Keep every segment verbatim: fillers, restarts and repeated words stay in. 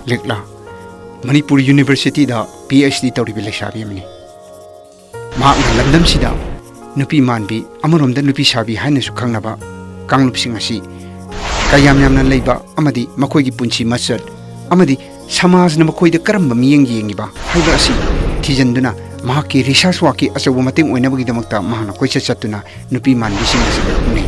ꯂꯤꯛꯂꯥ, ꯃꯅꯤꯄꯨꯔ ꯌꯨꯅꯤꯚꯔꯁꯤꯇꯤꯗ P H D ꯇꯧꯔꯤꯕ ꯂꯩꯁꯥꯕꯤ ꯑꯃꯅꯤ꯫ ꯃꯍꯥꯛꯅ ꯂꯝꯗꯝꯁꯤꯗ ꯅꯨꯄꯤ ꯃꯥꯟꯕꯤ, ꯑꯃꯔꯣꯝꯗ ꯅꯨꯄꯤ ꯁꯥꯕꯤ ꯍꯥꯏꯅꯁꯨ ꯈꯪꯅꯕ ꯀꯥꯡꯂꯨꯞꯁꯤꯡ ꯑꯁꯤ ꯀꯌꯥꯝ ꯌꯥꯝꯅ ꯂꯩꯕ ꯑꯃꯗꯤ ꯃꯈꯣꯏꯒꯤ ꯄꯨꯟꯁꯤ ꯃꯆꯠ ꯑꯃꯗꯤ ꯁꯃꯥꯖꯅ ꯃꯈꯣꯏꯗ ꯀꯔꯝꯕ ꯃꯤꯠꯌꯦꯡ ꯌꯦꯡꯉꯤꯕ ꯍꯥꯏꯕ ꯑꯁꯤ ꯊꯤꯖꯤꯟꯗꯨꯅ ꯃꯍꯥꯛꯀꯤ ꯔꯤꯁꯔꯁ ꯋꯥꯔꯛꯀꯤ ꯑꯆꯧꯕ ꯃꯇꯦꯡ ꯑꯣꯏꯅꯕꯒꯤꯗꯃꯛꯇ ꯃꯍꯥꯛꯅ ꯀꯣꯏꯆꯠ ꯆꯠꯇꯨꯅ ꯅꯨꯄꯤ ꯃꯥꯟꯕꯤꯁꯤꯡ ꯑꯁꯤꯗ ꯎꯅꯩ꯫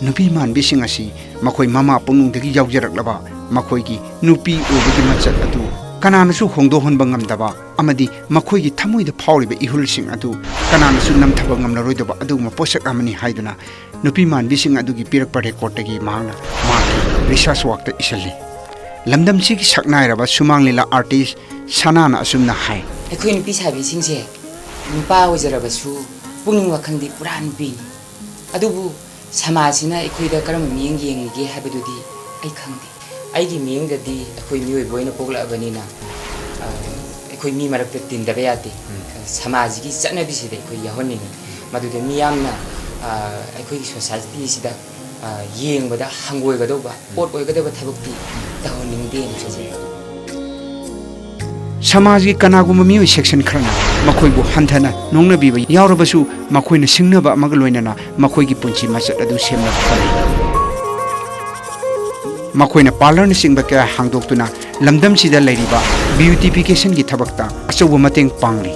ꯅꯨꯄꯤ ꯃꯥꯟꯕꯤꯁꯤꯡ ꯑꯁꯤ ꯃꯈꯣꯏ ꯃꯃꯥ ꯄꯨꯛꯅꯨꯡꯗꯒꯤ ꯌꯥꯎꯖꯔꯛꯂꯕ ꯃꯈꯣꯏꯒꯤ ꯅꯨꯄꯤ ꯑꯣꯏꯕꯒꯤ ꯃꯆꯠ ꯑꯗꯨ ꯀꯅꯥꯅꯁꯨ ꯍꯣꯡꯗꯣꯛꯍꯟꯕ ꯉꯝꯗꯕ ꯑꯃꯗꯤ ꯃꯈꯣꯏꯒꯤ ꯊꯃꯣꯏꯗ ꯐꯥꯎꯔꯤꯕ ꯏꯍꯨꯜꯁꯤꯡ ꯑꯗꯨ ꯀꯅꯥꯅꯁꯨ ꯅꯝꯊꯕ ꯉꯝꯂꯔꯣꯏꯗꯕ ꯑꯗꯨꯒꯨꯝꯕ ꯄꯣꯠꯁꯛ ꯑꯃꯅꯤ ꯍꯥꯏꯗꯨꯅ ꯅꯨꯄꯤ ꯃꯥꯟꯕꯤꯁꯤꯡ ꯑꯗꯨꯒꯤ ꯄꯤꯔꯛꯄ ꯔꯦꯀꯣꯔꯠꯇꯒꯤ ꯃꯍꯥꯛꯅ ꯃꯍꯥꯛꯀꯤ ꯔꯤꯁꯔꯁ ꯋꯥꯔꯛꯇ ꯏꯁꯤꯜꯂꯤ꯫ ꯂꯝꯗꯝꯁꯤꯒꯤ ꯁꯛꯅꯥꯏꯔꯕ ꯁꯨꯃꯥꯡ ꯂꯤꯂꯥ ꯑꯥꯔꯇꯤꯁ ꯁꯅꯥꯅ ꯑꯁꯨꯝꯅ ꯍꯥꯏ꯫ ꯑꯩꯈꯣꯏ ꯅꯨꯄꯤ ꯁꯥꯕꯤꯁꯤꯡꯁꯦ ꯅꯨꯄꯥ ꯑꯣꯏꯖꯔꯕꯁꯨ ꯄꯨꯛꯅꯤꯡ ꯋꯥꯈꯜꯗꯤ ꯄꯨꯔꯥ ꯅꯨꯄꯤꯅꯤ꯫ ꯑꯗꯨꯕꯨ ꯁꯃꯥꯖꯁꯤꯅ ꯑꯩꯈꯣꯏꯗ ꯀꯔꯝꯕ ꯃꯤꯠꯌꯦꯡ ꯌꯦꯡꯉꯤꯒꯦ ꯍꯥꯏꯕꯗꯨꯗꯤ ꯑꯩ ꯈꯪꯗꯦ꯫ ꯑꯩꯒꯤ ꯃꯤꯠꯌꯦꯡꯗꯗꯤ ꯑꯩꯈꯣꯏ ꯃꯤꯑꯣꯏꯕ ꯑꯣꯏꯅ ꯄꯣꯛꯂꯛꯑꯕꯅꯤꯅ, ꯑ, ꯑꯩꯈꯣꯏ ꯃꯤ ꯃꯔꯛꯇ ꯇꯤꯟꯗꯕ ꯌꯥꯗꯦ꯫ ꯎꯝ꯫ ꯁꯃꯥꯖꯁꯤꯒꯤ ꯆꯠꯅꯕꯤꯁꯤꯗ ꯑꯩꯈꯣꯏ ꯌꯥꯎꯍꯟꯅꯤꯡꯉꯤ꯫ ꯃꯗꯨꯗ ꯃꯤꯌꯥꯝꯅ, ꯑ, ꯑꯩꯈꯣꯏꯒꯤ ꯁꯣꯁꯥꯏꯇꯤꯁꯤꯗ, ꯑ, ꯌꯦꯡꯕꯗ ꯍꯪꯒꯣꯏꯒꯗꯧꯕ, ꯎꯝ꯫ ꯑꯣꯠ ꯑꯣꯏꯒꯗꯕ ꯊꯕꯛꯇꯤ ꯇꯧꯍꯟꯅꯤꯡꯗꯦꯅ ꯈꯟꯖꯩ꯫ ꯁꯃꯥꯖꯒꯤ ꯀꯅꯥꯒꯨꯝꯕ ꯃꯤꯑꯣꯏ ꯁꯦꯛꯁꯟ ꯈꯔꯅ ꯃꯈꯣꯏꯕꯨ ꯍꯟꯊꯅ ꯅꯣꯛꯅꯕꯤꯕ ꯌꯥꯎꯔꯕꯁꯨ, ꯃꯈꯣꯏꯅ ꯁꯤꯡꯅꯕ ꯑꯃꯒ ꯂꯣꯏꯅꯅ ꯃꯈꯣꯏꯒꯤ ꯄꯨꯟꯁꯤ ꯃꯆꯠ ꯑꯗꯨ ꯁꯦꯝꯅꯕ ꯍꯣꯠꯅꯩ꯫ ꯃꯈꯣꯏꯅ ꯄꯥꯔꯂꯔꯅꯆꯤꯡꯕ ꯀꯌꯥ ꯍꯥꯡꯗꯣꯛꯇꯨꯅ ꯂꯝꯗꯝꯁꯤꯗ ꯂꯩꯔꯤꯕ ꯕ꯭ꯌꯨꯇꯤꯐꯤꯀꯦꯁꯟꯒꯤ ꯊꯕꯛꯇ ꯑꯆꯧꯕ ꯃꯇꯦꯡ ꯄꯥꯡꯂꯤ꯫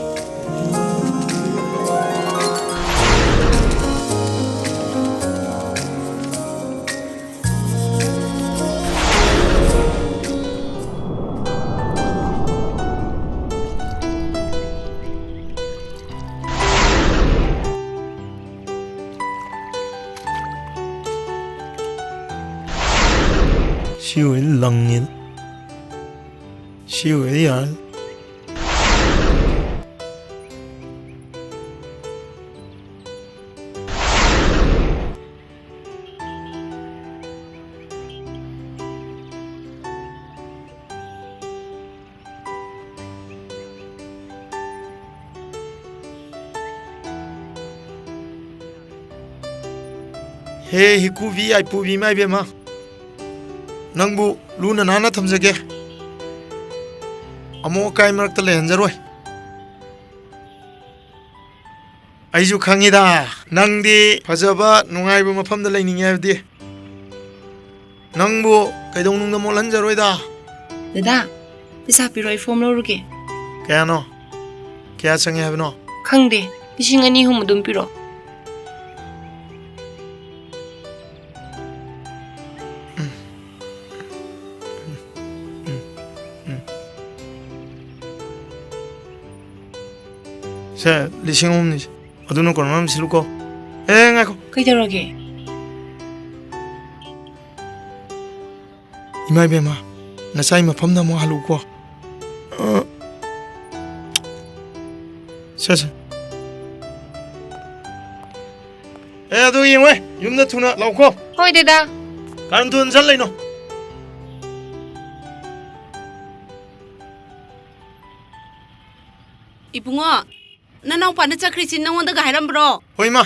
ꯁꯤ ꯑꯣꯏ ꯂꯪꯉꯤ꯫ ꯁꯤ ꯑꯣꯏ ꯌꯥꯔꯦ꯫ ꯍꯦ ꯍꯤꯀꯨꯕꯤ ꯌꯥꯏꯄꯨꯕꯤ, ꯏꯃꯥ ꯏꯕꯦꯝꯃ, ꯅꯪꯕꯨ ꯂꯨꯅ ꯅꯥꯟꯅ ꯊꯝꯖꯒꯦ꯫ ꯑꯃꯣꯠ ꯑꯀꯥꯏ ꯃꯔꯛꯇ ꯂꯩꯍꯟꯖꯔꯣꯏ꯫ ꯑꯩꯁꯨ ꯈꯪꯉꯤꯗ, ꯅꯪꯗꯤ ꯐꯖꯕ ꯅꯨꯡꯉꯥꯏꯕ ꯃꯐꯝꯗ ꯂꯩꯅꯤꯡꯉꯦ ꯍꯥꯏꯕꯗꯤ꯫ ꯅꯪꯕꯨ ꯀꯩꯗꯧꯅꯨꯡꯗ ꯃꯣꯠꯍꯟꯖꯔꯣꯏꯗ꯫ ꯗꯗꯥ, ꯄꯩꯁꯥ ꯄꯤꯔꯣ, ꯑꯩ ꯐꯣꯝ ꯂꯧꯔꯨꯒꯦ꯫ ꯀꯌꯥꯅꯣ? ꯀꯌꯥ ꯆꯪꯉꯦ ꯍꯥꯏꯕꯅꯣ? ꯈꯪꯗꯦ, ꯂꯤꯁꯤꯡ ꯑꯅꯤ ꯑꯍꯨꯝ ꯑꯗꯨꯝ ꯄꯤꯔꯣ꯫ ꯁꯦ, ꯂꯤꯁꯤꯡ ꯑꯍꯨꯝꯅꯤ꯫ ꯑꯗꯨꯅ ꯀꯣꯟꯅ ꯑꯃ ꯁꯤꯜꯂꯨꯀꯣ꯫ ꯑꯦ, ꯉꯥꯏꯈꯣ꯫ ꯀꯩꯗꯧꯔꯒꯦ? ꯏꯃꯥ ꯏꯕꯦꯝꯃ, ꯅꯆꯥꯏ ꯃꯐꯝꯗ ꯑꯃꯨꯛ ꯍꯜꯂꯨꯀꯣ꯫ ꯑ, ꯁꯦ, ꯁꯦ꯫ ꯑꯦ, ꯑꯗꯨ ꯌꯦꯡꯉꯣꯏ, ꯌꯨꯝꯗ ꯊꯨꯅ ꯂꯥꯛꯎꯀꯣ꯫ ꯍꯣꯏ, ꯗꯦꯗꯥ꯫ ꯀꯥꯔꯟ ꯊꯨꯅ ꯆꯠ ꯂꯩꯅꯣ꯫ ꯏꯕꯨꯡꯉꯣ, ꯅꯅꯥꯎꯄꯥꯅ ꯆꯠꯈ꯭ꯔꯤꯁꯤ ꯅꯉꯣꯟꯗꯒ ꯍꯥꯏꯔꯝꯕ꯭ꯔꯣ? ꯍꯣꯏ, ꯏꯃꯥ꯫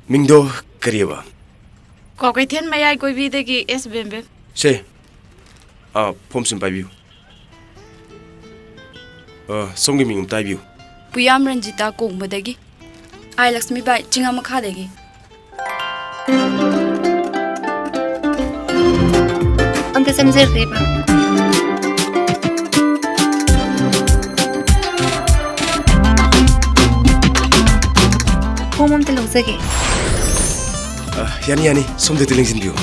ꯃꯤꯡꯗꯣ ꯀꯔꯤꯑꯕ? ꯀ꯭ꯋꯥꯀꯩꯊꯦꯜ ꯃꯌꯥꯏ ꯀꯣꯏꯕꯤꯗꯒꯤ ꯑꯦꯁ ꯕꯦꯝꯕꯦꯝ꯫ ꯁꯦ, ꯑꯥ, ꯐꯣꯝ ꯁꯤꯝ ꯄꯥꯏꯕꯤꯌꯨ꯫ ꯑꯥ, ꯁꯣꯝꯒꯤ ꯃꯤꯡ ꯑꯝꯇ ꯍꯥꯏꯕꯤꯌꯨ꯫ ꯄꯨꯌꯥꯝ ꯔꯟꯖꯤꯇꯥ ꯀꯣꯡꯕꯗꯒꯤ꯫ ꯑꯥꯏ ꯂꯛꯁꯃꯤꯕꯥꯏ ꯆꯤꯡꯉꯥ ꯃꯈꯥꯗꯒꯤ꯫ ꯑꯝꯇ ꯆꯪꯖꯔꯛꯀꯦꯕ꯫ ꯐꯣꯝ ꯑꯝꯇ ꯂꯧꯖꯒꯦ꯫ ꯑ, ꯌꯥꯅꯤ, ꯌꯥꯅꯤ꯫ ꯁꯣꯝꯗꯗꯤ ꯂꯦꯡꯁꯤꯟꯕꯤꯌꯨ꯫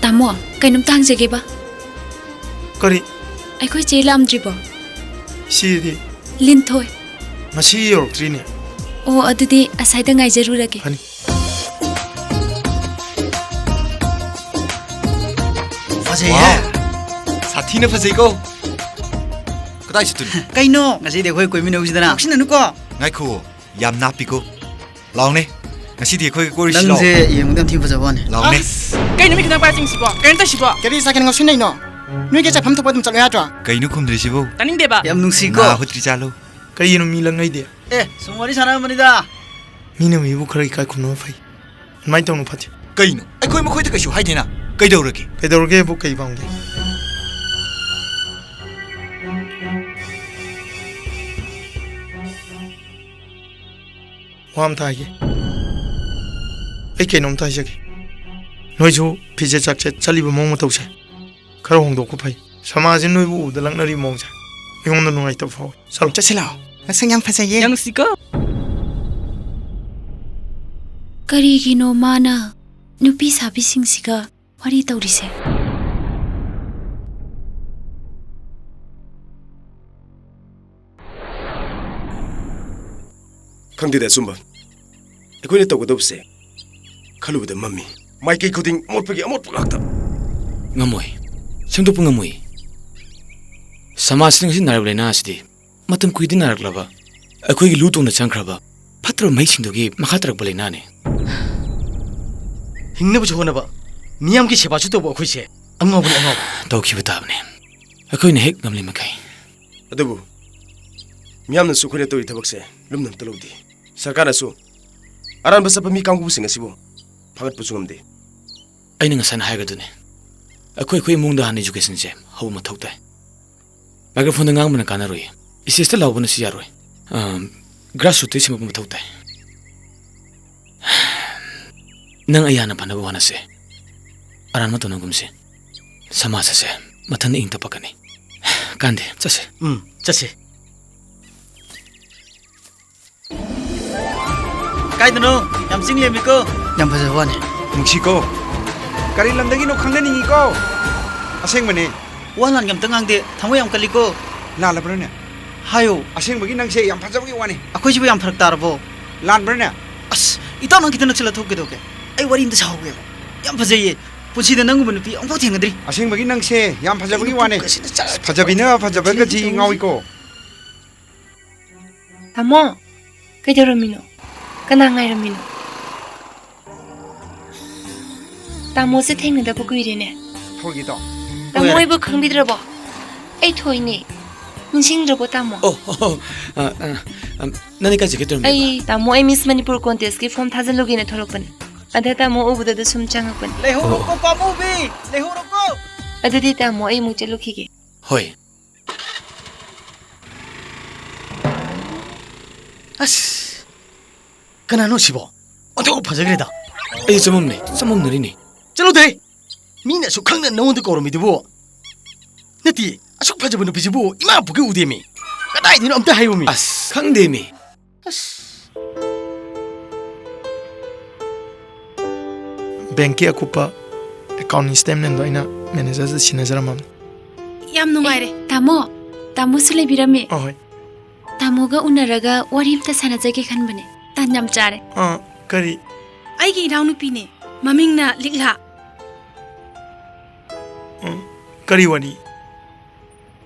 ꯇꯥꯃꯣ, ꯀꯩꯅꯣꯝꯇ ꯍꯪꯖꯒꯦꯕ꯫ ꯀꯔꯤ? ꯑꯩꯈꯣꯏ ꯆꯦ ꯂꯥꯛꯑꯝꯗ꯭ꯔꯤꯕꯣ? ꯏꯆꯦꯗꯤ? ꯂꯤꯟꯊꯣꯏ꯫ ꯉꯁꯤ ꯌꯧꯔꯛꯇ꯭ꯔꯤꯅꯦ꯫ ꯑꯣ, ꯑꯗꯨꯗꯤ ꯑꯁꯥꯏꯗ ꯉꯥꯏꯖꯔꯨꯔꯒꯦ꯫ ꯐꯅꯤ꯫ ꯐꯖꯩꯍꯦ꯫ ꯋꯥꯎ꯫ ꯁꯥꯊꯤꯅ ꯐꯖꯩꯀꯣ꯫ ꯀꯗꯥꯏ ꯆꯠꯇꯣꯏꯅꯣ? ꯀꯩꯅꯣ? ꯉꯁꯤꯗꯤ ꯑꯩꯈꯣꯏ ꯀꯣꯏꯃꯤꯟꯅꯧꯁꯤꯗꯅ꯫ ꯉꯥꯎꯁꯤꯟꯅꯅꯨꯀꯣ꯫ ꯉꯥꯏꯈꯨꯑꯣ, ꯌꯥꯝ ꯅꯥꯞꯄꯤꯀꯣ꯫ ꯂꯥꯎꯅꯦ, ꯉꯁꯤꯗꯤ ꯑꯩꯈꯣꯏꯒ ꯀꯣꯏꯔꯨꯁꯤ ꯂꯥꯎ꯫ ꯅꯪꯁꯦ ꯌꯦꯡꯕꯗ ꯌꯥꯝ ꯊꯤꯅ ꯐꯖꯕ ꯋꯥꯅꯦ꯫ ꯂꯥꯎꯅꯦ꯫ ꯑꯁ! ꯀꯩꯅꯣ ꯃꯤ ꯈꯤꯇꯪ ꯄꯥꯏ ꯆꯤꯡꯁꯤꯕꯣ? ꯀꯩꯅꯣ ꯇꯧꯁꯤꯕꯣ? ꯀꯔꯤ ꯆꯥꯛꯀꯦꯟ ꯉꯥꯎꯁꯤꯟꯅꯩꯅꯣ? ꯅꯣꯏꯒꯤ ꯆꯠꯐꯝ ꯊꯣꯛꯄ ꯑꯗꯨꯝ ꯆꯠꯂꯣ ꯌꯥꯗ꯭ꯔꯣ? ꯀꯩꯅꯣ ꯈꯨꯝꯗ꯭ꯔꯤꯁꯤꯕꯣ? ꯇꯥꯅꯤꯡꯗꯦꯕ꯫ ꯌꯥꯝ ꯅꯨꯡꯁꯤꯀꯣ꯫ ꯅꯥ ꯍꯨꯠꯇ꯭ꯔꯤ ꯆꯥꯂꯣ꯫ ꯀꯩꯒꯤꯅꯣ ꯃꯤ ꯂꯪꯉꯩꯗꯤ? ꯑꯦ, ꯁꯨꯝ ꯋꯥꯔꯤ ꯁꯥꯟꯅꯔꯝꯕꯅꯤꯗ꯫ ꯃꯤꯅ ꯃꯤꯕꯨ ꯈꯔ ꯏꯀꯥꯏ ꯈꯨꯝꯅꯕ ꯐꯩ꯫ ꯑꯗꯨꯃꯥꯏꯅ ꯇꯧꯅꯨ ꯐꯠꯇꯦ꯫ ꯀꯩꯅꯣ? ꯑꯩꯈꯣꯏ ꯃꯈꯣꯏꯗ ꯀꯩꯁꯨ ꯍꯥꯏꯗꯦꯅ꯫ ꯀꯩꯗꯧꯔꯒꯦ? ꯀꯩꯗꯧꯔꯒꯦꯕꯨ ꯀꯩ ꯄꯥꯝꯒꯦ? ꯋꯥ ꯑꯝꯇ ꯍꯥꯏꯒꯦ꯫ ꯑꯩ ꯀꯩꯅꯣꯝꯇ ꯍꯥꯏꯖꯒꯦ꯫ ꯅꯣꯏꯁꯨ ꯐꯤꯖꯦꯠ ꯆꯥꯛꯁꯦꯠ ꯆꯠꯂꯤꯕ ꯃꯑꯣꯡ ꯃꯇꯧꯁꯦ ꯈꯔ ꯍꯣꯡꯗꯣꯛꯄ ꯐꯩ꯫ ꯁꯃꯥꯖꯁꯤ ꯅꯣꯏꯕꯨ ꯎꯕꯗ ꯂꯛꯅꯔꯤꯕ ꯃꯑꯣꯡꯁꯦ ꯑꯩꯉꯣꯟꯗ ꯅꯨꯡꯉꯥꯏꯇꯕ ꯐꯥꯎꯏ꯫ ꯆꯠꯂꯣ꯫ ꯆꯠꯁꯤ ꯂꯥꯛꯑꯣ꯫ ꯅꯁꯛ ꯌꯥꯝ ꯐꯖꯩꯌꯦ꯫ ꯌꯥꯝ ꯅꯨꯡꯁꯤꯀꯣ꯫ ꯀꯔꯤꯒꯤꯅꯣ ꯃꯥꯅ ꯅꯨꯄꯤ ꯁꯥꯕꯤꯁꯤꯡꯁꯤꯒ ꯋꯥꯔꯤ ꯇꯧꯔꯤꯁꯦ? ꯈꯪꯗꯦꯗ ꯑꯆꯨꯝꯕ꯫ ꯑꯩꯈꯣꯏꯅ ꯇꯧꯒꯗꯧꯕꯁꯦ ꯈꯜꯂꯨꯕꯗ ꯃꯝꯃꯤ꯫ ꯃꯥꯏꯀꯩ ꯈꯨꯗꯤꯡ ꯑꯃꯣꯠꯄꯒꯤ ꯑꯃꯣꯠꯄ ꯉꯥꯛꯇ꯫ ꯉꯝꯃꯣꯏ꯫ ꯁꯦꯝꯗꯣꯛꯄ ꯉꯝꯃꯣꯏ꯫ ꯁꯃꯥꯖꯁꯤꯗ ꯉꯁꯤ ꯅꯥꯔꯛꯂꯤꯕ ꯂꯥꯏꯅꯥ ꯑꯁꯤꯗꯤ ꯃꯇꯝ ꯀꯨꯏꯗ ꯅꯥꯔꯛꯂꯕ, ꯑꯩꯈꯣꯏꯒꯤ ꯂꯨ ꯇꯣꯡꯅ ꯆꯪꯈ꯭ꯔꯕ ꯐꯠꯇ꯭ꯔꯕ ꯃꯍꯤꯛꯁꯤꯡꯗꯨꯒꯤ ꯃꯈꯥ ꯇꯥꯔꯛꯄ ꯂꯥꯏꯅꯥꯅꯤ꯫ ꯍꯤꯡꯅꯕꯁꯨ ꯍꯣꯠꯅꯕ, ꯃꯤꯌꯥꯝꯒꯤ ꯁꯦꯕꯥꯁꯨ ꯇꯧꯕ ꯑꯩꯈꯣꯏꯁꯦ ꯑꯉꯥꯎꯕꯅꯤ, ꯑꯉꯥꯎꯕ꯫ ꯇꯧꯈꯤꯕ ꯇꯥꯕꯅꯤ, ꯑꯩꯈꯣꯏꯅ ꯍꯦꯛ ꯉꯝꯂꯤ ꯃꯈꯩ꯫ ꯑꯗꯨꯕꯨ ꯃꯤꯌꯥꯝꯅꯁꯨ ꯑꯩꯈꯣꯏꯅ ꯇꯧꯔꯤ ꯊꯕꯛꯁꯦ ꯂꯨꯝꯅ ꯑꯝꯇ ꯂꯧꯗꯦ꯫ ꯁꯔꯀꯥꯔꯅꯁꯨ ꯑꯔꯥꯟꯕ ꯆꯠꯄ ꯃꯤ ꯀꯥꯡꯕꯨꯁꯤꯡ ꯑꯁꯤꯕꯨ ꯐꯥꯒꯠꯄꯁꯨ ꯉꯝꯗꯦ꯫ ꯑꯩꯅ ꯉꯁꯥꯏꯅ ꯍꯥꯏꯒꯗꯨꯅꯤ, ꯑꯩꯈꯣꯏ ꯑꯩꯈꯣꯏ ꯏꯃꯨꯡꯗ ꯍꯥꯟꯅ educationꯁꯦ ꯍꯧꯕ ꯃꯊꯧ ꯇꯥꯏ꯫ Microphoneꯗ ꯉꯥꯡꯕꯅ ꯀꯥꯟꯅꯔꯣꯏꯌꯦ꯫ Stageꯇ ꯂꯥꯎꯕꯅꯁꯨ ꯌꯥꯔꯣꯏ꯫ ꯑꯝ, grassrootꯇꯒꯤ ꯁꯦꯝꯃꯛꯄ ꯃꯊꯧ ꯇꯥꯏ꯫ ꯅꯪ ꯑꯩ ꯍꯥꯟꯅ ꯐꯅꯕ ꯍꯣꯠꯅꯁꯦ꯫ ꯑꯔꯥꯟꯕ ꯇꯧꯅꯒꯨꯝꯁꯦ꯫ ꯁꯃꯥꯖ ꯑꯁꯦ ꯃꯊꯟꯇ ꯏꯪ ꯇꯞꯄꯛꯀꯅꯤ꯫ ꯀꯥꯟꯗꯦ, ꯆꯠꯁꯦ꯫ ꯎꯝ, ꯆꯠꯁꯦ꯫ ꯀꯥꯏꯗꯅꯣ? ꯌꯥꯝ ꯆꯤꯡ ꯂꯦꯝꯃꯤꯀꯣ꯫ ꯌꯥꯝ ꯐꯖꯕ ꯋꯥꯅꯤ꯫ ꯅꯨꯡꯁꯤꯀꯣ꯫ ꯀꯔꯤ ꯂꯝꯗꯒꯤꯅꯣ ꯈꯪꯅꯅꯤꯡꯉꯤꯀꯣ꯫ ꯑꯁꯦꯡꯕꯅꯦ꯫ ꯋꯥ ꯂꯥꯟꯒ ꯑꯝꯇ ꯉꯥꯡꯗꯦ, ꯊꯃꯣꯏ ꯌꯥꯝ ꯀꯜꯂꯤꯀꯣ꯫ ꯂꯥꯜꯂꯕ꯭ꯔꯅꯦ? ꯍꯥꯏꯌꯣ꯫ ꯑꯁꯦꯡꯕꯒꯤ ꯅꯪꯁꯦ ꯌꯥꯝ ꯐꯖꯕꯒꯤ ꯋꯥꯅꯤ꯫ ꯑꯩꯈꯣꯏꯁꯤꯕꯨ ꯌꯥꯝ ꯐꯔꯛ ꯇꯥꯔꯕꯣ? ꯂꯥꯟꯕ꯭ꯔꯅꯦ? ꯑꯁ, ꯏꯇꯥꯎ ꯅꯪ ꯈꯤꯇꯪ ꯅꯛꯁꯤꯜꯂ ꯊꯣꯛꯀꯦ ꯇꯧꯒꯦ꯫ ꯑꯩ ꯋꯥꯔꯤ ꯑꯝꯇ ꯁꯥꯍꯧꯒꯦꯕ꯫ ꯌꯥꯝ ꯐꯖꯩꯌꯦ꯫ ꯄꯨꯟꯁꯤꯗ ꯅꯪꯒꯨꯝꯕ ꯅꯨꯄꯤ ꯑꯃꯨꯛꯐꯥꯎ ꯊꯦꯡꯅꯗ꯭ꯔꯤ꯫ ꯑꯁꯦꯡꯕꯒꯤ ꯅꯪꯁꯦ ꯌꯥꯝ ꯐꯖꯕꯒꯤ ꯀꯩꯅꯣ ꯋꯥꯅꯤ꯫ ꯄꯨꯛꯀꯁꯤꯅ ꯆꯥ-, ꯐꯖꯕꯤꯅ ꯐꯖꯕꯒꯁꯤ ꯊꯦꯡꯅꯗ꯭ꯔꯤ ꯉꯥꯎꯏꯀꯣ꯫ ꯇꯥꯃꯣ, ꯀꯩꯗꯧꯔꯝꯃꯤꯅꯣ? ꯀꯅꯥ ꯉꯥꯏꯔꯝꯃꯤꯅꯣ? ꯇꯥꯃꯣꯁꯦ ꯊꯦꯡꯅꯗꯕ ꯀꯨꯏꯔꯦꯅꯦ꯫ ꯊꯣꯛꯂꯒꯦ ꯇꯥꯎ꯫ ꯇꯥꯃꯣ ꯌꯥꯔꯦ꯫ ꯑꯩꯕꯨ ꯈꯪꯕꯤꯗ꯭ꯔꯕꯣ? ꯑꯩ ꯊꯣꯏꯅꯦ꯫ ꯅꯤꯡꯁꯤꯡꯗ꯭ꯔꯕꯣ ꯇꯥꯃꯣ? ꯑꯣ, ꯑꯣ, ꯑꯣ, ꯑ, ꯑ, ꯑ, ꯅꯪꯗꯤ ꯀꯥꯏ ꯆꯠꯀꯦ ꯇꯧꯔꯝꯃꯤꯕ? ꯑꯩ, ꯇꯥꯃꯣ, ꯑꯩ Miss Manipur contestꯀꯤ form ꯊꯥꯖꯤꯜꯂꯨꯒꯦꯅ ꯊꯣꯛꯂꯛꯄꯅꯦ꯫ ꯑꯗ ꯇꯥꯃꯣ ꯎꯕꯗ ꯑꯗꯨ ꯁꯨꯝ ꯆꯪꯉꯛꯄꯅꯦ꯫ ꯂꯩꯍꯧꯔꯣꯀꯣ, ꯑꯣ, ꯑꯣ꯫ ꯄꯥꯝꯃꯨꯕꯤ! ꯂꯩꯍꯧꯔꯣꯀꯣ! ꯑꯗꯨꯗꯤ ꯇꯥꯃꯣ, ꯑꯩ ꯑꯃꯨꯛ ꯆꯠꯂꯨꯈꯤꯒꯦ꯫ ꯍꯣꯏ꯫ ꯑꯁ! ꯀꯅꯥꯅꯣ ꯁꯤꯕꯣ? ꯑꯣꯟꯊꯣꯛ ꯐꯖꯈ꯭ꯔꯦꯗ꯫ ꯑꯩ ꯆꯃꯝꯅꯦ, ꯆꯃꯝꯅꯔꯤꯅꯦ꯫ ꯆꯠꯂꯨꯗꯦ! ꯃꯤꯅ ꯑꯁꯨꯛ ꯈꯪꯅ ꯅꯉꯣꯟꯗ ꯀꯧꯔꯝꯃꯤꯗꯨꯕꯨ? ꯅꯠꯇꯦ, ꯑꯁꯨꯛ ꯐꯖꯕ ꯅꯨꯄꯤꯁꯤꯕꯨ ꯏꯃꯥ ꯄꯣꯛꯀꯦ ꯎꯗꯦꯃꯤ꯫ ꯀꯗꯥꯏꯗꯩꯅꯣ ꯑꯝꯇ ꯍꯥꯏꯌꯨꯃꯤ꯫ ꯑꯁ, ꯈꯪꯗꯦꯃꯤ꯫ ꯑꯁ꯫ ꯕꯦꯡꯛꯀꯤ ꯑꯀꯨꯞꯄ account statementꯗꯣ ꯑꯩꯅ managerꯗ ꯁꯤꯟꯅꯖꯔꯝꯃꯕꯅꯤ꯫ ꯌꯥꯝ ꯅꯨꯡꯉꯥꯏꯔꯦ꯫ ꯑꯦ, ꯇꯥꯃꯣ, ꯇꯥꯃꯣꯁꯨ ꯂꯩꯕꯤꯔꯝꯃꯦ꯫ ꯑ, ꯍꯣꯏ꯫ ꯇꯥꯃꯣꯒ ꯎꯅꯔꯒ ꯋꯥꯔꯤ ꯑꯝꯇ ꯁꯥꯟꯅꯖꯒꯦ ꯈꯟꯕꯅꯦ꯫ ꯇꯥꯟ ꯌꯥꯝ ꯆꯥꯔꯦ꯫ ꯑ, ꯀꯔꯤ? ꯑꯩꯒꯤ ꯏꯅꯥꯎꯅꯨꯄꯤꯅꯦ꯫ ꯃꯃꯤꯡꯅ ꯂꯤꯛꯂꯥ꯫ ꯎꯝ, ꯀꯔꯤ ꯋꯥꯔꯤ?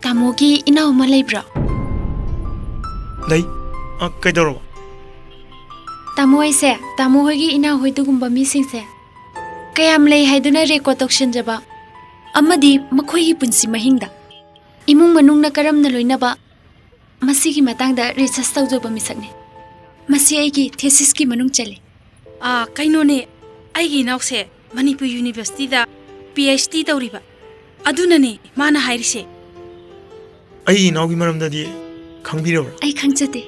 ꯇꯥꯃꯣꯒꯤ ꯏꯅꯥꯎ ꯑꯃ ꯂꯩꯕ꯭ꯔꯣ? ꯂꯩ꯫ ꯑ, ꯀꯩꯗꯧꯔꯕ? ꯇꯥꯃꯣ, ꯑꯩꯁꯦ ꯇꯥꯃꯣ ꯍꯣꯏꯒꯤ ꯏꯅꯥꯎ ꯍꯣꯏꯗꯨꯒꯨꯝꯕ ꯃꯤꯁꯤꯡꯁꯦ ꯀꯌꯥꯝ ꯂꯩ ꯍꯥꯏꯗꯨꯅ ꯔꯦꯀꯣꯔꯗ ꯇꯧꯁꯤꯟꯖꯕ ꯑꯃꯗꯤ ꯃꯈꯣꯏꯒꯤ ꯄꯨꯟꯁꯤ ꯃꯍꯤꯡꯗ ꯏꯃꯨꯡ ꯃꯅꯨꯡꯅ ꯀꯔꯝꯅ ꯂꯣꯏꯅꯕ, ꯃꯁꯤꯒꯤ ꯃꯇꯥꯡꯗ ꯔꯤꯁꯔꯆ ꯇꯧꯖꯕ ꯃꯤꯁꯛꯅꯤ꯫ ꯃꯁꯤ ꯑꯩꯒꯤ ꯊꯦꯁꯤꯁꯀꯤ ꯃꯅꯨꯡ ꯆꯜꯂꯤ꯫ ꯑꯥ, ꯀꯩꯅꯣꯅꯦ, ꯑꯩꯒꯤ ꯏꯅꯥꯎꯁꯦ ꯃꯅꯤꯄꯨꯔ ꯌꯨꯅꯤꯚꯔꯁꯤꯇꯤꯗ ꯄꯤ ꯑꯩꯆ ꯗꯤ ꯇꯧꯔꯤꯕ꯫ ꯑꯗꯨꯅꯅꯦ ꯃꯥꯅ ꯍꯥꯏꯔꯤꯁꯦ꯫ ꯑꯩꯒꯤ ꯏꯅꯥꯎꯒꯤ ꯃꯔꯝꯗꯗꯤ ꯈꯪꯕꯤꯔꯕ꯭ꯔꯥ? ꯑꯩ ꯈꯪꯖꯗꯦ꯫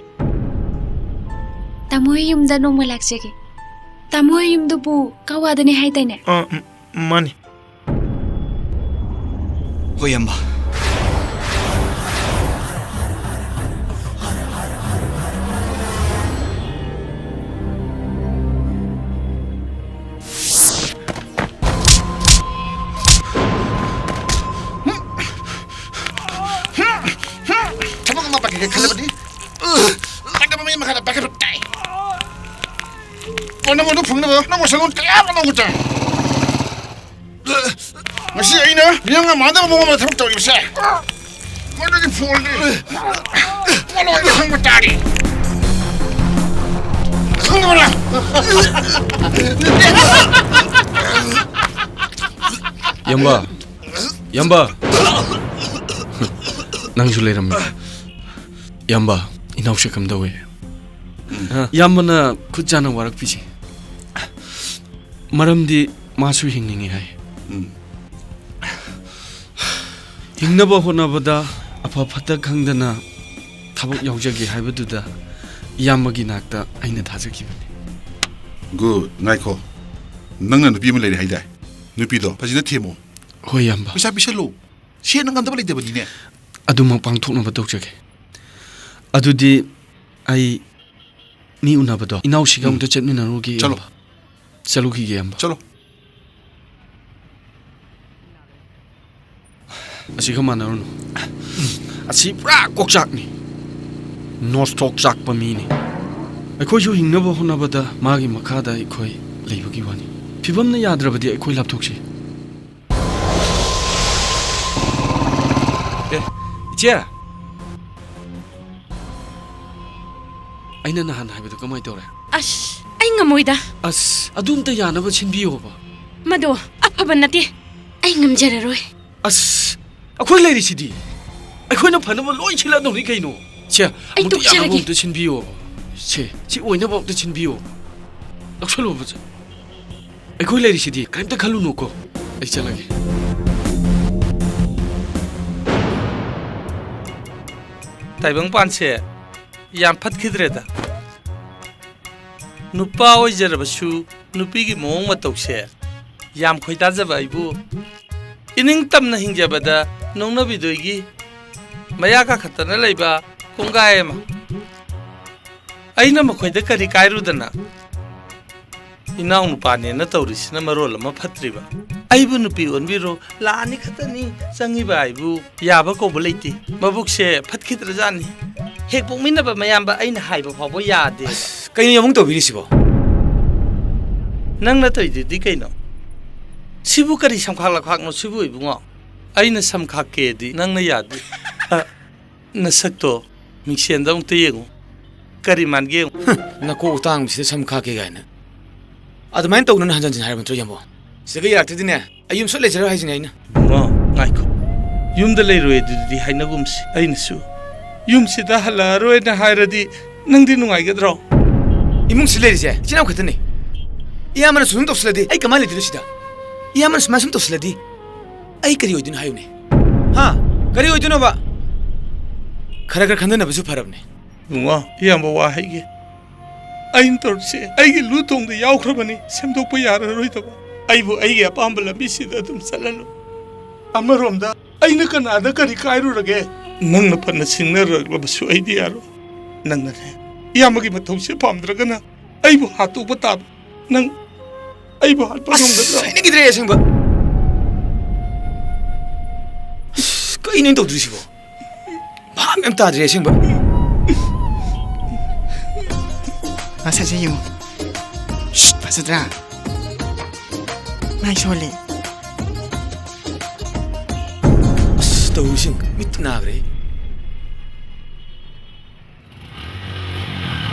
ꯇꯥꯃꯣ ꯍꯣꯏ ꯌꯨꯝꯗ ꯅꯣꯡꯃ ꯂꯥꯛꯆꯒꯦ꯫ ꯇꯥꯃꯣ ꯍꯣꯏ ꯌꯨꯝꯗꯨꯕꯨ ꯀꯋꯥꯗꯅꯦ ꯍꯥꯏꯗꯥꯏꯅꯦ? ꯑꯥ, ꯎꯝ, ꯃꯥꯅꯤ꯫ ꯍꯣꯏ, ꯏꯌꯥꯝꯕ꯫ ꯊꯕꯛ ꯑꯃ ꯄꯥꯏꯈꯠꯀꯦ ꯈꯜꯂꯕꯗꯤ, ꯄꯥꯏꯈꯠꯄ ꯃꯤ ꯃꯈꯥꯗ ꯄꯥꯏꯈꯠꯄ ꯇꯥꯏ꯫ ꯐꯣꯟ ꯅꯝꯕꯔꯗꯨ ꯐꯪꯅꯕ ꯅꯪꯕꯨ ꯁꯪꯒꯣꯝ ꯀꯌꯥ ꯂꯧꯕ ꯇꯥꯏ꯫ ꯉꯁꯤ ꯑꯩꯅ ꯃꯤꯌꯥꯝꯒ ꯃꯥꯟꯅꯗꯕ ꯃꯑꯣꯡ ꯑꯃꯗ ꯊꯕꯛ ꯇꯧꯔꯤꯕꯁꯦ, ꯃꯗꯨꯒꯤ ꯐꯣꯟꯗꯤ ꯃꯂꯣꯏꯅ ꯈꯪꯕ ꯇꯥꯔꯤ꯫ ꯈꯪꯗꯕ꯭ꯔꯥ? ꯏꯌꯥꯝꯕ, ꯏꯌꯥꯝꯕ, ꯅꯪꯁꯨ ꯂꯩꯔꯝꯃꯤ꯫ ꯏꯌꯥꯝꯕ, ꯏꯅꯥꯎꯁꯦ ꯀꯝꯗꯧꯋꯦ? ꯎꯝ꯫ ꯏꯌꯥꯝꯕꯅ ꯈꯨꯠ ꯆꯥꯅ ꯋꯥꯔꯛꯄꯤꯁꯦ꯫ ꯃꯔꯝꯗꯤ ꯃꯥꯁꯨ ꯍꯤꯡꯅꯤꯡꯉꯤ ꯍꯥꯏ꯫ ꯎꯝ꯫ ꯍꯤꯡꯅꯕ ꯍꯣꯠꯅꯕꯗ ꯑꯐ ꯐꯠꯇ ꯈꯪꯗꯅ ꯊꯕꯛ ꯌꯥꯎꯖꯒꯦ ꯍꯥꯏꯕꯗꯨꯗ ꯏꯌꯥꯝꯕꯒꯤ ꯅꯥꯛꯇ ꯑꯩꯅ ꯊꯥꯖꯈꯤꯕꯅꯤ꯫ ꯒꯨꯗ, ꯉꯥꯏꯈꯣ꯫ ꯅꯪꯅ ꯅꯨꯄꯤ ꯑꯃ ꯂꯩꯔꯦ ꯍꯥꯏꯗꯥꯏ? ꯅꯨꯄꯤꯗꯣ ꯐꯖꯅ ꯊꯦꯝꯃꯣ꯫ ꯍꯣꯏ, ꯏꯌꯥꯝꯕ꯫ ꯄꯩꯁꯥ ꯄꯤꯁꯜꯂꯣ꯫ ꯁꯦꯠꯅ ꯉꯝꯗꯕ ꯂꯩꯇꯕꯅꯤꯅꯦ꯫ ꯑꯗꯨꯃꯛ ꯄꯥꯡꯊꯣꯛꯅꯕ ꯇꯧꯖꯒꯦ꯫ ꯑꯗꯨꯗꯤ ꯑꯩ ꯃꯤ ꯎꯅꯕꯗꯣ ꯏꯅꯥꯎꯁꯤꯒ ꯎꯝ꯫ ꯑꯃꯨꯛꯇ ꯆꯠꯃꯤꯟꯅꯔꯨꯒꯦ, ꯆꯠꯂꯣ꯫ ꯏꯌꯥꯝꯕ꯫ ꯆꯠꯂꯨꯈꯤꯒꯦ, ꯏꯌꯥꯝꯕ꯫ ꯆꯠꯂꯣ꯫ ꯑꯁꯤꯒ ꯃꯥꯟꯅꯔꯨꯅꯨ꯫ ꯑꯁꯤ ꯄꯨꯔꯥ ꯀꯣꯛꯆꯥꯛꯅꯤ꯫ ꯅꯣꯁꯇꯣꯛ ꯆꯥꯛꯄ ꯃꯤꯅꯤ꯫ ꯑꯩꯈꯣꯏꯁꯨ ꯍꯤꯡꯅꯕ ꯍꯣꯠꯅꯕꯗ ꯃꯥꯒꯤ ꯃꯈꯥꯗ ꯑꯩꯈꯣꯏ ꯂꯩꯕꯒꯤ ꯋꯥꯅꯤ꯫ ꯐꯤꯕꯝꯅ ꯌꯥꯗ꯭ꯔꯕꯗꯤ ꯑꯩꯈꯣꯏ ꯂꯥꯞꯊꯣꯛꯁꯤ꯫ ꯑꯦ, ꯏꯆꯦ! ꯑꯩꯅ ꯅꯍꯥꯟ ꯍꯥꯏꯕꯗꯣ ꯀꯃꯥꯏ ꯇꯧꯔꯦ? ꯑꯁ, ꯑꯩ ꯉꯝꯃꯣꯏꯗ꯫ ꯑꯁ, ꯑꯗꯨꯝꯇ ꯌꯥꯅꯕ ꯁꯤꯟꯕꯤꯌꯣꯕ꯫ ꯃꯗꯣ ꯑꯐꯕ ꯅꯠꯇꯦ꯫ ꯑꯩ ꯉꯝꯖꯔꯔꯣꯏ꯫ ꯑꯁ, ꯑꯩꯈꯣꯏ ꯂꯩꯔꯤꯁꯤꯗꯤ꯫ ꯑꯩꯈꯣꯏꯅ ꯐꯅꯕ ꯂꯣꯏ ꯁꯤꯜꯂꯗꯧꯅꯤ ꯀꯩꯅꯣ꯫ ꯁꯦ, ꯑꯩ ꯑꯃꯨꯛꯇ ꯌꯥꯅꯕ ꯇꯣꯛꯆꯔꯒꯦ꯫ ꯑꯝꯇ ꯁꯤꯟꯕꯤꯌꯣꯕ꯫ ꯁꯦ, ꯁꯤ ꯑꯣꯏꯅꯕ ꯑꯝꯇ ꯁꯤꯟꯕꯤꯌꯣ꯫ ꯂꯧꯁꯜꯂꯣꯕ, ꯁꯦ꯫ ꯑꯩꯈꯣꯏ ꯂꯩꯔꯤꯁꯤꯗꯤ, ꯀꯔꯤꯝꯇ ꯈꯜꯂꯨꯅꯨꯀꯣ꯫ ꯑꯩ ꯆꯠꯂꯒꯦ꯫ ꯇꯥꯏꯕꯪꯄꯥꯟꯁꯦ ꯌꯥꯝ ꯐꯠꯈꯤꯗ꯭ꯔꯦꯗ꯫ ꯅꯨꯄꯥ ꯑꯣꯏꯖꯔꯕꯁꯨ ꯅꯨꯄꯤꯒꯤ ꯃꯑꯣꯡ ꯃꯇꯧꯁꯦ ꯌꯥꯝ ꯈꯣꯏꯗꯥꯖꯕ ꯑꯩꯕꯨ ꯏꯅꯤꯡ ꯇꯝꯅ ꯍꯤꯡꯖꯕꯗ ꯅꯣꯡꯅꯕꯤꯗꯣꯏꯒꯤ ꯃꯌꯥ ꯀꯥꯈꯠꯇꯅ ꯂꯩꯕ ꯀꯣꯡꯒꯥꯏ ꯑꯃ꯫ ꯑꯩꯅ ꯃꯈꯣꯏꯗ ꯀꯔꯤ ꯀꯥꯏꯔꯨꯗꯅ? ꯏꯅꯥꯎꯅꯨꯄꯥꯅꯦꯅ ꯇꯧꯔꯤꯁꯤꯅ ꯃꯔꯣꯜ ꯑꯃ ꯐꯠꯇ꯭ꯔꯤꯕ꯫ ꯑꯩꯕꯨ ꯅꯨꯄꯤ ꯑꯣꯟꯕꯤꯔꯣ, ꯂꯥꯛꯑꯅꯤ ꯈꯛꯇꯅꯤ ꯆꯪꯉꯤꯕ ꯍꯥꯏꯕꯨ ꯌꯥꯕ ꯀꯧꯕ ꯂꯩꯇꯦ꯫ ꯃꯕꯨꯛꯁꯦ ꯐꯠꯈꯤꯗ꯭ꯔꯖꯥꯠꯅꯤ꯫ ꯍꯦꯛ ꯄꯣꯛꯃꯤꯟꯅꯕ ꯃꯌꯥꯝꯕ ꯑꯩꯅ ꯍꯥꯏꯕ ꯐꯥꯎꯕ ꯌꯥꯗꯦ꯫ ꯑꯁ, ꯀꯩꯅꯣ ꯌꯥꯝꯕꯨꯡ ꯇꯧꯕꯤꯔꯤꯁꯤꯕꯣ? ꯅꯪꯅ ꯇꯧꯔꯤꯗꯨꯗꯤ ꯀꯩꯅꯣ? ꯁꯤꯕꯨ ꯀꯔꯤ ꯁꯝꯈꯥꯛ ꯂꯈꯥꯛꯅꯣ ꯁꯤꯕꯨ, ꯏꯕꯨꯡꯉꯣ? ꯑꯩꯅ ꯁꯝꯈꯥꯛꯀꯦꯗꯤ ꯅꯪꯅ ꯌꯥꯗꯦ꯫ ꯑ, ꯅꯁꯛꯇꯣ ꯃꯤꯡꯁꯦꯟꯗ ꯑꯃꯨꯛꯇ ꯌꯦꯡꯉꯨ꯫ ꯀꯔꯤ ꯃꯥꯟꯒꯦ ꯌꯦꯡꯉꯨ꯫ ꯅꯀꯣꯛ ꯇꯥꯡꯕꯁꯤꯗ ꯁꯝ ꯈꯥꯛꯀꯦ ꯀꯥꯏꯅ꯫ ꯑꯗꯨꯃꯥꯏꯅ ꯇꯧꯅꯨꯅ ꯍꯟꯖꯟ ꯍꯟꯖꯟ ꯍꯥꯏꯔꯕ ꯅꯠꯇ꯭ꯔꯣ, ꯌꯥꯝꯕꯨꯡ? ꯁꯤꯗꯒ ꯌꯥꯔꯛꯇ꯭ꯔꯗꯤꯅꯦ, ꯑꯩ ꯌꯨꯝ ꯁꯨꯛ ꯂꯩꯖꯔꯣꯏ ꯍꯥꯏꯁꯤꯅꯦ ꯑꯩꯅ꯫ ꯏꯕꯨꯡꯉꯣ, ꯉꯥꯏꯈꯣ꯫ ꯌꯨꯝꯗ ꯂꯩꯔꯣꯏ ꯑꯗꯨꯗꯤ ꯍꯥꯏꯅꯒꯨꯝꯁꯤ꯫ ꯑꯩꯅꯁꯨ ꯌꯨꯝꯁꯤꯗ ꯍꯜꯂꯛꯑꯔꯣꯏꯅ ꯍꯥꯏꯔꯗꯤ ꯅꯪꯗꯤ ꯅꯨꯡꯉꯥꯏꯒꯗ꯭ꯔꯣ? ꯏꯃꯨꯡꯁꯤ ꯂꯩꯔꯤꯁꯦ ꯏꯆꯤꯟ ꯏꯅꯥꯎ ꯈꯛꯇꯅꯦ꯫ ꯏꯌꯥꯝꯕꯅ ꯁꯨꯝ ꯇꯧꯁꯤꯜꯂꯗꯤ ꯑꯩ ꯀꯃꯥꯏꯅ ꯂꯩꯗꯣꯏꯅꯣ ꯁꯤꯗ? ꯏꯌꯥꯝꯕꯅ ꯁꯨꯃꯥꯏꯅ ꯁꯨꯝ ꯇꯧꯁꯤꯜꯂꯗꯤ ꯑꯩ ꯀꯔꯤ ꯑꯣꯏꯗꯣꯏꯅꯣ ꯍꯥꯏꯌꯨꯅꯦ? ꯍꯥ? ꯀꯔꯤ ꯑꯣꯏꯗꯣꯏꯅꯣꯕ? ꯈꯔ ꯈꯔ ꯈꯟꯊꯅꯕꯁꯨ ꯐꯔꯕꯅꯦ꯫ ꯏꯕꯨꯡꯉꯣ, ꯏꯌꯥꯝꯕ ꯋꯥ ꯍꯥꯏꯒꯦ꯫ ꯑꯩꯅ ꯇꯧꯔꯤꯁꯦ ꯑꯩꯒꯤ ꯂꯨ ꯊꯣꯡꯗ ꯌꯥꯎꯈ꯭ꯔꯕꯅꯤ, ꯁꯦꯝꯗꯣꯛꯄ ꯌꯥꯔꯔꯣꯏꯗꯕ꯫ ꯑꯩꯕꯨ ꯑꯩꯒꯤ ꯑꯄꯥꯝꯕ ꯂꯝꯕꯤꯁꯤꯗ ꯑꯗꯨꯝ ꯆꯠꯍꯜꯂꯨ꯫ ꯑꯃꯔꯣꯝꯗ ꯑꯩꯅ ꯀꯅꯥꯗ ꯀꯔꯤ ꯀꯥꯏꯔꯨꯔꯒꯦ? ꯅꯪꯅ ꯐꯅ ꯁꯤꯡꯅꯔꯛꯂꯕꯁꯨ ꯑꯩꯗꯤ ꯌꯥꯔꯣꯏ꯫ ꯅꯪꯅꯅꯦ, ꯏꯌꯥꯝꯕꯒꯤ ꯃꯊꯧꯁꯦ ꯄꯥꯝꯗ꯭ꯔꯒꯅ ꯑꯩꯕꯨ ꯍꯥꯠꯇꯣꯛꯄ ꯇꯥꯕ꯫ ꯅꯪ ꯑꯩꯕꯨ ꯍꯥꯠꯄ ꯉꯝꯒꯗ꯭ꯔꯣ? ꯑꯁ, ꯍꯩꯅꯈꯤꯗ꯭ꯔꯦ ꯑꯁꯦꯡꯕ꯫ ꯑꯁ, ꯀꯩꯅꯣ ꯑꯩꯅ ꯇꯧꯗꯣꯏꯁꯤꯕꯣ? ꯚꯥꯞ ꯌꯥꯝ ꯇꯥꯗ꯭ꯔꯦ ꯑꯁꯦꯡꯕ꯫ ꯃꯁꯛꯁꯦ ꯌꯦꯡꯉꯨ꯫ ꯁꯤꯠ, ꯐꯖꯗ꯭ꯔꯥ? ꯃꯥꯏ ꯁꯣꯜꯂꯦ꯫ ꯑꯁ, ꯇꯧꯔꯤꯁꯤꯡ ꯃꯤꯠ ꯅꯥꯈ꯭ꯔꯦ꯫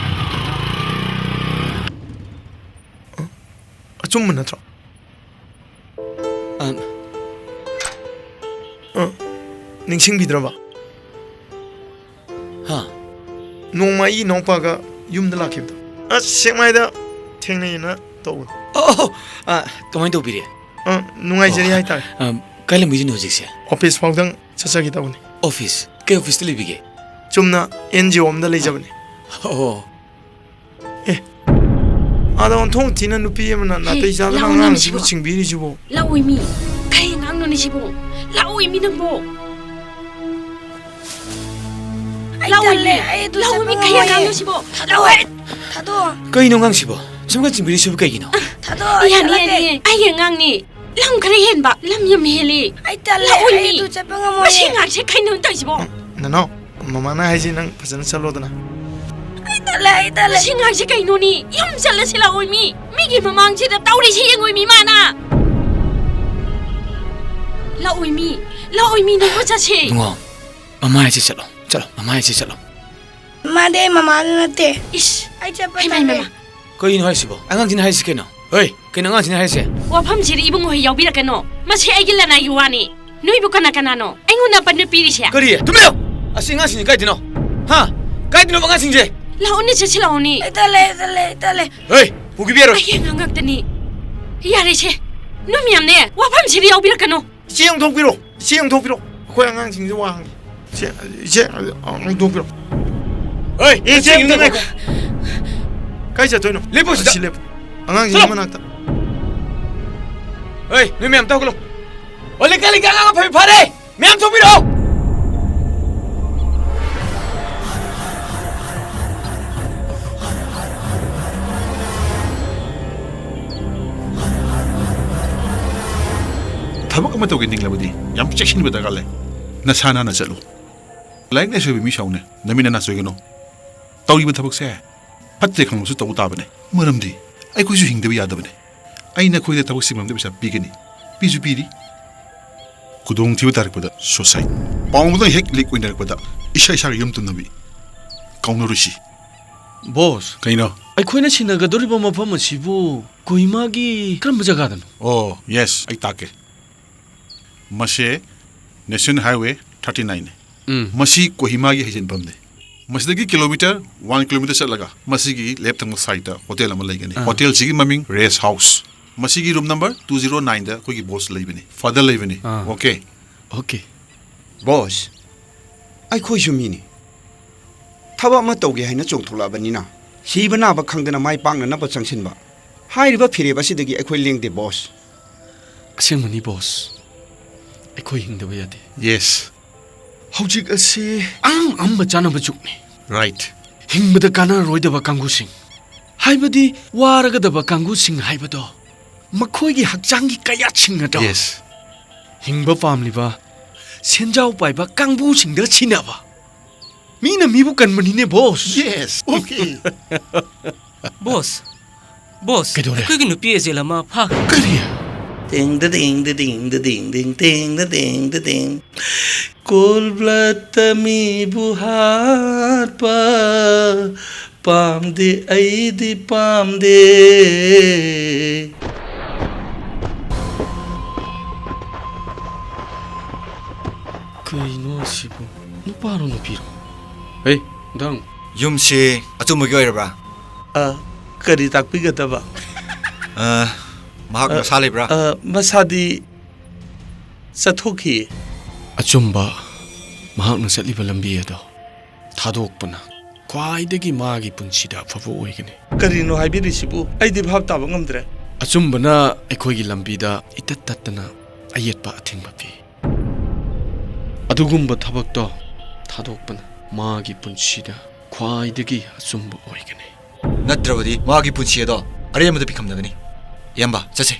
ꯆꯨꯝꯕ ꯅꯠꯇ꯭ꯔꯣ? ꯑ, ꯅꯤꯡꯁꯤꯡꯕꯤꯗ꯭ꯔꯕ? ꯍꯥ? ꯅꯣꯡꯃ ꯑꯩ ꯏꯅꯥꯎꯄꯥꯒ ꯌꯨꯝꯗ ꯂꯥꯛꯈꯤꯕꯗꯣ, ꯑꯁ, ꯁꯦꯛꯃꯥꯏꯗ ꯊꯦꯡꯅꯩꯅ ꯇꯧꯕꯗꯣ꯫ ꯑꯣ, ꯑꯣ, ꯑ, ꯀꯃꯥꯏꯅ ꯇꯧꯕꯤꯔꯦ? ꯑ, ꯅꯨꯡꯉꯥꯏꯖꯔꯤ ꯑꯣ, ꯍꯥꯏꯇꯥꯔꯦ꯫ ꯑ, ꯀꯥꯏ ꯂꯝꯕꯤꯗꯅꯣ ꯍꯧꯖꯤꯛꯁꯦ? ꯑꯣꯐꯤꯁ ꯐꯥꯎꯗꯪ ꯆꯠꯆꯒꯦ ꯇꯧꯕꯅꯤ꯫ ꯑꯣꯐꯤꯁ? ꯀꯩ ꯑꯣꯐꯤꯁꯇ ꯂꯩꯕꯤꯒꯦ? ꯆꯨꯝꯅ ꯑꯦꯟ ꯖꯤ ꯑꯣ ꯑꯃꯗ ꯂꯩꯖꯕꯅꯤ꯫ ꯑꯣ꯫ ꯑꯦ, ꯑꯥꯗ ꯑꯣꯟꯊꯣꯛ ꯊꯤꯅ ꯅꯨꯄꯤ ꯑꯃꯅ ꯍꯦ, ꯅꯥꯇꯩ ꯆꯥꯗꯅ ꯂꯥꯛꯑꯣ ꯑꯉꯥꯡꯁꯤꯕꯨ ꯅꯪꯁꯤꯕꯣ꯫ ꯆꯤꯡꯕꯤꯔꯤꯁꯤꯕꯣ꯫ ꯂꯥꯛꯑꯣꯏ ꯃꯤ꯫ ꯀꯩ ꯑꯉꯥꯡꯅꯣꯅꯦ ꯁꯤꯕꯣ? ꯂꯥꯛꯑꯣꯏ ꯃꯤ ꯅꯪꯕꯣ꯫ ꯑꯩ ꯂꯥꯛꯑꯣꯏ ꯇꯜꯂꯦ, ꯃꯤ꯫ ꯑꯩ ꯑꯗꯨ ꯂꯥꯛꯑꯣꯏ ꯆꯠꯄ ꯃꯤ꯫ ꯀꯩ ꯉꯝꯃꯣꯏꯌꯦ꯫ ꯑꯉꯥꯡꯅꯣ ꯁꯤꯕꯣ? ꯊꯥꯗꯣꯛꯑꯣ꯫ ꯊꯥꯗꯣꯛꯑꯣ꯫ ꯀꯩꯅꯣ ꯑꯉꯥꯡꯁꯤꯕꯣ? ꯁꯨꯝꯀ ꯆꯤꯡꯕꯤꯔꯤꯁꯤꯕꯨ ꯀꯩꯒꯤꯅꯣ? ꯊꯥꯗꯣꯛꯑꯣ, ꯑꯩ ꯌꯥꯅꯤ, ꯆꯠꯂꯒꯦ꯫ ꯌꯥꯅꯤ꯫ ꯑꯩꯒꯤ ꯑꯉꯥꯡꯅꯤ꯫ ꯂꯝ ꯈꯔ ꯍꯦꯟꯕ, ꯂꯝ ꯌꯥꯝ ꯍꯦꯜꯂꯤ꯫ ꯑꯩ ꯇꯜꯂꯦ, ꯂꯥꯛꯑꯣꯏ ꯑꯩ ꯃꯤ꯫ ꯑꯗꯨ ꯆꯠꯄ ꯉꯝꯃꯣꯏꯌꯦ꯫ ꯃꯁꯤ ꯉꯥꯛꯁꯦ ꯀꯩꯅꯣ ꯇꯧꯔꯤꯁꯤꯕꯣ? ꯅꯅꯥꯎ, ꯃꯃꯥꯅ ꯍꯥꯏꯁꯤ ꯅꯪ ꯐꯖꯅ ꯆꯠꯂꯣꯗꯅ꯫ ꯑꯩ ꯇꯜꯂꯦ, ꯑꯩ ꯇꯜꯂꯦ꯫ ꯃꯁꯤ ꯉꯥꯛꯁꯦ ꯀꯩꯅꯣꯅꯤ? ꯌꯨꯝ ꯆꯠꯂꯁꯤ ꯂꯥꯛꯑꯣꯏ ꯃꯤ꯫ ꯃꯤꯒꯤ ꯃꯃꯥꯡꯁꯤꯗ ꯇꯧꯔꯤꯁꯤ ꯌꯦꯡꯉꯣꯏ ꯃꯤ ꯃꯥꯅ꯫ ꯂꯥꯛꯑꯣꯏ ꯃꯤ, ꯂꯥꯛꯑꯣꯏ ꯃꯤ, ꯅꯪꯕꯨ ꯆꯠꯁꯦ꯫ ꯏꯕꯨꯡꯉꯣ, ꯃꯃꯥ ꯍꯥꯏꯁꯤ ꯆꯠꯂꯣ, ꯆꯠꯂꯣ, ꯃꯃꯥ ꯍꯥꯏꯁꯤ ꯆꯠꯂꯣ꯫ ꯃꯥꯗꯤ ꯑꯩ ꯃꯃꯥꯗꯨ ꯅꯠꯇꯦ꯫ ꯏꯁ! ꯑꯩ ꯆꯠꯄ ꯍꯩꯃꯥ, ꯇꯜꯂꯦ꯫ ꯍꯩꯃꯥ꯫ ꯀꯩꯅꯣ ꯍꯥꯏꯁꯤꯕꯣ? ꯑꯉꯥꯡꯁꯤꯅ ꯍꯥꯏꯁꯤ ꯀꯩꯅꯣ? ꯍꯩ, ꯀꯩꯅꯣ ꯑꯉꯥꯡꯁꯤꯅ ꯍꯥꯏꯁꯦ? ꯋꯥꯐꯝꯁꯤꯗꯤ ꯏꯕꯨꯡꯉꯣ ꯍꯣꯏ ꯌꯥꯎꯕꯤꯔꯛꯀꯅꯣ꯫ ꯃꯁꯤ ꯑꯩꯒꯤ ꯂꯅꯥꯏꯒꯤ ꯋꯥꯅꯤ꯫ ꯅꯣꯏꯕꯨ ꯀꯅꯥ ꯀꯅꯥꯅꯣ ꯑꯩꯉꯣꯟꯗ ꯑꯄꯟꯕ ꯄꯤꯔꯤꯁꯦ? ꯀꯔꯤ? ꯇꯨꯃꯤꯟ ꯂꯩꯌꯨ! ꯑꯁꯤ ꯑꯉꯥꯡꯁꯤꯡꯁꯦ ꯀꯥꯏꯗꯅꯣ? ꯍꯥ? ꯀꯥꯏꯗꯅꯣꯕ ꯑꯉꯥꯡꯁꯤꯡꯁꯦ? ꯂꯥꯛꯑꯣꯅꯦ, ꯆꯠꯁꯤ ꯂꯥꯛꯑꯣꯅꯦ꯫ ꯑꯩ ꯇꯜꯂꯦ, ꯑꯩ ꯇꯜꯂꯦ, ꯑꯩ ꯇꯜꯂꯦ꯫ ꯍꯩ, ꯄꯨꯈꯤꯕ ꯌꯥꯔꯣꯏ꯫ ꯑꯩꯒꯤ ꯑꯉꯥꯡ ꯉꯥꯛꯇꯅꯤ꯫ ꯌꯥꯔꯦꯁꯦ, ꯅꯣꯏ ꯃꯌꯥꯝꯅꯦ, ꯋꯥꯐꯝꯁꯤꯗꯤ ꯌꯥꯎꯕꯤꯔꯛꯀꯅꯣ꯫ ꯏꯆꯦ ꯑꯃꯨꯛ ꯊꯣꯛꯄꯤꯔꯣ, ꯏꯆꯦ ꯑꯃꯨꯛ ꯊꯣꯛꯄꯤꯔꯣ꯫ ꯑꯩꯈꯣꯏ ꯑꯉꯥꯡꯁꯤꯡꯁꯦ ꯋꯥ ꯍꯪꯒꯦ꯫ ꯏꯆꯦ, ꯏꯆꯦ, ꯑꯃꯨꯛ ꯊꯣꯛꯄꯤꯔꯣ꯫ ꯍꯩ, ꯏꯆꯦ, ꯏꯆꯦ, ꯑꯃꯨꯛ ꯉꯥꯏꯈꯣ꯫ ꯊꯣꯛꯄꯤꯔꯣ꯫ ꯀꯥꯏ ꯆꯠꯇꯣꯏꯅꯣ? ꯂꯦꯞꯄꯨ ꯁꯤꯗ꯫ ꯑꯁꯤ ꯂꯦꯞꯄꯨ꯫ ꯑꯉꯥꯡꯁꯤꯡ ꯆꯠꯂꯣ꯫ ꯃꯅꯥꯛꯇ꯫ ꯍꯩ, ꯅꯣꯏ ꯃꯌꯥꯝ ꯇꯧꯒꯂꯣ꯫ ꯑꯣ, ꯂꯩꯀꯥꯏ, ꯂꯩꯀꯥꯏ ꯑꯉꯥꯡ ꯑꯐꯕ ꯐꯥꯔꯦ꯫ ꯃꯌꯥꯝ ꯊꯣꯛꯄꯤꯔꯛꯑꯣ꯫ ꯊꯕꯛ ꯑꯃ ꯇꯧꯒꯦ ꯅꯤꯡꯂꯕꯗꯤ ꯌꯥꯝ ꯆꯦꯛꯁꯤꯟꯕ ꯗꯔꯀꯥꯔ ꯂꯩ꯫ ꯅꯁꯥ ꯅꯥꯟꯅ ꯆꯠꯂꯨ꯫ ꯂꯥꯏꯔꯤꯛ ꯂꯥꯏꯁꯨ ꯍꯩꯕ ꯃꯤ ꯁꯥꯎꯅꯦ, ꯅꯃꯤꯠ ꯅꯅꯥ ꯁꯣꯏꯒꯅꯨ꯫ ꯇꯧꯔꯤꯕ ꯊꯕꯛꯁꯦ ꯐꯠꯇꯦ ꯈꯪꯂꯁꯨ ꯇꯧ ꯇꯥꯕꯅꯦ, ꯃꯔꯝꯗꯤ ꯑꯩꯈꯣꯏꯁꯨ ꯍꯤꯡꯗꯕ ꯌꯥꯗꯕꯅꯦ꯫ ꯑꯩ ꯅꯈꯣꯏꯗ ꯊꯕꯛ ꯁꯤꯟꯐꯝꯗ ꯄꯩꯁꯥ ꯄꯤꯒꯅꯤ, ꯄꯤꯁꯨ ꯄꯤꯔꯤ꯫ ꯈꯨꯗꯣꯡꯊꯤꯕ ꯇꯥꯔꯛꯄꯗ suicide꯫ ꯄꯥꯎ ꯑꯃꯗꯪ ꯍꯦꯛ ꯂꯤꯛ ꯑꯣꯏꯅꯔꯛꯄꯗ ꯏꯁꯥ ꯏꯁꯥꯒ ꯌꯨꯝ ꯇꯨꯝꯅꯕꯤ꯫ ꯀꯥꯎꯅꯔꯨꯁꯤ꯫ ꯕꯣꯁ꯫ ꯀꯩꯅꯣ? ꯑꯩꯈꯣꯏꯅ ꯁꯤꯟꯅꯒꯗꯧꯔꯤꯕ ꯃꯐꯝ ꯑꯁꯤꯕꯨ ꯀꯣꯍꯤꯃꯥꯒꯤ ꯀꯔꯝꯕ ꯖꯒꯥꯗꯅꯣ? ꯑꯣ, ꯌꯦꯁ, ꯑꯩ ꯇꯥꯛꯀꯦ꯫ ꯃꯁꯦ National Highway thirty nine ꯅꯤ꯫ ꯎꯝ꯫ ꯃꯁꯤ ꯀꯣꯍꯤꯃꯥꯒꯤ ꯍꯩꯖꯤꯟꯐꯝꯅꯤ꯫ ꯃꯁꯤꯗꯒꯤ ꯀꯤꯂꯣꯃꯤꯇꯔ ꯋꯥꯟ ꯀꯤꯂꯣꯃꯤꯇꯔ ꯆꯠꯂꯒ ꯃꯁꯤꯒꯤ ꯂꯦꯐ ꯊꯪꯕ ꯁꯥꯏꯗꯇ ꯍꯣꯇꯦꯜ ꯑꯃ ꯂꯩꯒꯅꯤ꯫ ꯑꯥ꯫ ꯍꯣꯇꯦꯜꯁꯤꯒꯤ ꯃꯃꯤꯡ ꯔꯦꯁ ꯍꯥꯎꯁ꯫ ꯃꯁꯤꯒꯤ ꯔꯨꯝ ꯅꯝꯕꯔ two zero nineꯗ ꯑꯩꯈꯣꯏꯒꯤ ꯕꯣꯁ ꯂꯩꯕꯅꯤ, ꯐꯥꯗꯔ ꯂꯩꯕꯅꯤ꯫ ꯑꯥ꯫ ꯑꯣꯀꯦ꯫ ꯑꯣꯀꯦ꯫ ꯕꯣꯁ, ꯑꯩꯈꯣꯏꯁꯨ ꯃꯤꯅꯤ꯫ ꯊꯕꯛ ꯑꯃ ꯇꯧꯒꯦ ꯍꯥꯏꯅ ꯆꯣꯡꯊꯣꯛꯂꯛꯑꯕꯅꯤꯅ ꯁꯤꯕ ꯅꯥꯕ ꯈꯪꯗꯅ ꯃꯥꯏ ꯄꯥꯛꯅꯅꯕ ꯆꯪꯁꯤꯟꯕ꯫ ꯍꯥꯏꯔꯤꯕ ꯐꯤꯔꯦꯞ ꯑꯁꯤꯗꯒꯤ ꯑꯩꯈꯣꯏ ꯂꯦꯡꯗꯦ, ꯕꯣꯁ꯫ ꯑꯁꯦꯡꯕꯅꯤ, ꯕꯣꯁ꯫ ꯑꯩꯈꯣꯏ ꯍꯤꯡꯗꯕ ꯌꯥꯗꯦ꯫ ꯌꯦꯁ꯫ ꯍꯧꯖꯤꯛ ꯑꯁꯤ ꯑꯉꯝ ꯑꯉꯝꯕ ꯆꯥꯅꯕ ꯖꯨꯒꯅꯤ꯫ ꯔꯥꯏꯠ꯫ ꯍꯤꯡꯕꯗ ꯀꯥꯟꯅꯔꯣꯏꯗꯕ ꯀꯥꯡꯕꯨꯁꯤꯡ, ꯍꯥꯏꯕꯗꯤ ꯋꯥꯔꯒꯗꯕ ꯀꯥꯡꯕꯨꯁꯤꯡ ꯍꯥꯏꯕꯗꯣ, ꯃꯈꯣꯏꯒꯤ ꯍꯛꯆꯥꯡꯒꯤ ꯀꯌꯥꯠꯁꯤꯡ ꯑꯗꯣ, ꯌꯦꯁ꯫ ꯍꯤꯡꯕ ꯄꯥꯝꯂꯤꯕ, ꯁꯦꯟꯖꯥꯎ ꯄꯥꯏꯕ ꯀꯥꯡꯕꯨꯁꯤꯡꯗ ꯁꯤꯟꯅꯕ꯫ ꯃꯤꯅ ꯃꯤꯕꯨ ꯀꯟꯕꯅꯤꯅꯦ, boss. Yes, okay. Boss, boss, ꯀꯩꯗꯧꯔꯦ? ꯑꯩꯈꯣꯏꯒꯤ ꯅꯨꯄꯤ ꯑꯦꯖꯦꯜ ꯑꯃ ꯐꯥꯈ꯭ꯔꯦ꯫ ꯀꯔꯤ? ꯇꯦꯡꯗ ꯇꯦꯡꯗ ꯇꯦꯡꯗ ꯇꯦꯡ ꯇꯦꯡ ꯇꯦꯡꯗ ꯇꯦꯡꯗ ꯇꯦꯡ꯫ ꯀꯣꯜ ꯕ꯭ꯂꯠꯇ ꯃꯤꯕꯨ ꯍꯥꯠꯄ ꯄꯥꯝꯗꯦ, ꯑꯩꯗꯤ ꯄꯥꯝꯗꯦ꯫ ꯀꯩꯅꯣ ꯑꯁꯤꯕꯨ? ꯅꯨꯄꯥꯔꯣ ꯅꯨꯄꯤꯔꯣ? ꯍꯦ, ꯗꯥꯡ꯫ ꯌꯨꯝꯁꯤ ꯑꯆꯨꯝꯕꯒꯤ ꯑꯣꯏꯔꯕ꯭ꯔꯥ? ꯑ, ꯀꯔꯤ ꯇꯥꯛꯄꯤꯒꯗꯕ? ꯑ, ꯃꯍꯥꯛ ꯑ, ꯃꯁꯥ ꯂꯩꯕ꯭ꯔꯥ? ꯑ, ꯃꯁꯥꯗꯤ ꯆꯠꯊꯣꯛꯈꯤ꯫ ꯑꯆꯨꯝꯕ ꯃꯍꯥꯛꯅ ꯆꯠꯂꯤꯕ ꯂꯝꯕꯤ ꯑꯗꯣ ꯊꯥꯗꯣꯛꯄꯅ ꯈ꯭ꯋꯥꯏꯗꯒꯤ ꯃꯥꯒꯤ ꯄꯨꯟꯁꯤꯗ ꯑꯐꯕ ꯑꯣꯏꯒꯅꯤ꯫ ꯀꯔꯤꯅꯣ ꯍꯥꯏꯕꯤꯔꯤꯁꯤꯕꯨ? ꯑꯩꯗꯤ ꯚꯥꯞ ꯇꯥꯕ ꯉꯝꯗ꯭ꯔꯦ꯫ ꯑꯆꯨꯝꯕꯅ ꯑꯩꯈꯣꯏꯒꯤ ꯂꯝꯕꯤꯗ ꯏꯇꯠ ꯇꯠꯇꯅ ꯑꯌꯦꯠꯄ ꯑꯊꯤꯡꯕ ꯄꯤ꯫ ꯑꯗꯨꯒꯨꯝꯕ ꯊꯕꯛꯇꯣ ꯊꯥꯗꯣꯛꯄꯅ ꯃꯥꯒꯤ ꯄꯨꯟꯁꯤꯗ ꯈ꯭ꯋꯥꯏꯗꯒꯤ ꯑꯆꯨꯝꯕ ꯑꯣꯏꯒꯅꯤ꯫ ꯅꯠꯇ꯭ꯔꯕꯗꯤ ꯃꯥꯒꯤ ꯄꯨꯟꯁꯤ ꯑꯗꯣ ꯑꯔꯦꯝꯕꯗ ꯄꯤꯈꯝꯅꯒꯅꯤ꯫ ꯏꯌꯥꯝꯕ, ꯆꯠꯁꯦ꯫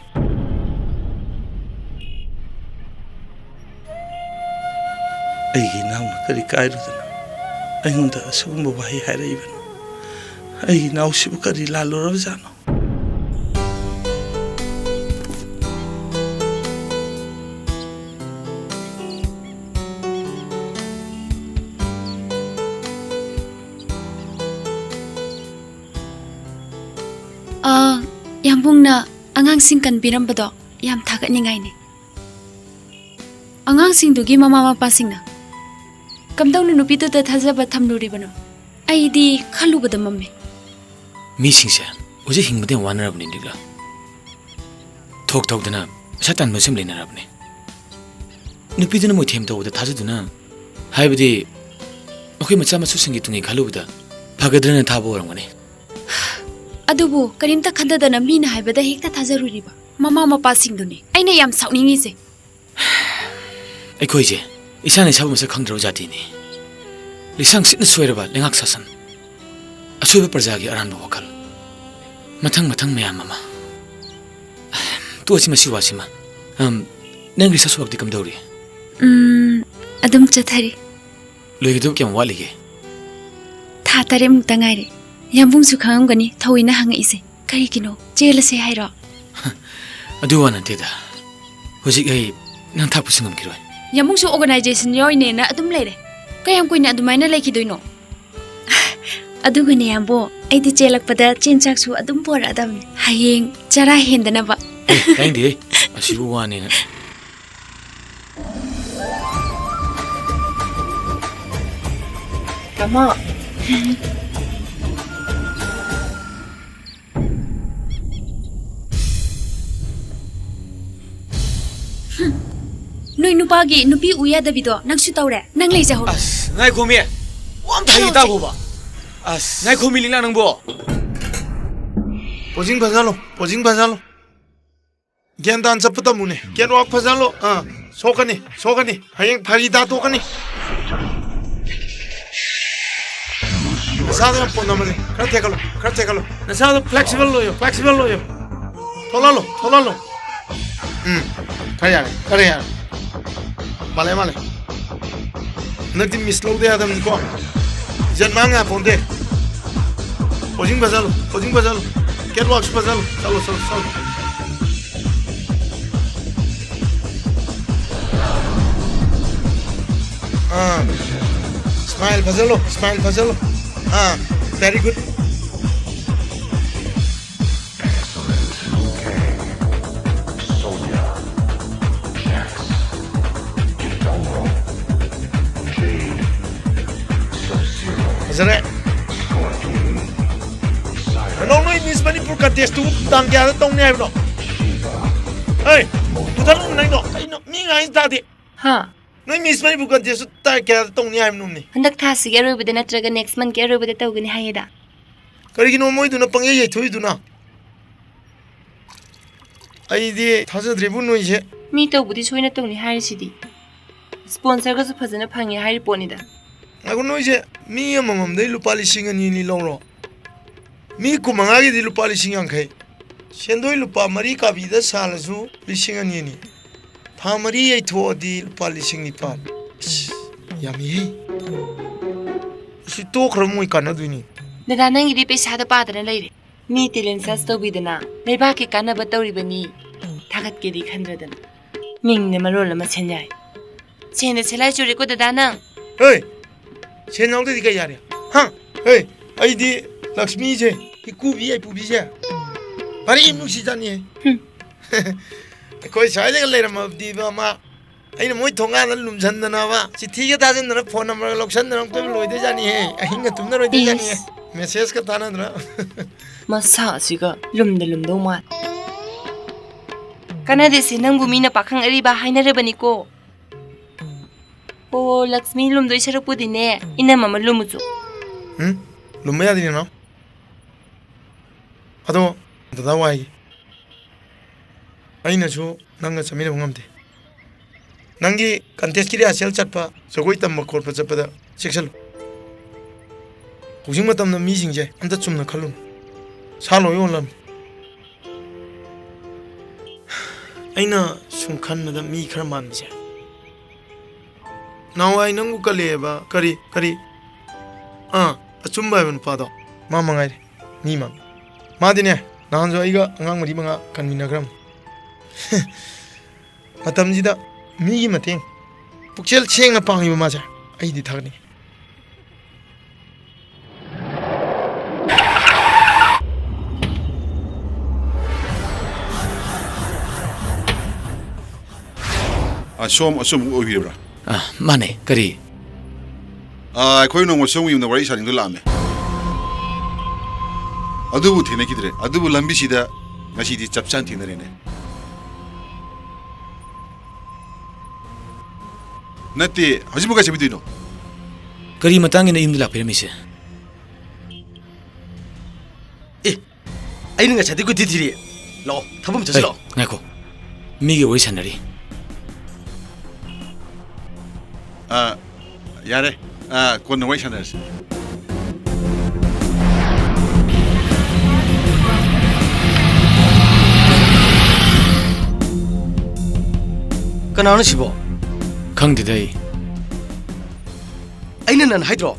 ꯑꯩꯒꯤ ꯏꯅꯥꯎꯅ ꯀꯔꯤ ꯀꯥꯏꯔꯨꯗꯅ ꯑꯩꯉꯣꯟꯗ ꯑꯁꯤꯒꯨꯝꯕ ꯋꯥꯍꯩ ꯍꯥꯏꯔꯛꯏꯕꯅꯣ? ꯑꯩꯒꯤ ꯏꯅꯥꯎꯁꯤꯕꯨ ꯀꯔꯤ ꯂꯥꯜꯂꯨꯔꯕꯖꯥꯠꯅꯣ? ꯑ, ꯌꯥꯝꯕꯨꯡꯅ ꯑꯉꯥꯡꯁꯤꯡ ꯀꯟꯕꯤꯔꯝꯕꯗꯣ ꯌꯥꯝ ꯊꯥꯒꯠꯅꯤꯡꯉꯥꯏꯅꯤ꯫ ꯑꯉꯥꯡꯁꯤꯡꯗꯨꯒꯤ ꯃꯃꯥ ꯃꯄꯥꯁꯤꯡꯅ ꯀꯝꯗꯧꯅ ꯅꯨꯄꯤꯗꯨꯗ ꯊꯥꯖꯕ ꯊꯝꯂꯨꯔꯤꯕꯅꯣ? ꯑꯩꯗꯤ ꯈꯜꯂꯨꯕꯗ ꯃꯝꯃꯦ꯫ ꯃꯤꯁꯤꯡꯁꯦ ꯍꯧꯖꯤꯛ ꯍꯤꯡꯕꯗ ꯌꯥꯝ ꯋꯥꯅꯔꯕꯅꯤ, ꯂꯤꯛꯂꯥ꯫ ꯊꯣꯛ ꯊꯣꯛꯇꯅ ꯄꯩꯁꯥ ꯇꯥꯟꯕꯁꯨ ꯌꯥꯝ ꯂꯩꯅꯔꯕꯅꯤ꯫ ꯅꯨꯄꯤꯗꯨꯅ ꯃꯣꯏꯊꯦꯝ ꯇꯧꯕꯗ ꯊꯥꯖꯗꯨꯅ, ꯍꯥꯏꯕꯗꯤ ꯃꯈꯣꯏ ꯃꯆꯥ ꯃꯁꯨꯁꯤꯡꯒꯤ ꯇꯨꯡꯒꯤ ꯈꯜꯂꯨꯕꯗ ꯐꯒꯗ꯭ꯔꯅ ꯊꯥꯕ ꯑꯣꯏꯔꯝꯒꯅꯤ꯫ ꯑꯗꯨꯕꯨ ꯀꯔꯤꯝꯇ ꯈꯟꯊꯗꯅ ꯃꯤꯅ ꯍꯥꯏꯕꯗ ꯍꯦꯛꯇ ꯊꯥꯖꯔꯨꯔꯤꯕ ꯃꯃꯥ ꯃꯄꯥꯁꯤꯡꯗꯨꯅꯤ ꯑꯩꯅ ꯌꯥꯝ ꯁꯥꯎꯅꯤꯡꯉꯤꯁꯦ꯫ ꯑꯩꯈꯣꯏꯁꯦ ꯏꯁꯥꯅ ꯏꯁꯥꯕꯨ ꯃꯁꯛ ꯈꯪꯗ꯭ꯔꯕ ꯖꯥꯇꯤꯅꯤ꯫ ꯂꯤꯁꯥꯡ ꯁꯤꯠꯅ ꯁꯣꯏꯔꯕ ꯂꯩꯉꯥꯛ ꯁꯥꯁꯟ, ꯑꯁꯣꯏꯕ ꯄ꯭ꯔꯖꯥꯒꯤ ꯑꯔꯥꯟꯕ ꯋꯥꯈꯜ, ꯃꯊꯪ ꯃꯊꯪ ꯃꯌꯥꯝ ꯑꯃ꯫ ꯇꯣꯛꯑꯁꯤ ꯃꯁꯤ ꯋꯥꯁꯤꯃ꯫ ꯑꯝ, ꯅꯪ research workꯇꯤ ꯀꯝꯗꯧꯔꯤ? ꯎꯝ, ꯑꯗꯨꯝ ꯆꯠꯊꯔꯤ꯫ ꯂꯣꯏꯒꯗꯕ ꯀꯌꯥꯝ ꯋꯥꯠꯂꯤꯒꯦ? ꯊꯥ ꯇꯔꯦꯠꯃꯨꯛꯇ ꯉꯥꯏꯔꯦ꯫ ꯌꯥꯝꯕꯨꯡꯁꯨ ꯈꯪꯉꯝꯒꯅꯤ ꯊꯧꯏꯅ ꯍꯪꯉꯛꯏꯁꯦ꯫ ꯀꯔꯤꯒꯤꯅꯣ? ꯆꯦꯜꯂꯁꯦ ꯍꯥꯏꯔꯣ? ꯑꯗꯨ ꯋꯥ ꯅꯠꯇꯦꯗ꯫ ꯍꯧꯖꯤꯛ ꯑꯩ ꯅꯪ ꯊꯥꯛꯄꯁꯨ ꯉꯝꯈꯤꯔꯣꯏ꯫ ꯌꯥꯝꯕꯨꯡꯁꯨ organization ꯌꯥꯎꯔꯤꯅꯦꯅ ꯑꯗꯨꯝ ꯂꯩꯔꯦ꯫ ꯀꯌꯥꯝ ꯀꯨꯏꯅ ꯑꯗꯨꯃꯥꯏꯅ ꯂꯩꯈꯤꯗꯣꯏꯅꯣ? ꯑꯗꯨꯒꯅꯦ, ꯌꯥꯝꯕꯣ, ꯑꯩꯗꯤ ꯆꯦꯜꯂꯛꯄꯗ ꯆꯦꯟ ꯆꯥꯛꯁꯨ ꯑꯗꯨꯝ ꯄꯣꯔꯛꯑꯗꯕꯅꯤ꯫ ꯍꯌꯦꯡ ꯆꯔꯥ ꯍꯦꯟꯗꯅꯕ꯫ ꯑꯦ, ꯇꯥꯅꯤꯡꯗꯦꯍꯦ꯫ ꯑꯁꯤꯕꯨ ꯋꯥꯅꯦꯅ꯫ ꯇꯥꯃꯣ꯫ ꯅꯣꯏ ꯅꯨꯄꯥꯒꯤ ꯅꯨꯄꯤ ꯎ ꯌꯥꯗꯕꯤꯗꯣ ꯅꯪꯁꯨ ꯇꯧꯔꯦ? ꯅꯪ ꯂꯩꯖꯍꯧꯔꯣ꯫ ꯑꯁ, ꯉꯥꯏꯈꯣꯃꯤ꯫ ꯋꯥ ꯑꯝꯇ ꯍꯥꯏꯒꯦ ꯇꯥꯈꯣꯕ꯫ ꯑꯁ, ꯉꯥꯏꯈꯣꯃꯤ ꯂꯤꯛꯂꯥ ꯅꯪꯕꯣ꯫ Posing ꯐꯖꯍꯜꯂꯣ, posing ꯐꯖꯍꯜꯂꯣ꯫ ꯒ꯭ꯌꯥꯟ ꯇꯥꯅ ꯆꯠꯄ ꯇꯝꯃꯨꯅꯦ꯫ Catwalk ꯐꯖꯍꯜꯂꯣ꯫ ꯑꯥ, ꯁꯣꯛꯀꯅꯤ, ꯁꯣꯛꯀꯅꯤ꯫ ꯍꯌꯦꯡ ꯐꯔꯤ ꯇꯥꯊꯣꯛꯀꯅꯤ꯫ ꯅꯁꯥꯗꯣ ꯌꯥꯝ ꯄꯣꯟꯅꯝꯃꯅꯤ꯫ ꯈꯔ ꯊꯦꯛꯀꯠꯂꯣ, ꯈꯔ ꯊꯦꯛꯀꯠꯂꯣ꯫ ꯅꯁꯥꯗꯣ flexible ꯑꯣꯏꯌꯣ, flexible ꯑꯣꯏꯌꯣ꯫ ꯊꯣꯛꯂꯛꯍꯜꯂꯣ, ꯊꯣꯛꯂꯛꯍꯜꯂꯣ꯫ ꯎꯝ, ꯈꯔ ꯌꯥꯔꯦ, ꯈꯔ ꯌꯥꯔꯦ꯫ ꯃꯥꯜꯂꯦ, ꯃꯥꯜꯂꯦ꯫ ꯍꯟꯗꯛꯇꯤ miss ꯂꯧꯗ ꯌꯥꯗꯕꯅꯤꯀꯣ꯫ ꯏꯖꯠ ꯃꯥꯡ ꯌꯥꯄꯣꯟꯇꯦ꯫ Posing ꯐꯖꯍꯜꯂꯣ, posing ꯐꯖꯍꯜꯂꯣ꯫ Catwalkꯁꯨ ꯐꯖꯍꯜꯂꯣ꯫ ꯆꯠꯂꯣ, ꯆꯠꯂꯣ, ꯆꯠꯂꯣ꯫ ꯑꯥ꯫ Smile ꯐꯖꯍꯜꯂꯣ, smile ꯐꯖꯍꯜꯂꯣ꯫ ꯑꯥ, very good꯫ ꯐꯖꯔꯦ꯫ ꯍꯜꯂꯣ, ꯅꯣꯏ ꯃꯤꯁ ꯃꯅꯤꯄꯨꯔ ꯀꯟꯇꯦꯁꯇꯨ ꯇꯥꯡ ꯀꯌꯥꯗ ꯇꯧꯅꯤ ꯍꯥꯏꯕꯅꯣ? ꯍꯩ, ꯃꯨꯊꯠꯂꯨ ꯅꯪꯗꯣ꯫ ꯀꯩꯅꯣ, ꯃꯤ ꯉꯥꯡꯉꯤꯁꯤ ꯇꯥꯗꯦ꯫ ꯍꯥ? ꯅꯣꯏ ꯃꯤꯁ ꯃꯅꯤꯄꯨꯔ ꯀꯟꯇꯦꯁꯇꯨ ꯇꯥꯡ ꯀꯌꯥꯗ ꯇꯧꯅꯤ ꯍꯥꯏꯕꯅꯣꯅꯦ? ꯍꯟꯗꯛ ꯊꯥꯁꯤꯒꯤ ꯑꯔꯣꯏꯕꯗ ꯅꯠꯇ꯭ꯔꯒ next monthꯀꯤ ꯑꯔꯣꯏꯕꯗ ꯇꯧꯒꯅꯤ ꯍꯥꯏꯌꯦꯗ꯫ ꯀꯔꯤꯒꯤꯅꯣ ꯃꯣꯏꯗꯨꯅ ꯄꯪꯌꯩ ꯌꯩꯊꯣꯛꯏꯗꯨꯅ? ꯑꯩꯗꯤ ꯊꯥꯖꯗ꯭ꯔꯤꯕꯨ ꯅꯣꯏꯁꯦ꯫ ꯃꯤ ꯇꯧꯕꯗꯤ ꯁꯣꯏꯅ ꯇꯧꯅꯤ ꯍꯥꯏꯔꯤꯁꯤꯗꯤ꯫ Sponsorꯒꯁꯨ ꯐꯖꯅ ꯐꯪꯉꯦ ꯍꯥꯏꯔꯤ ꯄꯣꯠꯅꯤꯗ꯫ ꯉꯥꯏꯈꯣ, ꯅꯣꯏꯁꯦ ꯃꯤ ꯑꯃꯃꯝꯗꯩ ꯂꯨꯄꯥ ꯂꯤꯁꯤꯡ ꯑꯅꯤ ꯑꯅꯤ ꯂꯧꯔꯣ꯫ ꯃꯤ ꯀꯨꯟꯃꯉꯥꯒꯤꯗꯤ ꯂꯨꯄꯥ ꯂꯤꯁꯤꯡ ꯌꯥꯡꯈꯩ꯫ ꯁꯦꯟꯗꯣꯏ ꯂꯨꯄꯥ ꯃꯔꯤ ꯀꯥꯕꯤꯗ ꯁꯥꯜꯂꯁꯨ ꯂꯤꯁꯤꯡ ꯑꯅꯤ ꯑꯅꯤ꯫ ꯊꯥ ꯃꯔꯤ ꯌꯩꯊꯣꯛꯑꯗꯤ ꯂꯨꯄꯥ ꯂꯤꯁꯤꯡ ꯅꯤꯄꯥꯟ꯫ ꯑꯁ, ꯌꯥꯝꯃꯤꯍꯦ꯫ ꯑꯁꯤ ꯇꯣꯛꯈ꯭ꯔ ꯃꯣꯏ ꯀꯥꯟꯅꯗꯣꯏꯅꯤ꯫ ꯗꯗꯥ, ꯅꯪꯒꯤꯗꯤ ꯄꯩꯁꯥꯗ ꯄꯥꯗꯅ ꯂꯩꯔꯦ꯫ ꯃꯤ talent search ꯇꯧꯕꯤꯗꯅ ꯂꯩꯕꯥꯛꯀꯤ ꯀꯥꯟꯅꯕ ꯇꯧꯔꯤꯕꯅꯤ꯫ ꯊꯥꯒꯠꯀꯦꯗꯤ ꯈꯟꯗ꯭ꯔꯗꯅ꯫ ꯃꯤꯡꯅ ꯃꯔꯣꯜ ꯑꯃ ꯁꯦꯟ ꯌꯥꯏ꯫ ꯁꯦꯟꯗ ꯁꯦꯂꯥꯏ ꯆꯨꯔꯦꯀꯣ ꯗꯗꯥ ꯅꯪ꯫ ꯍꯦ! ꯁꯦꯟ ꯌꯥꯎꯗ꯭ꯔꯗꯤ ꯀꯩ ꯌꯥꯔꯦ? ꯍꯥ? ꯍꯦ! ꯑꯩꯗꯤ ꯂꯛꯁꯃꯤꯁꯦ, ꯏꯀꯨꯕꯤ ꯌꯥꯏꯄꯨꯕꯤꯁꯦ, ꯐꯔꯦ ꯅꯨꯡꯁꯤꯖꯥꯠꯅꯤꯍꯦ꯫ ꯍꯨꯝ꯫ ꯑꯩꯈꯣꯏ ꯁ꯭ꯋꯥꯏꯗꯒ ꯂꯩꯔꯝꯃꯕꯗꯤꯕ ꯃꯥ, ꯑꯩꯅ ꯃꯣꯏ ꯊꯣꯡꯒꯥꯟꯗ ꯂꯨꯝꯁꯟꯗꯅꯕ, ꯆꯤꯊꯤꯒ ꯊꯥꯖꯤꯟꯗꯅ, phone numberꯒ ꯂꯧꯁꯟꯗꯅ ꯑꯃꯨꯛꯇꯣꯏꯕ ꯂꯣꯏꯗꯣꯏꯖꯥꯠꯅꯤꯍꯦ꯫ ꯑꯍꯤꯡꯒ ꯇꯨꯝꯅꯔꯣꯏꯗꯣꯏꯖꯥꯠꯅꯤꯍꯦ꯫ ꯏꯁ꯫ Messageꯀ ꯊꯥꯅꯗꯅ꯫ ꯃꯁꯥꯁꯤꯒ ꯂꯨꯝꯗ ꯂꯨꯝꯗꯧ ꯃꯥꯜ꯫ ꯀꯥꯟꯅꯗꯦꯁꯦ, ꯅꯪꯕꯨ ꯃꯤꯅ ꯄꯥꯈꯪ ꯑꯔꯤꯕ ꯍꯥꯏꯅꯔꯕꯅꯤꯀꯣ꯫ ꯑꯣ, ꯂꯛꯁꯃꯤ ꯂꯨꯝꯗꯣꯏ ꯁꯔꯨꯛꯄꯨꯗꯤꯅꯦ, ꯏꯅꯝ ꯑꯃ ꯂꯨꯝꯃꯨꯆꯣ꯫ ꯎꯝ? ꯂꯨꯝꯕ ꯌꯥꯗꯦ, ꯅꯅꯥꯎ꯫ ꯑꯗꯣ, ꯗꯗꯥ ꯋꯥꯏꯒꯦ꯫ ꯑꯩꯅꯁꯨ ꯅꯪꯒ ꯆꯠꯃꯤꯟꯅꯕ ꯉꯝꯗꯦ꯫ ꯅꯪꯒꯤ contestꯀꯤ rehearsal ꯆꯠꯄ, ꯖꯒꯣꯏ ꯇꯝꯕ ꯈꯣꯠꯄ ꯆꯠꯄꯗ ꯆꯦꯛꯁꯜꯂꯨ꯫ ꯍꯧꯖꯤꯛ ꯃꯇꯝꯗ ꯃꯤꯁꯤꯡꯁꯦ ꯑꯝꯇ ꯆꯨꯝꯅ ꯈꯜꯂꯨꯅꯨ꯫ ꯁꯥ ꯂꯣꯏ ꯌꯣꯜꯂꯝꯃꯤ꯫ ꯑꯩꯅ ꯁꯨꯝ ꯈꯟꯕꯗ ꯃꯤ ꯈꯔ ꯃꯥꯟꯕꯁꯦ, ꯅꯍꯥꯟꯋꯥꯏ ꯅꯪꯕꯨ ꯀꯜꯂꯛꯑꯦꯕ, ꯀꯔꯤ, ꯀꯔꯤ? ꯑꯥ, ꯑꯆꯨꯝꯕ ꯍꯥꯏꯕ ꯅꯨꯄꯥꯗꯣ꯫ ꯃꯥ ꯃꯉꯥꯏꯔꯦ ꯃꯤ ꯃꯥꯟꯕ꯫ ꯃꯥꯗꯤꯅꯦ, ꯅꯍꯥꯟꯁꯨ ꯑꯩꯒ ꯑꯉꯥꯡ ꯃꯔꯤ ꯃꯉꯥ ꯀꯟꯃꯤꯟꯅꯈ꯭ꯔꯕꯅꯤ꯫ ꯃꯇꯝꯁꯤꯗ ꯃꯤꯒꯤ ꯃꯇꯦꯡ, ꯄꯨꯛꯆꯦꯜ ꯁꯦꯡꯅ ꯄꯥꯡꯉꯤꯕ ꯃꯥꯁꯦ ꯑꯩꯗꯤ ꯊꯥꯒꯠꯅꯤꯡꯉꯤ꯫ ꯑ, ꯁꯣꯝ ꯑꯆꯨꯝꯕ ꯑꯣꯏꯕꯤꯔꯕ꯭ꯔꯥ? ꯑ, ꯃꯥꯅꯦ꯫ ꯀꯔꯤ? ꯑꯥ, ꯑꯩꯈꯣꯏ ꯅꯣꯡꯃ ꯁꯣꯝꯒꯤ ꯌꯨꯝꯗ ꯋꯥꯔꯤ ꯁꯥꯅꯤꯡꯗꯨꯅ ꯂꯥꯛꯑꯝꯃꯦ꯫ ꯑꯗꯨꯕꯨ ꯊꯦꯡꯅꯈꯤꯗ꯭ꯔꯦ꯫ ꯑꯗꯨꯕꯨ ꯂꯝꯕꯤꯁꯤꯗ ꯉꯁꯤꯗꯤ ꯆꯞ ꯆꯥꯅ ꯊꯦꯡꯅꯔꯦꯅꯦ꯫ ꯅꯠꯇꯦ, ꯍꯧꯖꯤꯛꯄꯨ ꯀꯥꯏ ꯆꯠꯄꯤꯗꯣꯏꯅꯣ? ꯀꯔꯤ ꯃꯇꯥꯡꯒꯤꯅꯣ ꯌꯨꯝꯗ ꯂꯥꯛꯄꯤꯔꯝꯃꯤꯁꯦ? ꯑꯦ, ꯑꯩꯅ ꯉꯁꯥꯏꯗꯩ ꯀꯣꯏꯊꯤ ꯊꯤꯔꯤ꯫ ꯂꯥꯛꯑꯣ, ꯊꯕꯛ ꯑꯃ ꯆꯠꯁꯤ ꯂꯥꯛꯑꯣ꯫ ꯉꯥꯏꯈꯣ, ꯃꯤꯒ ꯋꯥꯔꯤ ꯁꯥꯟꯅꯔꯤ꯫ ꯑꯥ, ꯌꯥꯔꯦ꯫ ꯑꯥ, ꯀꯣꯟꯅ ꯋꯥꯔꯤ ꯁꯥꯟꯅꯔꯁꯤ꯫ ꯀꯅꯥꯅꯣ ꯁꯤꯕꯣ? ꯈꯪꯗꯦꯗ ꯑꯩ꯫ ꯑꯩꯅ ꯅꯍꯥꯟ ꯍꯥꯏꯗ꯭ꯔꯣ?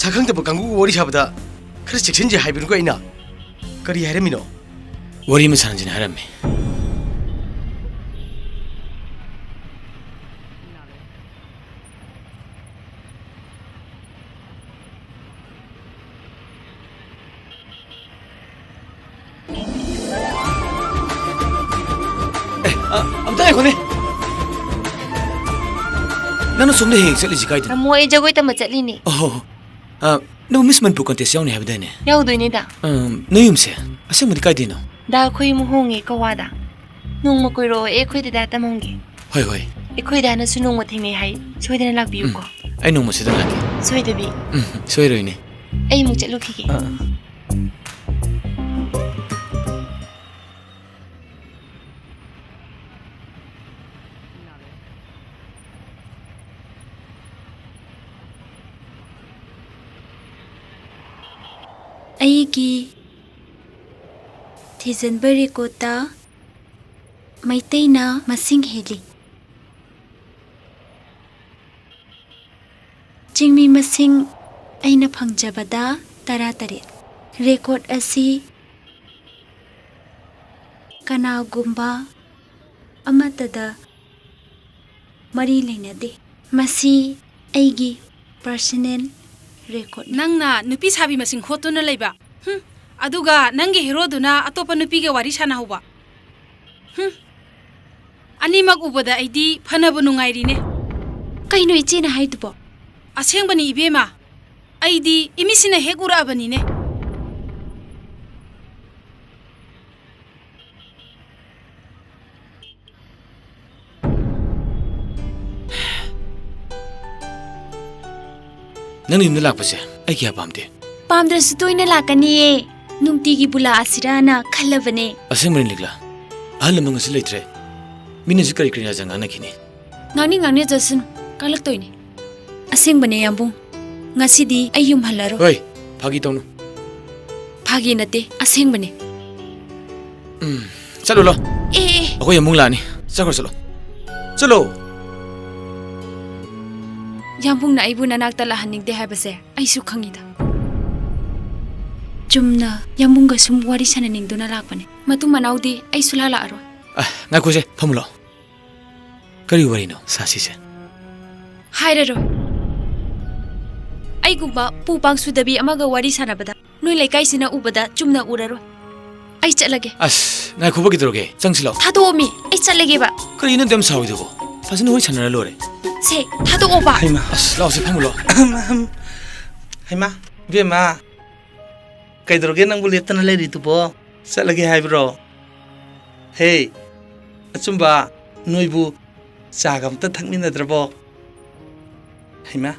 ꯁꯛꯈꯪꯗꯕ ꯀꯥꯡꯕꯨꯒ ꯋꯥꯔꯤ ꯁꯥꯕꯗ ꯈꯔ ꯆꯦꯛꯁꯤꯟꯁꯦ ꯍꯥꯏꯕꯅꯤꯀꯣ ꯑꯩꯅ꯫ ꯀꯔꯤ ꯍꯥꯏꯔꯝꯃꯤꯅꯣ? ꯋꯥꯔꯤ ꯑꯃ ꯁꯥꯟꯅꯁꯤꯅ ꯍꯥꯏꯔꯝꯃꯤ꯫ ꯑꯦ, ꯑ, ꯑꯝꯇ ꯉꯥꯏꯈꯣꯅꯦ꯫ ꯅꯪꯅ ꯁꯣꯝꯗ ꯍꯦꯛ ꯍꯦꯛ ꯆꯠꯂꯤꯁꯤ ꯀꯥꯏꯗꯅꯣ? ꯇꯥꯃꯣ, ꯑꯩ ꯖꯒꯣꯏ ꯇꯝꯕ ꯆꯠꯂꯤꯅꯦ꯫ ꯑꯣꯍꯣ꯫ ꯑ, ꯅꯪ Miss Manipur contest ꯌꯥꯎꯅꯤ ꯍꯥꯏꯕꯗꯥꯏꯅꯦ? ꯌꯥꯎꯗꯣꯏꯅꯤꯗ꯫ ꯑꯝ, ꯅꯣꯏ ꯌꯨꯝꯁꯦ ꯑꯁꯦꯡꯕꯗꯤ ꯀꯥꯏꯗꯩꯅꯣ? ꯗꯥ, ꯑꯩꯈꯣꯏ ꯌꯨꯝ ꯍꯣꯡꯉꯦ ꯀꯛꯋꯥꯗ꯫ ꯅꯣꯡꯃ ꯀꯣꯏꯔꯛꯑꯣ, ꯑꯩ ꯑꯩꯈꯣꯏ ꯗꯗꯥ ꯇꯝꯍꯟꯒꯦ꯫ ꯍꯣꯏ, ꯍꯣꯏ꯫ ꯑꯩꯈꯣꯏ ꯗꯥꯅꯁꯨ ꯅꯣꯡꯃ ꯊꯦꯡꯅꯩ ꯍꯥꯏ, ꯁꯣꯏꯗꯅ ꯂꯥꯛꯄꯤꯌꯨꯀꯣ꯫ ꯎꯝ, ꯑꯩ ꯅꯣꯡꯃ ꯁꯣꯏꯗꯅ ꯂꯥꯛꯀꯦ꯫ ꯁꯣꯏꯗꯕꯤ꯫ ꯎꯝ, ꯁꯣꯏꯔꯣꯏꯅꯦ꯫ ꯑꯩ ꯑꯃꯨꯛ ꯆꯠꯂꯨꯈꯤꯒꯦ꯫ ꯑꯥ, ꯑꯥ꯫ ꯑꯩꯒꯤ ꯊꯤꯖꯤꯟꯕ ꯔꯦꯀꯣꯔꯠꯇ ꯃꯩꯇꯩꯅ ꯃꯁꯤꯡ ꯍꯦꯜꯂꯤ꯫ ꯆꯤꯡꯃꯤ ꯃꯁꯤꯡ ꯑꯩꯅ ꯐꯪꯖꯕꯗ ꯇꯔꯥꯇꯔꯦꯠ꯫ ꯔꯦꯀꯣꯔꯠ ꯑꯁꯤ ꯀꯅꯥꯒꯨꯝꯕ ꯑꯃꯠꯇꯗ ꯃꯔꯤ ꯂꯩꯅꯗꯦ꯫ ꯃꯁꯤ ꯑꯩꯒꯤ personal record꯫ ꯅꯪꯅ ꯅꯨꯄꯤ ꯁꯥꯕꯤ ꯃꯁꯤꯡ ꯍꯣꯠꯇꯨꯅ ꯂꯩꯕ, ꯍꯨꯝ, ꯑꯗꯨꯒ ꯅꯪꯒꯤ ꯍꯦꯔꯣꯗꯨꯅ ꯑꯇꯣꯞꯄ ꯅꯨꯄꯤꯒ ꯋꯥꯔꯤ ꯁꯥꯟꯅꯍꯧꯕ꯫ ꯍꯨꯝ, ꯑꯅꯤꯃꯛ ꯎꯕꯗ ꯑꯩꯗꯤ ꯐꯅꯕꯨ ꯅꯨꯡꯉꯥꯏꯔꯤꯅꯦ꯫ ꯀꯩꯅꯣ ꯏꯆꯦꯅ ꯍꯥꯏꯗꯨꯕꯣ? ꯑꯁꯦꯡꯕꯅꯤ ꯏꯕꯦꯝꯃ, ꯑꯩꯗꯤ ꯏꯃꯤꯠꯁꯤꯅ ꯍꯦꯛ ꯎꯔꯛꯑꯕꯅꯤꯅꯦ꯫ ꯅꯪꯅ ꯌꯨꯝꯗ ꯂꯥꯛꯄꯁꯦ ꯑꯩ ꯀꯌꯥ ꯄꯥꯝꯗꯦ꯫ ꯄꯥꯝꯗ꯭ꯔꯁꯨ ꯇꯣꯏꯅ ꯂꯥꯛꯀꯅꯤꯌꯦ꯫ ꯅꯨꯡꯇꯤꯒꯤꯕꯨ ꯂꯥꯛꯑꯁꯤꯔꯥꯅ ꯈꯜꯂꯕꯅꯦ꯫ ꯑꯁꯦꯡꯕꯅꯤ ꯂꯤꯛꯂꯥ, ꯑꯍꯜ ꯂꯃꯟ ꯉꯁꯤ ꯂꯩꯇ꯭ꯔꯦ꯫ ꯃꯤꯅꯁꯨ ꯀꯔꯤ ꯀꯔꯤ ꯉꯥꯡꯅꯈꯤꯅꯤ꯫ ꯉꯥꯡꯅꯤꯡ ꯉꯥꯡꯅꯖꯁꯅꯨ, ꯀꯜꯂꯛꯇꯣꯏꯅꯦ꯫ ꯑꯁꯦꯡꯕꯅꯦ ꯌꯥꯝꯕꯨꯡ, ꯉꯁꯤꯗꯤ ꯑꯩ ꯌꯨꯝ ꯍꯜꯂꯔꯣꯏ꯫ ꯍꯣꯏ, ꯐꯥꯒꯤ ꯇꯧꯅꯨ꯫ ꯐꯥꯒꯤ ꯅꯠꯇꯦ, ꯑꯁꯦꯡꯕꯅꯦ꯫ ꯎꯝ, ꯆꯠꯂꯨ ꯂꯥꯎ꯫ ꯑꯦ, ꯑꯦ꯫ ꯑꯩꯈꯣꯏ ꯌꯥꯝꯕꯨꯡ ꯂꯥꯛꯑꯅꯤ꯫ ꯆꯠꯈ꯭ꯔꯣ, ꯆꯠꯂꯣ꯫ ꯆꯠꯂꯣ꯫ ꯌꯥꯝꯕꯨꯡꯅ ꯑꯩꯕꯨ ꯅꯅꯥꯛꯇ ꯂꯥꯛꯍꯟꯅꯤꯡꯗꯦ ꯍꯥꯏꯕꯁꯦ ꯑꯩꯁꯨ ꯈꯪꯉꯤꯗ꯫ ꯆꯨꯝꯅ ꯌꯥꯝꯕꯨꯡꯒ ꯁꯨꯝ ꯋꯥꯔꯤ ꯁꯥꯟꯅꯅꯤꯡꯗꯨꯅ ꯂꯥꯛꯄꯅꯦ꯫ ꯃꯇꯨꯡ ꯃꯅꯥꯎꯗꯤ ꯑꯩ ꯁꯨꯂꯥ ꯂꯥꯛꯑꯔꯣꯏ꯫ ꯑ, ꯉꯥꯏꯈꯣꯁꯦ, ꯐꯝꯃꯨ ꯂꯥꯎ꯫ ꯀꯔꯤ ꯋꯥꯔꯤꯅꯣ ꯁꯥꯁꯤꯁꯦ? ꯍꯥꯏꯔꯔꯣꯏ꯫ ꯑꯩꯒꯨꯝꯕ ꯄꯨ ꯄꯥꯡ ꯁꯨꯗꯕꯤ ꯑꯃꯒ ꯋꯥꯔꯤ ꯁꯥꯟꯅꯕꯗ ꯅꯣꯏ ꯂꯩꯀꯥꯏꯁꯤꯅ ꯎꯕꯗ ꯆꯨꯝꯅ ꯎꯔꯔꯣꯏ꯫ ꯑꯩ ꯆꯠꯂꯒꯦ꯫ ꯑꯁ, ꯉꯥꯏꯈꯣꯕ, ꯀꯩꯗꯧꯔꯒꯦ? ꯆꯪꯁꯤ ꯂꯥꯎ꯫ ꯊꯥꯗꯣꯛꯑꯣꯃꯤ, ꯑꯩ ꯆꯠꯂꯒꯦꯕ꯫ ꯀꯔꯤꯅꯣ ꯑꯗꯨꯛ ꯌꯥꯝ ꯁꯥꯎꯔꯤꯗꯨꯕꯣ? ꯐꯖꯅ ꯋꯥꯔꯤ ꯁꯥꯟꯅꯔ ꯂꯣꯏꯔꯦ꯫ ꯁꯦ, ꯊꯥꯗꯣꯛꯑꯣꯕ꯫ ꯍꯩꯃꯥ꯫ ꯑꯁ, ꯂꯥꯎꯁꯦ, ꯐꯝꯃꯨ ꯂꯥꯎ꯫ ꯑꯍꯝ, ꯑꯍꯝ꯫ ꯍꯩꯃꯥ, ꯏꯕꯦꯝꯃ, ꯀꯩꯗꯧꯔꯒꯦ ꯅꯪꯕꯨ ꯂꯦꯞꯇꯅ ꯂꯩꯔꯤꯗꯨꯕꯣ? ꯆꯠꯂꯒꯦ ꯍꯥꯏꯕ꯭ꯔꯣ? ꯍꯦ, ꯑꯆꯨꯝꯕ, ꯅꯣꯏꯕꯨ ꯆꯥꯒ ꯑꯝꯇ ꯊꯛꯃꯤꯟꯅꯗ꯭ꯔꯕꯣ? ꯍꯩꯃꯥ,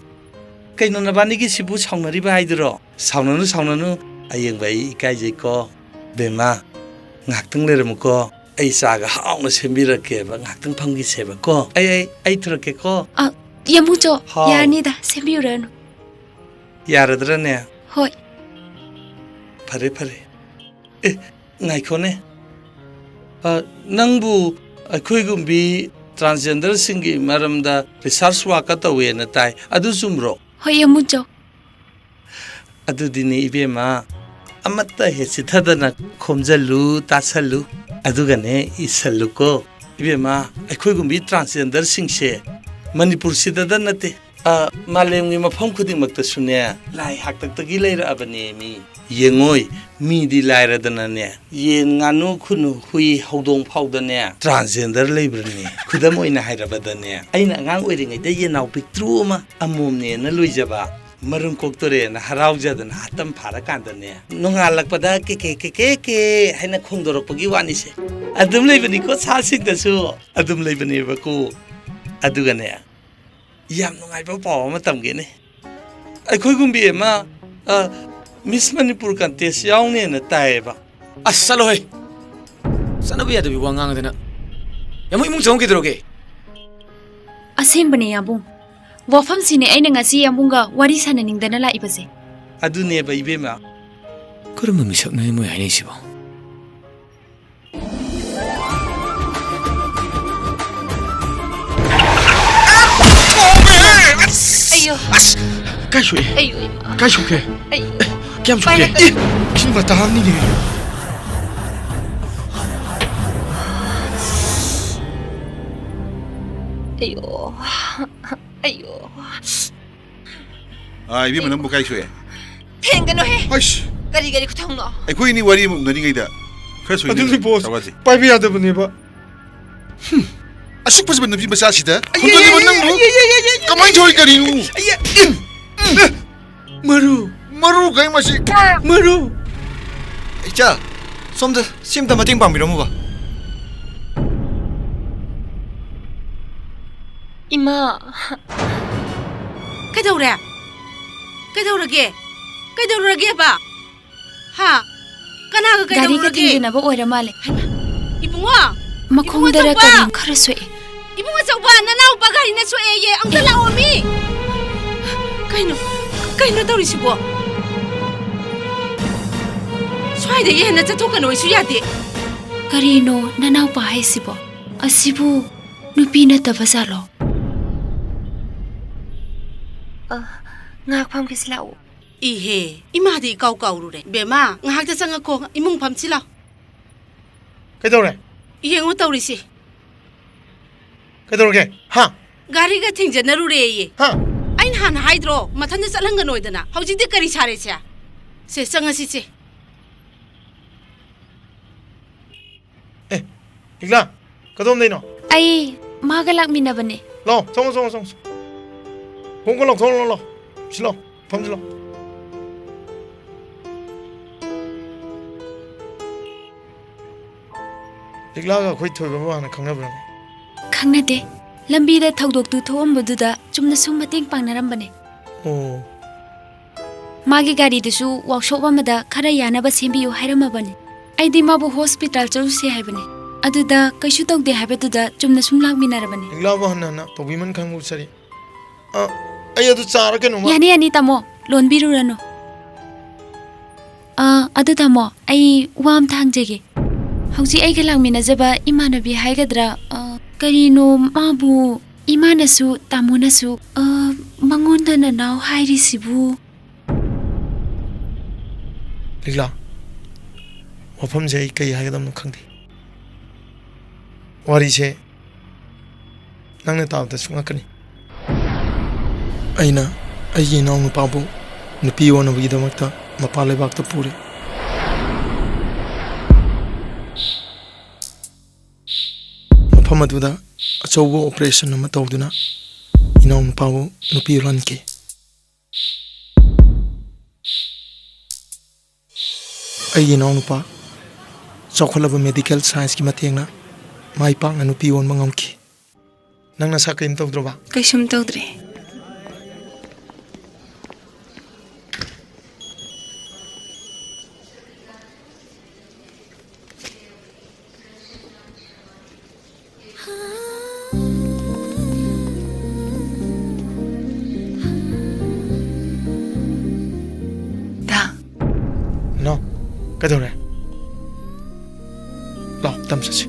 ꯀꯩꯅꯣ ꯅꯕꯥꯅꯤꯒꯤꯁꯤꯕꯨ ꯁꯥꯎꯅꯔꯤꯕ ꯍꯥꯏꯗꯨꯔꯣ? ꯁꯥꯎꯅꯅꯨ, ꯁꯥꯎꯅꯅꯨ꯫ ꯑꯌꯦꯡꯕ, ꯑꯩ ꯏꯀꯥꯏꯖꯩꯀꯣ꯫ ꯕꯦꯝꯃ, ꯉꯥꯏꯍꯥꯛꯇꯪ ꯂꯩꯔꯝꯃꯨꯀꯣ꯫ ꯑꯩ ꯆꯥꯒ ꯍꯥꯎꯅ ꯁꯦꯝꯕꯤꯔꯛꯀꯦꯕ꯫ ꯉꯥꯏꯍꯥꯛꯇꯪ ꯐꯝꯈꯤꯁꯦꯕꯀꯣ꯫ ꯑꯩ, ꯑꯩ, ꯑꯩ ꯊꯨꯔꯛꯀꯦꯀꯣ꯫ ꯑ, ꯌꯥꯝꯕꯨꯡꯆꯣ, ꯍꯥꯎ꯫ ꯌꯥꯔꯅꯤꯗ, ꯁꯦꯝꯕꯤꯔꯨꯔꯅꯨ꯫ ꯌꯥꯔꯗ꯭ꯔꯅꯦ? ꯍꯣꯏ꯫ ꯐꯔꯦ, ꯐꯔꯦ꯫ ꯑꯦ, ꯉꯥꯏꯈꯣꯅꯦ꯫ ꯑ, ꯅꯪꯕꯨ ꯑꯩꯈꯣꯏꯒꯨꯝꯕꯤ transgenderꯁꯤꯡꯒꯤ ꯃꯔꯝꯗ research workꯀ ꯇꯧꯋꯦꯅ ꯇꯥꯏ꯫ ꯑꯗꯨ ꯆꯨꯝꯕ꯭ꯔꯣ? ꯍꯣꯏ, ꯌꯥꯝꯕꯨꯡꯆꯣ꯫ ꯑꯗꯨꯗꯤꯅꯦ ꯏꯕꯦꯝꯃ, ꯑꯃꯠꯇ ꯍꯦꯛ ꯆꯤꯠꯊꯗꯅ ꯈꯣꯝꯖꯜꯂꯨ, ꯇꯥꯁꯜꯂꯨ, ꯑꯗꯨꯒꯅꯦ ꯏꯁꯜꯂꯨꯀꯣ꯫ ꯏꯕꯦꯝꯃ, ꯑꯩꯈꯣꯏꯒꯨꯝꯕꯤ transgenderꯁꯤꯡꯁꯦ ꯃꯅꯤꯄꯨꯔꯁꯤꯗꯗ ꯅꯠꯇꯦ, ꯑ, ꯃꯥꯂꯦꯝꯒꯤ ꯃꯐꯝ ꯈꯨꯗꯤꯡꯃꯛꯇꯁꯨꯅꯦ, ꯂꯥꯏ ꯍꯥꯛꯇꯛꯇꯒꯤ ꯂꯩꯔꯛꯑꯕꯅꯦ ꯃꯤ꯫ ꯌꯦꯡꯉꯣꯏ, ꯃꯤꯗꯤ ꯂꯥꯏꯔꯗꯅꯅꯦ, ꯌꯦꯟ, ꯉꯥꯅꯨ, ꯈꯨꯅꯨ, ꯍꯨꯏ, ꯍꯧꯗꯣꯡ ꯐꯥꯎꯗꯅꯦ transgender ꯂꯩꯕ꯭ꯔꯅꯦ? ꯈꯨꯗꯝ ꯑꯣꯏꯅ ꯍꯥꯏꯔꯕꯗꯅꯦ, ꯑꯩꯅ ꯑꯉꯥꯡ ꯑꯣꯏꯔꯤꯉꯩꯗ ꯌꯦꯟꯅꯥꯎ ꯄꯤꯛꯇ꯭ꯔꯨ ꯑꯃ ꯑꯃꯣꯝꯅꯦꯅ ꯂꯣꯏꯖꯕ, ꯃꯔꯨꯝ ꯀꯣꯛꯇꯣꯔꯦꯅ ꯍꯔꯥꯎꯖꯗꯅ ꯍꯥꯇꯝ ꯐꯥꯔꯀꯥꯟꯗꯅꯦ, ꯅꯣꯡꯉꯥꯜꯂꯛꯄꯗ ꯀꯦ ꯀꯦ ꯀꯦ ꯀꯦ ꯀꯦ ꯍꯥꯏꯅ ꯈꯣꯡꯗꯣꯔꯛꯄꯒꯤ ꯋꯥꯅꯤꯁꯦ꯫ ꯑꯗꯨꯝ ꯂꯩꯕꯅꯤꯀꯣ, ꯁꯥꯁꯤꯡꯗꯁꯨ ꯑꯗꯨꯝ ꯂꯩꯕꯅꯦꯕꯀꯣ꯫ ꯑꯗꯨꯒꯅꯦ, ꯌꯥꯝ ꯅꯨꯡꯉꯥꯏꯕ ꯄꯥꯎ ꯑꯃ ꯇꯝꯒꯦꯅꯦ꯫ ꯑꯩꯈꯣꯏꯒꯨꯝꯕꯤ ꯑꯃ, ꯑ, Miss Manipur contest ꯌꯥꯎꯅꯦꯅ ꯇꯥꯏꯌꯦꯕ꯫ ꯑꯁ, ꯆꯠꯂꯣꯍꯦ! ꯆꯠꯅꯕ ꯌꯥꯗꯕꯤ ꯋꯥ ꯉꯥꯡꯗꯅ꯫ ꯌꯥꯝꯕꯨꯡ, ꯏꯃꯨꯡ ꯆꯪꯉꯨ, ꯀꯩꯗꯧꯔꯒꯦ? ꯑꯁꯦꯡꯕꯅꯦ, ꯌꯥꯝꯕꯨꯡ꯫ ꯋꯥꯐꯝꯁꯤꯅꯦ ꯑꯩꯅ ꯉꯁꯤ ꯌꯥꯝꯕꯨꯡꯒ ꯋꯥꯔꯤ ꯁꯥꯟꯅꯅꯤꯡꯗꯅ ꯂꯥꯛꯏꯕꯁꯦ꯫ ꯑꯗꯨꯅꯦꯕ, ꯏꯕꯦꯝꯃ꯫ ꯀꯔꯝꯕ ꯃꯤꯁꯛꯅꯣ ꯃꯣꯏ ꯍꯥꯏꯅꯩꯁꯤꯕꯣ? ꯑꯌꯣ꯫ ꯑꯁ! ꯀꯥꯏ ꯁꯣꯛꯑꯦ? ꯑꯌꯣ, ꯏꯃꯥ꯫ ꯀꯥꯏ ꯁꯣꯛꯀꯦ? ꯑꯩ ꯀꯌꯥꯝ ꯁꯣꯛꯀꯦ? ꯄꯥꯏꯔꯛꯀꯅꯨ꯫ ꯑꯦ! ꯁꯤ ꯃꯇꯥꯡꯅꯤꯅꯦ꯫ ꯑꯌꯣ꯫ ꯑꯌꯣ꯫ ꯑꯥ, ꯏꯕꯦꯝꯃ, ꯅꯪꯕꯨ ꯀꯥꯏ ꯁꯣꯛꯑꯦ? ꯊꯦꯡꯒꯅꯨꯍꯦ꯫ ꯍꯩꯁ! ꯀꯔꯤ ꯀꯔꯤ ꯈꯨꯊꯧꯅꯣ? ꯑꯩꯈꯣꯏ ꯑꯅꯤ ꯋꯥꯔꯤ ꯑꯃ ꯎꯅꯔꯤꯉꯩꯗ ꯈꯔ ꯁꯣꯏꯅꯔꯦ꯫ ꯑꯗꯨꯅꯤ, ꯕꯣꯁ꯫ ꯁꯥꯎꯔꯁꯤ꯫ ꯄꯥꯏꯕ ꯌꯥꯗꯕꯅꯦꯕ꯫ ꯑꯁꯨꯛ ꯐꯖꯕ ꯅꯨꯄꯤ ꯃꯆꯥꯁꯤꯗ ꯑꯩ, ꯍꯨꯟꯗꯣꯛꯂꯤꯕ ꯑꯩ, ꯅꯪꯕꯨ ꯑꯩ, ꯑꯩ, ꯑꯩ, ꯑꯩ, ꯑꯩ, ꯀꯃꯥꯏꯅ ꯇꯧꯔꯤ ꯀꯔꯤꯅꯣ? ꯑꯩ, ꯑꯩ, ꯃꯔꯨ꯫ ꯃꯔꯨ ꯀꯩ ꯃꯁꯤ? ꯃꯔꯨ꯫ ꯏꯆꯥ, ꯁꯣꯝꯗ ꯁꯤꯝꯇ ꯃꯇꯦꯡ ꯄꯥꯡꯕꯤꯔꯝꯃꯨꯕ꯫ ꯏꯃꯥ꯫ ꯀꯩꯗꯧꯔꯦ? ꯀꯩꯗꯧꯔꯒꯦ? ꯀꯩꯗꯧꯔꯒꯦꯕ? ꯍꯥ? ꯀꯅꯥꯒ ꯒꯥꯔꯤꯒ ꯀꯩꯗꯧꯔꯒꯦ? ꯊꯦꯡꯖꯤꯟꯅꯕ ꯑꯣꯏꯔ ꯃꯥꯜꯂꯦ꯫ ꯍꯩꯃꯥ, ꯏꯕꯨꯡꯉꯣ! ꯃꯈꯣꯡꯗꯔ ꯏꯕꯨꯡꯉꯣ ꯑꯆꯧꯕ! ꯀꯔꯤꯅꯣ ꯈꯔ ꯁꯣꯛꯑꯦ꯫ ꯏꯕꯨꯡꯉꯣ ꯑꯆꯧꯕ, ꯅꯅꯥꯎꯄꯥ ꯒꯥꯔꯤꯅ ꯁꯣꯛꯑꯦꯌꯦ, ꯑꯝꯇ ꯂꯥꯛꯑꯣ ꯃꯤ! ꯀꯩꯅꯣ, ꯀꯩꯅꯣ ꯇꯧꯔꯤꯁꯤꯕꯣ? ꯁ꯭ꯋꯥꯏꯗꯒꯤ ꯍꯦꯟꯅ ꯆꯠꯊꯣꯛꯀꯅꯣꯁꯨ ꯌꯥꯗꯦ꯫ ꯀꯔꯤꯅꯣ ꯅꯅꯥꯎꯄꯥ ꯍꯥꯏꯁꯤꯕꯣ? ꯑꯁꯤꯕꯨ ꯅꯨꯄꯤ ꯅꯠꯇꯕ ꯖꯥꯠꯂꯣ? ꯑ, ꯉꯥꯏꯍꯥꯛ ꯐꯝꯒꯦꯁꯤ ꯂꯥꯛꯑꯣ꯫ ꯏꯍꯦ, ꯏꯃꯥꯗꯤ ꯏꯀꯥꯎ ꯀꯥꯎꯔꯨꯔꯦ꯫ ꯕꯦꯝꯃ, ꯉꯥꯏꯍꯥꯛꯇ ꯆꯪꯉꯛꯈꯣ, ꯏꯃꯨꯡ ꯐꯝꯁꯤ ꯂꯥꯎ꯫ ꯀꯩꯗꯧꯔꯦ? ꯌꯦꯡꯉꯨ ꯇꯧꯔꯤꯁꯤ꯫ ꯀꯩꯗꯧꯔꯒꯦ? ꯍꯥ? ꯒꯥꯔꯤꯒ ꯊꯦꯡꯖꯟꯅꯔꯨꯔꯦꯌꯦ꯫ ꯍꯥ? ꯑꯩꯅ ꯍꯥꯟꯅ ꯍꯥꯏꯗ꯭ꯔꯣ, ꯃꯊꯟꯇ ꯆꯠꯍꯟꯒꯅꯣꯏꯗꯅ? ꯍꯧꯖꯤꯛꯇꯤ ꯀꯔꯤ ꯁꯥꯔꯦꯁꯦ? ꯁꯦ, ꯆꯪꯉꯁꯤꯁꯦ꯫ ꯑꯦ, ꯂꯤꯛꯂꯥ, ꯀꯗꯣꯝꯗꯩꯅꯣ? ꯑꯩ ꯃꯥꯒ ꯂꯥꯛꯃꯤꯟꯅꯕꯅꯦ꯫ ꯂꯥꯛꯑꯣ, ꯆꯪꯉꯣ, ꯆꯪꯉꯣ, ꯆꯪꯉꯣ, ꯆꯪꯉꯣ꯫ ꯈꯣꯡꯎꯞꯀ ꯂꯧꯊꯣꯛ, ꯂꯥꯛꯑꯣ, ꯂꯥꯛꯑꯣ꯫ ꯁꯤ ꯂꯥꯛꯑꯣ, ꯐꯝꯁꯤ ꯂꯥꯛꯑꯣ꯫ ꯂꯤꯛꯂꯥꯒ ꯑꯩꯈꯣꯏ ꯊꯣꯏꯕꯕꯨ ꯍꯥꯟꯅ ꯈꯪꯅꯕ꯭ꯔꯅꯦ? ꯈꯪꯅꯗꯦ꯫ ꯂꯝꯕꯤꯗ ꯊꯧꯗꯣꯛꯇꯨ ꯊꯣꯛꯑꯝꯕꯗꯨꯗ ꯆꯨꯝꯅ ꯁꯨꯝ ꯃꯇꯦꯡ ꯄꯥꯡꯅꯔꯝꯕꯅꯦ꯫ ꯑꯣ꯫ ꯃꯥꯒꯤ ꯒꯥꯔꯤꯗꯨꯁꯨ ꯋꯥꯛꯁꯣꯞ ꯑꯃꯗ ꯈꯔ ꯌꯥꯅꯕ ꯁꯦꯝꯕꯤꯌꯨ ꯍꯥꯏꯔꯝꯃꯕꯅꯦ꯫ ꯑꯩꯗꯤ ꯃꯥꯕꯨ ꯍꯣꯁꯄꯤꯇꯥꯜ ꯆꯠꯂꯨꯁꯦ ꯍꯥꯏꯕꯅꯦ꯫ ꯑꯗꯨꯗ ꯀꯩꯁꯨ ꯇꯧꯗꯦ ꯍꯥꯏꯕꯗꯨꯗ ꯆꯨꯝꯅ ꯁꯨꯝ ꯂꯥꯛꯃꯤꯟꯅꯔꯕꯅꯦ꯫ ꯂꯤꯛꯂꯥꯕꯨ ꯍꯟꯅ ꯍꯟꯅ ꯇꯧꯕꯤꯃꯟ ꯈꯪꯕ ꯁꯥꯔꯤ꯫ ꯑ, ꯑꯩ ꯑꯗꯨ ꯆꯥꯔ ꯀꯩꯅꯣꯝꯃ ꯌꯥꯅꯤ, ꯌꯥꯅꯤ, ꯇꯥꯃꯣ꯫ ꯂꯣꯟꯕꯤꯔꯨꯔꯅꯨ꯫ ꯑ, ꯑꯗꯨ ꯇꯥꯃꯣ, ꯑꯩ ꯋꯥ ꯑꯝꯇ ꯍꯪꯖꯒꯦ꯫ ꯍꯧꯖꯤꯛ ꯑꯩꯒ ꯂꯥꯛꯃꯤꯟꯅꯖꯕ ꯏꯃꯥꯟꯅꯕꯤ ꯍꯥꯏꯒꯗ꯭ꯔꯥ, ꯑ, ꯀꯔꯤꯅꯣ ꯃꯥꯕꯨ ꯏꯃꯥꯅꯁꯨ ꯇꯥꯃꯣꯅꯁꯨ, ꯑ, ꯃꯉꯣꯟꯗ ꯅꯅꯥꯎ ꯍꯥꯏꯔꯤꯁꯤꯕꯨ? ꯂꯤꯛꯂꯥ, ꯋꯥꯐꯝꯁꯦ ꯑꯩ ꯀꯩ ꯍꯥꯏꯒꯗꯕꯅꯣ ꯈꯪꯗꯦ꯫ ꯋꯥꯔꯤꯁꯦ ꯅꯪꯅ ꯇꯥꯕꯗꯁꯨ ꯉꯛꯀꯅꯤ꯫ ꯑꯩꯅ ꯑꯩꯒꯤ ꯏꯅꯥꯎꯅꯨꯄꯥꯕꯨ ꯅꯨꯄꯤ ꯑꯣꯟꯅꯕꯒꯤꯗꯃꯛꯇ ꯃꯄꯥꯟ ꯂꯩꯕꯥꯛꯇ ꯄꯨꯔꯦ꯫ ꯃꯐꯝ ꯑꯗꯨꯗ ꯑꯆꯧꯕ operation ꯑꯃ ꯇꯧꯗꯨꯅ ꯏꯅꯥꯎꯅꯨꯄꯥꯕꯨ ꯅꯨꯄꯤ ꯑꯣꯜꯍꯟꯈꯤ꯫ ꯑꯩꯒꯤ ꯏꯅꯥꯎꯅꯨꯄꯥ ꯆꯥꯎꯈꯠꯂꯕ medical scienceꯀꯤ ꯃꯇꯦꯡꯅ ꯃꯥꯏ ꯄꯥꯛꯅ ꯅꯨꯄꯤ ꯑꯣꯟꯕ ꯉꯝꯈꯤ꯫ ꯅꯪ ꯅꯁꯥ ꯀꯔꯤꯝ ꯇꯧꯗ꯭ꯔꯣꯕ? ꯀꯩꯁꯨꯝ ꯇꯧꯗ꯭ꯔꯦ꯫ ꯗꯥ꯫ ꯅꯣ, ꯀꯩꯗꯧꯔꯦ? ꯂꯥꯎ, ꯇꯝ ꯆꯠꯁꯤ꯫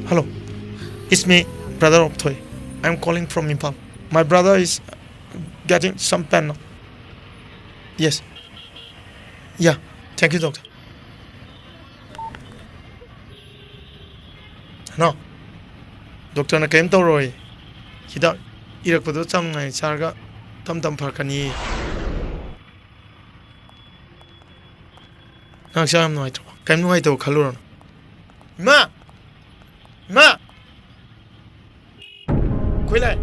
Hello, it's me, brother of Thoi. I'm calling from Imphal. My brother is getting some pain now. Yes. Yeah, thank you, doctor. ꯍꯅꯣ, ꯗꯣꯛꯇꯔꯅ ꯀꯔꯤꯝ ꯇꯧꯔꯣꯏ꯫ ꯍꯤꯗꯥꯛ ꯏꯔꯛꯄꯗꯣ ꯆꯥꯡ ꯅꯥꯏꯅ ꯆꯥꯔꯒ ꯇꯞ ꯇꯞꯅ ꯐꯔꯛꯀꯅꯤ꯫ ꯅꯪ ꯍꯛꯆꯥꯡ ꯌꯥꯝ ꯅꯨꯡꯉꯥꯏꯇ꯭ꯔꯕꯣ? ꯀꯔꯤꯝ ꯅꯨꯡꯉꯥꯏꯇꯕ ꯈꯜꯂꯨꯔꯅꯨ꯫ ꯏꯃꯥ! ꯏꯃꯥ! ꯑꯩꯈꯣꯏ ꯂꯥꯛꯑꯦ꯫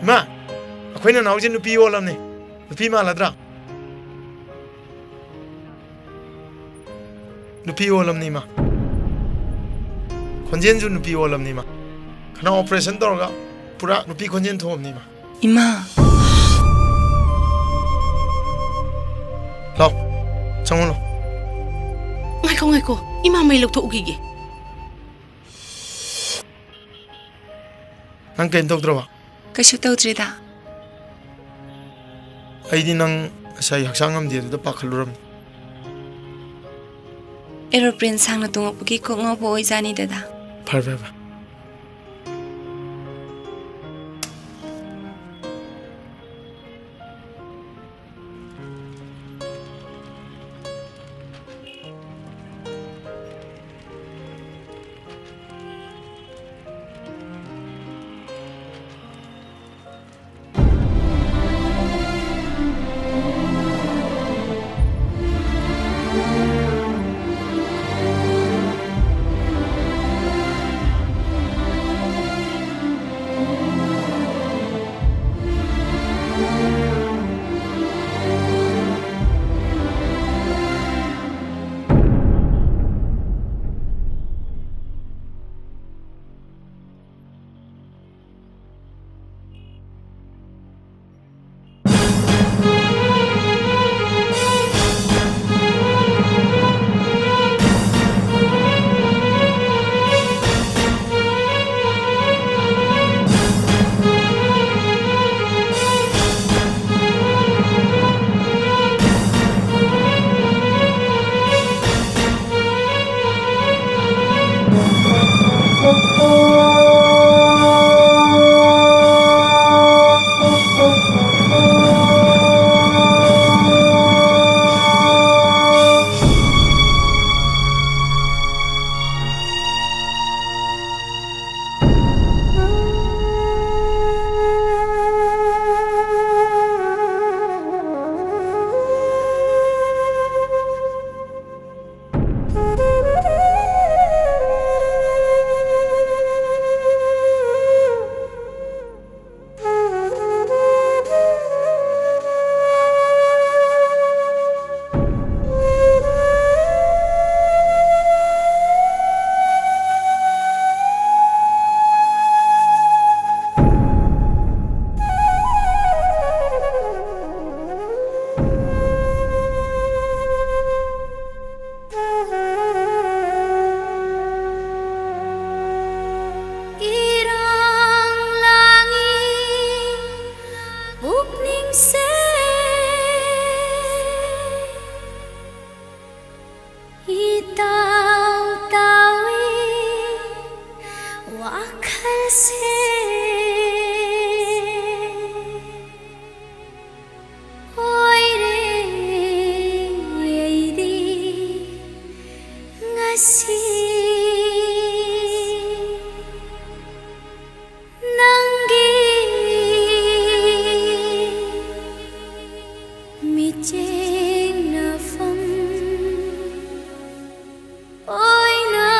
ꯏꯃꯥ! ꯑꯩꯈꯣꯏ ꯅꯅꯥꯎꯁꯦ ꯅꯨꯄꯤ ꯑꯣꯜꯂꯝꯅꯦ꯫ ꯅꯨꯄꯤ ꯃꯥꯜꯂꯗ꯭ꯔꯥ? ꯅꯨꯄꯤ ꯑꯣꯜꯂꯝꯅꯤ ꯏꯃꯥ꯫ ꯈꯣꯟꯖꯦꯜꯁꯨ ꯅꯨꯄꯤ ꯑꯣꯜꯂꯝꯅꯤ ꯏꯃꯥ꯫ ꯈꯅꯥꯎ operation ꯇꯧꯔꯒ ꯄꯨꯔꯥ ꯅꯨꯄꯤ ꯈꯣꯟꯖꯦꯜ ꯊꯣꯛꯑꯝꯅꯤ ꯏꯃꯥ꯫ ꯏꯃꯥ꯫ ꯂꯥꯎ, ꯆꯪꯉꯣ ꯂꯥꯎ꯫ ꯉꯥꯏꯈꯣ, ꯉꯥꯏꯈꯣ꯫ ꯏꯃꯥ ꯃꯩ ꯂꯧꯊꯣꯛꯎꯈꯤꯒꯦ꯫ ꯅꯪ ꯀꯩꯝ ꯇꯧꯗ꯭ꯔꯕ? ꯀꯩꯁꯨ ꯇꯧꯗ꯭ꯔꯤꯗ꯫ ꯑꯩꯗꯤ ꯅꯪ ꯉꯁꯥꯏ ꯍꯛꯆꯥꯡ ꯉꯝꯗꯦ ꯑꯗꯨꯗ ꯄꯥꯈꯠꯂꯨꯔꯝꯅꯤ꯫ Aeroplane ꯁꯥꯡꯅ ꯇꯣꯡꯉꯛꯄꯒꯤ ꯀꯣꯛ ꯉꯥꯎꯕ ꯑꯣꯏꯖꯥꯠꯅꯤ ꯗꯗꯥ꯫ ꯐꯔꯦ, ꯐꯔꯦ, ꯐꯔꯦ꯫ ꯑꯁꯤ ꯅꯪꯒꯤ ꯃꯤꯠꯌꯦꯡꯅꯐꯝ ꯑꯣꯏꯅ꯫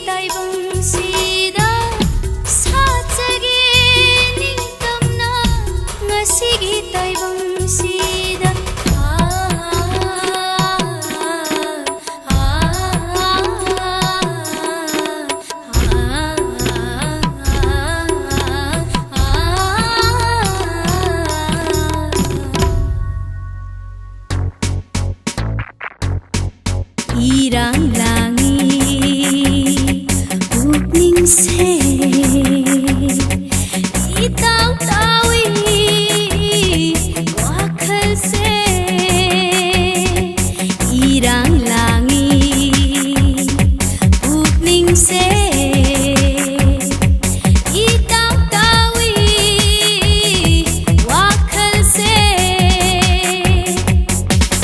ꯇꯥꯏꯕꯪꯁꯤꯗ ꯁꯥꯠꯆꯒꯦ ꯅꯤꯡꯇꯝꯅ ꯉꯁꯤꯒꯤ ꯇꯥꯏꯕꯪꯁꯤꯗ꯫ ꯏꯔꯥꯡ ꯂꯥꯡꯉꯤ ꯄꯨꯛꯅꯤꯡꯁꯦ, ꯏꯇꯥꯎ ꯇꯥꯎꯏ ꯋꯥꯈꯜꯁꯦ꯫ ꯏꯔꯥꯡ ꯂꯥꯡꯉꯤ ꯄꯨꯛꯅꯤꯡꯁꯦ, ꯏꯇꯥꯎ ꯇꯥꯎꯏ ꯋꯥꯈꯜꯁꯦ꯫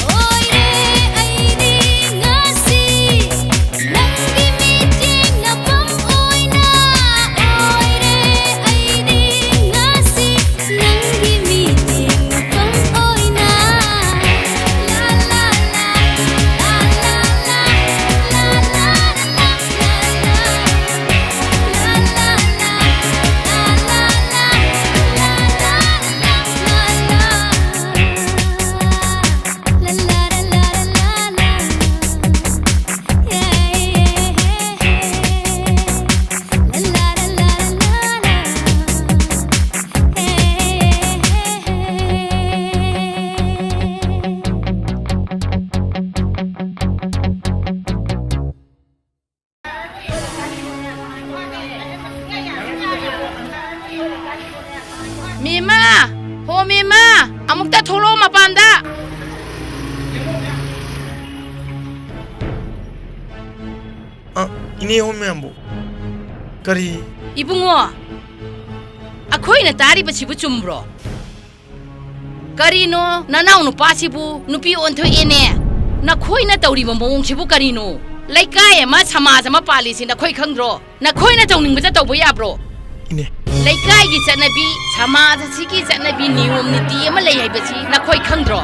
ꯑꯣꯏꯔꯦ ꯑꯩꯗꯤ ꯉꯁꯤ ꯅꯪꯒꯤ ꯃꯤꯠꯌꯦꯡ ꯅꯐꯝ ꯑꯣꯏꯅ꯫ ꯑꯣꯏꯔꯦ ꯑꯩꯗꯤ ꯉꯁꯤ ꯅꯪꯒꯤ ꯃꯤꯠꯌꯦꯡ ꯃꯐꯝ ꯑꯣꯏꯅ꯫ ꯂꯥ ꯂꯥ ꯂꯥ, ꯂꯥ ꯂꯥ ꯂꯥ, ꯂꯥ ꯂꯥ ꯂꯥ꯫ ꯃꯦꯃꯥ! ꯍꯣ ꯃꯦꯃꯥ! ꯑꯃꯨꯛꯇ ꯊꯣꯛꯂꯛꯑꯣ ꯃꯄꯥꯟꯗ! ꯑ, ꯏꯅꯦ ꯍꯣ ꯃꯌꯥꯝꯕꯨ꯫ ꯀꯔꯤ? ꯏꯕꯨꯡꯉꯣ, ꯑꯩꯈꯣꯏꯅ ꯇꯥꯔꯤꯕꯁꯤꯕꯨ ꯆꯨꯝꯕ꯭ꯔꯣ? ꯀꯔꯤꯅꯣ, ꯅꯅꯥꯎ ꯅꯨꯄꯥꯁꯤꯕꯨ ꯅꯨꯄꯤ ꯑꯣꯟꯊꯣꯛꯑꯦꯅꯦ? ꯅꯈꯣꯏꯅ ꯇꯧꯔꯤꯕ ꯃꯑꯣꯡꯁꯤꯕꯨ ꯀꯔꯤꯅꯣ? ꯂꯩꯀꯥꯏ ꯑꯃ, ꯁꯃꯥꯖ ꯑꯃ ꯄꯥꯜꯂꯤꯁꯤ ꯅꯈꯣꯏ ꯈꯪꯗ꯭ꯔꯣ? ꯅꯈꯣꯏꯅ ꯇꯧꯅꯤꯡꯕꯇ ꯇꯧꯕ ꯌꯥꯕ꯭ꯔꯣ? ꯏꯅꯦ꯫ ꯂꯩꯀꯥꯏꯒꯤ ꯆꯠꯅꯕꯤ, ꯁꯃꯥꯖ ꯑꯁꯤꯒꯤ ꯆꯠꯅꯕꯤ, ꯅꯤꯌꯣꯝ ꯅꯤꯇꯤ ꯑꯃ ꯂꯩ ꯍꯥꯏꯕꯁꯤ ꯅꯈꯣꯏ ꯈꯪꯗ꯭ꯔꯣ?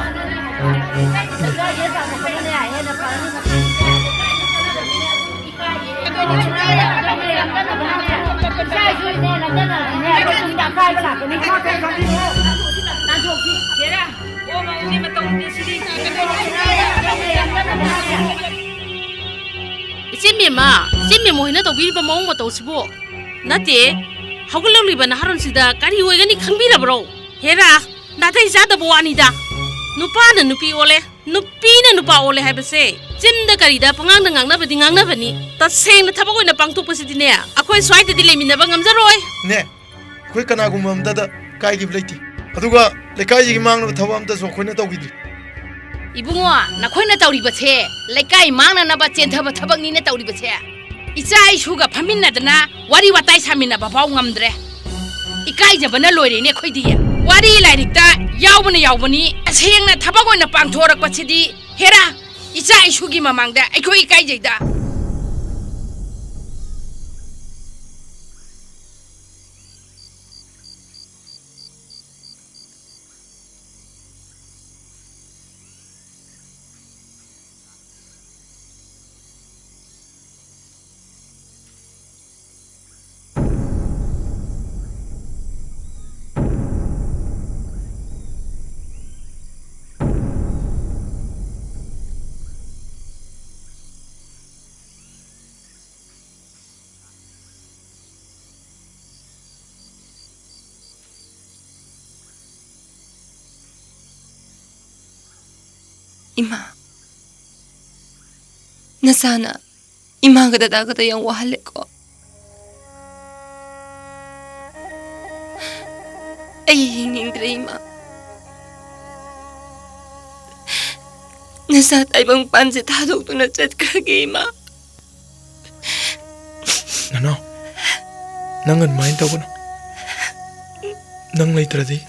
ꯏꯆꯦ ꯃꯦꯝꯃ, ꯏꯆꯦ ꯃꯦꯝꯃ ꯍꯣꯏꯅ ꯇꯧꯕꯤꯔꯤꯕ ꯃꯑꯣꯡ ꯃꯇꯧꯁꯤꯕꯨ? ꯅꯠꯇꯦ, ꯍꯧꯒꯠꯂꯛꯂꯤꯕ ꯅꯍꯥꯔꯣꯜꯁꯤꯗ ꯀꯔꯤ ꯑꯣꯏꯒꯅꯤ ꯈꯪꯕꯤꯔꯕ꯭ꯔꯣ? ꯍꯦꯔꯥ, ꯅꯥꯇꯩ ꯆꯥꯗꯕ ꯋꯥꯅꯤꯗ꯫ ꯅꯨꯄꯥꯅ ꯅꯨꯄꯤ ꯑꯣꯜꯂꯦ, ꯅꯨꯄꯤꯅ ꯅꯨꯄꯥ ꯑꯣꯜꯂꯦ ꯍꯥꯏꯕꯁꯦ ꯆꯤꯟꯗ ꯀꯔꯤꯗ ꯄꯉꯥꯡꯗ ꯉꯥꯡꯅꯕꯗꯤ ꯉꯥꯡꯅꯕꯅꯤ꯫ ꯇꯁꯦꯡꯅ ꯊꯕꯛ ꯑꯣꯏꯅ ꯄꯥꯡꯊꯣꯛꯄꯁꯤꯗꯤꯅꯦ, ꯑꯩꯈꯣꯏ ꯁ꯭ꯋꯥꯏꯗꯗꯤ ꯂꯩꯃꯤꯟꯅꯕ ꯉꯝꯖꯔꯣꯏ꯫ ꯅꯦ, ꯑꯩꯈꯣꯏ ꯀꯅꯥꯒꯨꯝꯕ ꯑꯝꯇꯗ ꯀꯥꯏꯈꯤꯕ ꯂꯩꯇꯦ꯫ ꯑꯗꯨꯒ ꯂꯩꯀꯥꯏꯁꯤꯒꯤ ꯃꯥꯡꯅꯕ ꯊꯕꯛ ꯑꯝꯇꯁꯨ ꯑꯩꯈꯣꯏꯅ ꯇꯧꯈꯤꯗ꯭ꯔꯤ꯫ ꯏꯕꯨꯡꯉꯣ, ꯅꯈꯣꯏꯅ ꯇꯧꯔꯤꯕꯁꯦ ꯂꯩꯀꯥꯏ ꯃꯥꯡꯅꯅꯕ ꯆꯦꯟꯊꯕ ꯊꯕꯛꯅꯤꯅ ꯇꯧꯔꯤꯕꯁꯦ꯫ ꯏꯆꯥ ꯏꯁꯨꯒ ꯐꯝꯃꯤꯟꯅꯗꯅ ꯋꯥꯔꯤ ꯋꯥꯇꯥꯏ ꯁꯥꯃꯤꯟꯅꯕ ꯐꯥꯎ ꯉꯝꯗ꯭ꯔꯦ꯫ ꯏꯀꯥꯏꯖꯕꯅ ꯂꯣꯏꯔꯦꯅꯦ ꯑꯩꯈꯣꯏꯗꯤ꯫ ꯋꯥꯔꯤ ꯂꯥꯏꯔꯤꯛꯇ ꯌꯥꯎꯕꯅ ꯌꯥꯎꯕꯅꯤ, ꯇꯁꯦꯡꯅ ꯊꯕꯛ ꯑꯣꯏꯅ ꯄꯥꯡꯊꯣꯔꯛꯄꯁꯤꯗꯤ, ꯍꯦꯔꯥ, ꯏꯆꯥ ꯏꯁꯨꯒꯤ ꯃꯃꯥꯡꯗ ꯑꯩꯈꯣꯏ ꯏꯀꯥꯏꯖꯩꯗ꯫ ꯏꯃꯥ, ꯅꯆꯥꯅ ꯏꯃꯥꯒ ꯗꯗꯥꯒꯗ ꯌꯥꯝ ꯋꯥꯍꯜꯂꯦꯀꯣ꯫ ꯑꯩ ꯍꯤꯡꯅꯤꯡꯗ꯭ꯔꯦ, ꯏꯃꯥ꯫ ꯅꯆꯥ ꯇꯥꯏꯕꯪ ꯄꯥꯟꯁꯦ ꯊꯥꯗꯣꯛꯇꯨꯅ ꯆꯠꯈ꯭ꯔꯒꯦ, ꯏꯃꯥ꯫ ꯅꯅꯥꯎ, ꯅꯪ ꯑꯗꯨꯃꯥꯏꯅ ꯇꯧꯒꯅꯨ꯫ ꯅꯪ ꯂꯩꯇ꯭ꯔꯗꯤ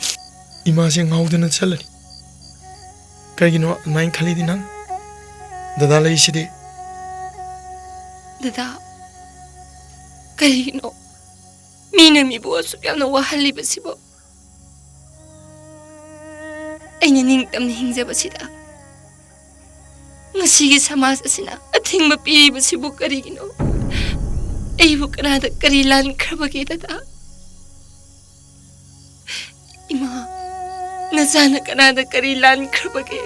ꯏꯃꯥꯁꯦ ꯉꯥꯎꯗꯅ ꯆꯠꯂꯅꯤ꯫ ꯀꯩꯒꯤꯅꯣ ꯑꯗꯨꯃꯥꯏꯅ ꯈꯜꯂꯤꯗꯤ ꯅꯪ? ꯗꯗꯥ ꯂꯩꯁꯤꯗꯤ꯫ ꯗꯗꯥ, ꯀꯔꯤꯒꯤꯅꯣ ꯃꯤꯅ ꯃꯤꯕꯨ ꯑꯁꯨꯛ ꯌꯥꯝꯅ ꯋꯥꯍꯜꯂꯤꯕꯁꯤꯕꯨ? ꯑꯩꯅ ꯅꯤꯡꯇꯝꯅ ꯍꯤꯡꯖꯕꯁꯤꯗ ꯉꯁꯤꯒꯤ ꯁꯃꯥꯖ ꯑꯁꯤꯅ ꯑꯊꯤꯡꯕ ꯄꯤꯔꯤꯕꯁꯤꯕꯨ ꯀꯔꯤꯒꯤꯅꯣ? ꯑꯩꯕꯨ ꯀꯅꯥꯗ ꯀꯔꯤ ꯂꯥꯟꯈ꯭ꯔꯕꯒꯦ, ꯗꯗꯥ? ꯏꯃꯥ, ꯅꯆꯥꯅ ꯀꯅꯥꯗ ꯀꯔꯤ ꯂꯥꯟꯈ꯭ꯔꯕꯒꯦ?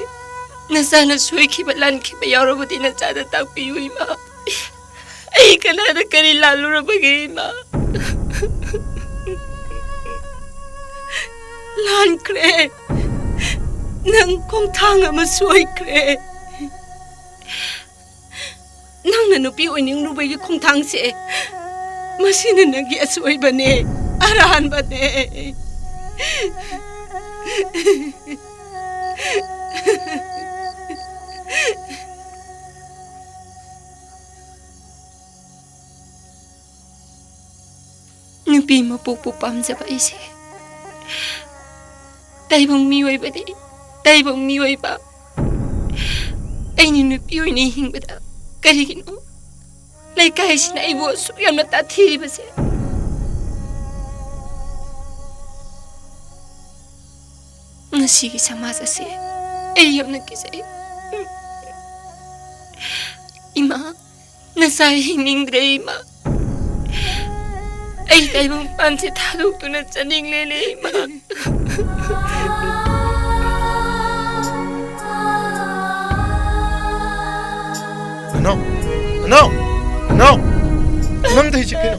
ꯅꯆꯥꯅ ꯁꯣꯏꯈꯤꯕ ꯂꯥꯟꯈꯤꯕ ꯌꯥꯎꯔꯕꯗꯤ ꯅꯆꯥꯗ ꯇꯥꯛꯄꯤꯌꯨ, ꯏꯃꯥ꯫ ꯑꯩ ꯀꯅꯥꯗ ꯀꯔꯤ ꯂꯥꯜꯂꯨꯔꯕꯒꯦ, ꯏꯃꯥ? ꯂꯥꯟꯈ꯭ꯔꯦ꯫ ꯅꯪ ꯈꯣꯡꯊꯥꯡ ꯑꯃ ꯁꯣꯏꯈ꯭ꯔꯦ꯫ ꯅꯪꯅ ꯅꯨꯄꯤ ꯑꯣꯏꯅꯤꯡꯂꯨꯕꯒꯤ ꯈꯣꯡꯊꯥꯡꯁꯦ, ꯃꯁꯤꯅ ꯅꯪꯒꯤ ꯑꯁꯣꯏꯕꯅꯦ, ꯑꯔꯥꯟꯕꯅꯦ꯫ ꯅꯨꯄꯤ ꯃꯄꯣꯛꯄꯨ ꯄꯥꯝꯖꯕ ꯑꯩꯁꯦ ꯇꯥꯏꯕꯪ ꯃꯤꯑꯣꯏꯕꯅꯤ, ꯇꯥꯏꯕꯪ ꯃꯤꯑꯣꯏꯕ꯫ ꯑꯩꯅ ꯅꯨꯄꯤ ꯑꯣꯏꯅ ꯍꯤꯡꯕꯗ ꯀꯔꯤꯒꯤꯅꯣ ꯂꯩꯀꯥꯏꯁꯤꯅ ꯑꯩꯕꯨ ꯑꯁꯨꯛ ꯌꯥꯝꯅ ꯇꯥꯊꯤꯔꯤꯕꯁꯦ? ꯉꯁꯤꯒꯤ ꯁꯃꯥꯖ ꯑꯁꯤ ꯑꯩ ꯌꯥꯝꯅ ꯀꯤꯖꯩ꯫ ꯏꯃꯥ, ꯅꯆꯥ ꯍꯤꯡꯅꯤꯡꯗ꯭ꯔꯦ, ꯏꯃꯥ꯫ ꯑꯩ ꯇꯥꯏꯕꯪꯄꯥꯟꯁꯦ ꯊꯥꯗꯣꯛꯇꯨꯅ ꯆꯠꯅꯤꯡꯂꯦꯅꯦ, ꯏꯃꯥ꯫ ꯅꯅꯥꯎ, ꯅꯅꯥꯎ, ꯅꯅꯥꯎ, ꯅꯪ ꯇꯧꯔꯤꯁꯤ ꯀꯩꯅꯣ?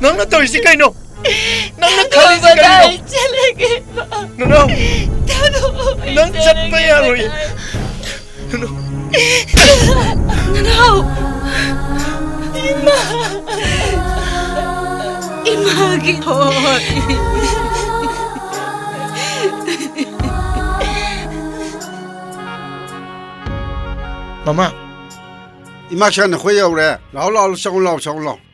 ꯅꯪꯅ ꯇꯧꯔꯤꯁꯤ ꯀꯩꯅꯣ? ꯅꯪꯅ ꯈꯜꯂꯤꯁꯤ ꯀꯔꯤꯅꯣ? ꯅꯅꯥꯎ, ꯅꯪ ꯆꯠꯄ ꯌꯥꯔꯣꯏ꯫ ꯅꯅꯥꯎ꯫ ꯏꯃꯥ꯫ ꯏꯃꯥꯒꯤ ꯍꯣꯏ꯫ ꯃꯃꯥ꯫ ꯏꯃꯥ, ꯁꯥ ꯅꯈꯣꯏ ꯌꯧꯔꯦ꯫ ꯂꯥꯛꯑꯣ, ꯂꯥꯛꯑꯣ, ꯆꯪꯉꯨ ꯂꯥꯛꯑꯣ, ꯆꯪꯉꯨ ꯂꯥꯛꯑꯣ꯫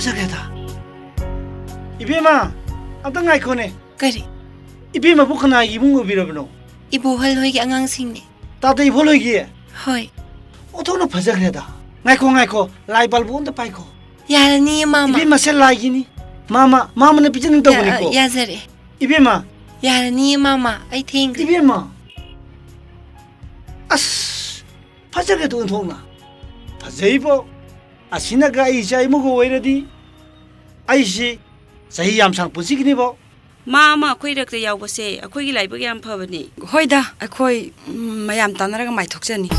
ꯆꯠꯈ꯭ꯔꯦꯗ꯫ ꯏꯕꯦꯝꯃ, ꯑꯝꯇ ꯉꯥꯏꯈꯣꯅꯦ꯫ ꯀꯔꯤ? ꯏꯕꯦꯝꯃꯕꯨ ꯀꯅꯥꯒꯤ ꯏꯃꯨꯡ ꯑꯣꯏꯕꯤꯔꯕꯅꯣ? ꯏꯕꯣꯍꯜ ꯍꯣꯏꯒꯤ ꯑꯉꯥꯡꯁꯤꯡꯅꯦ꯫ ꯇꯥꯗ ꯏꯕꯣꯍꯜ ꯍꯣꯏꯒꯤ? ꯍꯣꯏ꯫ ꯑꯣꯟꯊꯣꯛꯅ ꯐꯖꯈ꯭ꯔꯦꯗ꯫ ꯉꯥꯏꯈꯣ, ꯉꯥꯏꯈꯣ, ꯂꯥꯏ ꯕꯜꯕ ꯑꯝꯇ ꯄꯥꯏꯈꯣ꯫ ꯌꯥꯔꯅꯤꯌꯦ, ꯃꯥꯃ꯫ ꯏꯕꯦꯝꯃꯁꯦ ꯂꯥꯏꯒꯤꯅꯤ꯫ ꯃꯥꯃ, ꯃꯥꯃꯅ ꯄꯤꯖꯅꯤꯡ ꯇꯧꯕꯅꯤꯀꯣ꯫ ꯌꯥ-, ꯌꯥꯖꯔꯦ꯫ ꯏꯕꯦꯝꯃ꯫ ꯌꯥꯔꯅꯤꯌꯦ, ꯃꯥꯃ, ꯑꯩ ꯊꯦꯡꯈ꯭ꯔꯦ꯫ ꯏꯕꯦꯝꯃ꯫ ꯑꯁ, ꯐꯖꯈ꯭ꯔꯦꯗ ꯑꯣꯟꯊꯣꯛꯅ꯫ ꯐꯖꯩꯕꯣ꯫ ꯑꯁꯤꯅꯒ ꯑꯩ ꯏꯆꯥ ꯏꯃꯨꯒ ꯑꯣꯏꯔꯗꯤ ꯑꯩꯁꯤ ꯆꯍꯤ ꯌꯥꯝ ꯁꯥꯡ ꯄꯨꯟꯁꯤꯒꯅꯤꯕꯣ꯫ ꯃꯥꯃ ꯑꯩꯈꯣꯏ ꯔꯛꯇ ꯌꯥꯎꯕꯁꯦ ꯑꯩꯈꯣꯏꯒꯤ ꯂꯥꯏꯕꯛ ꯌꯥꯝ ꯐꯕꯅꯤ꯫ ꯍꯣꯏꯗ, ꯑꯩꯈꯣꯏ, ꯎꯝ, ꯃꯌꯥꯝ ꯇꯥꯟꯅꯔꯒ ꯃꯥꯏꯊꯣꯛꯆꯅꯤ꯫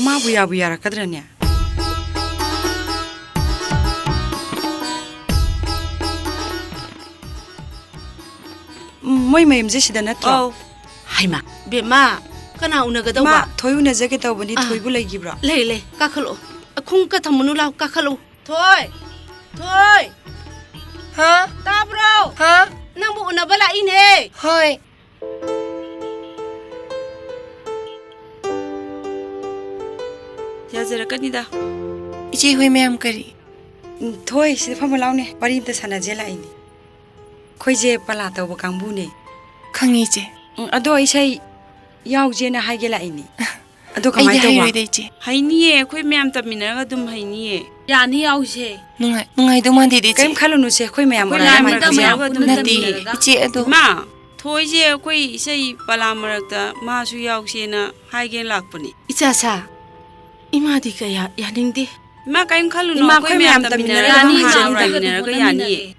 ꯃꯥꯕꯨ ꯌꯥꯕꯨ ꯌꯥꯔꯛꯀꯗ꯭ꯔꯅꯦ? ꯎꯝ, ꯃꯣꯏ ꯃꯌꯨꯝꯁꯦ ꯁꯤꯗ ꯅꯠꯇ꯭ꯔꯣ? ꯑꯧ꯫ ꯍꯩꯃꯥ꯫ ꯕꯦꯝꯃ, ꯀꯅꯥ ꯎꯅꯒꯗꯧꯕ? ꯃꯥ ꯊꯣꯏ ꯎꯅꯖꯒꯦ ꯇꯧꯕꯅꯤ, ꯑꯥ꯫ ꯊꯣꯏꯕꯨ ꯂꯩꯈꯤꯕ꯭ꯔꯣ? ꯂꯩ, ꯂꯩ, ꯀꯥꯈꯠꯂꯛꯑꯣ꯫ ꯈꯣꯡꯎꯞꯀ ꯊꯝꯃꯨꯅꯨ, ꯂꯥꯎ, ꯀꯥꯈꯠꯂꯛꯑꯣ꯫ ꯊꯣꯏ! ꯊꯣꯏ! ꯍꯥ? ꯇꯥꯕ꯭ꯔꯣ? ꯍꯥ? ꯅꯪꯕꯨ ꯎꯅꯕ ꯂꯥꯛꯏꯅꯦ꯫ ꯍꯣꯏ꯫ ꯌꯥꯖꯔꯛꯀꯅꯤꯗ꯫ ꯏꯆꯦ ꯍꯣꯏ ꯃꯌꯥꯝ ꯀꯔꯤ? ꯎꯝ, ꯊꯣꯏ, ꯁꯤꯗ ꯐꯝꯃ ꯂꯥꯎꯅꯦ, ꯋꯥꯔꯤ ꯑꯝꯇ ꯁꯥꯟꯅꯖꯦ ꯂꯥꯛꯏꯅꯦ꯫ ꯑꯩꯈꯣꯏꯁꯦ ꯄꯂꯥ ꯇꯧꯕ ꯀꯥꯡꯕꯨꯅꯦ꯫ ꯈꯪꯉꯤ, ꯏꯆꯦ꯫ ꯎꯝ, ꯑꯗꯣ ꯏꯁꯩ ꯌꯥꯎꯖꯦꯅ ꯍꯥꯏꯒꯦ ꯂꯥꯛꯏꯅꯦ꯫ ꯑꯗꯣ ꯀꯃꯥꯏꯅ ꯑꯩꯗꯤ ꯇꯧꯕ? ꯍꯩꯔꯣꯏꯗ, ꯏꯆꯦ꯫ ꯍꯩꯅꯤꯌꯦ, ꯑꯩꯈꯣꯏ ꯃꯌꯥꯝ ꯇꯝꯃꯤꯟꯅꯔꯒ ꯑꯗꯨꯝ ꯍꯩꯅꯤꯌꯦ꯫ ꯌꯥꯅꯤ, ꯌꯥꯎꯁꯦ꯫ ꯅꯨꯡꯉꯥꯏ-, ꯅꯨꯡꯉꯥꯏꯗꯧ ꯃꯥꯟꯗꯦꯗ, ꯏꯆꯦ꯫ ꯀꯔꯤꯝ ꯈꯜꯂꯨꯅꯨꯁꯦ, ꯑꯩꯈꯣꯏ ꯃꯌꯥꯝ ꯑꯩꯈꯣꯏ ꯑꯣꯏꯔꯒ ꯃꯌꯥꯝ ꯃꯥꯏ ꯇꯝꯃꯤꯟꯅꯔꯒ ꯄꯤꯖ-, ꯑꯗꯨꯝ ꯅꯠꯇꯦ, ꯇꯝꯃꯤꯟꯅꯔꯒ꯫ ꯏꯆꯦ, ꯑꯗꯣ ꯏꯃꯥ, ꯊꯣꯏꯁꯦ ꯑꯩꯈꯣꯏ ꯏꯁꯩ ꯄꯂꯥ ꯃꯔꯛꯇ ꯃꯥꯁꯨ ꯌꯥꯎꯁꯦꯅ ꯍꯥꯏꯒꯦꯅ ꯂꯥꯛꯄꯅꯦ꯫ ꯏꯆꯥꯁꯥ, ꯏꯃꯥꯗꯤ ꯀꯌꯥ ꯌꯥꯅꯤꯡꯗꯦ꯫ ꯏꯃꯥ, ꯀꯔꯤꯝ ꯈꯜꯂꯨꯅꯨ, ꯏꯃꯥ, ꯑꯩꯈꯣꯏ ꯑꯩꯈꯣꯏ ꯃꯌꯥꯝ ꯃꯌꯥꯝ ꯇꯝꯃꯤꯟꯅꯔꯒ ꯇꯝꯃꯤꯟꯅꯔꯒ ꯑꯗꯨꯝ ꯑꯗꯨꯝ ꯍꯩꯖꯅꯤꯗ꯫ ꯍꯩꯖꯅꯤꯗ꯫ ꯇꯝꯃꯤꯟꯅꯔꯒ ꯌꯥꯅꯤꯌꯦ꯫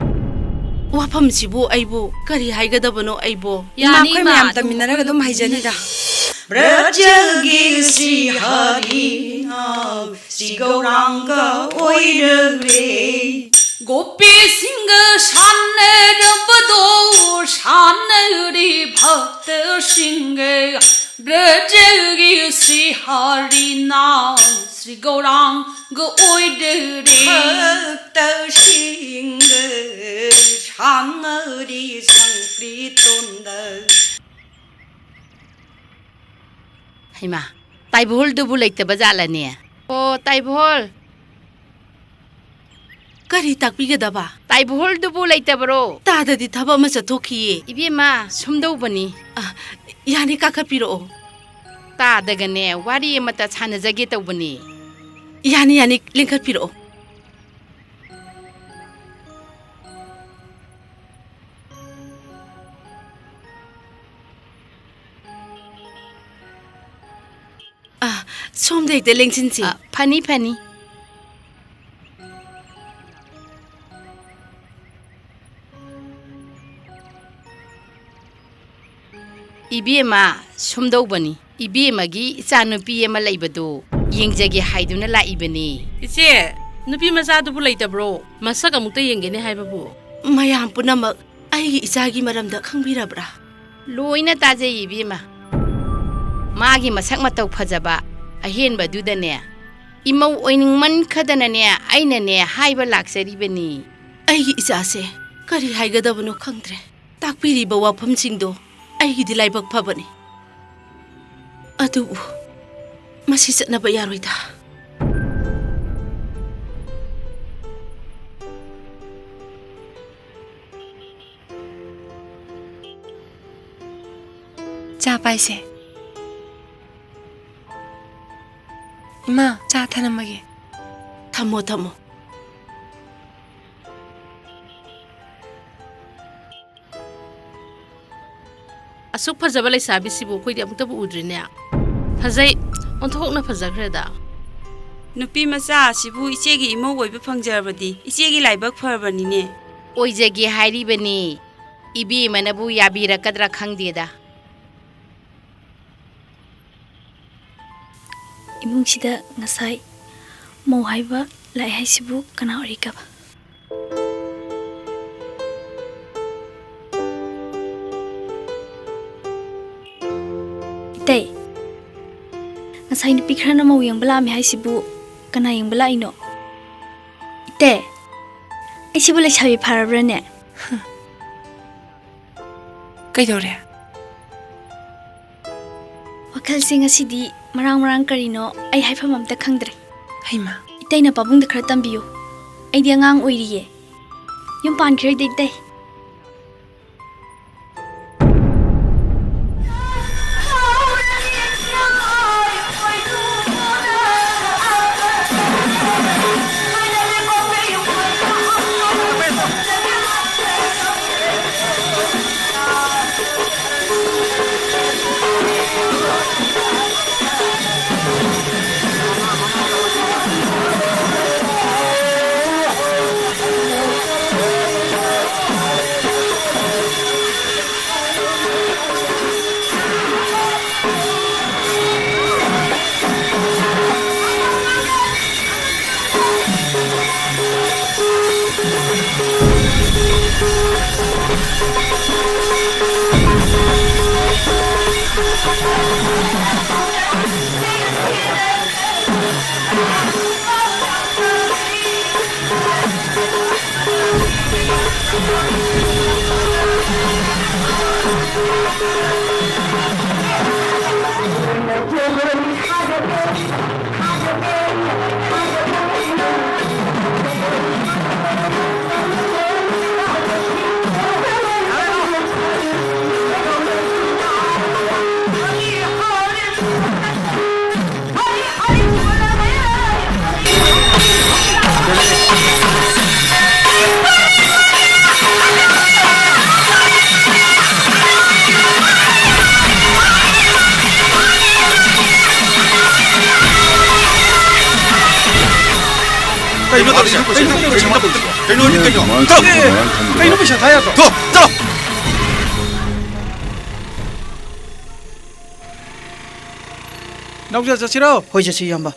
ꯋꯥꯐꯝꯁꯤꯕꯨ ꯑꯩꯕꯨ ꯀꯔꯤ ꯍꯥꯏꯒꯗꯕꯅꯣ ꯑꯩꯕꯣ? ꯏꯃꯥ, ꯌꯥꯅꯤ, ꯑꯩꯈꯣꯏ ꯏꯃꯥ, ꯃꯌꯥꯝ ꯑꯗꯨꯝ ꯇꯝꯃꯤꯟꯅꯔꯒ ꯑꯗꯨꯝ ꯍꯩꯖꯅꯤꯗ꯫ ꯕ꯭ꯔꯖꯒꯤ ꯁ꯭ꯔꯤ ꯍꯔꯤꯅ ꯁ꯭ꯔꯤ ꯒꯧꯔꯥꯡꯒ ꯑꯣꯏꯔꯔꯦ꯫ ꯒꯣꯄꯤꯁꯤꯡꯒ ꯁꯥꯟꯅꯔꯕꯗꯣ ꯁꯥꯟꯅꯔꯤ ꯚꯛꯇꯁꯤꯡꯒ ꯕ꯭ꯔꯖꯒꯤ ꯁ꯭ꯔꯤ ꯍꯔꯤꯅ ꯒꯧꯔꯥꯡꯒ ꯑꯣꯏꯗꯔꯦ꯫ ꯚꯛꯇꯁꯤꯡꯒ ꯁꯥꯟꯅꯔꯤ ꯁꯪꯀ꯭ꯔꯤꯇꯣꯟꯗ꯫ ꯍꯩꯃꯥ, ꯇꯥꯏꯕꯣꯍꯜꯗꯨꯕꯨ ꯂꯩꯇꯕ ꯖꯥꯠꯂꯅꯦ? ꯑꯣ, ꯇꯥꯏꯕꯣꯍꯜ꯫ ꯀꯔꯤ ꯇꯥꯛꯄꯤꯒꯗꯕ? ꯇꯥꯏꯕꯣꯍꯜꯗꯨꯕꯨ ꯂꯩꯇꯕꯔꯣ? ꯇꯥꯗꯗꯤ ꯊꯕꯛ ꯑꯃ ꯆꯠꯊꯣꯛꯈꯤꯌꯦ꯫ ꯏꯕꯦꯝꯃ, ꯁꯨꯝꯗꯧꯕꯅꯤ꯫ ꯑ, ꯌꯥꯅꯤ, ꯀꯥꯈꯠꯄꯤꯔꯛꯑꯣ꯫ ꯇꯥꯗꯒꯅꯦ, ꯋꯥꯔꯤ ꯑꯃꯇ ꯁꯥꯟꯅꯖꯒꯦ ꯇꯧꯕꯅꯤ꯫ ꯌꯥꯅꯤ, ꯌꯥꯅꯤ, ꯂꯦꯡꯈꯠꯄꯤꯔꯛꯑꯣ꯫ ꯑ, ꯁꯣꯝꯗ ꯍꯦꯛꯇ ꯂꯦꯡꯁꯤꯟꯁꯤ꯫ ꯑ, ꯐꯅꯤ, ꯐꯅꯤ꯫ ꯏꯕꯦꯝꯃ, ꯁꯨꯝꯗꯧꯕꯅꯤ꯫ ꯏꯕꯦꯝꯃꯒꯤ ꯏꯆꯥꯅꯨꯄꯤ ꯑꯃ ꯂꯩꯕꯗꯨ ꯌꯦꯡꯖꯒꯦ ꯍꯥꯏꯗꯨꯅ ꯂꯥꯛꯏꯕꯅꯤ꯫ ꯏꯆꯦ, ꯅꯨꯄꯤ ꯃꯆꯥꯗꯨꯕꯨ ꯂꯩꯇꯕ꯭ꯔꯣ? ꯃꯁꯛ ꯑꯃꯨꯛꯇ ꯌꯦꯡꯒꯦꯅꯦ ꯍꯥꯏꯕꯕꯨ꯫ ꯃꯌꯥꯝ ꯄꯨꯝꯅꯃꯛ ꯑꯩꯒꯤ ꯏꯆꯥꯒꯤ ꯃꯔꯝꯗ ꯈꯪꯕꯤꯔꯕ꯭ꯔꯥ? ꯂꯣꯏꯅ ꯇꯥꯖꯩ, ꯏꯕꯦꯝꯃ꯫ ꯃꯥꯒꯤ ꯃꯁꯛ ꯃꯇꯧ ꯐꯖꯕ ꯑꯍꯦꯟꯕꯗꯨꯗꯅꯦ, ꯏꯃꯧ ꯑꯣꯏꯅꯤꯡꯃꯟꯈꯗꯅꯅꯦ, ꯑꯩꯅꯅꯦ ꯍꯥꯏꯕ ꯂꯥꯛꯆꯔꯤꯕꯅꯤ꯫ ꯑꯩꯒꯤ ꯏꯆꯥꯁꯦ ꯀꯔꯤ ꯍꯥꯏꯒꯗꯕꯅꯣ ꯈꯪꯗ꯭ꯔꯦ꯫ ꯇꯥꯛꯄꯤꯔꯤꯕ ꯋꯥꯐꯝꯁꯤꯡꯗꯣ ꯑꯩꯒꯤꯗꯤ ꯂꯥꯏꯕꯛ ꯐꯕꯅꯤ꯫ ꯑꯗꯨꯕꯨ ꯃꯁꯤ ꯆꯠꯅꯕ ꯌꯥꯔꯣꯏꯗ꯫ ꯆꯥ ꯄꯥꯏꯁꯦ꯫ ꯏꯃꯥ, ꯆꯥ ꯊꯅꯝꯃꯒꯦ꯫ ꯊꯝꯃꯣ, ꯊꯝꯃꯣ꯫ ꯑꯁꯨꯛ ꯐꯖꯕ ꯂꯩꯁꯥꯕꯤꯁꯤꯕꯨ ꯑꯩꯈꯣꯏꯗꯤ ꯑꯃꯨꯛꯇꯕꯨ ꯎꯗ꯭ꯔꯤꯅꯦ꯫ ꯐꯖꯩ, ꯑꯣꯟꯊꯣꯛꯅ ꯐꯖꯈ꯭ꯔꯦꯗ꯫ ꯅꯨꯄꯤ ꯃꯆꯥ ꯑꯁꯤꯕꯨ ꯏꯆꯦꯒꯤ ꯏꯃꯧ ꯑꯣꯏꯕ ꯐꯪꯖꯔꯕꯗꯤ ꯏꯆꯦꯒꯤ ꯂꯥꯏꯕꯛ ꯐꯔꯕꯅꯤꯅꯦ꯫ ꯑꯣꯏꯖꯒꯦ ꯍꯥꯏꯔꯤꯕꯅꯤ꯫ ꯏꯕꯦꯝꯃꯅꯕꯨ ꯌꯥꯕꯤꯔꯛꯀꯗ꯭ꯔꯥ ꯈꯪꯗꯦꯗ꯫ ꯏꯃꯨꯡꯁꯤꯗ ꯉꯁꯥꯏ ꯃꯧ ꯍꯥꯏꯕ ꯂꯥꯛꯑꯦ ꯍꯥꯏꯁꯤꯕꯨ ꯀꯅꯥ ꯑꯣꯏꯔꯤꯒꯕ? ꯏꯇꯩ, ꯉꯁꯥꯏ ꯅꯨꯄꯤ ꯈꯔꯅ ꯃꯧ ꯌꯦꯡꯕ ꯂꯥꯛꯑꯝꯃꯦ ꯍꯥꯏꯁꯤꯕꯨ ꯀꯅꯥ ꯌꯦꯡꯕ ꯂꯥꯛꯏꯅꯣ? ꯏꯇꯦ, ꯑꯩꯁꯤꯕꯨ ꯂꯩꯁꯥꯕꯤ ꯐꯔꯕ꯭ꯔꯥꯅꯦ? ꯀꯩꯗꯧꯔꯦ? ꯋꯥꯈꯜꯁꯦ ꯉꯁꯤꯗꯤ ꯃꯔꯥꯡ ꯃꯔꯥꯡ ꯀꯔꯤꯅꯣ ꯑꯩ ꯍꯥꯏꯐꯝ ꯑꯝꯇ ꯈꯪꯗ꯭ꯔꯦ꯫ ꯍꯩꯃꯥ꯫ ꯏꯇꯩꯅ ꯄꯥꯕꯨꯡꯗ ꯈꯔ ꯇꯝꯕꯤꯌꯨ꯫ ꯑꯩꯗꯤ ꯑꯉꯥꯡ ꯑꯣꯏꯔꯤꯌꯦ꯫ ꯌꯨꯝ ꯄꯥꯟꯈꯤꯔꯣꯏꯗ ꯏꯇꯩ꯫ ꯀꯩꯅꯣ ꯇꯧꯔꯤꯁꯦ? ꯀꯩꯅꯣ, ꯀꯩꯅꯣ, ꯀꯩꯅꯣ, ꯀꯩꯅꯣ? ꯀꯩꯅꯣ, ꯀꯩꯅꯣ? ꯀꯩꯅꯣ, ꯄꯩꯁꯥ ꯊꯥ ꯌꯥꯗ꯭ꯔꯣ? ꯊꯣ, ꯆꯠꯂꯣ! ꯅꯥꯎꯖ, ꯆꯠꯁꯤꯔꯣ? ꯍꯣꯏ, ꯆꯠꯁꯤ, ꯏꯌꯥꯝꯕ꯫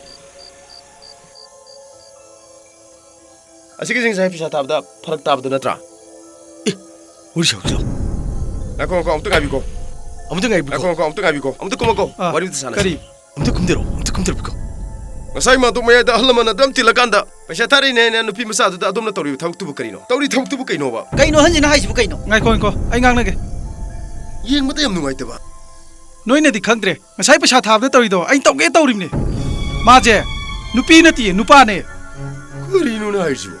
ꯑꯁꯤꯒꯤꯁꯤꯡꯁꯦ ꯄꯩꯁꯥ ꯊꯥꯕꯗ ꯐꯔꯛ ꯇꯥꯕꯗꯨ ꯅꯠꯇ꯭ꯔꯥ? ꯑꯦ, ꯋꯥꯔꯤ ꯁꯥꯎꯁꯤ ꯂꯥꯎ꯫ ꯉꯥꯏꯈꯣ, ꯉꯥꯏꯈꯣ, ꯑꯃꯨꯛꯇ ꯉꯥꯏꯕꯤꯀꯣ꯫ ꯑꯃꯨꯛꯇ ꯉꯥꯏꯕꯤꯀꯣ꯫ ꯉꯥꯏꯈꯣ, ꯉꯥꯏꯈꯣ, ꯑꯃꯨꯛꯇ ꯉꯥꯏꯕꯤꯀꯣ꯫ ꯑꯃꯨꯛꯇ ꯀꯨꯝꯃꯛꯀꯣ꯫ ꯑꯥ, ꯋꯥꯔꯤ ꯑꯃꯇ ꯁꯥꯟꯅꯁꯤ꯫ ꯀꯔꯤ? ꯑꯝꯇ ꯈꯨꯝꯗꯔꯣ, ꯑꯝꯇ ꯈꯨꯝꯗꯔꯣ, ꯄꯤꯀꯣ꯫ ꯉꯁꯥꯏ ꯃꯥꯗꯣ ꯃꯌꯥꯏꯗ ꯑꯍꯜ ꯂꯃꯟ ꯑꯗꯨꯝ ꯇꯤꯜꯂꯀꯥꯟꯗ ꯄꯩꯁꯥ ꯊꯥꯔꯛꯏꯅꯦ ꯍꯥꯏꯅ ꯅꯨꯄꯤ ꯃꯆꯥꯗꯨꯗ ꯑꯗꯣꯝꯅ ꯇꯧꯔꯤꯕ ꯊꯕꯛꯇꯨꯕꯨ ꯀꯔꯤꯅꯣ? ꯇꯧꯔꯤ ꯊꯕꯛꯇꯨꯕꯨ ꯀꯩꯅꯣꯕ? ꯀꯩꯅꯣ ꯑꯍꯟꯁꯤꯅ ꯍꯥꯏꯁꯤꯕꯨ ꯀꯩꯅꯣ? ꯉꯥꯏꯈꯣ, ꯉꯥꯏꯈꯣ, ꯑꯩ ꯉꯥꯡꯅꯒꯦ꯫ ꯌꯦꯡꯕꯗ ꯌꯥꯝ ꯅꯨꯡꯉꯥꯏꯇꯕ꯫ ꯅꯣꯏꯅꯗꯤ ꯈꯪꯗ꯭ꯔꯦ꯫ ꯉꯁꯥꯏ ꯄꯩꯁꯥ ꯊꯥꯕꯗ ꯇꯧꯔꯤꯗꯣ ꯑꯩꯅ ꯇꯧꯒꯦ ꯇꯧꯔꯤꯕꯅꯦ꯫ ꯃꯥꯁꯦ ꯅꯨꯄꯤ ꯅꯠꯇꯤꯌꯦ, ꯅꯨꯄꯥꯅꯦ꯫ ꯀꯔꯤꯅꯣꯅꯦ ꯍꯥꯏꯔꯤꯁꯤꯕꯣ?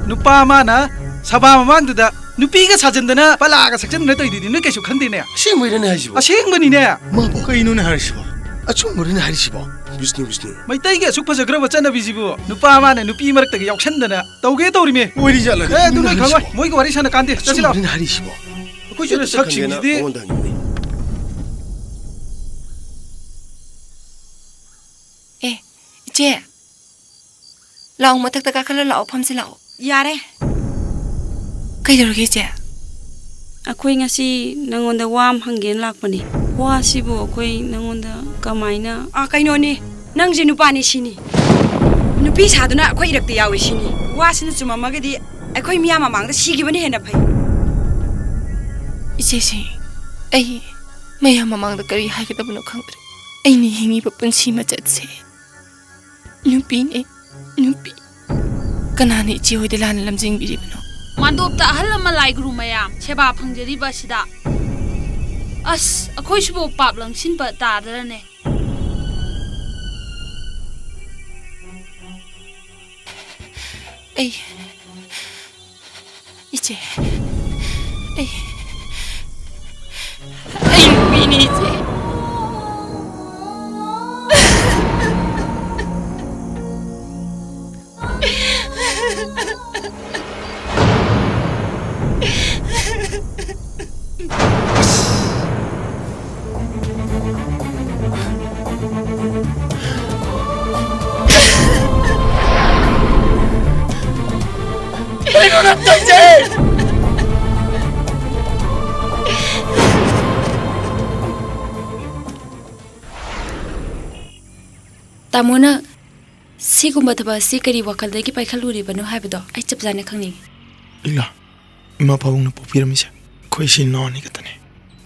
ꯅꯨꯄꯥ ꯑꯃꯅ ꯁꯚꯥ ꯃꯃꯥꯡꯗꯨꯗ ꯅꯨꯄꯤꯒ ꯁꯥꯖꯟꯗꯅ ꯄꯂꯥꯒ ꯁꯛꯆꯟꯗꯅ ꯇꯧꯔꯤꯗꯨꯗꯤ ꯅꯣꯏ ꯀꯩꯁꯨ ꯈꯟꯗꯦꯅꯦ꯫ ꯑꯁꯦꯡꯕꯩꯔꯅꯦ ꯍꯥꯏꯁꯤꯕꯣ? ꯑꯁꯦꯡꯕꯅꯤꯅꯦ꯫ ꯃꯥꯕꯣ? ꯀꯩꯅꯣꯅꯦ ꯍꯥꯏꯔꯤꯁꯤꯕꯣ? ꯑꯆꯨꯝꯕꯔꯅꯦ ꯍꯥꯏꯔꯤꯁꯤꯕꯣ? ꯕꯤꯁꯅꯨ, ꯕꯤꯁꯅꯨ꯫ ꯃꯩꯇꯩꯒꯤ ꯑꯁꯨꯛ ꯐꯖꯈ꯭ꯔꯕ ꯆꯠꯅꯕꯤꯁꯤꯕꯨ ꯅꯨꯄꯥ ꯑꯃꯅ ꯅꯨꯄꯤ ꯃꯔꯛꯇꯒ ꯌꯥꯎꯁꯟꯗꯅ ꯇꯧꯒꯦ ꯇꯧꯔꯤꯃꯦ꯫ ꯑꯣꯏꯔꯤꯖꯥꯠꯂꯅꯦ? ꯑꯦ, ꯑꯗꯨ ꯅꯣꯏ ꯈꯪꯉꯣꯏ꯫ ꯍꯥꯏꯔꯤꯁꯤꯕꯣ? ꯃꯣꯏꯒ ꯋꯥꯔꯤ ꯁꯥꯟꯅ ꯀꯥꯟꯗꯦ꯫ ꯆꯠꯁꯤ ꯂꯥꯛꯑꯣ꯫ ꯑꯆꯨꯝꯕꯔꯅꯦ ꯍꯥꯏꯔꯤꯁꯤꯕꯣ? ꯑꯩꯈꯣꯏꯁꯨ ꯑꯗꯨ ꯑꯝꯇ ꯁꯛꯁꯤꯡꯁꯤꯗꯤ ꯈꯪꯒꯦꯅ ꯃꯉꯣꯟꯗ ꯍꯪꯉꯤꯅꯦ꯫ ꯑꯦ, ꯏꯆꯦ, ꯂꯥꯛꯑꯣ, ꯃꯊꯛꯇ ꯀꯥꯈꯠꯂ ꯂꯥꯛꯑꯣ, ꯐꯝꯁꯤ ꯂꯥꯛꯑꯣ꯫ ꯌꯥꯔꯦ꯫ ꯀꯩꯗꯧꯔꯒꯦ, ꯏꯆꯦ? ꯑꯩꯈꯣꯏ ꯉꯁꯤ ꯅꯪꯉꯣꯟꯗ ꯋꯥ ꯑꯃ ꯍꯪꯒꯦꯅ ꯂꯥꯛꯄꯅꯦ꯫ ꯋꯥꯁꯤꯕꯨ ꯑꯩꯈꯣꯏ ꯅꯪꯉꯣꯟꯗ ꯀꯃꯥꯏꯅ? ꯑꯥ, ꯀꯩꯅꯣꯅꯤ, ꯅꯪꯁꯦ ꯅꯨꯄꯥꯅꯤ ꯁꯤꯅꯤ꯫ ꯅꯨꯄꯤ ꯁꯥꯗꯨꯅ ꯑꯩꯈꯣꯏ ꯏꯔꯛꯇ ꯌꯥꯎꯋꯦ ꯁꯤꯅꯤ꯫ ꯋꯥꯁꯤꯅ ꯆꯨꯝꯃꯝꯃꯒꯗꯤ ꯑꯩꯈꯣꯏ ꯃꯤꯌꯥꯝ ꯃꯃꯥꯡꯗ ꯁꯤꯈꯤꯕꯅ ꯍꯦꯟꯅ ꯐꯩ꯫ ꯏꯆꯦꯁꯦ, ꯑꯩ ꯃꯌꯥꯝ ꯃꯃꯥꯡꯗ ꯀꯔꯤ ꯍꯥꯏꯒꯗꯕꯅꯣ ꯈꯪꯗ꯭ꯔꯦ꯫ ꯑꯩꯅ ꯍꯤꯡꯉꯤꯕ ꯄꯨꯟꯁꯤ ꯃꯆꯠꯁꯦ ꯅꯨꯄꯤꯅꯦ, ꯅꯨꯄꯤ꯫ ꯀꯅꯥꯅ ꯏꯆꯦ ꯍꯣꯏꯗ ꯂꯥꯟꯅ ꯂꯝꯖꯤꯡꯕꯤꯔꯤꯕꯅꯣ? ꯃꯥꯟꯗꯣꯞꯇ ꯑꯍꯜ ꯑꯃ ꯂꯥꯏ ꯒꯨꯔꯨ ꯃꯌꯥꯝ ꯁꯦꯕꯥ ꯐꯪꯖꯔꯤꯕ ꯑꯁꯤꯗ, ꯑꯁ, ꯑꯩꯈꯣꯏꯁꯤꯕꯨ ꯄꯥꯞ ꯂꯪꯁꯤꯟꯕ ꯇꯥꯗ꯭ꯔꯅꯦ? ꯑꯩ, ꯏꯆꯦ, ꯑꯩ, ꯑꯩ ꯅꯨꯄꯤꯅꯤ, ꯏꯆꯦ꯫ ꯀꯩꯅꯣ ꯅꯪ ꯇꯧꯔꯤꯁꯦ? ꯇꯥꯃꯣꯅ ꯁꯤꯒꯨꯝꯕ ꯊꯕꯛ ꯑꯁꯤ ꯀꯔꯤ ꯋꯥꯈꯜꯗꯒꯤ ꯄꯥꯏꯈꯠꯂꯨꯔꯤꯕꯅꯣ ꯍꯥꯏꯕꯗꯣ ꯑꯩ ꯆꯞ ꯆꯥꯅ ꯈꯪꯅꯤꯡꯉꯤ꯫ ꯏꯂꯥ, ꯏꯃꯥ ꯄꯥꯕꯨꯡꯅ ꯄꯣꯛꯄꯤꯔꯝꯃꯤꯁꯦ ꯑꯩꯈꯣꯏ ꯏꯆꯤꯟ ꯏꯅꯥꯎ ꯑꯅꯤ ꯈꯛꯇꯅꯦ꯫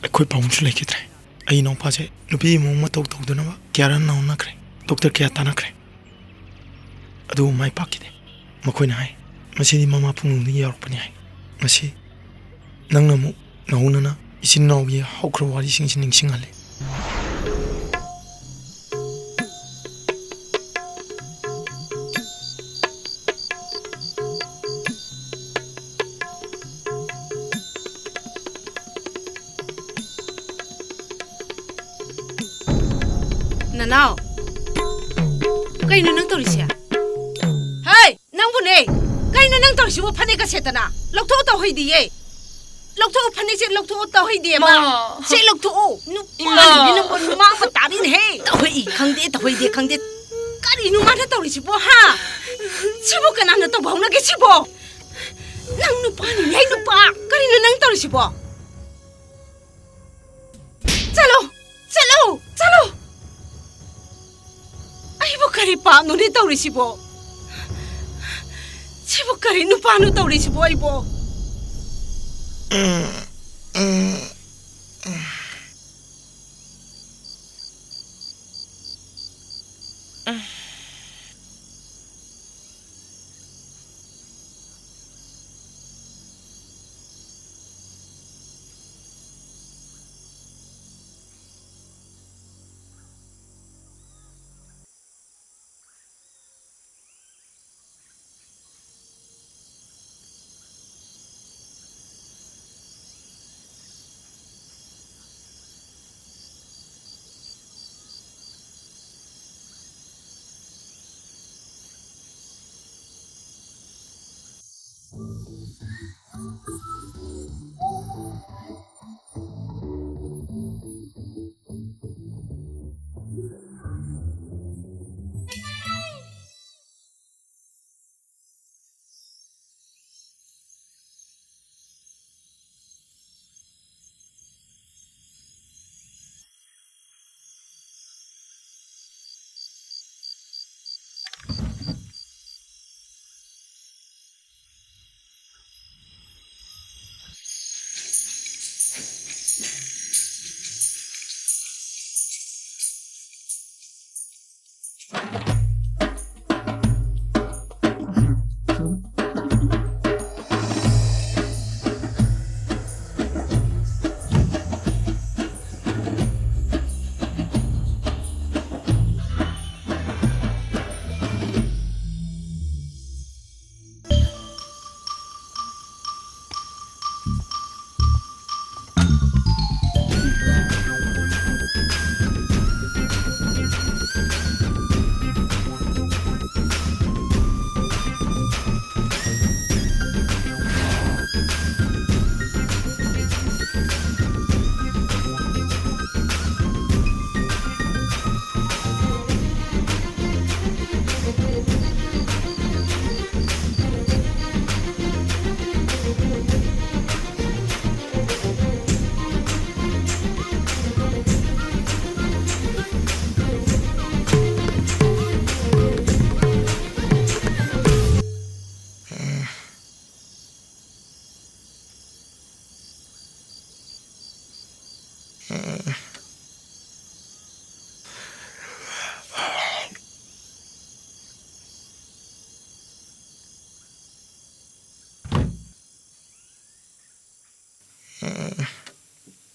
ꯑꯩꯈꯣꯏ ꯄꯥꯕꯨꯡꯁꯨ ꯂꯩꯈꯤꯗ꯭ꯔꯦ꯫ ꯑꯩ ꯏꯅꯥꯎꯄꯥꯁꯦ ꯅꯨꯄꯤꯒꯤ ꯃꯑꯣꯡ ꯃꯇꯧ ꯇꯧꯗꯅꯕ ꯀꯌꯥꯔꯛ ꯅꯥꯎꯅꯈ꯭ꯔꯦ, ꯗꯣꯛꯇꯔ ꯀꯌꯥ ꯇꯥꯟꯅꯈ꯭ꯔꯦ, ꯑꯗꯨꯕꯨ ꯃꯥꯏ ꯄꯥꯛꯈꯤꯗꯦ꯫ ꯃꯈꯣꯏꯅ ꯍꯥꯏ, "ꯃꯁꯤꯗꯤ ꯃꯃꯥ ꯄꯨꯛꯅꯨꯡꯗꯒꯤ ꯌꯥꯎꯔꯛꯄꯅꯤ" ꯍꯥꯏ꯫ ꯉꯁꯤ ꯅꯪꯅ ꯑꯃꯨꯛ ꯅꯧꯍꯧꯅꯅ ꯏꯆꯤꯟ ꯏꯅꯥꯎꯒꯤ ꯍꯧꯈ꯭ꯔꯕ ꯋꯥꯔꯤꯁꯤꯡꯁꯤ ꯅꯤꯡꯁꯤꯡꯍꯜꯂꯦ꯫ ꯅꯅꯥꯎ, ꯀꯩꯅꯣ ꯅꯪ ꯇꯧꯔꯤꯁꯦ? ꯍꯩ, ꯅꯪꯕꯨꯅꯦ! ꯀꯩꯅꯣ ꯅꯪ ꯇꯧꯔꯤꯁꯤꯕꯨ? ꯐꯅꯦꯛꯀ ꯁꯦꯠꯇꯅ? ꯂꯧꯊꯣꯛꯑꯣ, ꯇꯧꯍꯩꯗꯤꯌꯦ! ꯂꯧꯊꯣꯛꯑꯣ, ꯐꯅꯦꯛꯁꯦ ꯂꯧꯊꯣꯛꯑꯣ, ꯇꯧꯍꯩꯗꯦꯕ! ꯃꯥ! ꯁꯦ, ꯂꯧꯊꯣꯛꯑꯣ! ꯏꯃꯥ! ꯅꯨꯄꯥꯅꯤꯅꯦ ꯅꯪꯕꯨ, ꯅꯨꯃꯥꯡꯕ ꯇꯥꯔꯤꯅꯦꯍꯦ! ꯇꯧꯍꯩ, ꯈꯪꯗꯦ, ꯇꯧꯍꯩꯗꯦ, ꯈꯪꯗꯦ! ꯀꯔꯤꯅꯣ ꯃꯥꯅ ꯇꯧꯔꯤꯁꯤꯕꯣ, ꯍꯥ? ꯁꯤꯕꯨ ꯀꯅꯥꯅ ꯇꯧꯕ ꯍꯧꯅꯒꯦ ꯁꯤꯕꯣ? ꯅꯪ ꯅꯨꯄꯥꯅꯤꯅꯦ, ꯅꯨꯄꯥ! ꯀꯔꯤꯅꯣ ꯅꯪ ꯇꯧꯔꯤꯁꯤꯕꯣ? ꯆꯠꯂꯣ! ꯆꯠꯂꯣ! ꯆꯠꯂꯣ! ꯑꯩꯕꯨ ꯀꯔꯤ ꯄꯥꯞꯅꯣꯅꯦ ꯇꯧꯔꯤꯁꯤꯕꯣ? ꯁꯤꯕꯨ ꯀꯔꯤ ꯅꯨꯄꯥꯅꯣ ꯇꯧꯔꯤꯁꯤꯕꯣ ꯑꯩꯕꯣ?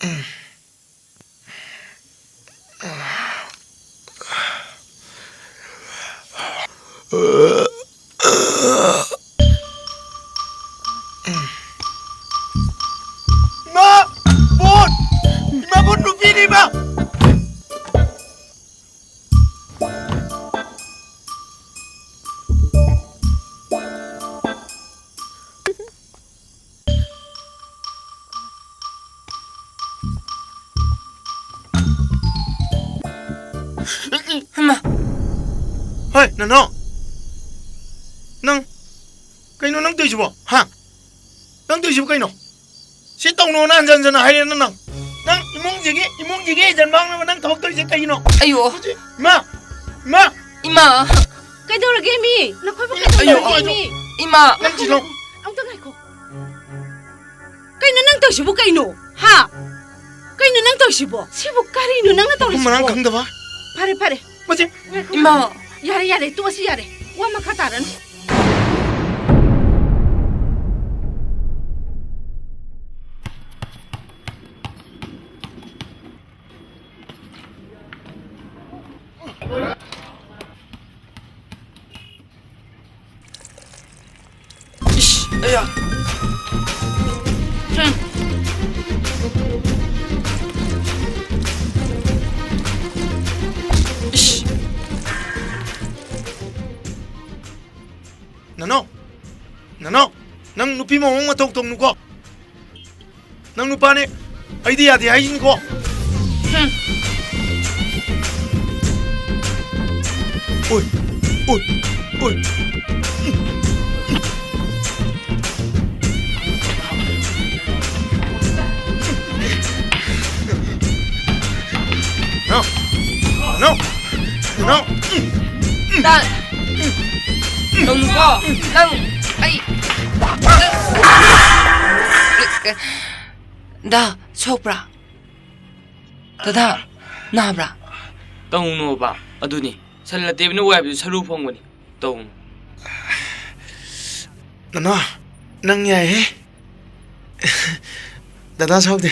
ꯏꯃꯥ! ꯚꯨꯠ! ꯏꯃꯥ, ꯚꯨꯠ ꯅꯨꯄꯤꯅꯤ, ꯏꯃꯥ! ꯍꯩꯃꯥ! ꯍꯣꯏ, ꯅꯅꯥꯎ꯫ ꯅꯪ, ꯀꯩꯅꯣ ꯅꯪ ꯇꯧꯔꯤꯁꯤꯕꯣ? ꯍꯥ? ꯅꯪ ꯇꯧꯔꯤꯁꯤꯕꯨ ꯀꯩꯅꯣ? ꯁꯤ ꯇꯧꯅꯣꯅ ꯍꯟꯖꯟ ꯍꯟꯖꯟꯅ ꯍꯥꯏꯔꯦ ꯅꯪ, ꯅꯪ꯫ ꯅꯪ ꯏꯃꯨꯡꯁꯤꯒꯤ, ꯏꯃꯨꯡꯁꯤꯒꯤ ꯏꯖꯟ ꯃꯥꯡꯅꯕ ꯅꯪ ꯊꯕꯛ ꯇꯧꯔꯤꯁꯦ ꯀꯩꯒꯤꯅꯣ? ꯑꯌꯣ! ꯍꯧꯖꯤꯛ, ꯏꯃꯥ! ꯏꯃꯥ! ꯏꯃꯥ! ꯀꯩꯗꯧꯔꯒꯦ ꯃꯤ? ꯅꯈꯣꯏꯕꯨ ꯑꯌꯣ! ꯀꯩꯗꯧꯔꯒꯦ ꯃꯤ? ꯏꯃꯥ! ꯅꯪ ꯁꯤ ꯂꯧ꯫ ꯑꯝꯇ ꯉꯥꯏꯈꯣ꯫ ꯀꯩꯅꯣ ꯅꯪ ꯇꯧꯔꯤꯁꯤꯕꯨ ꯀꯩꯅꯣ? ꯍꯥ? ꯀꯩꯅꯣ ꯅꯪ ꯇꯧꯔꯤꯁꯤꯕꯣ? ꯁꯤꯕꯨ ꯀꯔꯤꯅꯣ ꯅꯪꯅ ꯃꯐꯝ ꯃꯔꯥꯡ ꯇꯧꯔꯤꯁꯤꯕꯣ? ꯈꯪꯗꯕ꯫ ꯐꯔꯦ, ꯐꯔꯦ꯫ ꯃꯁꯤ ꯉꯥꯏꯈꯣ, ꯏꯃꯥ! ꯉꯥꯏꯈꯣ꯫ ꯌꯥꯔꯦ, ꯌꯥꯔꯦ, ꯇꯣꯛꯑꯁꯤ, ꯌꯥꯔꯦ꯫ ꯋꯥ ꯃꯈꯥ ꯇꯥꯔꯅꯨ꯫ ꯏꯁ! ꯑꯌꯥ! ꯍꯝ꯫ ꯏꯁ! ꯅꯅꯥꯎ! ꯅꯅꯥꯎ! ꯅꯪ ꯅꯨꯄꯤ ꯃꯑꯣꯡ ꯃꯇꯧ ꯇꯧꯅꯨꯀꯣ꯫ ꯅꯪ ꯅꯨꯄꯥꯅꯦ, ꯑꯩꯗꯤ ꯌꯥꯗꯦ ꯍꯥꯏꯁꯤꯅꯤꯀꯣ꯫ ꯍꯝ꯫ ꯑꯣꯏ, ꯑꯣꯏ, ꯑꯣꯏ꯫ ꯅꯣ, ꯅꯣ, ꯅꯣ꯫ ꯅꯪ, ꯅꯪ ꯅꯨꯄꯥ, ꯅꯪ, ꯑꯩ, ꯗꯥ, ꯁꯣꯛꯄ꯭ꯔꯥ? ꯗꯗꯥ, ꯅꯥꯕ꯭ꯔꯥ? ꯇꯧꯅꯣꯕ, ꯑꯗꯨꯅꯤ꯫ ꯁꯟ ꯑꯇꯦꯝꯕꯅ ꯋꯥꯏꯕꯗꯨ ꯁꯔꯨ ꯐꯪꯕꯅꯤ꯫ ꯇꯧꯅꯨ꯫ ꯅꯅꯥꯎ, ꯅꯪ ꯌꯥꯏꯍꯦ꯫ ꯗꯗꯥ ꯁꯥꯎꯗꯦ꯫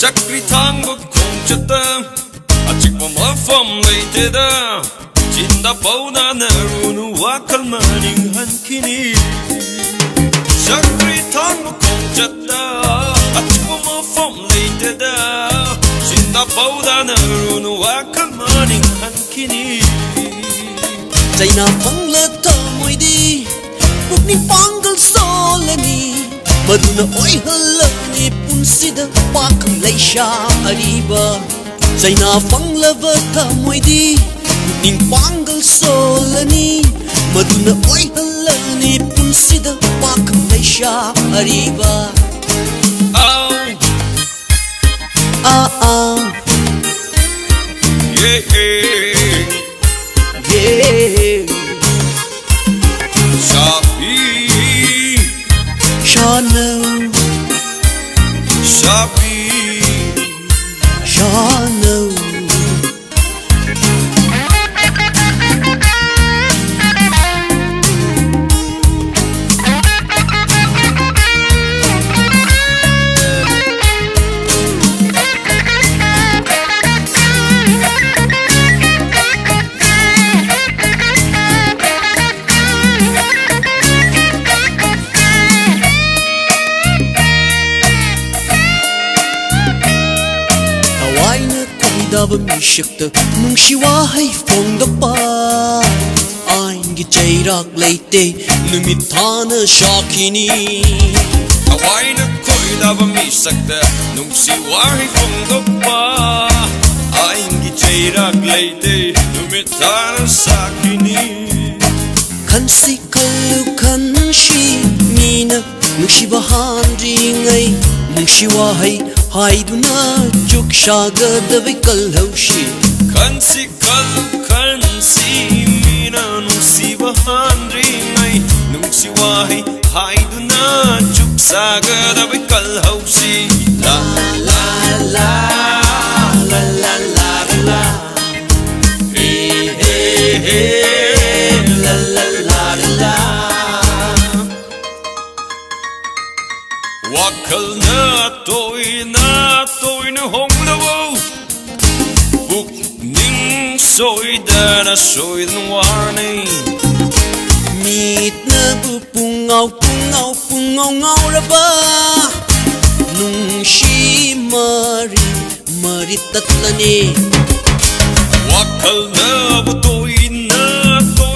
ꯆꯀ꯭ꯔꯤ ꯊꯥꯡꯕ ꯈꯣꯡꯆꯠꯇ ꯑꯆꯤꯛꯄ ꯃꯐꯝ ꯂꯩꯇꯦꯗ꯫ ꯆꯤꯟꯗ ꯄꯧꯅ ꯅꯔꯨꯅ ꯋꯥꯈꯜ ꯃꯅꯤꯡ ꯍꯟꯈꯤꯅꯤ꯫ ꯆꯀ꯭ꯔꯤ ꯊꯥꯡꯕ ꯈꯣꯡꯆꯠꯇ ꯆꯩꯅꯥ ꯐꯪꯂ ꯊꯃꯣꯏꯗꯤ ꯄꯨꯛꯅꯤꯡ ꯄꯥꯡꯒꯜ ꯁꯣꯜꯂꯅꯤ, ꯃꯗꯨꯅ ꯑꯣꯏꯍꯜꯂꯅꯤ ꯄꯨꯟꯁꯤꯗ ꯄꯥꯈꯪ ꯂꯩꯁꯥ ꯑꯔꯤꯕ꯫ ꯆꯩꯅꯥ ꯐꯪꯂꯕ ꯊꯃꯣꯏꯗꯤ ꯄꯨꯛꯅꯤꯡ ꯄꯥꯡꯒꯜ ꯁꯣꯜꯂꯅꯤ, ꯃꯗꯨꯅ ꯑꯣꯏꯍꯜꯂꯅꯤ ꯄꯨꯟꯁꯤꯗ ꯄꯥꯈꯪ ꯂꯩꯁꯥ ꯑꯔꯤꯕ꯫ ꯑꯥꯎ꯫ ꯑꯥ, ꯑꯥ꯫ Yeah, yeah. Yeah. ꯁꯥꯕꯤ꯫ ꯁꯥꯟꯅꯧ꯫ ꯁꯥꯕꯤ꯫ ꯁꯥꯟꯅꯧ꯫ ꯊꯋꯥꯏꯅ ꯀꯨꯏꯗꯕ ꯃꯤꯁꯛꯇ ꯅꯨꯡꯁꯤ ꯋꯥꯍꯩ ꯐꯣꯡꯗꯣꯛꯄ ꯑꯥꯏꯟꯒꯤ ꯆꯩꯔꯥꯛ ꯂꯩꯇꯦ, ꯅꯨꯃꯤꯠ ꯊꯥꯅ ꯁꯥꯈꯤꯅꯤ꯫ ꯊꯋꯥꯏꯅ ꯀꯣꯏꯗꯕ ꯃꯤꯁꯛꯇ ꯅꯨꯡꯁꯤ ꯋꯥꯍꯩ ꯐꯣꯡꯗꯣꯛꯄ ꯑꯥꯏꯟꯒꯤ ꯆꯩꯔꯥꯛ ꯂꯩꯇꯦ, ꯅꯨꯃꯤꯠ ꯊꯥꯅ ꯁꯥꯈꯤꯅꯤ꯫ ꯈꯟꯁꯤ ꯈꯜꯂꯨ ꯈꯟꯁꯤ ꯃꯤꯅ ꯅꯨꯡꯁꯤꯕ ꯍꯥꯟꯗ꯭ꯔꯤꯉꯩ, ꯅꯨꯡꯁꯤ ꯋꯥꯍꯩ ꯍꯥꯏꯗꯨꯅ ꯆꯨꯛ ꯁꯥꯒꯗꯕꯩ ꯀꯜꯍꯧꯁꯤ꯫ ꯈꯟꯁꯤ ꯈꯜꯂꯨ ꯈꯟꯁꯤ ꯃꯤꯅ ꯅꯨꯡꯁꯤꯕ ꯍꯥꯟꯗ꯭ꯔꯤꯉꯩ, ꯅꯨꯡꯁꯤ ꯋꯥꯍꯩ ꯍꯥꯏꯗꯨꯅ ꯆꯨꯛ ꯁꯥꯒꯗꯕꯩ ꯀꯜꯍꯧꯁꯤ꯫ ꯂꯥ, ꯂꯥ, ꯂꯥ, ꯂꯥ, ꯂꯥ, ꯂꯥ, ꯂꯥ, ꯂꯥ꯫ ꯍꯦ, ꯍꯦ, ꯍꯦ, ꯂꯥ, ꯂꯥ, ꯂꯥ, ꯂꯥ, ꯂꯥ꯫ ꯋꯥꯈꯜꯅ ꯇꯣꯏꯅ ꯇꯣꯏꯅ ꯍꯣꯡꯗꯕ ꯄꯨꯛꯅꯤꯡ ꯁꯣꯏꯗꯅ ꯁꯣꯏꯗꯅ ꯋꯥꯔꯅꯤ꯫ ꯃꯤꯠꯅꯕꯨ ꯄꯨꯡꯉꯥꯎ ꯄꯨꯡꯉꯥꯎ ꯄꯨꯡꯉꯥꯎ ꯉꯥꯎꯔꯕ ꯅꯨꯡꯁꯤ ꯃꯔꯤ ꯃꯔꯤ ꯇꯠꯂꯅꯤ꯫ ꯋꯥꯈꯜꯅꯕꯨ ꯇꯣꯏꯅ ꯇꯣꯏꯅ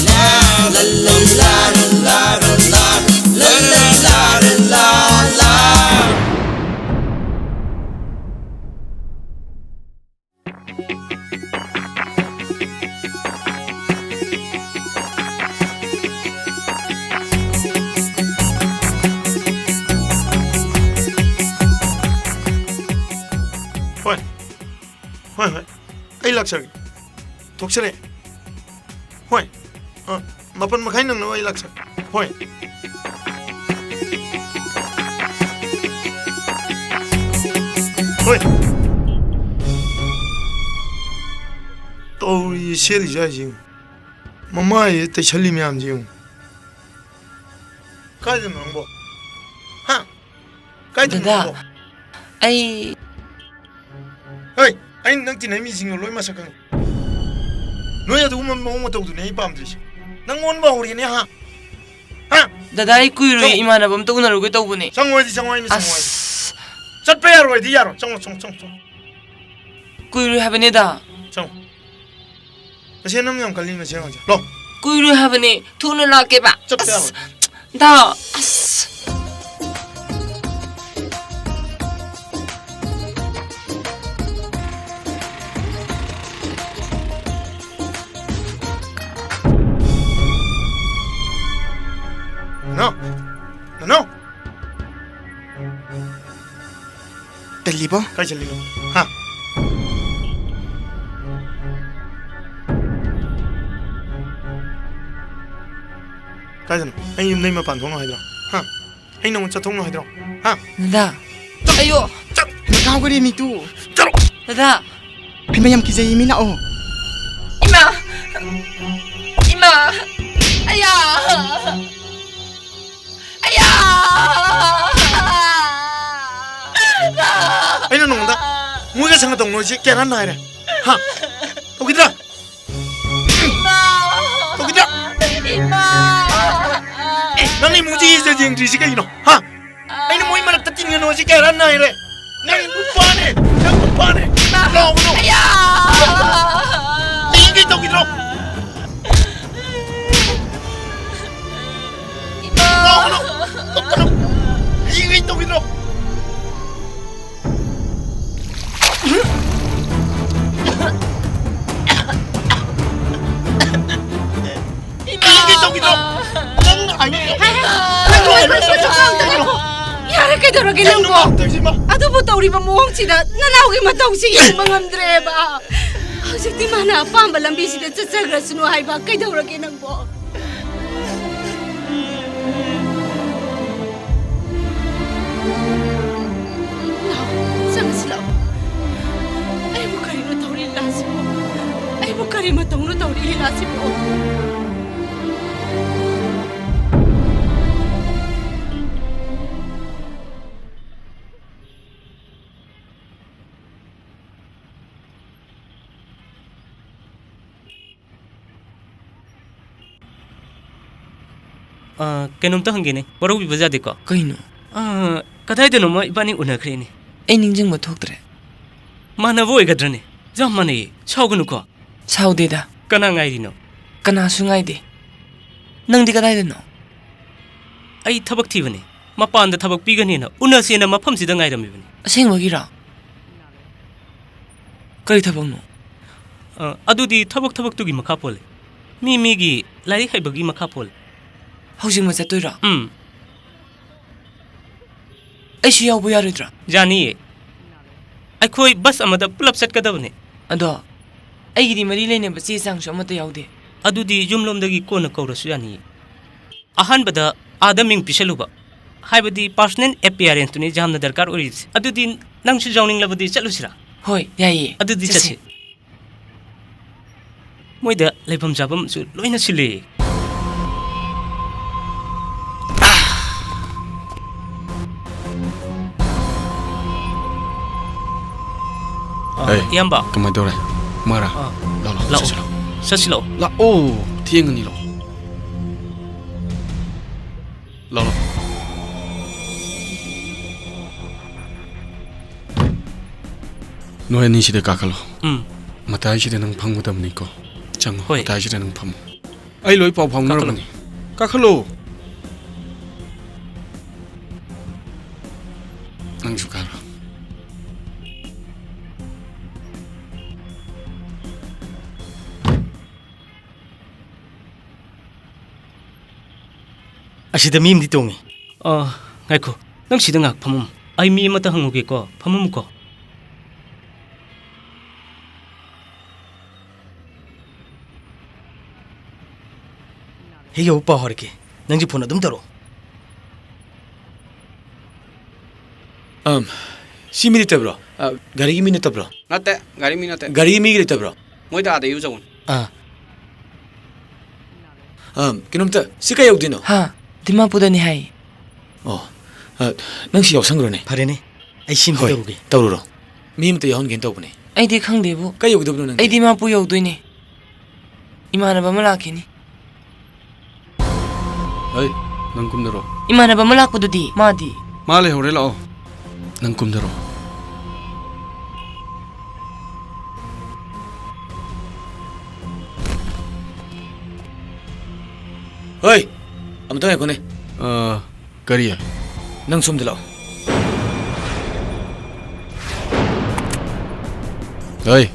ꯍꯣꯏ꯫ ꯍꯣꯏ, ꯍꯣꯏ꯫ ꯑꯩ ꯂꯥꯛꯆꯔꯒꯦ꯫ ꯊꯣꯛꯆꯔꯦ꯫ ꯍꯣꯏ꯫ ꯑ, ꯃꯥꯄꯟ ꯃꯈꯥꯏ ꯅꯪꯅꯕ ꯑꯩ ꯂꯥꯛꯆꯔꯒꯦ꯫ ꯍꯣꯏ꯫ ꯍꯣꯏ꯫ ꯇꯧꯔꯤ ꯁꯦꯠꯂꯤꯁꯦ ꯍꯥꯏꯁꯦ ꯌꯦꯡꯉꯨ꯫ ꯃꯃꯥꯏꯁꯦ ꯇꯩꯁꯜꯂꯤ ꯃꯌꯥꯝꯁꯦ ꯌꯦꯡꯉꯨ꯫ ꯀꯥꯏꯗꯅꯣ ꯅꯪꯕꯣ? ꯍꯥ? ꯀꯥꯏꯗꯅꯣ ꯗꯗꯥ, ꯅꯪꯕꯣ? ꯑꯩ ꯍꯩ! ꯑꯩꯅ ꯅꯪ ꯇꯤꯟꯅꯩ ꯃꯤꯁꯤꯡꯗꯣ ꯂꯣꯏ ꯃꯁꯛ ꯈꯪꯉꯤ꯫ ꯅꯣꯏ ꯑꯗꯨꯒꯨꯝꯕ ꯃꯑꯣꯡ ꯃꯇꯧꯗꯨꯅꯦ ꯑꯩ ꯄꯥꯝꯗ꯭ꯔꯤꯁꯦ꯫ ꯅꯪ ꯑꯣꯟꯕ ꯍꯧꯔꯦꯅꯦ, ꯍꯥ? ꯍꯥ? ꯗꯗꯥ, ꯑꯩ ꯀꯨꯏꯔꯣꯏ, ꯆꯪꯉꯣ꯫ ꯏꯃꯥꯟꯅꯕ ꯑꯝꯇ ꯎꯅꯔꯨꯒꯦ ꯇꯧꯕꯅꯦ꯫ ꯆꯪꯉꯣ ꯍꯥꯏꯗꯤ, ꯆꯪꯉꯣ ꯍꯥꯏꯗꯤ, ꯆꯪꯉꯣ ꯍꯥꯏꯗꯤ꯫ ꯑꯁ꯫ ꯆꯠꯄ ꯌꯥꯔꯣꯏꯗꯤ ꯌꯥꯔꯣꯏ꯫ ꯆꯪꯉꯣ, ꯆꯪꯉꯣ, ꯆꯪꯉꯣ, ꯆꯪꯉꯣ꯫ ꯀꯨꯏꯔꯣꯏ ꯍꯥꯏꯕꯅꯦꯗ꯫ ꯆꯪꯉꯣ꯫ ꯅꯆꯦ ꯅꯪ ꯌꯥꯝ ꯀꯜꯂꯤ, ꯅꯆꯦ ꯍꯧꯖꯤꯛ꯫ ꯂꯥꯛꯑꯣ꯫ ꯀꯨꯏꯔꯣꯏ ꯍꯥꯏꯕꯅꯦ, ꯊꯨꯅ ꯂꯥꯛꯀꯦꯕ꯫ ꯆꯠꯄ ꯌꯥꯔꯣꯏ꯫ ꯑꯁ, ꯗꯥ, ꯑꯁ꯫ ꯅꯅꯥꯎ! ꯅꯅꯥꯎ! ꯇꯜꯂꯤꯕꯣ? ꯀꯥꯏ ꯆꯠꯂꯤꯅꯣ? ꯍꯥ? ꯀꯥꯏꯗꯅꯣ? ꯑꯩ ꯌꯨꯝꯗꯩ ꯃꯄꯥꯟ ꯊꯣꯛꯅꯣ ꯍꯥꯏꯗ꯭ꯔꯣ? ꯍꯥ? ꯑꯩ ꯅꯉꯣꯟꯗ ꯆꯠꯊꯣꯛꯅꯣ ꯍꯥꯏꯗ꯭ꯔꯣ? ꯍꯥ? ꯗꯥꯗꯥ꯫ ꯑꯌꯣ! ꯆꯠ! ꯀꯥꯎꯒꯔꯦ ꯃꯤꯇꯨ꯫ ꯆꯠꯂꯣ! ꯗꯥꯗꯥ꯫ ꯍꯩꯃꯥ, ꯌꯥꯝ ꯀꯤꯖꯩ, ꯃꯤ ꯂꯥꯛꯑꯣ꯫ ꯏꯃꯥ! ꯏꯃꯥ! ꯑꯌꯥ! ꯑꯌꯥ! ꯑꯩꯅ ꯅꯉꯣꯟꯗ ꯃꯣꯏꯒ ꯁꯪꯒ ꯇꯧꯅꯣꯏꯁꯦ ꯀꯌꯥꯔꯛ ꯍꯥꯏꯔꯦ? ꯍꯥ? ꯇꯧꯈꯤꯗ꯭ꯔꯥ? ꯏꯃꯥ! ꯇꯧꯈꯤꯗ꯭ꯔꯥ? ꯏꯃꯥ! ꯑꯦ, ꯅꯪꯅ ꯏꯃꯨꯡꯁꯤ ꯌꯦꯡꯗ ꯌꯦꯡꯗ꯭ꯔꯤꯁꯤ ꯀꯩꯒꯤꯅꯣ? ꯍꯥ? ꯑꯩꯅ ꯃꯣꯏ ꯃꯔꯛꯇ ꯇꯤꯟꯒꯅꯣꯁꯤ ꯀꯌꯥꯔꯛ ꯍꯥꯏꯔꯦ? ꯅꯪ ꯅꯨꯄꯥꯅꯦ! ꯅꯪ ꯅꯨꯄꯥꯅꯦ! ꯂꯥꯎꯒꯅꯨ! ꯑꯌꯥ! ꯍꯌꯦꯡ ꯀꯩ ꯇꯧꯈꯤꯗ꯭ꯔꯣ? ꯏꯃꯥ! ꯂꯥꯎꯒꯅꯨ! ꯀꯞꯀꯅꯨ! ꯍꯌꯦꯡ ꯀꯩ ꯇꯧꯈꯤꯗ꯭ꯔꯣ? ꯏꯃꯥ! ꯀꯩꯒꯤ ꯇꯧꯈꯤꯗ꯭ꯔꯣ? ꯅꯪ ꯑꯩ ꯍꯦ, ꯍꯦ, ꯅꯪ ꯂꯣꯏꯔꯦ꯫ ꯌꯥꯔꯦ, ꯀꯩꯗꯧꯔꯒꯦ ꯅꯪꯕꯣ? ꯀꯩꯅꯣ ꯇꯧꯔꯤꯁꯤꯃ? ꯑꯗꯨꯕꯨ ꯇꯧꯔꯤꯕ ꯃꯑꯣꯡꯁꯤꯗ ꯅꯅꯥꯎꯒꯤ ꯃꯇꯧꯁꯤ ꯌꯦꯡꯕ ꯉꯝꯗ꯭ꯔꯦꯕ꯫ ꯍꯧꯖꯤꯛꯇꯤ ꯃꯥꯅ ꯑꯄꯥꯝꯕ ꯂꯝꯕꯤꯁꯤꯗ ꯆꯠꯆꯈ꯭ꯔꯁꯅꯨ ꯍꯥꯏꯕ꯫ ꯀꯩꯗꯧꯔꯒꯦ ꯅꯪꯕꯣ? ꯂꯥꯛꯑꯣ, ꯆꯪꯉꯁꯤ ꯂꯥꯛꯑꯣ꯫ ꯑꯩꯕꯨ ꯀꯔꯤꯅꯣ ꯇꯧꯔꯤ ꯂꯤꯂꯥꯁꯤꯕꯣ? ꯑꯩꯕꯨ ꯀꯔꯤ ꯃꯇꯧꯅꯣ ꯇꯧꯔꯤ ꯂꯤꯂꯥꯁꯤꯕꯣ? ꯑ, ꯀꯩꯅꯣꯝꯇ ꯍꯪꯒꯦꯅꯦ, ꯋꯥꯔꯧꯕꯤꯕ ꯌꯥꯗꯦꯀꯣ? ꯀꯩꯅꯣ? ꯑ, ꯀꯗꯥꯏꯗꯅꯣꯃ ꯏꯕꯥꯅꯤ ꯎꯅꯈ꯭ꯔꯦꯅꯦ꯫ ꯑꯩ ꯅꯤꯡꯁꯤꯡꯕ ꯊꯣꯛꯇ꯭ꯔꯦ꯫ ꯃꯥꯟꯅꯕ ꯑꯣꯏꯒꯗ꯭ꯔꯅꯦ? ꯌꯥꯝ ꯃꯥꯟꯅꯩꯌꯦ꯫ ꯁꯥꯎꯒꯅꯨꯀꯣ꯫ ꯁꯥꯎꯗꯦꯗ꯫ ꯀꯅꯥ ꯉꯥꯏꯔꯤꯅꯣ? ꯀꯅꯥꯁꯨ ꯉꯥꯏꯗꯦ꯫ ꯅꯪꯗꯤ ꯀꯗꯥꯏꯗꯅꯣ? ꯑꯩ ꯊꯕꯛ ꯊꯤꯕꯅꯦ꯫ ꯃꯄꯥꯟꯗ ꯊꯕꯛ ꯄꯤꯒꯅꯦꯅ ꯎꯅꯁꯦꯅ ꯃꯐꯝꯁꯤꯗ ꯉꯥꯏꯔꯝꯃꯤꯕꯅꯤ꯫ ꯑꯁꯦꯡꯕꯒꯤꯔꯣ? ꯀꯔꯤ ꯊꯕꯛꯅꯣ? ꯑ, ꯑꯗꯨꯗꯤ ꯊꯕꯛ ꯊꯕꯛꯇꯨꯒꯤ ꯃꯈꯥ ꯄꯣꯜꯂꯦ꯫ ꯃꯤ ꯃꯤꯒꯤ ꯂꯥꯏꯔꯤꯛ ꯍꯩꯕꯒꯤ ꯃꯈꯥ ꯄꯣꯜꯂꯦ꯫ ꯍꯧꯖꯤꯛꯃꯛ ꯆꯠꯇꯣꯏꯔꯣ? ꯎꯝ꯫ ꯑꯩꯁꯨ ꯌꯥꯎꯕ ꯌꯥꯔꯣꯏꯗ꯭ꯔꯥ? ꯌꯥꯅꯤꯌꯦ꯫ ꯑꯩꯈꯣꯏ ꯕꯁ ꯑꯃꯗ ꯄꯨꯂꯞ ꯆꯠꯀꯗꯕꯅꯦ꯫ ꯑꯗꯣ ꯑꯩꯒꯤꯗꯤ ꯃꯔꯤ ꯂꯩꯅꯕ ꯆꯦ ꯆꯥꯡꯁꯨ ꯑꯃꯠꯇ ꯌꯥꯎꯗꯦ꯫ ꯑꯗꯨꯗꯤ ꯌꯨꯝꯂꯣꯝꯗꯒꯤ ꯀꯣꯟꯅ ꯀꯧꯔꯁꯨ ꯌꯥꯅꯤꯌꯦ꯫ ꯑꯍꯥꯟꯕꯗ ꯑꯥꯗ ꯃꯤꯡ ꯄꯤꯁꯜꯂꯨꯕ꯫ ꯍꯥꯏꯕꯗꯤ personal appearance ꯇꯨꯅꯤ ꯌꯥꯝꯅ ꯗꯔꯀꯥꯔ ꯑꯣꯏꯔꯤꯁꯦ꯫ ꯑꯗꯨꯗꯤ ꯅꯪꯁꯨ ꯌꯥꯎꯅꯤꯡꯂꯕꯗꯤ ꯆꯠꯂꯨꯁꯤꯔꯥ? ꯍꯣꯏ, ꯌꯥꯏꯌꯦ꯫ ꯑꯗꯨꯗꯤ ꯆꯠꯁꯦ꯫ ꯆꯠꯁꯦ꯫ ꯃꯣꯏꯗ ꯂꯩꯐꯝ ꯆꯥꯐꯝꯁꯨ ꯂꯣꯏꯅ ꯁꯤꯜꯂꯤ꯫ ꯑꯥ, ꯑꯩ, ꯏꯌꯥꯝꯕ꯫ ꯀꯃꯥꯏ ꯇꯧꯔꯦ? ꯃꯥꯔꯥ? ꯑꯥ꯫ ꯂꯥꯛꯑꯣ, ꯂꯥꯛꯑꯣ, ꯂꯥꯛꯑꯣ꯫ ꯆꯠꯁꯤ, ꯂꯥꯛꯑꯣ꯫ ꯆꯠꯁꯤ, ꯂꯥꯛꯑꯣ꯫ ꯂꯥꯛꯑꯣ, ꯊꯦꯡꯉꯅꯤ, ꯂꯥꯛꯑꯣ꯫ ꯂꯥꯛꯑꯣ, ꯂꯥꯛꯑꯣ꯫ ꯅꯣꯏ ꯑꯅꯤ ꯁꯤꯗ ꯀꯥꯈꯠꯂꯣ꯫ ꯎꯝ꯫ ꯃꯇꯥꯏꯁꯤꯗ ꯅꯪ ꯐꯝꯒꯗꯕꯅꯤꯀꯣ꯫ ꯆꯪꯉꯣ, ꯍꯣꯏ꯫ ꯃꯇꯥꯏꯁꯤꯗ ꯅꯪ ꯐꯝꯃꯣ꯫ ꯑꯩ ꯂꯣꯏ ꯄꯥꯎ ꯐꯥꯎꯅꯔꯕꯅꯤ꯫ ꯀꯥꯈꯠꯂꯣ꯫ ꯅꯪꯁꯨ ꯀꯥꯔꯣ꯫ ꯑꯁꯤꯗ ꯃꯤ ꯑꯃꯗꯤ ꯇꯣꯡꯉꯤ꯫ ꯑ, ꯉꯥꯏꯈꯣ꯫ ꯅꯪ ꯁꯤꯗ ꯉꯥꯏꯍꯥꯛ ꯐꯝꯃꯝꯃꯨ꯫ ꯑꯩ ꯃꯤ ꯑꯃꯇ ꯍꯪꯉꯨꯒꯦꯀꯣ꯫ ꯐꯝꯃꯝꯃꯨꯀꯣ꯫ ꯍꯦꯛ ꯌꯧꯕ ꯄꯥꯎ ꯍꯥꯏꯔꯛꯀꯦ꯫ ꯅꯪꯁꯨ ꯐꯣꯟ ꯑꯗꯨꯝ ꯇꯧꯔꯛꯑꯣ꯫ ꯑꯝ, ꯁꯤ ꯃꯤ ꯂꯩꯇꯕ꯭ꯔꯣ? ꯑ, ꯒꯥꯔꯤꯒꯤ ꯃꯤ ꯅꯠꯇꯕ꯭ꯔꯣ? ꯅꯠꯇꯦ, ꯒꯥꯔꯤ ꯃꯤ ꯅꯠꯇꯦ꯫ ꯒꯥꯔꯤꯒꯤ ꯃꯤ ꯂꯩꯇꯕ꯭ꯔꯣ? ꯃꯣꯏꯗ ꯑꯥꯗ ꯏꯔꯨꯖꯧꯅꯦ꯫ ꯑꯥ꯫ ꯑꯝ, ꯀꯩꯅꯣꯝꯇ, ꯁꯤ ꯀꯩ ꯌꯧꯗꯣꯏꯅꯣ? ꯍꯥ, ꯗꯤꯃꯥꯄꯨꯔꯗꯅꯤ ꯍꯥꯏ꯫ ꯑꯣ, ꯑ, ꯅꯪ ꯁꯤ ꯌꯥꯎꯁꯪꯈ꯭ꯔꯣꯅꯦ꯫ ꯐꯔꯦꯅꯦ, ꯑꯩ ꯁꯤ ꯑꯝꯇ ꯍꯣꯏ, ꯇꯧꯔꯨꯒꯦ꯫ ꯇꯧꯔꯨꯔꯣ꯫ ꯃꯤ ꯑꯝꯇ ꯌꯥꯎꯍꯟꯒꯦꯅ ꯇꯧꯕꯅꯦ꯫ ꯑꯩꯗꯤ ꯈꯪꯗꯦꯕꯨ꯫ ꯀꯩ ꯌꯧꯒꯗꯕꯅꯣ ꯅꯪꯗꯤ? ꯑꯩꯗꯤ ꯗꯤꯃꯥꯄꯨꯔ ꯌꯧꯗꯣꯏꯅꯦ꯫ ꯏꯃꯥꯟꯅꯕ ꯑꯃ ꯂꯥꯛꯈꯤꯅꯤ꯫ ꯍꯩ, ꯅꯪ ꯀꯨꯝꯗꯔꯣ꯫ ꯏꯃꯥꯟꯅꯕ ꯑꯃ ꯂꯥꯛꯄꯗꯨꯗꯤ, ꯃꯥꯗꯤ? ꯃꯥ ꯂꯩꯍꯧꯔꯦ, ꯂꯥꯛꯑꯣ꯫ ꯅꯪ ꯀꯨꯝꯗꯔꯣ꯫ ꯍꯩ, ꯑꯃꯨꯛꯇ ꯉꯥꯏꯈꯣꯅꯦ꯫ ꯑ, ꯀꯔꯤ? ꯅꯪ ꯁꯣꯝꯗ ꯂꯥꯛꯑꯣ꯫ ꯍꯩ,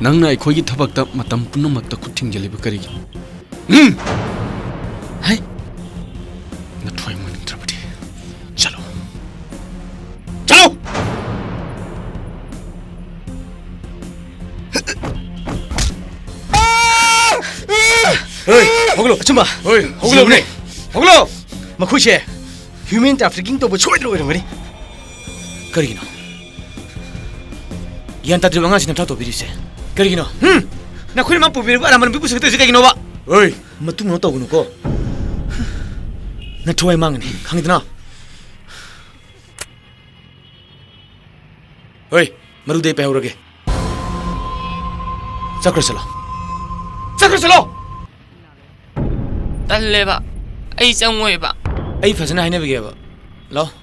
ꯅꯪꯅ ꯑꯩꯈꯣꯏꯒꯤ ꯊꯕꯛꯇ ꯃꯇꯝ ꯄꯨꯝꯅꯃꯛꯇ ꯈꯨꯠ ꯊꯤꯡꯖꯤꯜꯂꯤꯕ ꯀꯔꯤꯒꯤꯅꯣ? ꯎꯝ! ꯍꯩ! ꯅꯊ꯭ꯋꯥꯏ ꯃꯥꯟꯅꯤꯡꯗ꯭ꯔꯕꯗꯤ ꯆꯠꯂꯣ꯫ ꯆꯠꯂꯣ! ꯍꯩ, ꯍꯧꯒꯠꯂꯣ꯫ ꯑꯆꯨꯝꯕ꯫ ꯍꯩ, ꯍꯧꯒꯠꯂꯣꯅꯦ꯫ ꯌꯦꯡꯉꯨꯅꯦ꯫ ꯍꯧꯒꯠꯂꯣ꯫ ꯃꯈꯣꯏꯁꯦ ꯍ꯭ꯌꯨꯃꯦꯟ ꯇ꯭ꯔꯥꯐꯤꯀꯤꯡ ꯇꯧꯕ ꯁꯣꯏꯗꯅ ꯑꯣꯏꯔꯝꯒꯅꯤ꯫ ꯀꯔꯤꯒꯤꯅꯣ? ꯒ꯭ꯌꯥꯟ ꯇꯥꯗ꯭ꯔꯤꯕ ꯑꯉꯥꯡꯁꯤꯅ ꯊꯥ ꯇꯧꯕꯤꯔꯤꯁꯦ ꯀꯔꯤꯒꯤꯅꯣ? ꯍꯝ? ꯅꯈꯣꯏꯅ ꯃꯥ ꯄꯨꯕꯤꯔꯤꯕ ꯑꯔꯥꯟꯕ ꯅꯨꯄꯤ ꯄꯨꯁꯤꯜꯂꯛꯇꯣꯏꯁꯦ ꯀꯩꯒꯤꯅꯣꯕ? ꯍꯣꯏ, ꯃꯇꯨꯡ ꯃꯅꯥꯎ ꯇꯧꯒꯅꯨꯀꯣ꯫ ꯅꯊ꯭ꯋꯥꯏ ꯃꯥꯡꯒꯅꯤ, ꯈꯪꯉꯤꯗꯅ? ꯍꯣꯏ, ꯃꯔꯨꯗꯩ ꯄꯥꯏꯍꯧꯔꯒꯦ꯫ ꯆꯠꯈ꯭ꯔꯣ ꯆꯠꯂꯣ꯫ ꯆꯠꯈ꯭ꯔꯣ ꯆꯠꯂꯣ! ꯇꯜꯂꯦꯕ꯫ ꯑꯩ ꯆꯪꯉꯣꯏꯕ꯫ ꯑꯩ ꯐꯖꯅ ꯍꯥꯏꯅꯕꯤꯒꯦꯕ꯫ ꯂꯥꯛꯑꯣ꯫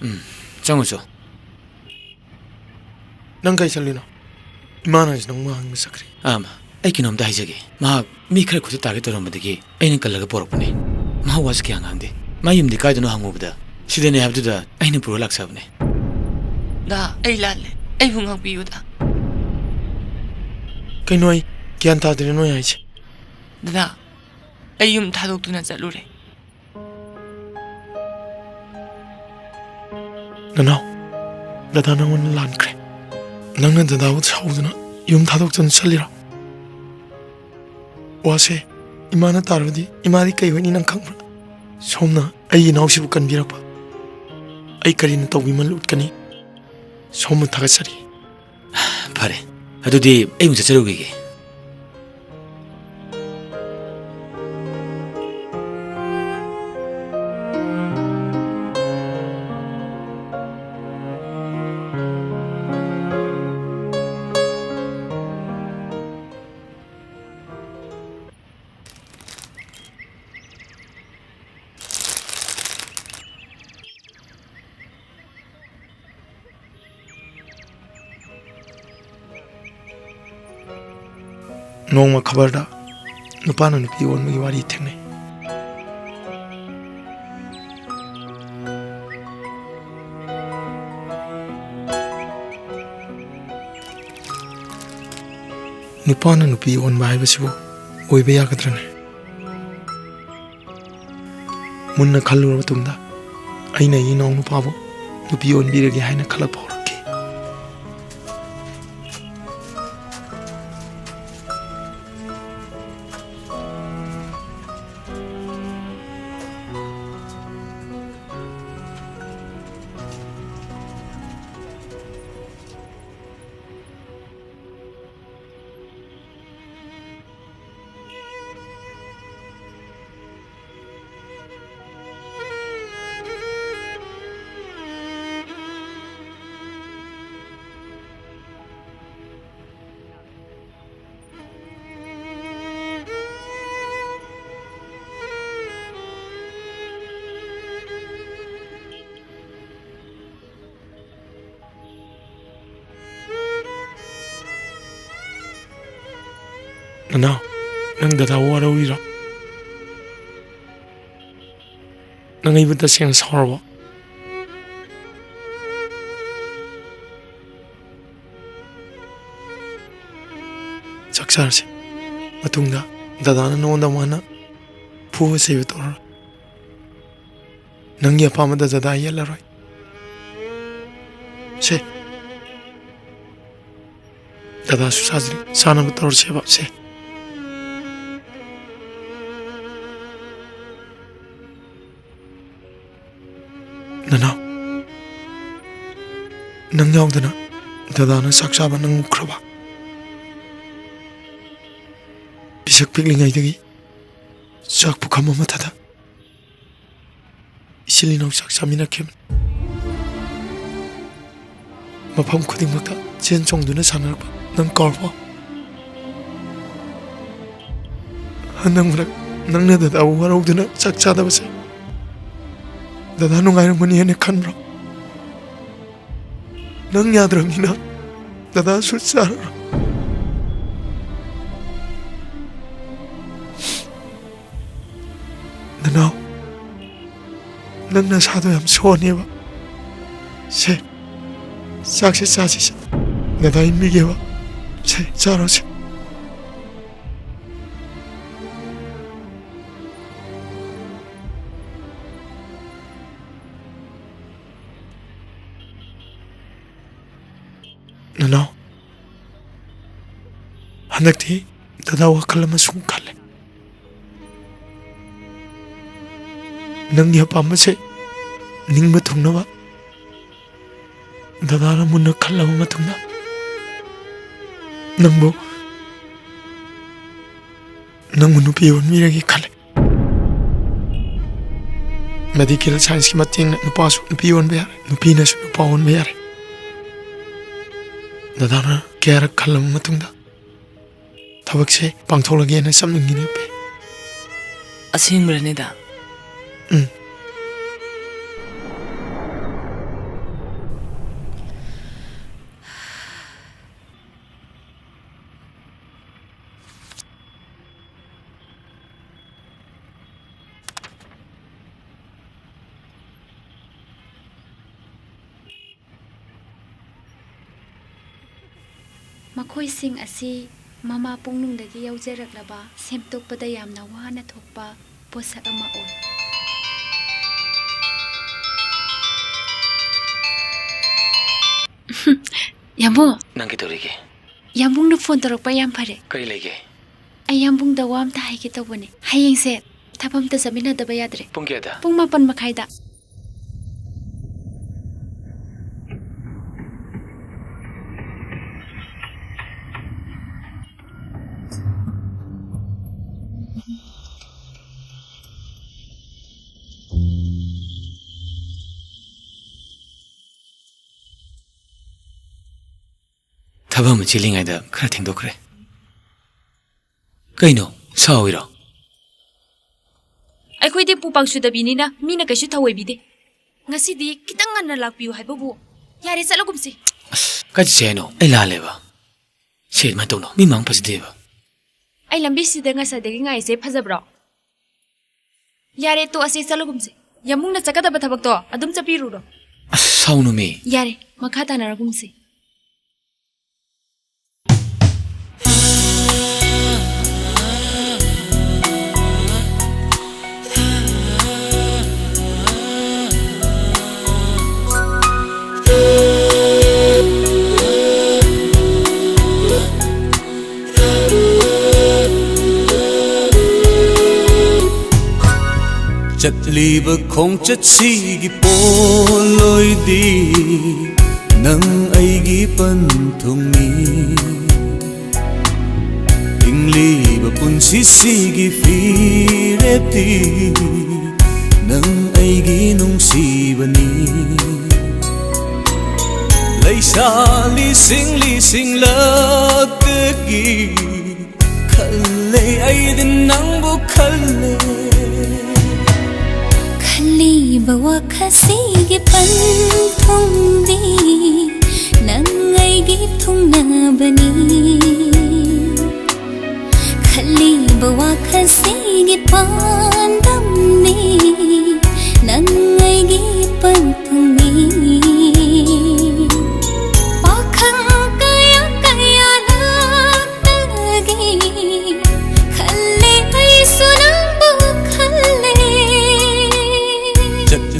ꯎꯝ, ꯆꯪꯉꯨ ꯆꯣ꯫ ꯅꯪ ꯀꯩ ꯆꯠꯂꯤꯅꯣ? ꯏꯃꯥꯅ ꯍꯥꯏꯁꯦ ꯅꯪ ꯋꯥ ꯍꯪꯕ ꯆꯠꯈ꯭ꯔꯦ꯫ ꯑꯥ, ꯑꯩ ꯀꯩꯅꯣꯝꯇ ꯍꯥꯏꯖꯒꯦ꯫ ꯃꯍꯥꯛ ꯃꯤ ꯈꯔ ꯈꯨꯠꯇ ꯇꯥꯒꯦ ꯇꯧꯔꯝꯕꯗꯒꯤ ꯑꯩꯅ ꯀꯜꯂꯒ ꯄꯣꯔꯛꯄꯅꯦ꯫ ꯃꯍꯥꯛ ꯋꯥꯁꯨ ꯀꯌꯥ ꯉꯥꯡꯗꯦ꯫ ꯃꯥ ꯌꯨꯝꯗꯤ ꯀꯥꯏꯗꯅꯣ ꯍꯪꯉꯨꯕꯗ ꯁꯤꯗꯅꯦ ꯍꯥꯏꯕꯗꯨꯗ ꯑꯩꯅ ꯄꯨꯔ ꯂꯥꯛꯆꯕꯅꯦ꯫ ꯗꯥ, ꯑꯩ ꯂꯥꯜꯂꯦ꯫ ꯑꯩꯕꯨ ꯉꯥꯛꯄꯤꯌꯨꯗ꯫ ꯀꯩꯅꯣ, ꯑꯩ ꯒ꯭ꯌꯥꯟ ꯇꯥꯗ꯭ꯔꯦ ꯅꯣꯏ ꯍꯥꯏꯁꯦ꯫ ꯗꯗꯥ, ꯑꯩ ꯌꯨꯝ ꯊꯥꯗꯣꯛꯇꯨꯅ ꯆꯠꯂꯨꯔꯦ꯫ ꯅꯅꯥꯎ, ꯗꯗꯥ ꯅꯪꯉꯣꯟꯗ ꯂꯥꯟꯈ꯭ꯔꯦ꯫ ꯅꯪꯅ ꯗꯗꯥꯕꯨ ꯁꯥꯎꯗꯨꯅ ꯌꯨꯝ ꯊꯥꯗꯣꯛꯇꯨꯅ ꯆꯠꯂꯤꯔꯣ? ꯋꯥꯁꯦ ꯏꯃꯥꯅ ꯇꯥꯔꯕꯗꯤ ꯏꯃꯥꯗꯤ ꯀꯩ ꯑꯣꯏꯅꯤ ꯅꯪ ꯈꯪꯕ꯭ꯔꯥ? ꯁꯣꯝꯅ ꯑꯩꯒꯤ ꯏꯅꯥꯎꯁꯤꯕꯨ ꯀꯟꯕꯤꯔꯛꯄ, ꯑꯩ ꯀꯔꯤꯅ ꯇꯧꯕꯤꯃꯜ ꯎꯠꯀꯅꯤ? ꯁꯣꯝꯕꯨ ꯊꯥꯒꯠꯆꯔꯤ꯫ ꯐꯔꯦ, ꯑꯗꯨꯗꯤ ꯑꯩ ꯑꯃꯨꯛ ꯆꯠꯆꯔꯨꯈꯤꯒꯦ꯫ ꯅꯣꯡꯃ ꯈꯕꯔꯗ ꯅꯨꯄꯥꯅ ꯅꯨꯄꯤ ꯑꯣꯟꯕꯒꯤ ꯋꯥꯔꯤ ꯊꯦꯡꯅꯩ꯫ ꯅꯨꯄꯥꯅ ꯅꯨꯄꯤ ꯑꯣꯟꯕ ꯍꯥꯏꯕꯁꯤꯕꯨ ꯑꯣꯏꯕ ꯌꯥꯒꯗ꯭ꯔꯅꯦ? ꯃꯨꯟꯅ ꯈꯜꯂꯨꯔꯕ ꯃꯇꯨꯡꯗ ꯑꯩꯅ ꯑꯩꯒꯤ ꯏꯅꯥꯎꯅꯨꯄꯥꯕꯨ ꯅꯨꯄꯤ ꯑꯣꯟꯕꯤꯔꯒꯦ ꯍꯥꯏꯅ ꯈꯜꯂꯛꯄ ꯍꯧꯔꯛꯈꯤ꯫ ꯅꯅꯥꯎ, ꯅꯪ ꯗꯗꯥ ꯋꯥꯔꯧꯔꯤꯔꯣ? ꯅꯪ ꯑꯩꯕꯨ ꯇꯁꯦꯡꯅ ꯁꯥꯎꯔꯕꯣ? ꯆꯥꯛ ꯆꯥꯔꯁꯤ꯫ ꯃꯇꯨꯡꯗ ꯗꯗꯥꯅ ꯅꯉꯣꯟꯗ ꯑꯃꯨꯛ ꯍꯟꯅ ꯐꯨꯕ ꯆꯩꯕ ꯇꯧꯔꯔꯣꯏ꯫ ꯅꯪꯒꯤ ꯑꯄꯥꯝꯕꯗ ꯗꯗꯥ ꯌꯦꯠꯂꯔꯣꯏ꯫ ꯁꯦ, ꯗꯗꯥꯁꯨ ꯆꯥꯗ꯭ꯔꯤ, ꯆꯥꯅꯕ ꯇꯧꯔꯁꯦꯕ꯫ ꯁꯦ, ꯅꯅꯥꯎ, ꯅꯪ ꯌꯥꯎꯗꯅ ꯗꯗꯥꯅ ꯆꯥꯛ ꯆꯥꯕ ꯅꯪ ꯎꯈ꯭ꯔꯕ? ꯄꯤꯁꯛ ꯄꯤꯛꯂꯤꯉꯩꯗꯒꯤ ꯆꯥꯛ ꯄꯨꯈꯝ ꯑꯃꯠꯇꯗ ꯏꯆꯤꯜ ꯏꯅꯥꯎ ꯆꯥꯛ ꯆꯥꯃꯤꯟꯅꯈꯤꯕꯅꯤ꯫ ꯃꯐꯝ ꯈꯨꯗꯤꯡꯃꯛꯇ ꯆꯦꯟ ꯆꯣꯡꯗꯨꯅ ꯁꯥꯟꯅꯔꯛꯄ ꯅꯪ ꯀꯥꯎꯔꯕꯣ? ꯍꯟꯗꯛ ꯃꯔꯛ ꯅꯪꯅ ꯗꯗꯥꯕꯨ ꯋꯥꯔꯧꯗꯨꯅ ꯆꯥꯛ ꯆꯥꯗꯕꯁꯦ ꯗꯗꯥ ꯅꯨꯡꯉꯥꯏꯔꯝꯒꯅꯤ ꯍꯥꯏꯅ ꯈꯟꯕ꯭ꯔꯣ? ꯅꯪ ꯌꯥꯗ꯭ꯔꯕꯅꯤꯅ ꯗꯗꯥꯁꯨ ꯆꯥꯔꯔꯣꯏ꯫ ꯅꯅꯥꯎ, ꯅꯪ ꯅꯁꯥꯗꯣ ꯌꯥꯝ ꯁꯣꯟꯅꯦꯕ꯫ ꯁꯦ, ꯆꯥꯛꯁꯦ ꯆꯥꯁꯤꯁꯦ꯫ ꯗꯗꯥ ꯏꯟꯕꯤꯒꯦꯕ꯫ ꯁꯦ, ꯆꯥꯔꯣꯁꯦ꯫ ꯅꯅꯥꯎ, ꯍꯟꯗꯛꯇꯤ ꯗꯗꯥ ꯋꯥꯈꯜ ꯑꯃ ꯁꯨꯝ ꯈꯜꯂꯦ꯫ ꯅꯪꯒꯤ ꯑꯄꯥꯝꯕꯁꯦ ꯅꯤꯡꯕ ꯊꯨꯡꯅꯕ ꯗꯗꯥꯅ ꯃꯨꯟꯅ ꯈꯜꯂꯕ ꯃꯇꯨꯡꯗ ꯅꯪꯕꯨ, ꯅꯪꯕꯨ ꯅꯨꯄꯤ ꯑꯣꯟꯕꯤꯔꯒꯦ ꯈꯜꯂꯦ꯫ ꯃꯦꯗꯤꯀꯦꯜ ꯁꯥꯏꯟꯁꯀꯤ ꯃꯇꯦꯡꯅ ꯅꯨꯄꯥꯁꯨ ꯅꯨꯄꯤ ꯑꯣꯟꯕ ꯌꯥꯔꯦ, ꯅꯨꯄꯤꯅꯁꯨ ꯅꯨꯄꯥ ꯑꯣꯟꯕ ꯌꯥꯔꯦ꯫ ꯗꯗꯥꯅ ꯀꯌꯥꯔꯛ ꯈꯜꯂꯕ ꯃꯇꯨꯡꯗ ꯊꯕꯛꯁꯦ ꯄꯥꯡꯊꯣꯛꯂꯒꯦꯅ ꯆꯞ ꯌꯨꯡꯉꯤꯅꯦ, ꯄꯦ꯫ ꯑꯁꯦꯡꯕ꯭ꯔꯅꯦꯗ? ꯎꯝ꯫ ꯃꯈꯣꯏꯁꯤꯡ ꯑꯁꯤ ꯃꯃꯥ ꯄꯨꯛꯅꯨꯡꯗꯒꯤ ꯌꯧꯖꯔꯛꯂꯕ, ꯁꯦꯝꯗꯣꯛꯄꯗ ꯌꯥꯝꯅ ꯋꯥꯅ ꯊꯣꯛꯄ ꯄꯣꯠꯁꯛ ꯑꯃ ꯑꯣꯏ꯫ ꯌꯥꯝꯕꯨꯡ꯫ ꯅꯪ ꯀꯩꯗꯧꯔꯤꯒꯦ? ꯌꯥꯝꯕꯨꯡꯅ ꯐꯣꯟ ꯇꯧꯔꯛꯄ ꯌꯥꯝ ꯐꯔꯦ꯫ ꯀꯔꯤ ꯂꯩꯒꯦ? ꯑꯩ ꯌꯥꯝꯕꯨꯡꯗ ꯋꯥ ꯑꯝꯇ ꯍꯥꯏꯒꯦ ꯇꯧꯕꯅꯦ꯫ ꯍꯌꯦꯡꯁꯦ ꯊꯕꯛ ꯑꯝꯇ ꯆꯠꯃꯤꯟꯅꯗꯕ ꯌꯥꯗ꯭ꯔꯦ꯫ ꯄꯨꯡ ꯀꯌꯥꯗ? ꯄꯨꯡ ꯃꯥꯄꯟ ꯃꯈꯥꯏꯗ꯫ ꯊꯕꯛ ꯑꯃ ꯆꯦꯜꯂꯤꯉꯩꯗ ꯈꯔ ꯊꯦꯡꯗꯣꯛꯈ꯭ꯔꯦ꯫ ꯀꯩꯅꯣ, ꯁꯥꯎꯏꯔꯣ? ꯑꯩꯈꯣꯏꯗꯤ ꯄꯨ ꯄꯥꯡꯁꯨꯗꯕꯤꯅꯤꯅ ꯃꯤꯅ ꯀꯩꯁꯨ ꯊꯧꯑꯣꯏꯕꯤꯗꯦ꯫ ꯉꯁꯤꯗꯤ ꯈꯤꯇꯪ ꯉꯟꯅ ꯂꯥꯛꯄꯤꯌꯨ ꯍꯥꯏꯕꯕꯨ꯫ ꯌꯥꯔꯦ, ꯆꯠꯂꯒꯨꯝꯁꯤ꯫ ꯑꯁ, ꯀꯥꯏ ꯆꯠꯁꯦ ꯍꯥꯏꯅꯣ? ꯑꯩ ꯂꯥꯜꯂꯦꯕ꯫ ꯁꯦ, ꯑꯗꯨꯃꯥꯏꯅ ꯇꯧꯅꯣ꯫ ꯃꯤ ꯃꯥꯡ ꯐꯖꯗꯦꯕ꯫ ꯑꯩ ꯂꯝꯕꯤꯁꯤꯗ ꯉꯁꯥꯏꯗꯒꯤ ꯉꯥꯏꯔꯤꯁꯦ ꯐꯖꯕ꯭ꯔꯣ? ꯌꯥꯔꯦ, ꯇꯣꯛꯑꯁꯤ, ꯆꯠꯂꯒꯨꯝꯁꯤ꯫ ꯌꯥꯝꯕꯨꯡꯅ ꯆꯠꯀꯗꯕ ꯊꯕꯛꯇꯣ ꯑꯗꯨꯝ ꯆꯠꯄꯤꯔꯨꯔꯣ꯫ ꯑꯁ, ꯁꯥꯎꯅꯨꯃꯤ꯫ ꯌꯥꯔꯦ, ꯃꯈꯥ ꯇꯥꯅꯔꯒꯨꯝꯁꯤ꯫ ꯆꯠꯂꯤꯕ ꯈꯣꯡꯆꯠꯁꯤꯒꯤ ꯄꯣꯠꯂꯣꯏꯗꯤ ꯅꯪ ꯑꯩꯒꯤ ꯄꯟꯊꯨꯡꯅꯤ꯫ ꯍꯤꯡꯂꯤꯕ ꯄꯨꯟꯁꯤꯁꯤꯒꯤ ꯐꯤꯔꯦꯞꯇꯤ ꯅꯪ ꯑꯩꯒꯤ ꯅꯨꯡꯁꯤꯕꯅꯤ꯫ ꯂꯩꯁꯥ ꯂꯤꯁꯤꯡ ꯂꯤꯁꯤꯡꯂꯛꯇꯒꯤ ꯈꯜꯂꯦ, ꯑꯩꯗꯤ ꯅꯪꯕꯨ ꯈꯜꯂꯦ꯫ ꯈꯜꯂꯤꯕ ꯋꯥꯈꯜꯁꯤꯒꯤ ꯄꯟꯊꯨꯡꯗꯤ ꯅꯪ ꯑꯩꯒꯤ ꯊꯨꯡꯅꯕꯅꯤ꯫ ꯈꯜꯂꯤꯕ ꯋꯥꯈꯜꯁꯤꯒꯤ ꯄꯥꯟꯗꯝꯅꯤ ꯅꯪ ꯑꯩꯒꯤ ꯄꯟꯊꯨꯡꯅꯤ꯫ ꯄꯥꯈꯪ ꯀꯌꯥ ꯀꯌꯥ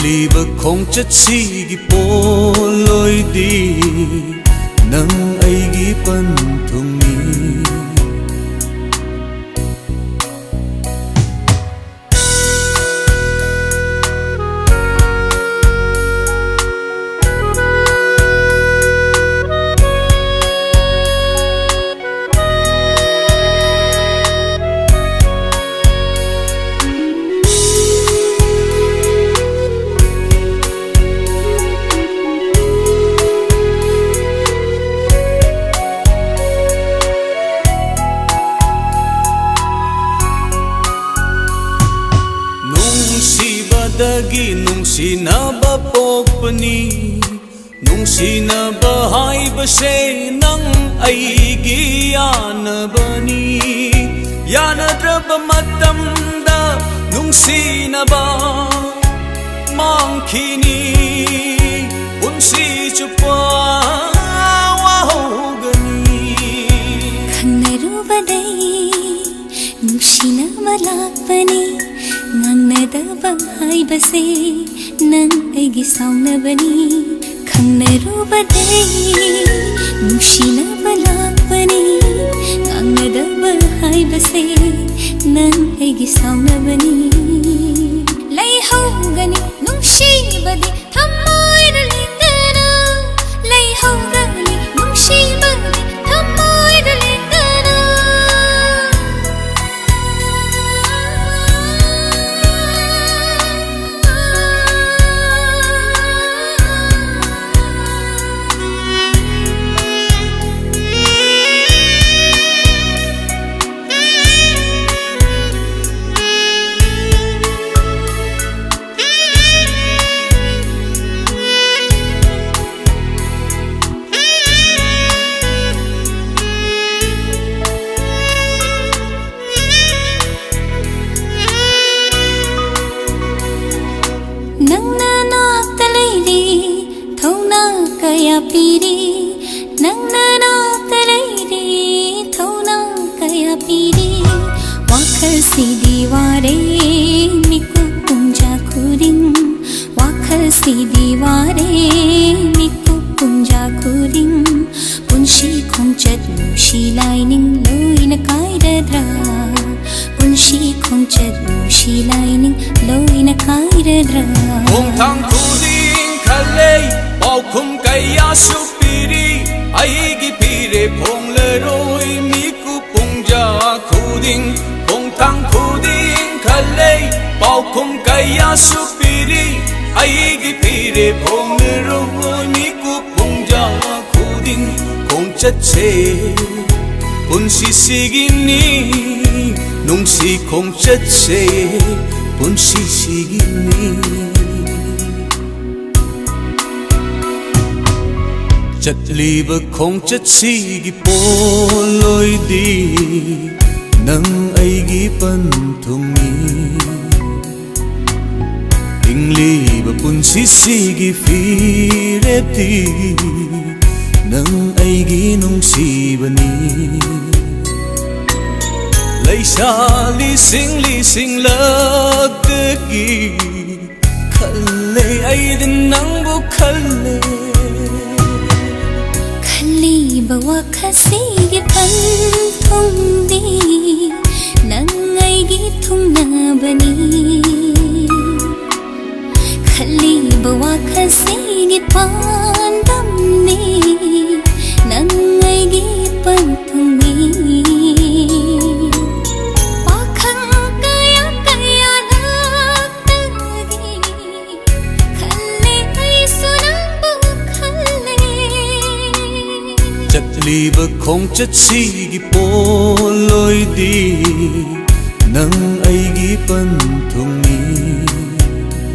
ꯂꯤꯕ ꯈꯣꯡꯆꯠꯁꯤꯒꯤ ꯄꯣꯠꯂꯣꯏꯗꯤ ꯅꯪ ꯑꯩꯒꯤ ꯄꯟꯊꯨꯡꯅꯤ꯫ ꯅꯨꯡꯁꯤꯕꯗꯒꯤ ꯅꯨꯡꯁꯤꯅꯕ ꯄꯣꯛꯄꯅꯤ꯫ ꯅꯨꯡꯁꯤꯅꯕ ꯍꯥꯏꯕꯁꯦ ꯅꯪ ꯑꯩꯒꯤ ꯌꯥꯅꯕꯅꯤ꯫ ꯌꯥꯅꯗ꯭ꯔꯕ ꯃꯇꯝꯗ ꯅꯨꯡꯁꯤꯅꯕ ꯃꯥꯡꯈꯤꯅꯤ꯫ ꯄꯨꯟꯁꯤ ꯆꯨꯞꯄ ꯋꯥꯍꯧꯒꯅꯤ꯫ ꯈꯪꯅꯔꯨꯕꯗꯩ ꯅꯨꯡꯁꯤꯅꯕ ꯂꯥꯛꯄꯅꯤ꯫ ꯉꯥꯡꯅꯗꯕ ꯍꯥꯏꯕꯁꯦ ꯅꯪ ꯑꯩꯒꯤ ꯁꯥꯎꯅꯕꯅꯤ꯫ ꯈꯪꯅꯔꯨꯕꯗꯩ ꯅꯨꯡꯁꯤꯅꯕ ꯂꯥꯛꯄꯅꯤ꯫ ꯉꯥꯡꯅꯗꯕ ꯍꯥꯏꯕꯁꯦ ꯅꯪ ꯑꯩꯒꯤ ꯁꯥꯎꯅꯕꯅꯤ꯫ ꯂꯩꯍꯧꯒꯅꯤ ꯅꯨꯡꯁꯤꯕꯗꯤ ꯊꯃꯣꯏꯗ ꯂꯦꯡꯗꯅ꯫ ꯂꯩꯍꯧꯒꯅꯤ ꯅꯨꯡꯁꯤꯕꯗꯤ ꯊꯃꯣꯏꯗ ꯂꯦꯡꯗꯅ꯫ ꯅꯪꯅ ꯅꯥꯛꯇ ꯂꯩꯔꯤ, ꯊꯧꯅꯥ ꯀꯌꯥ ꯄꯤꯔꯤ꯫ ꯅꯪꯅ ꯅꯥꯛꯇ ꯂꯩꯔꯤ, ꯊꯧꯅꯥ ꯀꯌꯥ ꯄꯤꯔꯤ꯫ ꯋꯥꯈꯜꯁꯤꯗꯤ ꯋꯥꯔꯦ ꯃꯤꯀꯨꯞ ꯄꯨꯡꯖꯥ ꯈꯨꯗꯤꯡ꯫ ꯁꯤꯗꯤ ꯋꯥꯔꯦ ꯃꯤꯀꯨꯞ ꯄꯨꯡꯖꯥ ꯈꯨꯗꯤꯡ, ꯄꯨꯟꯁꯤ ꯈꯣꯡꯆꯠ ꯅꯨꯡꯁꯤ ꯂꯥꯏꯅꯤꯡ ꯂꯣꯏꯅ ꯀꯥꯏꯔꯗ꯭ꯔꯥ? ꯄꯨꯟꯁꯤ ꯈꯣꯡꯆꯠ ꯅꯨꯡꯁꯤ ꯂꯥꯏꯅꯤꯡ ꯂꯣꯏꯅ ꯀꯥꯏꯔꯗ꯭ꯔꯥ? ꯈꯣꯡꯊꯥꯡ ꯈꯨꯗꯤꯡ ꯈꯜꯂꯦ, ꯄꯥꯎꯈꯨꯝ ꯀꯌꯥꯁꯨ ꯄꯤꯔꯤ꯫ ꯑꯩꯒꯤ ꯐꯤꯔꯦꯞ ꯍꯣꯡꯂꯔꯣꯏ ꯃꯤꯀꯨꯞ ꯄꯨꯡꯖꯥ ꯈꯨꯗꯤꯡ, ꯈꯣꯡꯊꯥꯡ ꯈꯨꯗꯤꯡ ꯈꯜꯂꯦ, ꯄꯥꯎꯈꯨꯝ ꯀꯌꯥꯁꯨ ꯄꯤꯔꯤ꯫ ꯑꯩꯒꯤ ꯐꯤꯔꯦꯞ ꯍꯣꯡꯂꯔꯣꯏ ꯃꯤꯀꯨꯞ ꯄꯨꯡꯖꯥ ꯈꯨꯗꯤꯡ꯫ ꯈꯣꯡꯆꯠꯁꯦ ꯄꯨꯟꯁꯤꯁꯤꯒꯤꯅꯤ, ꯅꯨꯡꯁꯤ ꯈꯣꯡꯆꯠꯁꯦ ꯄꯨꯟꯁꯤꯁꯤꯒꯤꯅꯤ꯫ ꯆꯠꯂꯤꯕ ꯈꯣꯡꯆꯠꯁꯤꯒꯤ ꯄꯣꯠꯂꯣꯏꯗꯤ ꯅꯪ ꯑꯩꯒꯤ ꯄꯟꯊꯨꯡꯅꯤ꯫ ꯍꯤꯡꯂꯤꯕ ꯄꯨꯟꯁꯤꯁꯤꯒꯤ ꯐꯤꯔꯦꯞꯇꯤ ꯅꯪ ꯑꯩꯒꯤ ꯅꯨꯡꯁꯤꯕꯅꯤ꯫ ꯂꯩꯁꯥ ꯂꯤꯁꯤꯡ ꯂꯤꯁꯤꯡꯂꯛꯇꯒꯤ ꯈꯜꯂꯦ, ꯑꯩꯗꯤ ꯅꯪꯕꯨ ꯈꯜꯂꯦ꯫ ꯈꯜꯂꯤꯕ ꯋꯥꯈꯜꯁꯤꯒꯤ ꯄꯟꯊꯨꯡꯗꯤ ꯅꯪ ꯑꯩꯒꯤ ꯊꯨꯡꯅꯕꯅꯤ꯫ ꯈꯜꯂꯤꯕ ꯋꯥꯈꯜꯁꯤꯒꯤ ꯄꯥꯟꯗꯝꯅꯤ ꯅꯪ ꯑꯩꯒꯤ ꯄꯟꯊꯨꯡꯅꯤ꯫ ꯄꯥꯈꯪ ꯀꯌꯥ ꯀꯌꯥ ꯂꯥꯛꯇꯒꯤ ꯈꯜꯂꯦ ꯑꯩꯁꯨ ꯅꯪꯕꯨ ꯈꯜꯂꯦ꯫ ꯆꯠꯂꯤꯕ ꯈꯣꯡꯆꯠꯁꯤꯒꯤ ꯄꯣꯠꯂꯣꯏꯗꯤ ꯅꯪ ꯑꯩꯒꯤ ꯄꯟꯊꯨꯡꯅꯤ꯫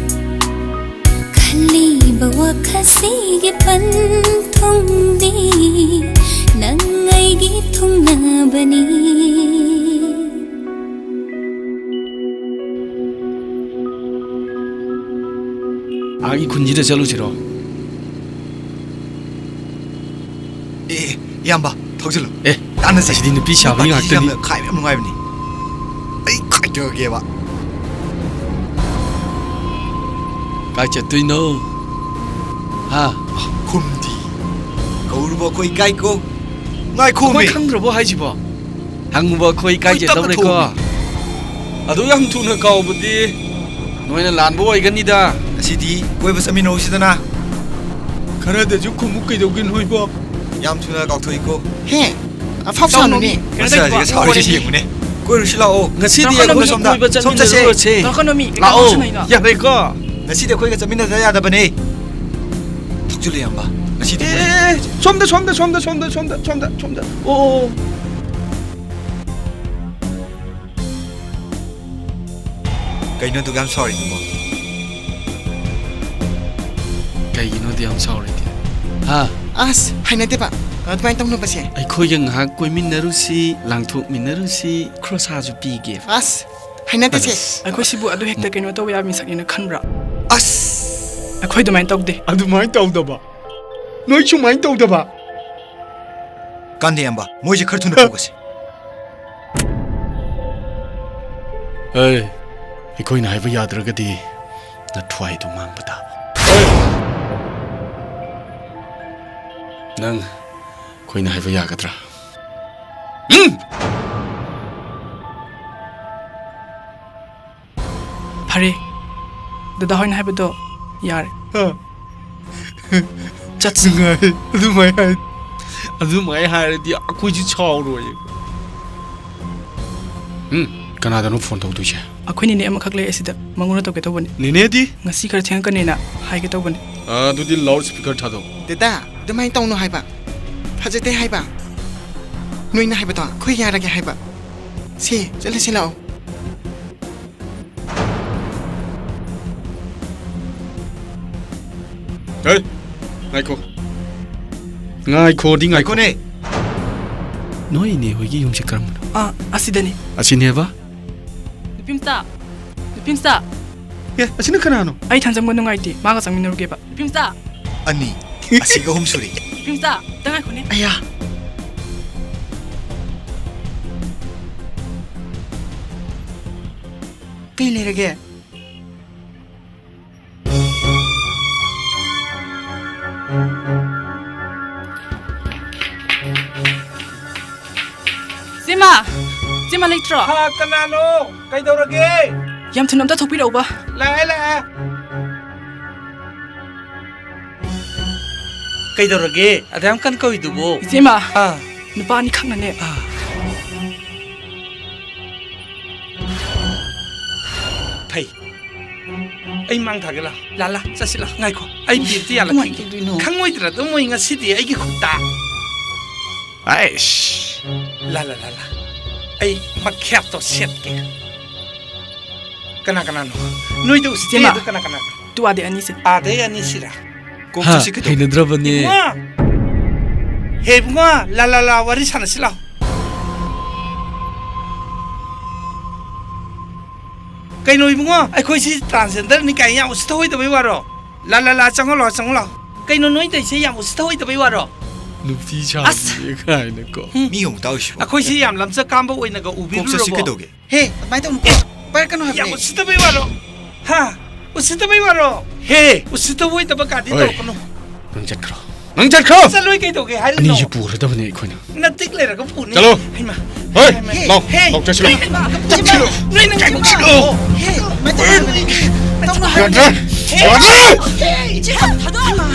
ꯈꯜꯂꯤꯕ ꯋꯥꯈꯜꯁꯤꯒꯤ ꯄꯟꯊꯨꯡꯗꯤ ꯅꯪ ꯑꯩꯒꯤ ꯊꯨꯡꯅꯕꯅꯤ꯫ ꯑꯥꯒꯤ ꯈꯨꯟꯁꯤꯗ ꯆꯠꯂꯨꯁꯤꯔꯣ? ꯑꯦ, ꯏꯌꯥꯝꯕ, ꯊꯧꯖꯤꯜꯂꯨ꯫ ꯑꯦ, ꯇꯥꯟꯅꯁꯦ꯫ ꯑꯁꯤꯗꯤ ꯅꯨꯄꯤ ꯁꯥꯕꯒꯤ ꯅꯨꯄꯥ ꯉꯥꯛꯇꯅꯤ꯫ ꯌꯥꯝꯅ ꯈꯥꯏꯕ ꯌꯥꯝ ꯅꯨꯡꯉꯥꯏꯕꯅꯤ꯫ ꯑꯩ ꯈꯥꯏꯗꯣꯛꯑꯒꯦꯕ꯫ ꯀꯥꯏ ꯆꯠꯇꯣꯏꯅꯣ? ꯍꯥ? ꯈꯨꯝꯗꯤ꯫ ꯀꯧꯔꯨꯕ ꯑꯩꯈꯣꯏ ꯏꯀꯥꯏꯀꯣ꯫ ꯉꯥꯏꯈꯣꯃꯤ꯫ ꯑꯩꯈꯣꯏ ꯈꯪꯗ꯭ꯔꯕꯣ ꯍꯥꯏꯁꯤꯕꯣ? ꯍꯪꯉꯨꯕ ꯑꯩꯈꯣꯏ ꯏꯀꯥꯏ ꯑꯩꯈꯣꯏ ꯇꯞꯅ ꯆꯦꯠꯇꯧꯔꯦꯀꯣ꯫ ꯊꯣꯛꯎꯃꯤ꯫ ꯑꯗꯨ ꯌꯥꯝ ꯊꯨꯅ ꯀꯥꯎꯕꯗꯤ ꯅꯣꯏꯅ ꯂꯥꯟꯕ ꯑꯣꯏꯒꯅꯤꯗ꯫ ꯉꯁꯤꯗꯤ ꯀꯣꯏꯕ ꯆꯠꯃꯤꯟꯅꯧꯁꯤꯗꯅ꯫ ꯈꯔꯗꯁꯨ ꯈꯨꯝꯃꯨ ꯀꯩꯗꯧꯒꯦ ꯅꯣꯏꯕꯣ? ꯌꯥꯝ ꯊꯨꯅ ꯀꯥꯎꯊꯣꯛꯏꯀꯣ꯫ ꯍꯦ, ꯑꯐꯥꯎ ꯁꯥꯅꯨꯅꯦ꯫ ꯀꯩꯅꯣ ꯃꯆꯥꯁꯤꯒ ꯇꯧꯔꯤꯁꯤꯕꯣ? ꯁꯥꯎꯔꯤꯁꯦ ꯌꯦꯡꯉꯨꯅꯦ꯫ ꯀꯣꯏꯔꯨꯁꯤ ꯂꯥꯛꯑꯣ꯫ ꯉꯁꯤꯗꯤ ꯇꯧꯔꯛꯀꯅꯣ ꯑꯩꯈꯣꯏ ꯃꯤ꯫ ꯁꯣꯝꯗ, ꯀꯣꯏꯕ ꯁꯣꯝ ꯆꯠꯁꯦ꯫ ꯆꯠꯃꯤꯟꯅꯔꯨꯔꯁꯦ꯫ ꯇꯧꯔꯛꯀꯅꯣ ꯃꯤ꯫ ꯂꯥꯛꯑꯣ꯫ ꯀꯩꯗꯧꯔꯤꯁꯤꯅꯣ ꯑꯩꯅ? ꯌꯥꯔꯦꯀꯣ꯫ ꯉꯁꯤꯗꯤ ꯑꯩꯈꯣꯏꯒ ꯆꯠꯃꯤꯟꯅꯗ ꯌꯥꯗꯕꯅꯦ꯫ ꯊꯣꯛꯆꯤꯜꯂꯨ, ꯏꯌꯥꯝꯕ꯫ ꯉꯁꯤꯗꯤ ꯑꯦ, ꯑꯦ, ꯑꯦ, ꯁꯣꯝꯗ, ꯁꯣꯝꯗ, ꯁꯣꯝꯗ꯫ ꯑꯣ, ꯑꯣ, ꯑꯣ꯫ ꯀꯩꯅꯣ ꯑꯗꯨꯛ ꯌꯥꯝ ꯁꯥꯎꯔꯤꯗꯨꯕꯣ? ꯀꯩꯒꯤꯅꯣ ꯑꯗꯨꯛ ꯌꯥꯝ ꯁꯥꯎꯔꯤꯗꯤ? ꯍꯥ? ꯑꯁ, ꯍꯩꯅꯗꯦꯕ꯫ ꯑꯗꯨꯃꯥꯏꯅ ꯇꯧꯅꯕꯁꯦ꯫ ꯑꯩꯈꯣꯏꯒ ꯉꯥꯏꯍꯥꯛ ꯀꯣꯏꯃꯤꯟꯅꯔꯨꯁꯤ, ꯂꯥꯡꯊꯣꯛꯃꯤꯟꯅꯔꯨꯁꯤ, ꯈ꯭ꯔꯣꯁꯥꯁꯨ ꯄꯤꯒꯦ꯫ ꯑꯁ, ꯍꯩꯅꯗꯦꯁꯦ꯫ ꯑꯁ꯫ ꯑꯩꯈꯣꯏ ꯁꯤꯕꯨ ꯑꯗꯨ ꯍꯦꯛꯇ ꯀꯩꯅꯣ ꯇꯧꯕ ꯌꯥꯕ ꯃꯤꯁꯛꯅꯦꯅ ꯈꯟꯕ꯭ꯔꯥ? ꯑꯁ! ꯑꯩꯈꯣꯏ ꯑꯗꯨꯃꯥꯏꯅ ꯇꯧꯗꯦ꯫ ꯑꯗꯨꯃꯥꯏꯅ ꯇꯧꯗꯕ? ꯅꯣꯏ ꯁꯨꯃꯥꯏꯅ ꯇꯧꯗꯕ? ꯀꯥꯟꯗꯦ, ꯏꯌꯥꯝꯕ, ꯃꯣꯏꯁꯦ ꯈꯔ ꯊꯨꯅ ꯐꯨꯒꯁꯦ꯫ ꯑꯦ, ꯑꯩꯈꯣꯏꯅ ꯍꯥꯏꯕ ꯌꯥꯗ꯭ꯔꯒꯗꯤ ꯅꯊ꯭ꯋꯥꯏꯗꯣ ꯃꯥꯡꯕ ꯇꯥꯕ꯫ ꯅꯪ ꯑꯩꯈꯣꯏꯅ ꯍꯥꯏꯕ ꯌꯥꯒꯗ꯭ꯔꯥ? ꯎꯝ! ꯐꯔꯦ, ꯗꯗꯥ ꯍꯣꯏꯅ ꯍꯥꯏꯕꯗꯣ ꯌꯥꯔꯦ꯫ ꯍꯥ? ꯆꯠꯁꯤ꯫ ꯅꯨꯡꯉꯥꯏ꯫ ꯑꯗꯨꯃꯥꯏ ꯍꯥꯏ-, ꯑꯗꯨꯃꯥꯏ ꯍꯥꯏꯔꯗꯤ ꯑꯩꯈꯣꯏꯁꯨ ꯁꯥꯎꯔꯣꯏ꯫ ꯎꯝ, ꯀꯅꯥꯗꯅꯣ ꯐꯣꯟ ꯇꯧꯗꯣꯏꯁꯦ? ꯑꯩꯈꯣꯏ ꯅꯦꯅꯦ ꯑꯃꯈꯛ ꯂꯩ ꯑꯁꯤꯗ, ꯃꯉꯣꯟꯗ ꯇꯧꯒꯦ ꯇꯧꯕꯅꯤ꯫ ꯅꯦꯅꯦꯗꯤ? ꯉꯁꯤ ꯈꯔ ꯊꯦꯡꯉꯛꯀꯅꯦꯅ ꯍꯥꯏꯒꯦ ꯇꯧꯕꯅꯤ꯫ ꯑꯗꯨꯗꯤ ꯂꯥꯎꯗ ꯁ꯭ꯄꯤꯀꯔ ꯊꯥꯗꯣꯛꯑꯣ꯫ ꯗꯗꯥ, ꯑꯗꯨꯃꯥꯏꯅ ꯇꯧꯅꯨ ꯍꯥꯏꯕ꯫ ꯐꯖꯗꯦ ꯍꯥꯏꯕ꯫ ꯅꯣꯏꯅ ꯍꯥꯏꯕꯗꯣ ꯑꯩꯈꯣꯏ ꯌꯥꯔꯒꯦ ꯍꯥꯏꯕ꯫ ꯁꯦ, ꯆꯠꯂꯁꯤ ꯂꯥꯛꯑꯣ꯫ ꯍꯦ, ꯉꯥꯏꯈꯣ꯫ ꯉꯥꯏꯈꯣꯗꯤ ꯉꯥꯏꯈꯣ꯫ ꯉꯥꯏꯈꯣꯅꯦ꯫ ꯅꯣꯏ ꯏꯅꯦ ꯍꯣꯏꯒꯤ ꯌꯨꯝꯁꯦ ꯀꯔꯝꯕꯅꯣ? ꯑꯥ, ꯑꯁꯤꯗꯅꯤ꯫ ꯑꯁꯤꯅꯦꯕ? ꯅꯨꯄꯤꯝꯆꯥ! ꯅꯨꯄꯤꯝꯆꯥ! ꯑꯦ, ꯑꯁꯤꯅ ꯀꯅꯥꯅꯣ? ꯑꯩ ꯏꯊꯟ ꯆꯪꯕ ꯅꯨꯡꯉꯥꯏꯇꯦ꯫ ꯃꯥꯒ ꯆꯪꯃꯤꯟꯅꯔꯨꯒꯦꯕ꯫ ꯅꯨꯄꯤꯝꯆꯥ! ꯑꯅꯤ꯫ ꯑꯁꯤꯒ ꯑꯍꯨꯝ ꯁꯨꯔꯦ꯫ ꯅꯨꯄꯤꯝꯆꯥ! ꯑꯝꯇ ꯉꯥꯏꯈꯣꯅꯦ꯫ ꯑꯌꯥ! ꯀꯩ ꯂꯩꯔꯒꯦ? ꯏꯆꯦꯃ! ꯏꯆꯦꯃ ꯂꯩꯇ꯭ꯔꯣ? ꯍꯥ, ꯀꯅꯥꯅꯣ? ꯀꯩꯗꯧꯔꯒꯦ? ꯌꯥꯝ ꯊꯨꯅ ꯑꯝꯇ ꯊꯣꯛꯄꯤꯔꯛꯎꯕ꯫ ꯂꯥꯛꯑꯦ, ꯂꯥꯛꯑꯦ꯫ ꯀꯩꯗꯧꯔꯒꯦ? ꯑꯗ ꯌꯥꯝ ꯀꯟꯅ ꯀꯧꯏꯗꯨꯕꯨ? ꯏꯆꯦꯃ, ꯑꯥ꯫ ꯅꯨꯄꯥ ꯑꯅꯤꯈꯛꯅꯅꯦ꯫ ꯑꯥ꯫ ꯐꯩ꯫ ꯑꯩ ꯃꯥꯡ ꯊꯥꯒꯦ ꯂꯥꯎ꯫ ꯂꯥ, ꯂꯥ, ꯆꯠꯁꯤ ꯂꯥꯎ꯫ ꯉꯥꯏꯈꯣ꯫ ꯑꯩ ꯕꯤꯔꯇꯤ ꯌꯥꯜꯂꯛꯀꯦ꯫ ꯀꯃꯥꯏꯅ ꯇꯧꯗꯣꯏꯅꯣ? ꯈꯪꯉꯣꯏꯗ꯭ꯔꯥ ꯑꯗꯨꯝ ꯃꯣꯏ ꯉꯁꯤꯗꯤ ꯑꯩꯒꯤ ꯈꯨꯠꯇ꯫ ꯑꯩꯁ꯫ ꯂꯥ, ꯂꯥ, ꯂꯥ, ꯂꯥ꯫ ꯑꯩ ꯃꯈ꯭ꯌꯥꯠꯇꯣ ꯁꯦꯠꯀꯦ꯫ ꯀꯅꯥ ꯀꯅꯥꯅꯣ? ꯅꯣꯏꯗ ꯎꯁꯤꯠꯇꯦ ꯏꯆꯦꯃ꯫ ꯑꯗꯨ ꯀꯅꯥ ꯀꯅꯥꯅꯣ? ꯇꯨꯋꯥꯗꯤ ꯑꯅꯤꯁꯦ꯫ ꯑꯥꯗꯩ ꯑꯅꯤꯁꯤꯔꯥ? ꯀꯣꯛꯇꯨ ꯍꯥ, ꯆꯤꯛꯀꯗꯧ-, ꯍꯩꯅꯗ꯭ꯔꯕꯅꯦ꯫ ꯏꯕꯨꯡꯉꯣ! ꯍꯦ ꯏꯕꯨꯡꯉꯣ, ꯂꯥ ꯂꯥ ꯂꯥ, ꯋꯥꯔꯤ ꯁꯥꯟꯅꯁꯤ ꯂꯥꯎ꯫ ꯀꯩꯅꯣ ꯏꯕꯨꯡꯉꯣ, ꯑꯩꯈꯣꯏꯁꯤ transgenderꯅꯤ ꯀꯥꯏꯅ ꯌꯥꯝ ꯎꯁꯤꯠ ꯊꯑꯣꯏꯗꯕꯩ ꯋꯥꯔꯣ? ꯂꯥ ꯂꯥ ꯂꯥ, ꯆꯪꯉꯣ ꯂꯥꯎ, ꯆꯪꯉꯣ ꯂꯥꯎ꯫ ꯀꯩꯅꯣ ꯅꯣꯏ ꯇꯧꯏꯁꯦ, ꯌꯥꯝ ꯎꯁꯤꯠ ꯊꯑꯣꯏꯗꯕꯩ ꯋꯥꯔꯣ? ꯅꯨꯄꯤ ꯑꯁ! ꯁꯥꯕꯤꯅꯦ ꯀꯥꯏꯅꯀꯣ꯫ ꯍꯨꯝ꯫ ꯃꯤ ꯑꯃꯨꯛ ꯇꯥꯛꯎꯏꯁꯤꯕꯣ꯫ ꯑꯩꯈꯣꯏꯁꯤ ꯌꯥꯝ ꯂꯝꯆꯠ ꯀꯥꯝꯕ ꯑꯣꯏꯅꯒ ꯎꯕꯤꯕ꯭ꯔꯣ? ꯀꯣꯛ ꯆꯠꯁꯤ ꯀꯩꯗꯧꯒꯦ? ꯍꯦ, ꯑꯗꯨꯃꯥꯏꯅ ꯇꯧꯅꯨꯀꯣ꯫ ꯄꯥꯏꯔꯛꯀꯅꯨ ꯍꯥꯏꯕꯅꯦ꯫ ꯌꯥꯝ ꯎꯁꯤꯠꯇꯕꯩ ꯋꯥꯔꯣ? ꯍꯥ? ꯎꯁꯤꯠꯇꯕꯩ ꯋꯥꯔꯣ? ꯍꯦ, ꯎꯁꯤꯠꯇꯕ ꯑꯣꯏꯗꯕ ꯀꯥꯗꯤ ꯍꯣꯏ꯫ ꯇꯧꯔꯛꯀꯅꯨ꯫ ꯅꯪ ꯆꯠꯈ꯭ꯔꯣ꯫ ꯅꯪ ꯆꯠꯈ꯭ꯔꯣ! ꯆꯠꯂꯣꯏ ꯀꯩꯗꯧꯒꯦ ꯍꯥꯏꯔꯤꯅꯣ? ꯑꯅꯤꯁꯤ ꯄꯨꯔꯗꯕꯅꯦ ꯑꯩꯈꯣꯏꯅ꯫ ꯅꯇꯤꯛ ꯂꯩꯔꯒ ꯄꯨꯅꯤ꯫ ꯆꯠꯂꯣ꯫ ꯍꯩꯃꯥ꯫ ꯍꯣꯏ, ꯍꯩꯃꯥ꯫ ꯂꯥꯎ, ꯍꯦ, ꯂꯥꯎ, ꯆꯠꯁꯤꯜꯂꯣ꯫ ꯍꯦ, ꯍꯦ, ꯅꯣꯏ ꯅꯪ ꯀꯩꯅꯣ ꯆꯠꯂꯣ꯫ ꯍꯦ, ꯃꯇꯝ ꯌꯥꯗ꯭ꯔꯦ꯫ ꯍꯦ, ꯌꯥꯗ꯭ꯔꯦ꯫ ꯍꯦ, ꯏꯆꯦ, ꯊꯥꯗꯣꯛꯑꯣ꯫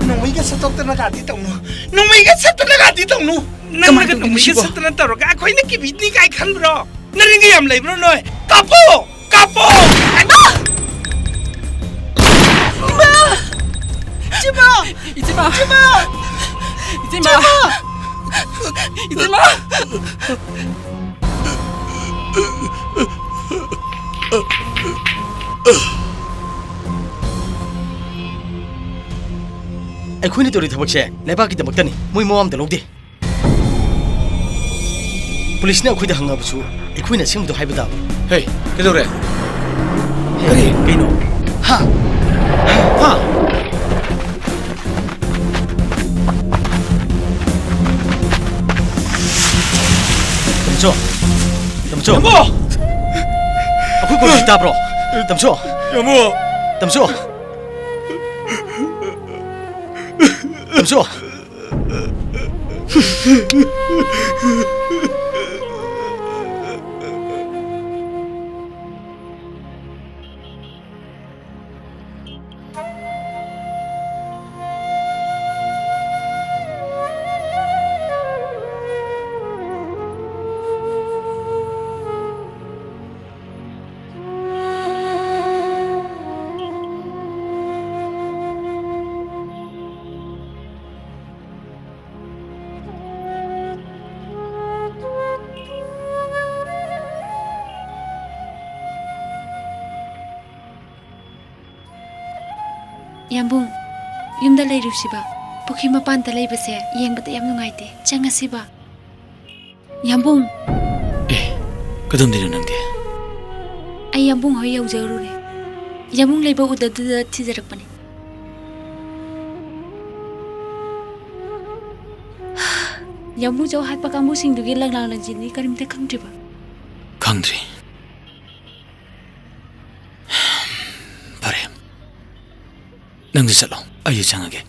ꯅꯣꯡꯃꯩꯒ ꯁꯠꯇꯣꯛꯇꯅ ꯒꯥꯗꯤ ꯇꯧꯅꯨ꯫ ꯅꯣꯡꯃꯩꯒ ꯁꯠꯇꯅ ꯒꯥꯗꯤ ꯇꯧꯅꯨ꯫ ꯅꯪꯅꯒ ꯀꯃꯥꯏꯅ ꯇꯧꯗꯣꯏꯅꯣ ꯅꯣꯡꯃꯩꯒ ꯁꯤꯕꯣ? ꯁꯠꯇꯅ ꯇꯧꯔꯒ ꯑꯩꯈꯣꯏꯅ ꯀꯤꯕꯤꯅꯤ ꯀꯥꯏ ꯈꯟꯕ꯭ꯔꯣ? ꯅꯔꯦꯟꯒ ꯌꯥꯝ ꯂꯩꯕ꯭ꯔꯣ ꯅꯣꯏ? ꯀꯥꯞꯄꯣ! ꯀꯥꯞꯄꯣ! ꯏꯃꯥ! ꯏꯃꯥ! ꯏꯆꯦꯃ! ꯏꯆꯦꯃ! ꯏꯆꯦꯃ! ꯏꯆꯦꯃ! ꯏꯆꯦꯃ! ꯑꯩꯈꯣꯏꯅ ꯇꯧꯔꯤ ꯊꯕꯛꯁꯦ ꯂꯩꯕꯥꯛꯀꯤꯗꯃꯛꯇꯅꯤ, ꯃꯣꯏ ꯃꯋꯥ ꯑꯝꯇ ꯂꯧꯗꯦ꯫ ꯄꯨꯂꯤꯁꯅ ꯑꯩꯈꯣꯏꯗ ꯍꯪꯉꯕꯁꯨ ꯑꯩꯈꯣꯏꯅ ꯑꯁꯦꯡꯕꯗꯣ ꯍꯥꯏꯕ ꯇꯥꯕꯅꯤ꯫ ꯍꯦ, ꯀꯩꯗꯧꯔꯦ? ꯀꯔꯤ? ꯀꯩꯅꯣ? ꯍꯥ? ꯍꯥ? ꯇꯝꯆꯧ! ꯇꯝꯆꯧ! ꯌꯥꯝꯕꯨ! ꯑꯩꯈꯣꯏ ꯀꯣꯜ ꯇꯥꯕ꯭ꯔꯣ? ꯇꯝꯆꯧ! ꯌꯥꯝꯕꯨ! ꯇꯝꯆꯧ! ꯇꯝꯆꯧ! ꯌꯥꯝꯕꯨꯡ, ꯌꯨꯝꯗ ꯂꯩꯔꯨꯁꯤꯕ꯫ ꯄꯨꯈ꯭ꯔꯤ ꯃꯄꯥꯟꯗ ꯂꯩꯕꯁꯦ ꯌꯦꯡꯕꯗ ꯌꯥꯝ ꯅꯨꯡꯉꯥꯏꯇꯦ꯫ ꯆꯪꯉꯁꯤꯕ꯫ ꯌꯥꯝꯕꯨꯡ! ꯑꯦ, ꯀꯗꯣꯝꯗꯩꯅꯣ ꯅꯪꯗꯤ? ꯑꯩ ꯌꯥꯝꯕꯨꯡ ꯍꯣꯏ ꯌꯧꯖꯔꯨꯔꯦ꯫ ꯌꯥꯝꯕꯨꯡ ꯂꯩꯕ ꯎꯗꯗꯨꯗ ꯊꯤꯖꯔꯛꯄꯅꯤ꯫ ꯌꯥꯝꯕꯨꯡ ꯆꯧ ꯍꯥꯠꯄ ꯀꯥꯡꯕꯨꯁꯤꯡꯗꯨꯒꯤ ꯂꯪꯂꯥꯡ ꯂꯪꯖꯤꯟꯗꯤ ꯀꯔꯤꯝꯇ ꯈꯪꯗ꯭ꯔꯤꯕ? ꯈꯪꯗ꯭ꯔꯤ꯫ ꯐꯔꯦ, ꯅꯪꯁꯨ ꯆꯠꯂꯣ, ꯑꯩꯁꯨ ꯆꯪꯉꯒꯦ꯫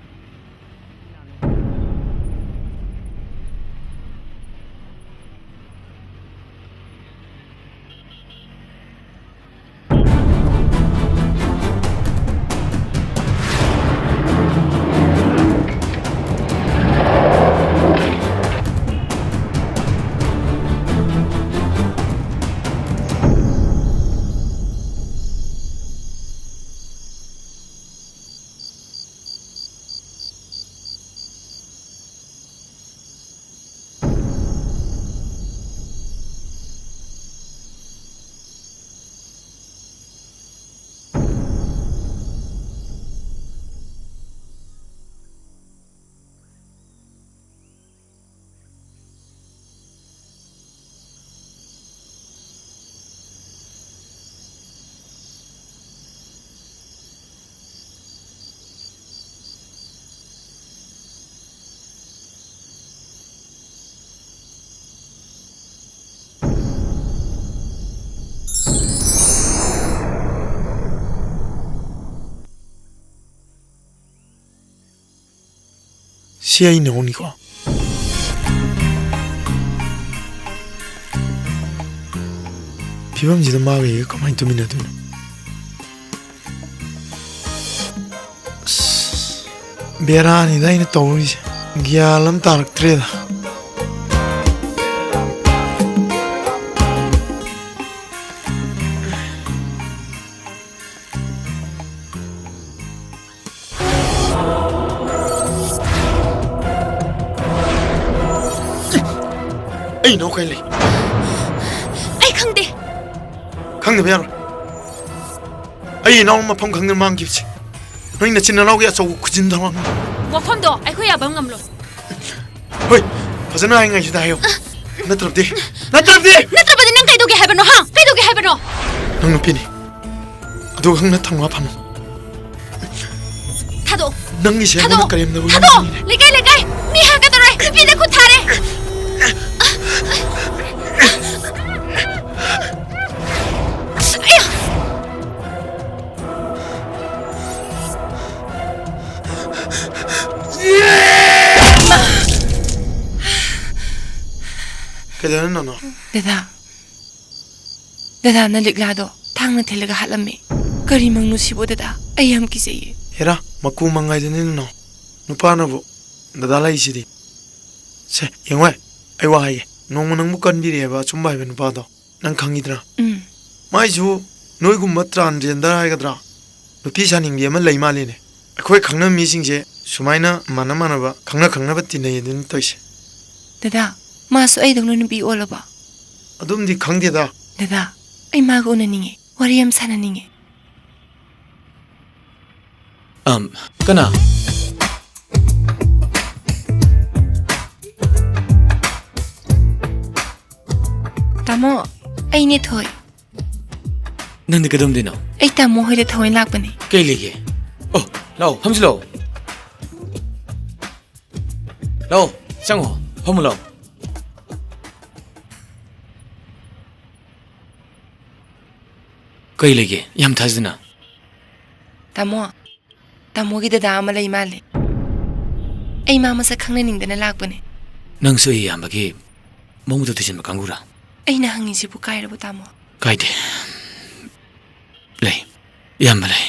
ꯁꯤ ꯑꯩ ꯅꯥꯎꯅꯤꯀꯣ꯫ ꯐꯤꯕꯝꯁꯤꯗ ꯃꯥꯒ ꯑꯩꯒ ꯀꯃꯥꯏꯅ ꯇꯨꯃꯤꯟꯅꯗꯣꯏꯅꯣ? ꯑꯁ, ꯕꯦꯔꯥꯅꯤꯗ ꯑꯩꯅ ꯇꯧꯔꯤꯁꯦ꯫ ꯒ꯭ꯌꯥꯟ ꯑꯃ ꯇꯥꯔꯛꯇ꯭ꯔꯦꯗ꯫ ꯑꯩ ꯏꯅꯥꯎ ꯀꯥꯏ ꯂꯩ? ꯑꯩ ꯈꯪꯗꯦ꯫ ꯈꯪꯗꯕ ꯌꯥꯔꯣꯏ꯫ ꯑꯩ ꯏꯅꯥꯎ ꯃꯐꯝ ꯈꯪꯗꯅ ꯃꯥꯡꯈꯤꯕꯁꯦ ꯅꯣꯏ ꯅꯆꯤꯟ ꯅꯅꯥꯎꯒꯤ ꯑꯆꯧꯕ ꯈꯨꯖꯤꯟ ꯊꯧꯔꯥꯡꯅꯤ꯫ ꯋꯥꯐꯝꯗꯣ ꯑꯩꯈꯣꯏ ꯌꯥꯕ ꯉꯝꯂꯣꯏ꯫ ꯍꯣꯏ, ꯐꯖꯅ ꯍꯥꯏꯉꯥꯏꯁꯤꯗ ꯍꯥꯏꯌꯣ꯫ ꯅꯠꯇ꯭ꯔꯕꯗꯤ, ꯅꯠꯇ꯭ꯔꯕꯗꯤ ꯅꯠꯇ꯭ꯔꯕꯗꯤ ꯅꯪ ꯀꯩꯗꯧꯒꯦ ꯍꯥꯏꯕꯅꯣ, ꯍꯥ? ꯀꯩꯗꯧꯒꯦ ꯍꯥꯏꯕꯅꯣ? ꯅꯪ ꯅꯨꯄꯤꯅꯤ꯫ ꯑꯗꯨꯒ ꯈꯪꯅ ꯊꯧꯅꯥ ꯐꯅ꯫ ꯊꯥꯗꯣꯛꯑꯣ꯫ ꯅꯪꯒꯤꯁꯦ ꯑꯩꯉꯣꯟꯗ ꯊꯥꯗꯣꯛꯑꯣ꯫ ꯀꯔꯦꯝꯅꯕ ꯊꯥꯗꯣꯛꯑꯣ꯫ ꯌꯥꯎꯔꯝꯃꯤꯅꯦ꯫ ꯂꯩꯀꯥꯏ, ꯂꯩꯀꯥꯏ! ꯃꯤ ꯍꯥꯠꯀꯗꯧꯔꯦ! ꯅꯨꯄꯤꯗ ꯈꯨꯠ ꯊꯥꯔꯦ! ꯑꯌꯥ! ꯀꯩꯗꯧꯔꯦ, ꯅꯅꯥꯎ? ꯗꯗꯥ, ꯗꯗꯥꯅ ꯂꯤꯛꯂꯥꯗꯣ ꯊꯥꯡꯅ ꯊꯤꯜꯂꯒ ꯍꯥꯠꯂꯝꯃꯦ꯫ ꯀꯔꯤ ꯃꯪꯅꯣ ꯁꯤꯕꯣ, ꯗꯗꯥ? ꯑꯩ ꯌꯥꯝ ꯀꯤꯖꯩꯌꯦ꯫ ꯍꯦꯔꯥ, ꯃꯀꯨ ꯃꯪꯉꯥꯏꯗꯨꯅꯤ, ꯅꯅꯥꯎ꯫ ꯅꯨꯄꯥꯅꯕꯨ ꯗꯗꯥ ꯂꯩꯁꯤꯗꯤ꯫ ꯁꯦ, ꯌꯦꯡꯉꯣ, ꯑꯩ ꯋꯥ ꯍꯥꯏꯒꯦ꯫ ꯅꯣꯡꯃ ꯅꯪꯕꯨ ꯀꯟꯕꯤꯔꯛꯑꯦꯕ ꯑꯆꯨꯝꯕ ꯍꯥꯏꯕ ꯅꯨꯄꯥꯗꯣ꯫ ꯅꯪ ꯈꯪꯉꯤꯗꯅ? ꯎꯝ꯫ ꯃꯥꯏꯁꯨ ꯅꯣꯏꯒꯨꯝꯕ transgender ꯍꯥꯏꯒꯗ꯭ꯔꯥ, ꯅꯨꯄꯤ ꯁꯥꯅꯤꯡꯕꯤ ꯑꯃ ꯂꯩ ꯃꯥꯜꯂꯤꯅꯦ꯫ ꯑꯩꯈꯣꯏ ꯈꯪꯅꯕ ꯃꯤꯁꯤꯡꯁꯦ ꯁꯨꯃꯥꯏꯅ ꯃꯥꯟꯅ ꯃꯥꯟꯅꯕ ꯈꯪꯅ ꯈꯪꯅꯕ ꯇꯤꯟꯅꯩ ꯑꯗꯨꯅꯤ ꯇꯧꯔꯤꯁꯦ꯫ ꯗꯗꯥ, ꯃꯥꯁꯨ ꯑꯩꯗꯧꯅ ꯅꯨꯄꯤ ꯑꯣꯜꯂꯕ? ꯑꯗꯨꯝꯗꯤ ꯈꯪꯗꯦꯗ꯫ ꯗꯗꯥ, ꯑꯩ ꯃꯥꯒ ꯎꯅꯅꯤꯡꯉꯦ, ꯋꯥꯔꯤ ꯌꯥꯝ ꯁꯥꯟꯅꯅꯤꯡꯉꯦ꯫ ꯑꯝ, ꯀꯅꯥ? ꯇꯥꯃꯣ, ꯑꯩꯅꯦ ꯊꯣꯏ꯫ ꯅꯪꯗꯤ ꯀꯩꯗꯧꯝꯗꯣꯏꯅꯣ? ꯑꯩ ꯇꯥꯃꯣ ꯍꯣꯏꯗ ꯊꯑꯣꯏ ꯂꯥꯛꯄꯅꯦ꯫ ꯀꯩ ꯂꯩꯒꯦ? ꯑꯣ, ꯂꯥꯛꯑꯣ, ꯐꯝꯁꯤ ꯂꯥꯛꯑꯣ꯫ ꯂꯥꯛꯑꯣ, ꯆꯪꯉꯣ, ꯐꯝꯃꯨ ꯂꯥꯛꯑꯣ꯫ ꯀꯩ ꯂꯩꯒꯦ? ꯌꯥꯝ ꯊꯥꯖꯗꯅ꯫ ꯇꯥꯃꯣ, ꯇꯥꯃꯣꯒꯤ ꯗꯗꯥ ꯑꯃ ꯂꯩ ꯃꯥꯜꯂꯦ꯫ ꯑꯩ ꯃꯥ ꯃꯁꯛ ꯈꯪꯅꯅꯤꯡꯗꯅ ꯂꯥꯛꯄꯅꯦ꯫ ꯅꯪꯁꯨ ꯑꯩ ꯏꯌꯥꯝꯕꯒꯤ ꯃꯑꯣꯡꯗ ꯊꯤꯖꯤꯟꯕ ꯀꯥꯡꯕꯨꯔꯥ? ꯑꯩꯅ ꯍꯪꯉꯤꯁꯤꯕꯨ ꯀꯥꯏꯔꯕ, ꯇꯥꯃꯣ? ꯀꯥꯏꯗꯦ꯫ ꯂꯩ꯫ ꯏꯌꯥꯝꯕ ꯂꯩ꯫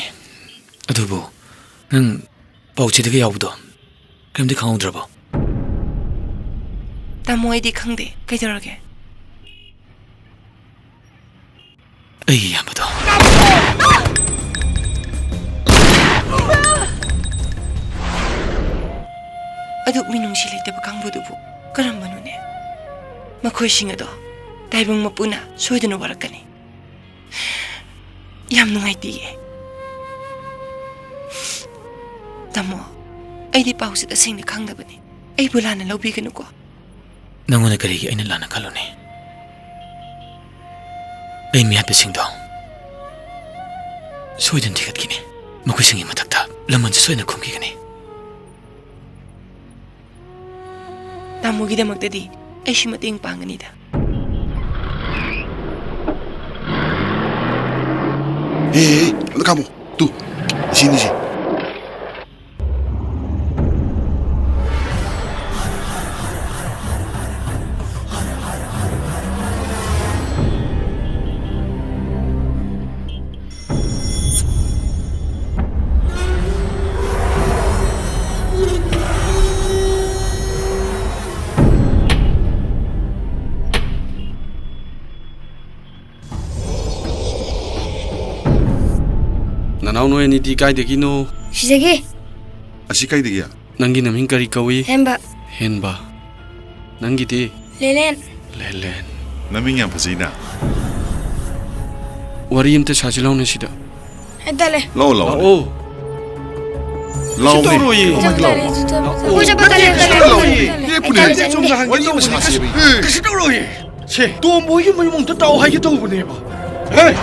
ꯑꯗꯨꯕꯨ ꯅꯪ ꯄꯥꯎꯆꯦꯗꯒ ꯌꯥꯎꯕꯗꯣ ꯀꯔꯤꯝꯇ ꯈꯪꯍꯧꯗ꯭ꯔꯕꯣ? ꯇꯥꯃꯣ, ꯑꯩꯗꯤ ꯈꯪꯗꯦ꯫ ꯀꯩꯗꯧꯔꯒꯦ? ꯑꯩꯒꯤ ꯏꯌꯥꯝꯕꯗꯣ꯫ ꯑꯗꯨꯛ ꯃꯤꯅꯨꯡꯁꯤ ꯂꯩꯇꯕ ꯀꯥꯡꯕꯨꯗꯨꯕꯨ ꯀꯔꯝꯕꯅꯣꯅꯦ? ꯃꯈꯣꯏꯁꯤꯡ ꯑꯗꯣ ꯇꯥꯏꯕꯪ ꯃꯄꯨꯅ ꯁꯣꯏꯗꯅ ꯋꯥꯔꯛꯀꯅꯤ꯫ ꯌꯥꯝ ꯅꯨꯡꯉꯥꯏꯇꯤꯌꯦ꯫ ꯇꯥꯃꯣ, ꯑꯩꯗꯤ ꯄꯥꯎꯁꯦ ꯇꯁꯦꯡꯅ ꯈꯪꯗꯕꯅꯤ꯫ ꯑꯩꯕꯨ ꯂꯥꯟꯅ ꯂꯧꯕꯤꯒꯅꯨꯀꯣ꯫ ꯅꯪꯉꯣꯟꯗ ꯀꯔꯤꯒꯤ ꯑꯩꯅ ꯂꯥꯟꯅ ꯈꯜꯂꯨꯅꯤ? ꯑꯩ ꯃꯤꯍꯥꯠꯄꯁꯤꯡꯗꯣ ꯁꯣꯏꯗꯅ ꯊꯤꯒꯠꯈꯤꯅꯤ꯫ ꯃꯈꯣꯏꯁꯤꯡꯒꯤ ꯃꯊꯛꯇ ꯂꯃꯟꯁꯨ ꯁꯣꯏꯗꯅ ꯈꯨꯝꯈꯤꯒꯅꯤ꯫ ꯇꯥꯃꯣꯒꯤꯗꯃꯛꯇꯗꯤ ꯑꯩꯁꯨ ꯃꯇꯦꯡ ꯄꯥꯡꯒꯅꯤꯗ꯫ ꯑꯦ, ꯑꯦ, ꯑꯝꯇ ꯈꯥꯝꯃꯣ꯫ ꯇꯨ, ꯏꯁꯤꯡ, ꯏꯁꯤꯡ꯫ ꯅꯅꯥꯎ ꯅꯣꯏ ꯑꯅꯤꯗꯤ ꯀꯥꯏꯗꯒꯤꯅꯣ? ꯁꯤꯗꯒꯤ꯫ ꯑꯁꯤ ꯀꯥꯏꯗꯒꯤ? ꯅꯪꯒꯤ ꯅꯃꯤꯡ ꯀꯔꯤ ꯀꯧꯏ? ꯍꯦꯝꯕ꯫ ꯍꯦꯟꯕ꯫ ꯅꯪꯒꯤꯗꯤ? ꯂꯦꯂꯦꯟ꯫ ꯂꯦꯂꯦꯟ꯫ ꯅꯃꯤꯡ ꯌꯥꯝ ꯐꯖꯩꯅ꯫ ꯋꯥꯔꯤ ꯑꯝꯇ ꯁꯥꯁꯤ ꯂꯥꯎꯅꯦ ꯁꯤꯗ꯫ ꯍꯥꯏꯇꯥꯔꯦ꯫ ꯂꯥꯛꯑꯣ, ꯂꯥꯛꯑꯣ꯫ ꯂꯥꯛꯑꯣ꯫ ꯂꯥꯛꯑꯣ꯫ ꯀꯩꯁꯨ ꯇꯧꯔꯣꯏꯌꯦ꯫ ꯀꯃꯥꯏꯅ ꯂꯥꯛꯑꯣ? ꯑꯩꯈꯣꯏ ꯆꯠꯄ ꯇꯜꯂꯦ, ꯀꯩꯁꯨ ꯇꯜꯂꯦ, ꯇꯧꯔꯣꯏꯌꯦ꯫ ꯇꯜꯂꯦ꯫ ꯂꯦꯞꯄꯨꯅꯦ꯫ ꯇꯜꯂꯦ, ꯇꯜꯂꯦ꯫ ꯁꯣꯝꯗ ꯍꯪꯒꯦ ꯇꯧꯕꯅꯦ꯫ ꯀꯩꯁꯨ ꯇꯧꯔꯣꯏꯌꯦ꯫ ꯁꯦ, ꯇꯣꯝꯕ ꯍꯣꯏꯒꯤ ꯃꯌꯨꯝ ꯑꯝꯇ ꯇꯥꯛꯑꯣ ꯍꯥꯏꯒꯦ ꯇꯧꯕꯅꯦꯕ꯫ ꯍꯦ!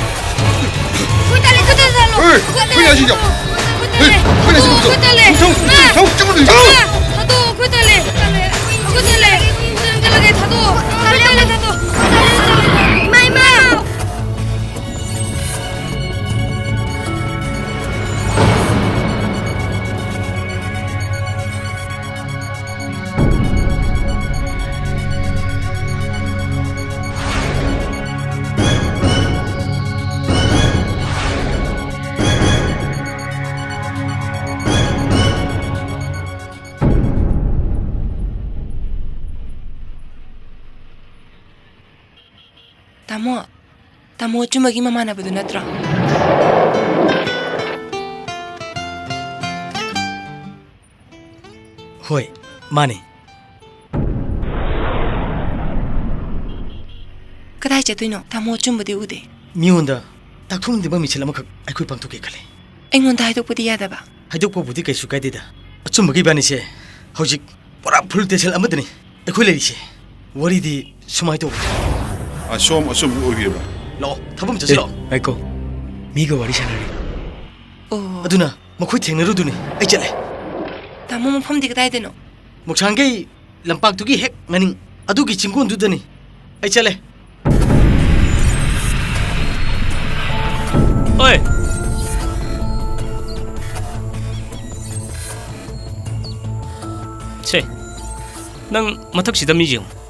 ꯑꯩꯈꯣꯏ ꯇꯜꯂꯦ, ꯑꯩꯈꯣꯏ ꯇꯜꯂꯦ, ꯆꯠꯂꯣ꯫ ꯍꯦ! ꯑꯩꯈꯣꯏ ꯇꯜꯂꯦ, ꯑꯩꯈꯣꯏ ꯌꯥꯁꯤꯗꯣ꯫ ꯑꯩꯈꯣꯏ ꯇꯜꯂꯦ꯫ ꯍꯦ! ꯑꯩꯈꯣꯏ ꯌꯥꯁꯤꯗꯣ꯫ ꯊꯥꯗꯣꯛꯑꯣ, ꯑꯩꯈꯣꯏ ꯇꯜꯂꯦ꯫ ꯊꯥꯗꯣꯛꯑꯣ, ꯏꯃꯥ! ꯆꯠꯂꯣ꯫ ꯊꯥꯗꯣꯛꯑꯣ, ꯑꯩꯈꯣꯏ ꯇꯜꯂꯦ꯫ ꯑꯩꯈꯣꯏ ꯇꯜꯂꯦ꯫ ꯆꯠꯂꯒꯦ, ꯊꯥꯗꯣꯛꯑꯣ꯫ ꯑꯩꯈꯣꯏ ꯇꯜꯂꯦ, ꯊꯥꯗꯣꯛꯑꯣ꯫ ꯏꯃꯥ, ꯏꯃꯥ! ꯇꯥꯃꯣ, ꯇꯥꯃꯣ ꯑꯆꯨꯝꯕꯒꯤ ꯃꯃꯥꯟꯅꯕꯗꯨ ꯅꯠꯇ꯭ꯔꯣ? ꯍꯣꯏ, ꯃꯥꯅꯦ꯫ ꯀꯗꯥꯏ ꯆꯠꯇꯣꯏꯅꯣ? ꯇꯥꯃꯣ ꯑꯆꯨꯝꯕꯗꯤ ꯎꯗꯦ꯫ ꯃꯤꯉꯣꯟꯗ ꯇꯥꯛꯊꯣꯛꯅꯤꯡꯗꯕ ꯃꯤꯁꯤꯜ ꯑꯃꯈꯛ ꯑꯩꯈꯣꯏ ꯄꯥꯡꯊꯣꯛꯀꯦ ꯈꯜꯂꯤ꯫ ꯑꯩꯉꯣꯟꯗ ꯍꯥꯏꯗꯣꯛꯄꯗꯤ ꯌꯥꯗꯕ? ꯍꯥꯏꯗꯣꯛꯄꯕꯨꯗꯤ ꯀꯩꯁꯨ ꯀꯥꯏꯗꯦꯗ꯫ ꯑꯆꯨꯝꯕꯒꯤ ꯏꯕꯥꯅꯤꯁꯦ ꯍꯧꯖꯤꯛ ꯄꯨꯔꯥ ꯐꯨꯜ ꯇꯦꯟꯁꯟ ꯑꯃꯗꯅꯤ ꯑꯩꯈꯣꯏ ꯂꯩꯔꯤꯁꯦ꯫ ꯋꯥꯔꯤꯗꯤ ꯁꯨꯃꯥꯏꯅ ꯇꯧꯕꯅꯤ꯫ ꯑꯁꯣꯝ ꯑꯆꯨꯝꯕ ꯑꯣꯏꯕꯤꯔꯕ? ꯂꯥꯛꯑꯣ, ꯊꯕꯛ ꯑꯃ ꯆꯠꯁꯤ ꯑꯦ, ꯂꯥꯛꯑꯣ꯫ ꯉꯥꯏꯈꯣ꯫ ꯃꯤꯒ ꯋꯥꯔꯤ ꯁꯥꯟꯅꯔꯤ꯫ ꯑꯣ꯫ ꯑꯗꯨꯅ ꯃꯈꯣꯏ ꯊꯦꯡꯅꯔꯨꯗꯨꯅꯤ꯫ ꯑꯩ ꯆꯠꯂꯦ꯫ ꯇꯥꯃꯣ, ꯃꯐꯝꯗꯤ ꯀꯗꯥꯏꯗꯅꯣ? ꯃꯣꯛꯁꯥꯡꯒꯩ ꯂꯝꯄꯥꯛꯇꯨꯒꯤ ꯍꯦꯛ ꯃꯅꯤꯡ ꯑꯗꯨꯒꯤ ꯆꯤꯡꯒꯣꯟꯗꯨꯗꯅꯤ꯫ ꯑꯩ ꯆꯠꯂꯦ꯫ ꯑꯣꯏ! ꯁꯦ, ꯅꯪ ꯃꯊꯛꯁꯤꯗ ꯃꯤ ꯌꯦꯡꯉꯨ꯫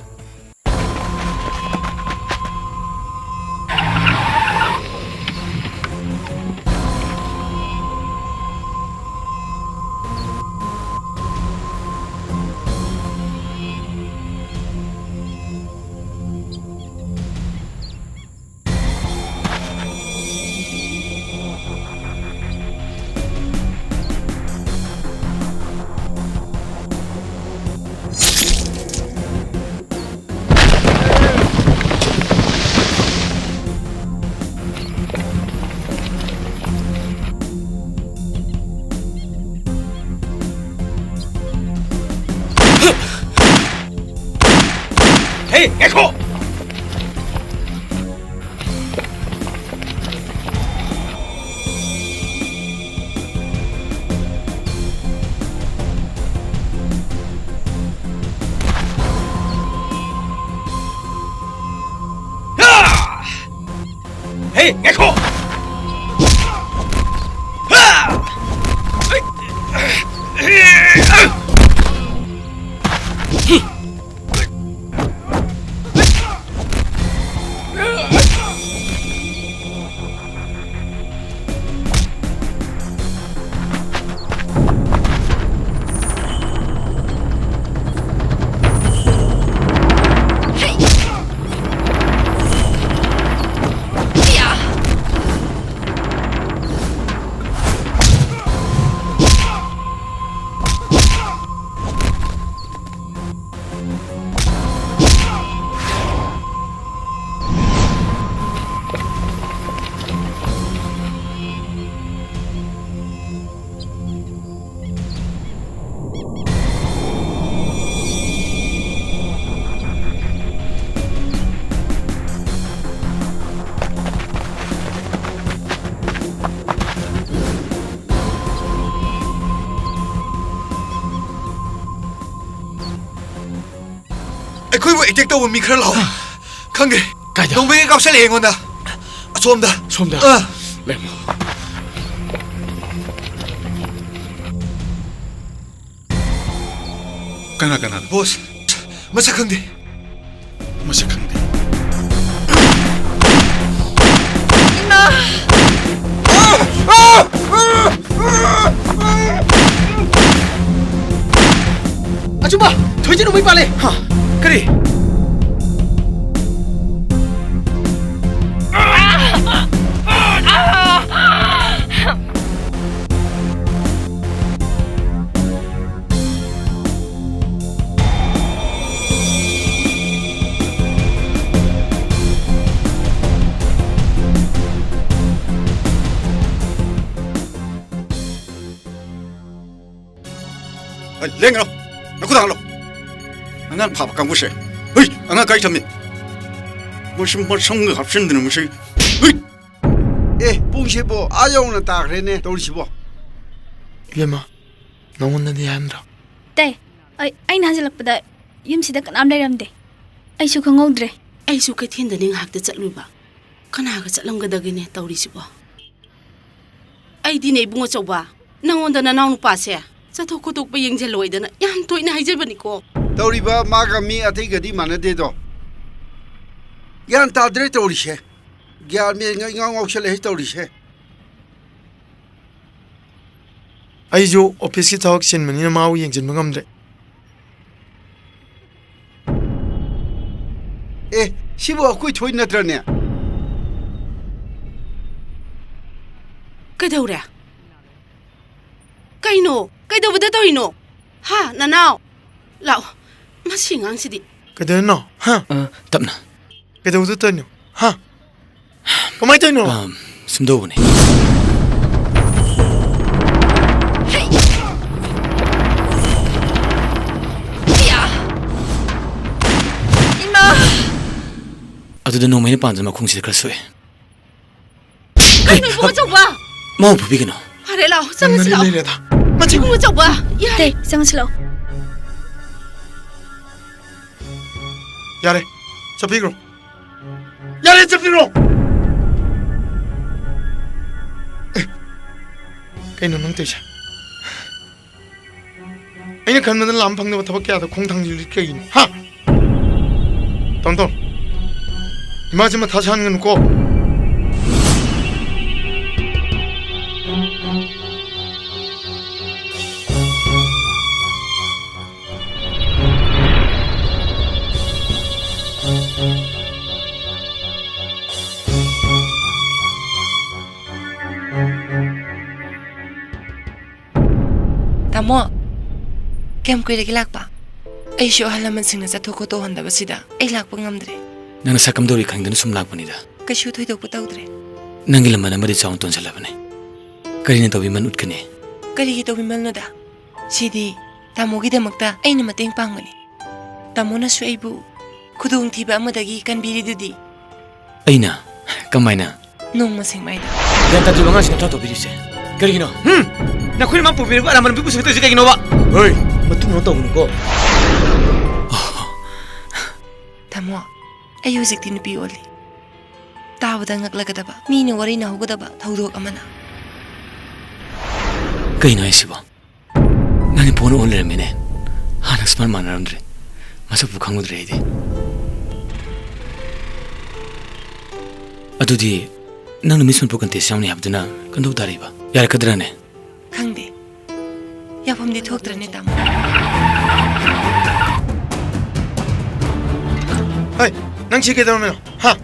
ꯍꯦ, ꯉꯥꯏꯈꯣ! ꯍꯦ, ꯉꯥꯏꯈꯣ! ꯑꯩꯈꯣꯏꯕꯨ ꯑꯦꯇꯦꯛ ꯇꯧꯕ ꯃꯤ ꯈꯔ ꯂꯥꯛꯍꯧꯋꯦ꯫ ꯈꯪꯗꯦ꯫ ꯀꯥꯏꯗ? ꯅꯣꯡꯃꯩꯒ ꯀꯥꯞꯁꯜꯂꯛꯑꯦ ꯑꯩꯉꯣꯟꯗ꯫ ꯑꯁꯣꯝꯗ꯫ ꯁꯣꯝꯗ? ꯑꯥ꯫ ꯂꯩꯔꯝꯃꯣ꯫ ꯀꯅꯥ ꯀꯅꯥꯅꯣ? ꯕꯣꯁ, ꯃꯁꯛ ꯈꯪꯗꯦ꯫ ꯃꯁꯛ ꯈꯪꯗꯦ꯫ ꯑꯆꯨꯝꯕ! ꯊꯣꯏꯖꯤꯟ ꯅꯣꯡꯃꯩ ꯄꯥꯜꯂꯦ! ꯍꯥ? ꯀꯔꯤ? ꯑꯩ, ꯂꯦꯡꯒꯅꯨ! ꯅꯈꯨꯠ ꯊꯥꯡꯒꯠꯂꯣ! ꯑꯉꯥꯡ ꯐꯥꯕ ꯀꯥꯡꯕꯨꯁꯦ! ꯍꯨꯏ! ꯑꯉꯥꯡ ꯀꯥꯏ ꯊꯝꯃꯤ? ꯃꯁꯤ ꯃꯁꯝꯒ ꯍꯥꯞꯆꯤꯟꯗꯅ ꯃꯁꯤ! ꯍꯨꯏ! ꯑꯦ, ꯄꯨꯡꯁꯤꯕꯨ ꯑꯥ ꯌꯧꯅ ꯇꯥꯈ꯭ꯔꯦꯅꯦ ꯇꯧꯔꯤꯁꯤꯕꯣ꯫ ꯏꯕꯦꯝꯃ, ꯅꯉꯣꯟꯗꯗꯤ ꯍꯥꯏꯔꯝꯗ꯭ꯔꯣ? ꯇꯦ, ꯑꯩ, ꯑꯩꯅ ꯍꯟꯖꯤꯜꯂꯛꯄꯗ ꯌꯨꯝꯁꯤꯗ ꯀꯅꯥꯝ ꯂꯩꯔꯝꯗꯦ꯫ ꯑꯩꯁꯨ ꯈꯪꯍꯧꯗ꯭ꯔꯦ꯫ ꯑꯩꯁꯨ ꯀꯩꯊꯦꯜꯗꯅꯤ ꯉꯥꯏꯍꯥꯛꯇ ꯆꯠꯂꯨꯏꯕ꯫ ꯀꯅꯥꯒ ꯆꯠꯂꯝꯒꯗꯒꯦꯅꯦ ꯇꯧꯔꯤꯁꯤꯕꯣ? ꯑꯩꯗꯤꯅꯦ, ꯏꯕꯨꯡ ꯑꯆꯧꯕ, ꯅꯉꯣꯟꯗ ꯅꯅꯥꯎ ꯅꯨꯄꯥꯁꯦ ꯆꯠꯊꯣꯛ ꯈꯣꯠꯇꯣꯛꯄ ꯌꯦꯡꯁꯤꯜꯂꯣꯏꯗꯅ ꯌꯥꯝ ꯇꯣꯏꯅ ꯍꯥꯏꯖꯕꯅꯤꯀꯣ꯫ ꯇꯧꯔꯤꯕ ꯃꯥꯒ ꯃꯤ ꯑꯇꯩꯒꯗꯤ ꯃꯥꯟꯅꯗꯦꯗꯣ꯫ ꯒ꯭ꯌꯥꯟ ꯇꯥꯗ꯭ꯔꯦ ꯇꯧꯔꯤꯁꯦ꯫ ꯒ꯭ꯌꯥꯟ ꯃꯦꯟꯒ ꯏꯉꯥꯎ ꯉꯥꯎꯁꯜꯂꯛꯑꯦ ꯇꯧꯔꯤꯁꯦ꯫ ꯑꯩꯁꯨ ꯑꯣꯐꯤꯁꯀꯤ ꯊꯕꯛ ꯆꯤꯟꯕꯅꯤꯅ ꯃꯥꯕꯨ ꯌꯦꯡꯁꯤꯟꯕ ꯉꯝꯗ꯭ꯔꯦ꯫ ꯑꯦ, ꯁꯤꯕꯨ ꯑꯩꯈꯣꯏ ꯊꯣꯏ ꯅꯠꯇ꯭ꯔꯅꯦ? ꯀꯩꯗꯧꯔꯦ? ꯀꯩꯅꯣ? ꯀꯩꯗꯧꯕꯗ ꯇꯧꯔꯤꯅꯣ? ꯍꯥ, ꯅꯅꯥꯎ? ꯂꯥꯛꯑꯣ, ꯃꯁꯤ ꯑꯉꯥꯡꯁꯤꯗꯤ꯫ ꯀꯩꯗꯧꯔꯤꯅꯣ? ꯍꯥ? ꯑ, ꯇꯞꯅ꯫ ꯀꯩꯗꯧꯕꯗ ꯇꯧꯔꯤꯅꯣ? ꯍꯥ? ꯀꯃꯥꯏꯅ ꯇꯧꯔꯤꯅꯣ? ꯑꯝ, ꯁꯨꯝꯗꯧꯕꯅꯤ꯫ ꯏꯃꯥ! ꯑꯗꯨꯗ ꯅꯣꯡꯃꯩꯅ ꯄꯥꯟꯗꯨꯅ ꯃꯈꯣꯡꯁꯤꯗ ꯈꯔ ꯁꯣꯛꯑꯦ꯫ ꯀꯩꯅꯣ, ꯏꯕꯨꯡ ꯑꯆꯧꯕ? ꯃꯥꯕꯨ ꯐꯨꯕꯤꯒꯅꯨ꯫ ꯐꯔꯦ, ꯂꯥꯛꯑꯣ, ꯆꯪꯉꯁꯤ, ꯂꯥꯛꯑꯣ꯫ ꯂꯩꯔꯦꯗ꯫ ꯃꯆꯤꯟ ꯏꯕꯨꯡ ꯑꯆꯧꯕ, ꯌꯥꯔꯦ꯫ ꯇꯦ, ꯆꯪꯉꯁꯤ ꯂꯥꯛꯑꯣ꯫ ꯌꯥꯔꯦ, ꯆꯠꯄꯤꯈ꯭ꯔꯣ꯫ ꯌꯥꯔꯦ, ꯆꯠꯄꯤꯈ꯭ꯔꯣ꯫ ꯑꯦ, ꯀꯩꯅꯣ ꯅꯪ ꯇꯧꯔꯤꯁꯦ? ꯑꯩꯅ ꯈꯟꯕꯗ ꯂꯥꯝ ꯐꯪꯗꯕ ꯊꯕꯛ ꯀꯌꯥꯗ ꯈꯣꯡ ꯊꯥꯡꯖꯤꯜꯂꯤ ꯀꯩꯒꯤꯅꯣ? ꯍꯥ? ꯇꯧꯅꯨ, ꯇꯧꯅꯨ꯫ ꯏꯃꯥꯁꯦ ꯃꯊꯥ ꯁꯥꯍꯟꯒꯅꯨꯀꯣ꯫ ꯇꯥꯃꯣ, ꯀꯌꯥꯝ ꯀꯨꯏꯔꯒꯦ ꯂꯥꯛꯄ? ꯑꯩꯁꯨ ꯑꯍꯜ ꯂꯃꯟꯁꯤꯡꯅ ꯆꯠꯊꯣꯛ ꯈꯣꯠꯇꯣꯛ ꯍꯟꯗꯕꯁꯤꯗ ꯑꯩ ꯂꯥꯛꯄ ꯉꯝꯗ꯭ꯔꯦ꯫ ꯅꯪ ꯅꯁꯥ ꯀꯝꯗꯧꯔꯤ ꯈꯪꯗꯅ ꯁꯨꯝ ꯂꯥꯛꯄꯅꯤꯗ꯫ ꯀꯩꯁꯨ ꯊꯣꯏꯗꯣꯛꯄ ꯇꯧꯗ꯭ꯔꯦ꯫ ꯅꯪꯒꯤ ꯂꯃꯟ ꯑꯃꯗꯤ ꯆꯥꯎꯅ ꯇꯣꯟꯁꯤꯜꯂꯕꯅꯤ꯫ ꯀꯔꯤꯅ ꯇꯧꯕꯤꯃꯜ ꯎꯠꯀꯅꯤ? ꯀꯔꯤꯒꯤ ꯇꯧꯕꯤꯃꯜꯅꯣꯗ? ꯁꯤꯗꯤ ꯇꯥꯃꯣꯒꯤꯗꯃꯛꯇ ꯑꯩꯅ ꯃꯇꯦꯡ ꯄꯥꯡꯕꯅꯤ꯫ ꯇꯥꯃꯣꯅꯁꯨ ꯑꯩꯕꯨ ꯈꯨꯗꯣꯡꯊꯤꯕ ꯑꯃꯗꯒꯤ ꯀꯟꯕꯤꯔꯤꯗꯨꯗꯤ꯫ ꯑꯩꯅ? ꯀꯃꯥꯏꯅ? ꯅꯣꯡꯃ ꯁꯦꯡꯃꯥꯏꯗ꯫ ꯒ꯭ꯌꯥꯟ ꯇꯥꯗ꯭ꯔꯤꯕ ꯑꯉꯥꯡꯁꯤꯡ ꯅꯠꯇ꯭ꯔꯣ ꯇꯧꯕꯤꯔꯤꯁꯦ? ꯀꯔꯤꯒꯤꯅꯣ? ꯍꯨꯝ? ꯅꯈꯣꯏꯅ ꯃꯥ ꯄꯨꯕꯤꯔꯤꯕ ꯑꯔꯥꯟꯕ ꯅꯨꯄꯤ ꯄꯨꯁꯤꯟꯈꯠꯇꯣꯏꯁꯦ ꯀꯩꯒꯤꯅꯣꯕ? ꯍꯣꯏ, ꯃꯇꯨꯡ ꯇꯧꯒꯅꯨꯀꯣ꯫ ꯇꯥꯃꯣ, ꯑꯩ ꯍꯧꯖꯤꯛꯇꯤ ꯅꯨꯄꯤ ꯑꯣꯜꯂꯤ꯫ ꯇꯥꯕꯗ ꯉꯛꯂꯒꯗꯕ, ꯃꯤꯅ ꯋꯥꯔꯤ ꯅꯍꯧꯒꯗꯕ ꯊꯧꯗꯣꯛ ꯑꯃꯅ꯫ ꯀꯩꯅꯣ ꯍꯥꯏꯁꯤꯕꯣ? ꯅꯪꯗꯤ ꯄꯨꯡꯑꯣꯟ ꯑꯣꯟ ꯂꯩꯔꯝꯃꯦꯅꯦ꯫ ꯍꯥꯟꯅ ꯁꯨꯃꯥꯏꯅ ꯃꯥꯟꯅꯔꯝꯗ꯭ꯔꯦ꯫ ꯃꯁꯛꯄꯨ ꯈꯪꯉꯨꯗ꯭ꯔꯦ ꯑꯩꯗꯤ꯫ ꯑꯗꯨꯗꯤ ꯅꯪꯅ Miss Manipur contest ꯌꯥꯎꯅꯤ ꯍꯥꯏꯕꯗꯨꯅ ꯀꯝꯗꯧ ꯇꯥꯔꯤꯕ? ꯌꯥꯔꯛꯀꯗ꯭ꯔꯅꯦ? ꯈꯪꯗꯦ꯫ ꯌꯥꯐꯝꯗꯤ ꯊꯣꯛꯇ꯭ꯔꯅꯦ, ꯇꯥꯃꯣ꯫ ꯍꯩ, ꯅꯪ ꯁꯤ ꯀꯩꯗꯧꯔꯝꯃꯤꯅꯣ? ꯍꯥ?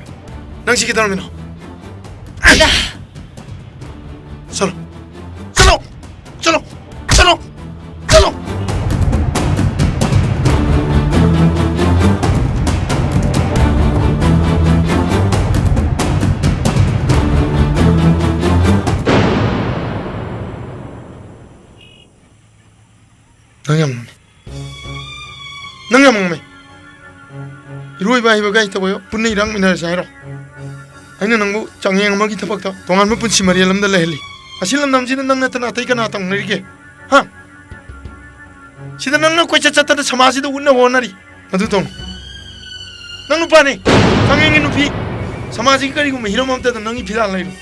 ꯅꯪ ꯁꯤ ꯀꯩꯗꯧꯔꯝꯃꯤꯅꯣ? ꯆꯠꯂꯣ꯫ ꯆꯠꯂꯣ꯫ ꯆꯠꯂꯣ꯫ ꯆꯠꯂꯣ꯫ ꯆꯠꯂꯣ꯫ ꯅꯪ ꯌꯥꯝ ꯉꯝꯃꯦ꯫ ꯅꯪ ꯌꯥꯝ ꯉꯝꯃꯦ꯫ ꯏꯔꯣꯏꯕ ꯍꯩꯕꯒ ꯍꯩꯇꯕꯒ ꯄꯨꯟꯅ ꯏꯔꯥꯛꯃꯤꯟꯅꯔꯁꯦ ꯍꯥꯏꯔꯣ? ꯑꯩꯅ ꯅꯪꯕꯨ ꯆꯥꯡꯌꯦꯡ ꯑꯃꯒꯤ ꯊꯕꯛꯇ ꯇꯣꯉꯥꯟꯕ ꯄꯨꯟꯁꯤ ꯃꯔꯦꯜ ꯑꯃꯗ ꯂꯩꯍꯜꯂꯤ꯫ ꯑꯁꯤ ꯂꯝꯗꯝꯁꯤꯗ ꯅꯪ ꯅꯠꯇꯅ ꯑꯇꯩ ꯀꯅꯥ ꯇꯧꯅꯔꯤꯒꯦ? ꯍꯥ? ꯁꯤꯗ ꯅꯪꯅ ꯀꯣꯏꯆꯠ ꯆꯠꯇꯅ ꯁꯃꯥꯖꯁꯤꯗ ꯎꯠꯅꯕ ꯍꯣꯠꯅꯔꯤ꯫ ꯃꯗꯨ ꯇꯧꯅꯨ꯫ ꯅꯪ ꯅꯨꯄꯥꯅꯤ, ꯈꯪꯉꯦ ꯅꯨꯄꯤ꯫ ꯁꯃꯥꯖꯒꯤ ꯀꯔꯤꯒꯨꯝꯕ ꯍꯤꯔꯝ ꯑꯃꯠꯇꯗ ꯅꯪꯒꯤ ꯐꯤꯔꯥꯜ ꯂꯩꯔꯣꯏ꯫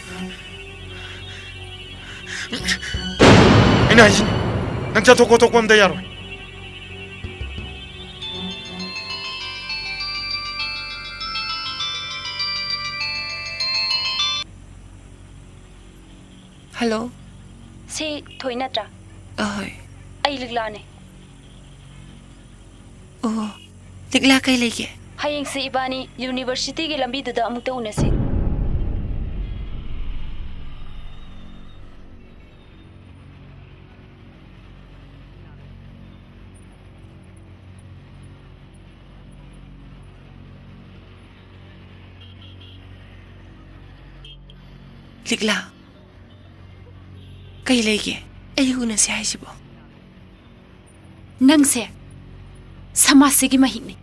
ꯑꯩꯅ ꯍꯥꯏꯁꯤꯅꯤ, ꯅꯪ ꯆꯠꯊꯣꯛ ꯈꯣꯠꯇꯣꯛꯄ ꯑꯝꯇ ꯌꯥꯔꯣꯏ꯫ ꯍꯜꯂꯣ꯫ ꯁꯤ ꯊꯣꯏ ꯅꯠꯇ꯭ꯔꯥ? ꯑꯍꯣꯏ꯫ ꯑꯩ ꯂꯤꯛꯂꯥꯅꯦ꯫ ꯑꯣ, ꯂꯤꯛꯂꯥ, ꯀꯩ ꯂꯩꯒꯦ? ꯍꯌꯦꯡꯁꯦ ꯏꯕꯥꯅꯤ ꯌꯨꯅꯤꯚꯔꯁꯤꯇꯤꯒꯤ ꯂꯝꯕꯤꯗꯨꯗ ꯑꯃꯨꯛꯇ ꯎꯅꯁꯤ꯫ ꯂꯤꯛꯂꯥ, ꯀꯩ ꯂꯩꯒꯦ? ꯑꯩ ꯎꯅꯁꯦ ꯍꯥꯏꯁꯤꯕꯣ? ꯅꯪꯁꯦ ꯁꯃꯥꯖꯁꯤꯒꯤ ꯃꯍꯤꯛꯅꯤ꯫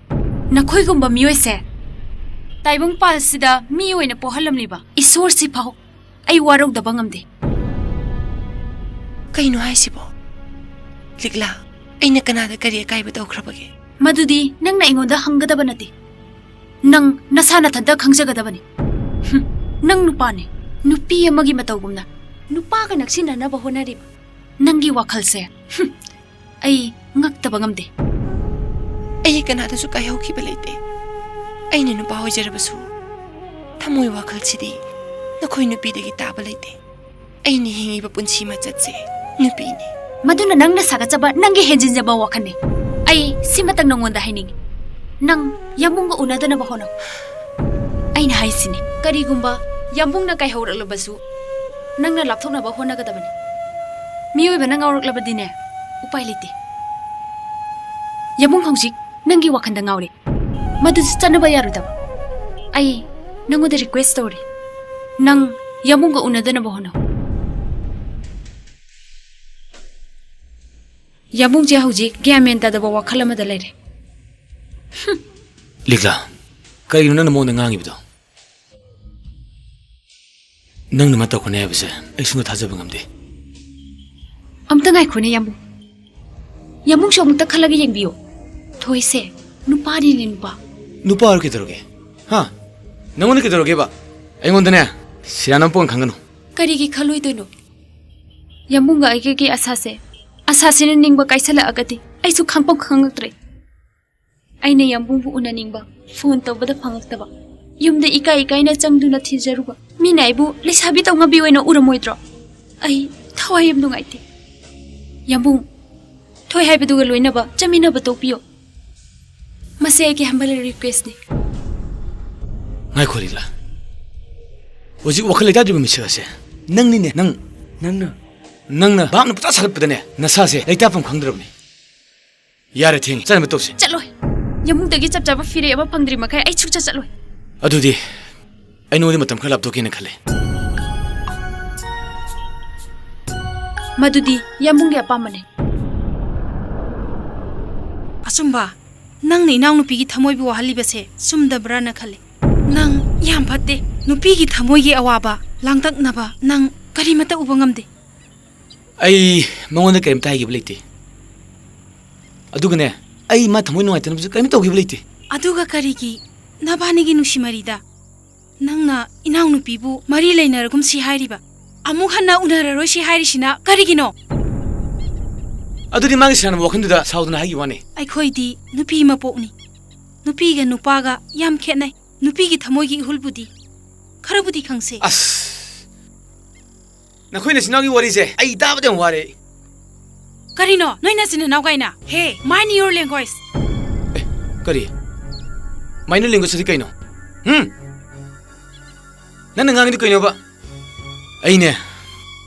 ꯅꯈꯣꯏꯒꯨꯝꯕ ꯃꯤꯑꯣꯏꯁꯦ ꯇꯥꯏꯕꯪꯄꯥꯜꯁꯤꯗ ꯃꯤ ꯑꯣꯏꯅ ꯄꯣꯛꯍꯜꯂꯝꯂꯤꯕ ꯏꯁꯣꯔꯁꯤ ꯐꯥꯎ ꯑꯩ ꯋꯥꯔꯧꯗꯕ ꯉꯝꯗꯦ꯫ ꯀꯩꯅꯣ ꯍꯥꯏꯁꯤꯕꯣ? ꯂꯤꯛꯂꯥ, ꯑꯩꯅ ꯀꯅꯥꯗ ꯀꯔꯤ ꯑꯀꯥꯏꯕ ꯇꯧꯈ꯭ꯔꯕꯒꯦ? ꯃꯗꯨꯗꯤ ꯅꯪꯅ ꯑꯩꯉꯣꯟꯗ ꯍꯪꯒꯗꯕ ꯅꯠꯇꯦ꯫ ꯅꯪ ꯅꯁꯥ ꯅꯊꯟꯇ ꯈꯪꯖꯒꯗꯕꯅꯤ꯫ ꯍꯨꯝ, ꯅꯪ ꯅꯨꯄꯥꯅꯤ꯫ ꯅꯨꯄꯤ ꯑꯃꯒꯤ ꯃꯇꯧꯒꯨꯝꯅ ꯅꯨꯄꯥꯒ ꯅꯛꯁꯤꯟꯅꯅꯕ ꯍꯣꯠꯅꯔꯤꯕ ꯅꯪꯒꯤ ꯋꯥꯈꯜꯁꯦ, ꯍꯨꯝ, ꯑꯩ ꯉꯛꯇꯕ ꯉꯝꯗꯦ꯫ ꯑꯩ ꯀꯅꯥꯗꯁꯨ ꯀꯥꯏꯍꯧꯈꯤꯕ ꯂꯩꯇꯦ꯫ ꯑꯩꯅ ꯅꯨꯄꯥ ꯑꯣꯏꯖꯔꯕꯁꯨ ꯊꯃꯣꯏ ꯋꯥꯈꯜꯁꯤꯗꯤ ꯅꯈꯣꯏ ꯅꯨꯄꯤꯗꯒꯤ ꯇꯥꯕ ꯂꯩꯇꯦ꯫ ꯑꯩꯅ ꯍꯤꯡꯉꯤꯕ ꯄꯨꯟꯁꯤ ꯃꯆꯠꯁꯦ ꯅꯨꯄꯤꯅꯤ꯫ ꯃꯗꯨꯅ ꯅꯪꯅ ꯁꯥꯒꯠꯆꯕ, ꯅꯪꯒꯤ ꯍꯦꯟꯖꯤꯟꯖꯕ ꯋꯥꯈꯜꯅꯤ꯫ ꯑꯩ ꯁꯤꯃꯇꯪ ꯅꯉꯣꯟꯗ ꯍꯥꯏꯅꯤꯡꯉꯤ, ꯅꯪ ꯌꯥꯝꯕꯨꯡꯒ ꯎꯅꯗꯅꯕ ꯍꯣꯠꯅꯧ꯫ ꯑꯩꯅ ꯍꯥꯏꯁꯤꯅꯤ, ꯀꯔꯤꯒꯨꯝꯕ ꯌꯥꯝꯕꯨꯡꯅ ꯀꯥꯏꯍꯧꯔꯛꯂꯕꯁꯨ ꯅꯪꯅ ꯂꯥꯞꯊꯣꯛꯅꯕ ꯍꯣꯠꯅꯒꯗꯕꯅꯤ꯫ ꯃꯤꯑꯣꯏꯕꯅ ꯉꯥꯎꯔꯛꯂꯕꯗꯤꯅꯦ, ꯎꯄꯥꯏ ꯂꯩꯇꯦ꯫ ꯌꯥꯝꯕꯨꯡ ꯍꯧꯖꯤꯛ ꯅꯪꯒꯤ ꯋꯥꯈꯜꯗ ꯉꯥꯎꯔꯦ꯫ ꯃꯗꯨꯁꯨ ꯆꯠꯅꯕ ꯌꯥꯔꯣꯏꯗꯕ꯫ ꯑꯩ ꯅꯪꯉꯣꯟꯗ ꯔꯤꯀ꯭ꯋꯦꯁ ꯇꯧꯔꯤ, ꯅꯪ ꯌꯥꯝꯕꯨꯡꯒ ꯎꯅꯗꯅꯕ ꯍꯣꯠꯅꯧ꯫ ꯌꯥꯝꯕꯨꯡꯁꯦ ꯍꯧꯖꯤꯛ ꯒ꯭ꯌꯥꯟ ꯃꯦꯟ ꯇꯥꯗꯕ ꯋꯥꯈꯜ ꯑꯃꯗ ꯂꯩꯔꯦ꯫ ꯂꯤꯛꯂꯥ, ꯀꯔꯤꯒꯤꯅꯣ ꯅꯪꯅ ꯃꯉꯣꯟꯗ ꯉꯥꯡꯉꯤꯕꯗꯣ? ꯅꯪꯅ ꯃꯥ ꯇꯧꯔꯛꯀꯅꯤ ꯍꯥꯏꯕꯁꯦ ꯑꯩ ꯁꯨꯡꯊꯥ ꯊꯥꯖꯕ ꯉꯝꯗꯦ꯫ ꯑꯝꯇ ꯉꯥꯏꯈꯣꯅꯦ, ꯌꯥꯝꯕꯨꯡ꯫ ꯌꯥꯝꯕꯨꯡꯁꯨ ꯑꯃꯨꯛꯇ ꯈꯜꯂꯒ ꯌꯦꯡꯕꯤꯌꯨ꯫ ꯊꯣꯏꯁꯦ ꯅꯨꯄꯥꯅꯤꯅꯦ, ꯅꯨꯄꯥ꯫ ꯅꯨꯄꯥ ꯑꯣꯏꯔ ꯀꯩꯗꯧꯔꯒꯦ? ꯍꯥ? ꯅꯪꯉꯣꯟꯗ ꯀꯩꯗꯧꯔꯒꯦꯕ? ꯑꯩꯉꯣꯟꯗꯅꯦ ꯁꯤꯔꯥꯟ ꯑꯃ ꯄꯣꯛ ꯈꯪꯒꯅꯨ꯫ ꯀꯔꯤꯒꯤ ꯈꯜꯂꯣꯏꯗꯣꯏꯅꯣ? ꯌꯥꯝꯕꯨꯡꯒ ꯑꯩꯒꯒꯤ ꯑꯁꯥꯁꯦ, ꯑꯁꯥꯁꯤꯅ ꯅꯤꯡꯕ ꯀꯥꯏꯁꯜꯂꯛꯑꯒꯗꯤ ꯑꯩꯁꯨ ꯈꯪꯐꯝ ꯈꯪꯉꯛꯇ꯭ꯔꯦ꯫ ꯑꯩꯅ ꯌꯥꯝꯕꯨꯡꯕꯨ ꯎꯅꯅꯤꯡꯕ, ꯐꯣꯟ ꯇꯧꯕꯗ ꯐꯪꯉꯛꯇꯕ, ꯌꯨꯝꯗ ꯏꯀꯥꯏ ꯏꯀꯥꯏꯅ ꯆꯪꯗꯨꯅ ꯊꯤꯖꯔꯨꯕ, ꯃꯤꯅ ꯑꯩꯕꯨ ꯂꯩꯁꯥꯕꯤ ꯇꯧꯉꯝꯕꯤ ꯑꯣꯏꯅ ꯎꯔꯝꯃꯣꯏꯗ꯭ꯔꯣ? ꯑꯩ ꯊꯋꯥꯏ ꯌꯥꯝ ꯅꯨꯡꯉꯥꯏꯇꯦ꯫ ꯌꯥꯝꯕꯨꯡ, ꯊꯣꯏ ꯍꯥꯏꯕꯗꯨꯒ ꯂꯣꯏꯅꯕ ꯆꯠꯃꯤꯟꯅꯕ ꯇꯣꯛꯄꯤꯌꯣ꯫ ꯃꯁꯤ ꯑꯩꯒꯤ humble requestꯅꯤ꯫ ꯉꯥꯏꯈꯣ ꯔꯤꯂꯥ, ꯍꯧꯖꯤꯛ ꯋꯥꯈꯜ ꯂꯩꯇꯥꯗ꯭ꯔꯤꯕ ꯃꯤꯁꯛ ꯑꯁꯦ ꯅꯪꯅꯤꯅꯦ꯫ ꯅꯪ, ꯅꯪꯅ, ꯅꯪꯅ ꯚꯥꯞꯅ ꯄꯨꯡꯁꯥ ꯁꯥꯒꯠꯄꯗꯅꯦ ꯅꯁꯥꯁꯦ ꯂꯩꯇꯥꯐꯝ ꯈꯪꯗ꯭ꯔꯕꯅꯤ꯫ ꯌꯥꯔꯦ, ꯊꯦꯡꯉꯦ, ꯆꯠꯅꯕ ꯇꯧꯁꯤ꯫ ꯆꯠꯂꯣꯏ꯫ ꯌꯥꯝꯕꯨꯡꯗꯒꯤ ꯆꯞ ꯆꯥꯕ ꯐꯤꯔꯦꯞ ꯑꯃ ꯐꯪꯗ꯭ꯔꯤ ꯃꯈꯩ ꯑꯩ ꯁꯨꯡꯆꯠ ꯆꯠꯂꯣꯏ꯫ ꯑꯗꯨꯗꯤ ꯑꯩ ꯅꯉꯣꯟꯗ ꯃꯇꯝ ꯈꯔ ꯂꯥꯞꯊꯣꯛꯀꯦꯅ ꯈꯜꯂꯦ꯫ ꯃꯗꯨꯗꯤ ꯌꯥꯝꯕꯨꯡꯒꯤ ꯑꯄꯥꯝꯕꯅꯦ꯫ ꯑꯆꯨꯝꯕ, ꯅꯪꯅ ꯏꯅꯥꯎꯅꯨꯄꯤꯒꯤ ꯊꯃꯣꯏꯕꯨ ꯋꯥꯍꯜꯂꯤꯕꯁꯦ ꯆꯨꯝꯗꯕ꯭ꯔꯥꯅ ꯈꯜꯂꯤ꯫ ꯅꯪ ꯌꯥꯝ ꯐꯠꯇꯦ꯫ ꯅꯨꯄꯤꯒꯤ ꯊꯃꯣꯏꯒꯤ ꯑꯋꯥꯕ ꯂꯥꯡꯇꯛꯅꯕ ꯅꯪ ꯀꯔꯤꯃꯠꯇ ꯎꯕ ꯉꯝꯗꯦ꯫ ꯑꯩ ꯃꯉꯣꯟꯗ ꯀꯔꯤꯝꯇ ꯍꯥꯏꯈꯤꯕ ꯂꯩꯇꯦ꯫ ꯑꯗꯨꯒꯅꯦ, ꯑꯩ ꯃꯥ ꯊꯃꯣꯏ ꯅꯨꯡꯉꯥꯏꯇꯅꯕꯁꯨ ꯀꯔꯤꯝꯇ ꯇꯧꯈꯤꯕ ꯂꯩꯇꯦ꯫ ꯑꯗꯨꯒ ꯀꯔꯤꯒꯤ ꯅꯕꯥꯅꯤꯒꯤ ꯅꯨꯡꯁꯤ ꯃꯔꯤꯗ ꯅꯪꯅ ꯏꯅꯥꯎꯅꯨꯄꯤꯕꯨ ꯃꯔꯤ ꯂꯩꯅꯔꯒꯨꯝꯁꯤ ꯍꯥꯏꯔꯤꯕ? ꯑꯃꯨꯛ ꯍꯟꯅ ꯎꯅꯔꯔꯣꯏꯁꯤ ꯍꯥꯏꯔꯤꯁꯤꯅ ꯀꯔꯤꯒꯤꯅꯣ? ꯑꯗꯨꯗꯤ ꯃꯥꯒꯤ ꯁꯥꯟꯅꯕ ꯋꯥꯈꯜꯗꯨꯗ ꯁꯥꯎꯗꯅ ꯍꯥꯏꯈꯤꯕ ꯋꯥꯅꯤ꯫ ꯑꯩꯈꯣꯏꯗꯤ ꯅꯨꯄꯤ ꯃꯄꯣꯛꯅꯤ꯫ ꯅꯨꯄꯤꯒ ꯅꯨꯄꯥꯒ ꯌꯥꯝ ꯈꯦꯠꯅꯩ꯫ ꯅꯨꯄꯤꯒꯤ ꯊꯃꯣꯏꯒꯤ ꯏꯍꯨꯜꯕꯨꯗꯤ ꯈꯔꯕꯨꯗꯤ ꯈꯪꯁꯦ꯫ ꯑꯁ! ꯅꯈꯣꯏ ꯅꯆꯤꯟ ꯅꯅꯥꯎꯒꯤ ꯋꯥꯔꯤꯁꯦ ꯑꯩ ꯇꯥꯕꯗ ꯌꯥꯝ ꯋꯥꯔꯦ꯫ ꯀꯔꯤꯅꯣ ꯅꯣꯏ ꯅꯆꯤꯟ ꯅꯅꯥꯎ ꯀꯥꯏꯅ? ꯍꯦ, mind your language꯫ ꯑꯦ, ꯀꯔꯤ? Mind your language ꯑꯗꯤ ꯀꯩꯅꯣ? ꯍꯨꯝ? ꯅꯪꯅ ꯉꯥꯡꯉꯤꯗꯨ ꯀꯩꯅꯣꯕ? ꯑꯩꯅꯦ,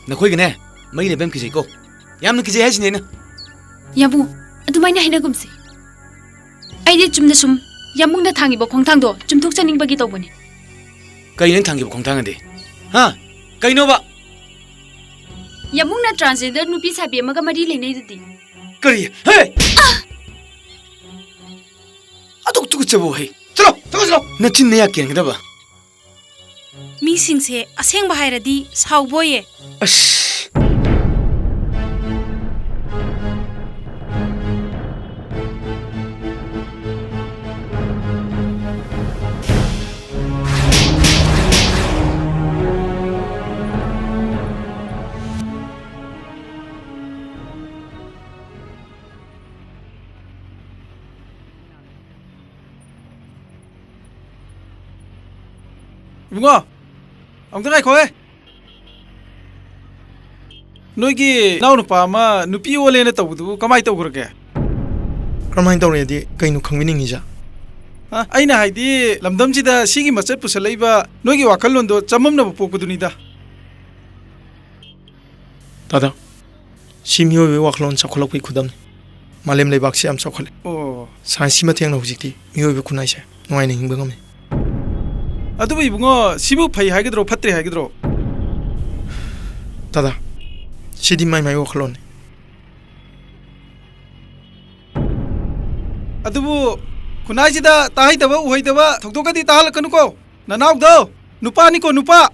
ꯅꯈꯣꯏꯒꯅꯦ, ꯃꯔꯤ ꯂꯩꯕ ꯌꯥꯝ ꯀꯤꯖꯩꯀꯣ꯫ ꯌꯥꯝꯅ ꯀꯤꯖꯩ ꯍꯥꯏꯁꯤꯅꯦ ꯑꯩꯅ꯫ ꯌꯥꯝꯕꯨꯡ, ꯑꯗꯨꯃꯥꯏꯅ ꯍꯥꯏꯅꯒꯨꯝꯁꯦ꯫ ꯑꯩꯗꯤ ꯆꯨꯝꯅ ꯁꯨꯝ ꯌꯥꯝꯕꯨꯡꯅ ꯊꯥꯡꯉꯤꯕ ꯈꯣꯡꯊꯥꯡꯗꯣ ꯆꯨꯝꯊꯣꯛꯆꯅꯤꯡꯕꯒꯤ ꯇꯧꯕꯅꯤ꯫ ꯀꯩꯅꯣ ꯑꯩꯅ ꯊꯥꯡꯈꯤꯕ ꯈꯣꯡꯊꯥꯡ ꯑꯗꯤ? ꯍꯥ? ꯀꯩꯅꯣꯕ? ꯌꯥꯝꯕꯨꯡꯅ transgender ꯅꯨꯄꯤ ꯁꯥꯕꯤ ꯑꯃꯒ ꯃꯔꯤ ꯂꯩꯅꯩꯗꯨꯗꯤ꯫ ꯀꯔꯤ? ꯍꯦ! ꯑꯗꯨꯛ ꯇꯨꯀꯠꯆꯕ ꯋꯥꯍꯩ! ꯆꯠꯂꯣ! ꯆꯠꯂꯣ, ꯆꯠꯂꯣ! ꯅꯆꯤꯟ ꯅꯌꯥ ꯀꯦꯟꯒꯗꯕ꯫ ꯃꯤꯁꯤꯡꯁꯦ ꯑꯁꯦꯡꯕ ꯍꯥꯏꯔꯗꯤ ꯁꯥꯎꯕꯣꯏꯌꯦ꯫ ꯑꯁ! ꯏꯕꯨꯡꯉꯣ, ꯑꯃꯨꯛꯇ ꯉꯥꯏꯈꯣꯍꯦ꯫ ꯅꯣꯏꯒꯤ ꯏꯅꯥꯎꯅꯨꯄꯥ ꯑꯃ ꯅꯨꯄꯤ ꯑꯣꯜꯂꯦꯅ ꯇꯧꯕꯗꯨꯕꯨ ꯀꯃꯥꯏ ꯇꯧꯈ꯭ꯔꯒꯦ? ꯀꯔꯝꯍꯥꯏꯅ ꯇꯧꯔꯦꯗꯤ ꯀꯩꯅꯣ ꯈꯪꯕꯤꯅꯤꯡꯉꯤꯁꯦ? ꯑ, ꯑꯩꯅ ꯍꯥꯏꯗꯤ, ꯂꯝꯗꯝꯁꯤꯗ ꯁꯤꯒꯤ ꯃꯆꯠ ꯄꯨꯁꯜꯂꯛꯏꯕ ꯅꯣꯏꯒꯤ ꯋꯥꯈꯜꯂꯣꯟꯗꯣ ꯆꯃꯝꯅꯕ ꯄꯣꯛꯄꯗꯨꯅꯤꯗ꯫ ꯗꯥꯗꯥ, ꯁꯤ ꯃꯤꯑꯣꯏꯕꯒꯤ ꯋꯥꯈꯜꯂꯣꯟ ꯆꯥꯎꯈꯠꯂꯛꯄꯒꯤ ꯈꯨꯗꯝꯅꯤ꯫ ꯃꯥꯂꯦꯝ ꯂꯩꯕꯥꯛꯁꯤ ꯌꯥꯝ ꯆꯥꯎꯈꯠꯂꯦ꯫ ꯑꯣ꯫ ꯁꯥꯏꯟꯁꯀꯤ ꯃꯇꯦꯡꯅ ꯍꯧꯖꯤꯛꯇꯤ ꯃꯤꯑꯣꯏꯕ ꯈꯨꯟꯅꯥꯏꯁꯦ ꯅꯨꯡꯉꯥꯏꯅ ꯍꯤꯡꯕ ꯉꯝꯃꯤ꯫ ꯑꯗꯨꯕꯨ ꯏꯕꯨꯡꯉꯣ, ꯁꯤꯕꯨ ꯐꯩ ꯍꯥꯏꯒꯗ꯭ꯔꯣ, ꯐꯠꯇ꯭ꯔꯦ ꯍꯥꯏꯒꯗ꯭ꯔꯣ? ꯗꯥꯗꯥ, ꯁꯤꯗꯤ ꯃꯥꯏ ꯃꯥꯏ ꯋꯥꯈꯜꯂꯣꯟꯅꯤ꯫ ꯑꯗꯨꯕꯨ ꯈꯨꯟꯅꯥꯏꯁꯤꯗ ꯇꯥꯍꯩꯗꯕ ꯎꯍꯩꯗꯕ ꯊꯧꯗꯣꯛꯀꯗꯤ ꯇꯥꯍꯜꯂꯛꯀꯅꯨꯀꯣ꯫ ꯅꯅꯥꯎꯗꯣ ꯅꯨꯄꯥꯅꯤꯀꯣ, ꯅꯨꯄꯥ꯫